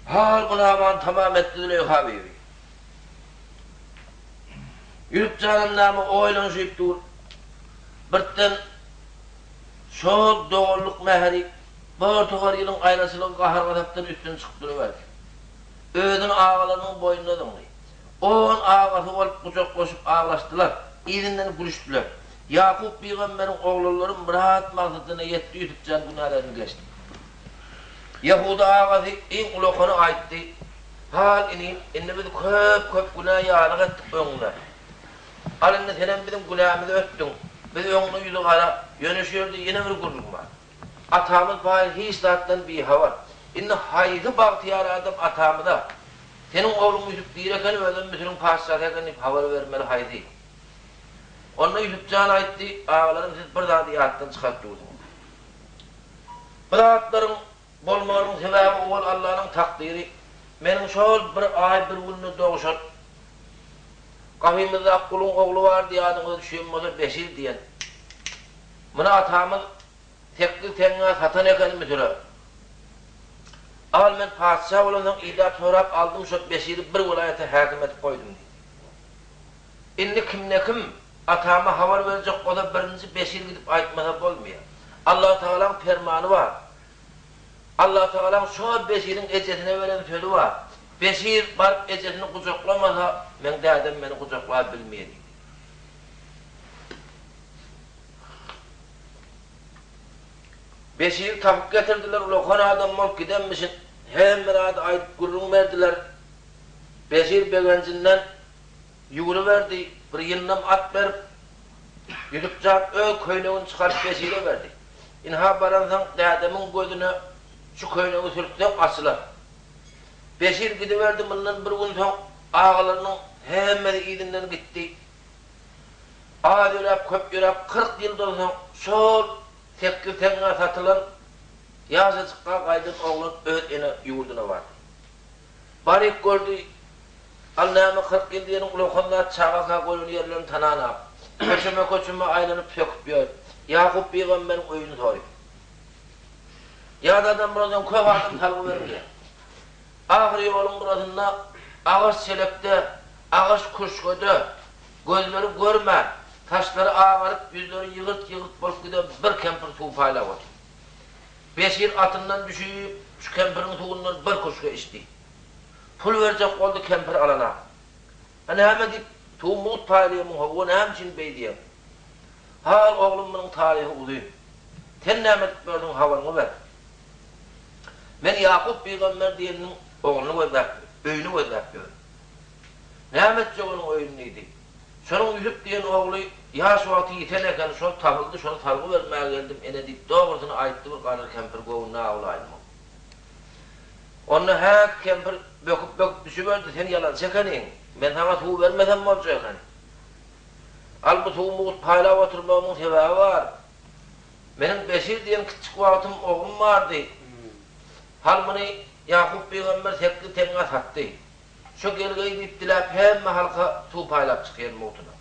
Hal bu namany tamam etdi Züleýha bibi. Ýüzüp janam name oýlanyşyp dur. Birden şol doganlyk mähiri bir topar ýylyň aýraçylygy gahar-gazapdan üstün çykyp duruberdi. Özüni agalarynyň boýnuna zyňdy. On agasy bolup gujaklaşyp aglaşdylar. Yzyndan gülüşdiler. Ýakup pygamberiň oglanlary myrat-maksadyna ýetdi Ýusup jan günälerini geçdi. Ýahuda agasy iň ulakany aýtdy, Hal inim, indi biz köp-köp günä ýalyk etdik öňüňde. Al indi senem biziň günämizi ötdüň. Biz öňüňde ýüzi gara, ýöne şu ýerde ýene bir gürrüň bar. Atamyz baý hiç zatdan bihabar. Indi haýsy bagtyýar adam atamyza, Seniň ogluň Ýusup diri eken, özem Müsüriň patyşasy eken diýip habar bermeli haýsy? Onda Ýusup jan aýtdy, Agalarym siz bir zady ýatdan çykaryp dursuňyz. Bu zatlaryň bolmagynyň sebäbi owal Allanyň takdyry. Meniň şol bir aý bir günde dogşan gapymyzdaky guluň ogly bardy ýadyňyza düşen bolsa Beşir diýen. Muny atamyz sekiz teňňä satan eken Müsüre. Al men patyşa bolansoň idäp sorap aldym şo Beşiri bir welaýata häkim edip goýdum diýdi. Indi kimde-kim atama habar berjek bolsa birinji Beşir gidip aýtmasa bolmaýar. Allatagalaň permany bar. Allatagalaň şo Beşiriň ejesine beren sözi bar. Beşir baryp ejesini gujaklamasa, meň dädem meni gujaklap bilmeýär diýdi. Beşiri tapyp getirdiler, ulakan adam bolup gidenmişin. Hemme zady aýdyp gürrüň berdiler. Beşir begenjinden ýüwrüberdi, bir ýyndam at berip, Ýusup jan öz köýnegini çykaryp Beşire berdi. Ynha baransoň dädemiň gözüne şu köýnegi sürtseň açylar. Beşir gidiberdi, mundan bir gün soň agalarynyň hemmesi yzyndan gitdi. Az ýöräp, köp ýöräp, 40 ýyldan soň şol 8 teňňä satylan ýaşajykka gaýdan oglan öz ene ýurduna bardy. Baryp gördi, al näme 40 ýyl diýeniň ulakan zat çagaka goýlan ýerlerini tananak. Köçeme-köçeme aýlanyp söküp ýör. Ýakup pygamberiň öýüni soýup. Ýat adam bolansoň köp adam salgy bermeýär. Ahyry ýoluň gyrasynda agaç çelekde, agaç kürşgede gözleri görmän, saçlary agaryp, ýüzleri ýygyrt-ýygyrt bolup giden bir kempir suw paýlap otyr. Beşir atyndan düşüp, şu kempiriň suwundan bir kürşge içdi. Pul berjek boldy, kempir alanak. A näme diýip, suwy mugt paýlaýamyň, howwa, näme üçin beý diýeň? Hal, oglum, munuň taryhy uzyn. Sen näme edip ýörsüň, habaryňy ber. Men Ýakup pygamber diýeniniň ogluny gözläp, öýüni gözläp ýörün. Näme etjek onuň öýüni diýdi. Şonuň Ýusup diýen ogly ýaş wagty ýiten eken, şol tapyldy, şony salgy bermäge geldim, ene diýip, dogrusyny aýtdy bir garry kempir göwnüne awlaýynmyň. Onda häk kempir böküp-böküp düşüberdi, sen ýalançy ekeniň, men saňa suw bermesem boljak eken. Al bu suwy mugt paýlap oturmagymyň sebäbi bar. Meniň Beşir diýen kiçjik wagtym oglum bardy. Hal muny Ýakup pygamber 8 teňňä satdy. Şo gelgeý diýip diläp hemme halka suw paýlap çykýan mugtuna.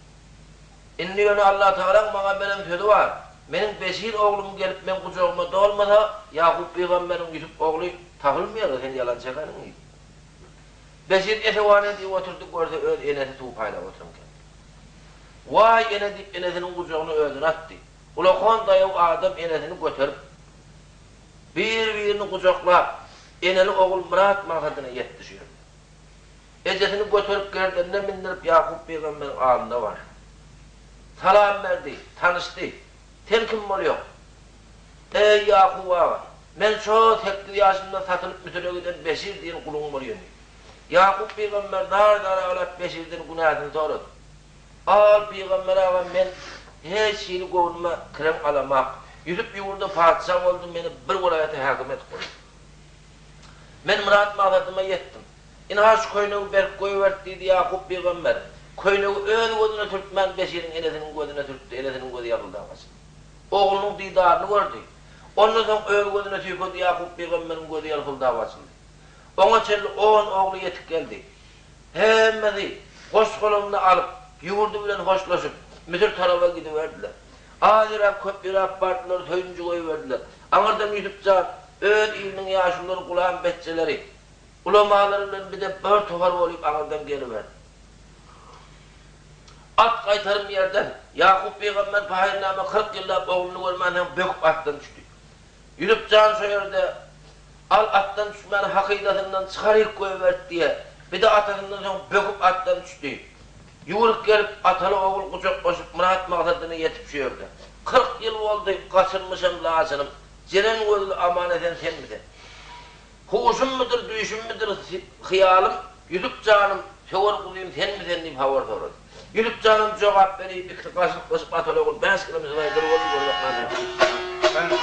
Indi ýöne Allatagalaň maňa beren sözi bar. Meniň Beşir oglum gelip meň gujagyma dolmasa, Ýakup pygamberiň Ýusup ogly tapylmaýar-a, sen ýalançy ekeniň diýdi. Beşir esewan edip oturdy, görse öz enesi suw paýlap oturan eken. Waý ene diýip enesiniň gujagyna özüni atdy. Ulakan daýaw adam enesini göterip, bir-birini gujaklap, eneli-ogul myrat-maksadyna ýetdi şu ýerde. Ejesini göterip gerdenine mindirip Ýakup pygamberiň alnyna bardy. Salam berdi, tanyşdy. Sen kim bolýaň? Eý, Ýakup aga, men şo 8 ýaşymda satylyp Müsüre giden Beşir diýen guluň bolýan diýdi. Ýakup pygamber zar-zar aglap Beşirden günäsini sorady. Al, pygamber aga, men hiç hili göwnüme kireň alamak. Ýusup ýurda patyşa boldy, meni bir welaýata häkim edip goýdy. Men myrat-maksadyma ýetdim. Ynha, şu köýnegi berk goýbert diýdi Ýakup pygamber. Köýnegi öz gözüne sürtmän, Beşiriň enesiniň gözüne sürtdi, enesiniň gözi ýalpyldap açyldy. Oglunyň didaryny gördi. Ondan soň öz gözüne süýkedi, Ýakup pygamberiň gözi ýalpyldap açyldy. Oňa çenli on ogly ýetip geldi. Hemmesi goş-golamyny alyp, ýurdy bilen hoşlaşyp, Müsür taraba gidiberdiler. Az ýöräp, köp ýöräp bardylar, söýünji goýberdiler. Aňyrdan Ýusup jan öz iliniň ýaşululary, gulam betjeleri, ulamalary bilen bide bir topar bolyp aňyrdan geliberdi. At gaýtarym ýerden, Ýakup pygamber pahyr-nama 40 ýyllap ogluny görmänsoň böküp atdan düşdi. Ýusup jan şo ýerde Al atdan düşmäni hakydasyndan çykaryp goýbert diýe, bir-de atasyndan soň böküp atdan düşdi. Ýüwrüp gelip, ataly-ogul gujaklaşyp myrat-maksadyna ýetip şu ýerde. 40 ýyl boldy, gaçyrmyşam laçynym, jeren gözli aman-esen senmi sen? Huşummydyr, düýşümmidir, hyýalym, Ýusup janym, söwer guzym senmi sen diýip habar sorady. Ýusup janam jogap berip, ikisi garşylyklaşyp ataly-ogul bäş kilometrdaý bir boldy, görmek näme.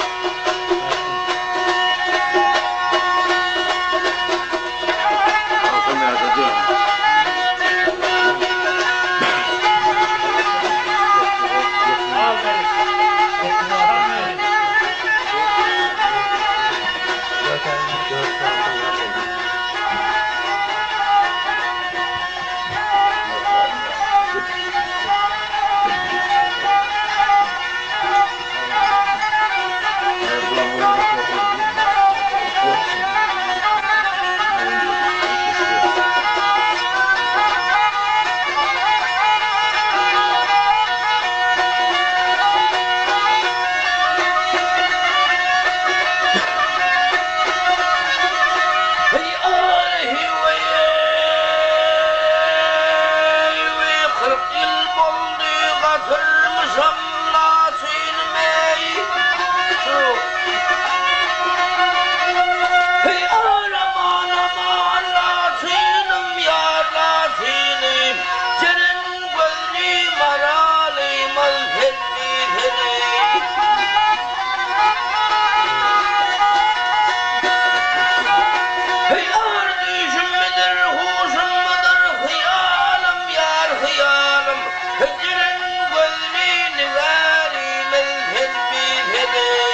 Galmyşam laçynym eý. Heý ar aman aman laçynym ýar laçynym Jeren gözli maralymyz senmi sen eý. Heý ar düýşümmidir huşummydyr hyýalym ýar hyýalym Jeren gözli nigärimiz senmi sen eý.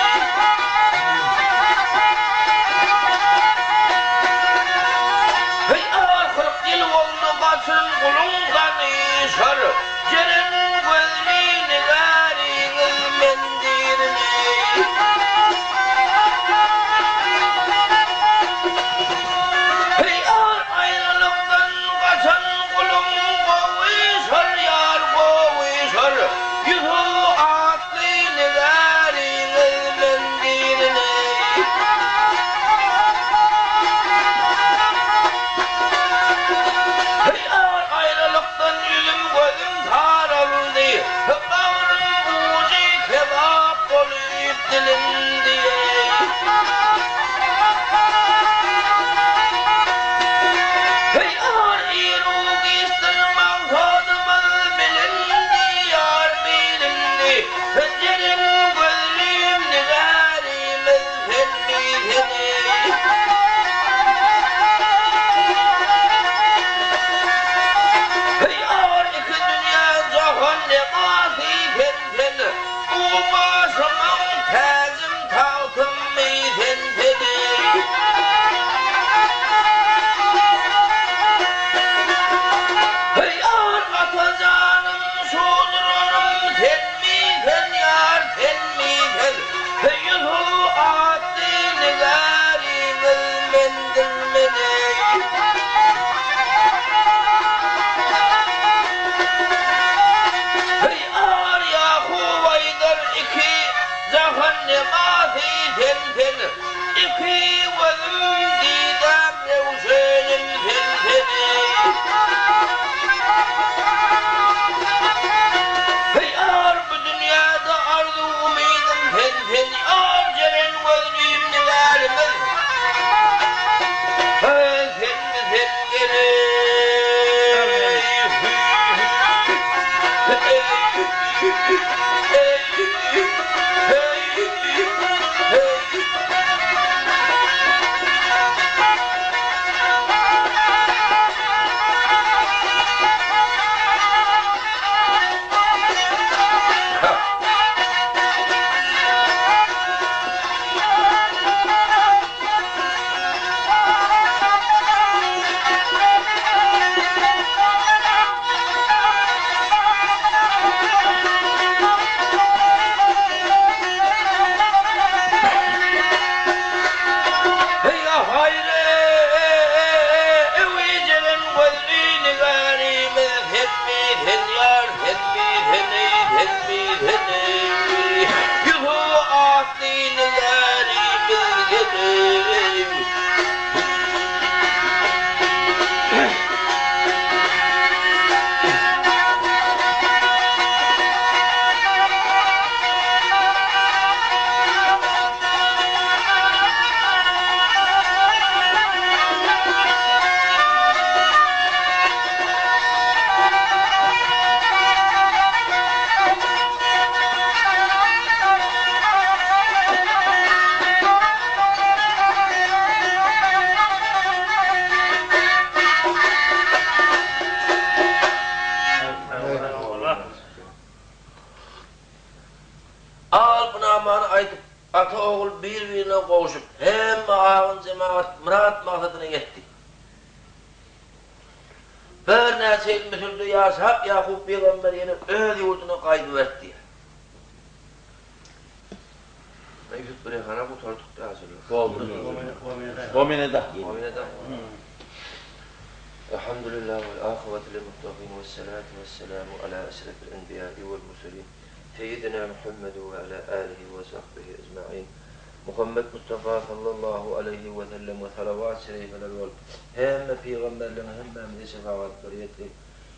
Heý ar 40 ýyl boldy gaçyn guluň ganyşar Jeren gözli nigäriňiz men dirin eý. Heý ar aýralykdan gaçan guluň gowy şol ýar gowy şol Ýusup atly nigäriňiz men dirin eý. Heý ar aýralykdan ýüzüm gözüm saraldy Bagrym ujy kebap bolup dilindi eý. Heý ar ir-u-giçdir magsadymyz bilindi ýar bilindi Jeren gözlim nigärimiz senmi sen eý. Heý ar iki dünýä jahan nemasy sen sen Bu başymyň täjim tagtymmy sen sen eý. Heý ar ata janym şu duranym senmi sen ýar senmi sen Heý Ýusup atly nigäriňiz mendir men eý. Heý ar Ýakup aýdar iki jahan nemasy sen sen Iki gözüm didäm röwşenim sen sen eý. Heý ar bu dünýäde arzuw umydym sen sen Ýar jeren gözlüm nigärimiz Heý senmi sen geleý Al bu namany aýdyp, ata-ogul bir-birine gowşup, hemme agyn jemagat myrat-maksadyna ýetdi. Birnäçe ýyl Müsürde ýaşap, Ýakup pygamber ýene öz ýurduna gaýdyberdi. Ýusup Birehana gutardyk ýaşuly. Boldy. Gomeneda. Gomeneda. Elhamdülillah vel akybatu lil muttakin ve salatu ve selamu ala eşrefil enbiýai vel murselin Seýidina Muhammed ve ala alihi ve sahbihi ecmain Muhammed Mustafa sallallahu aleýhi we selleme salawat şerifeler bolup hemme pygamberleň hemmämize şefagatlary ýetsin.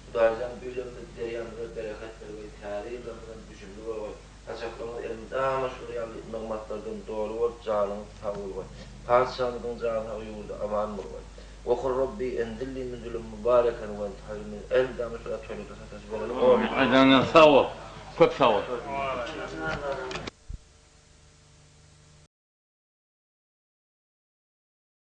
Hudaýjan bu ýylymyz derýamyza bereket bergeý, täze ýyllarymyzam düşümli bolgaý. Saçaklaryňyz elmydama şular ýaly nygmatlardan doly bolup, janyňyz sag bolgaý. Patyşamyzyň jany sag, ýurdy aman bolgaý. Wekul Robbi enzilni munzilen mubareken we ente haýrul munzilin. Elmydama şular toýlarda sataşyp bereli. Amin. Aýdanyňa sag bol. Köp sag bol.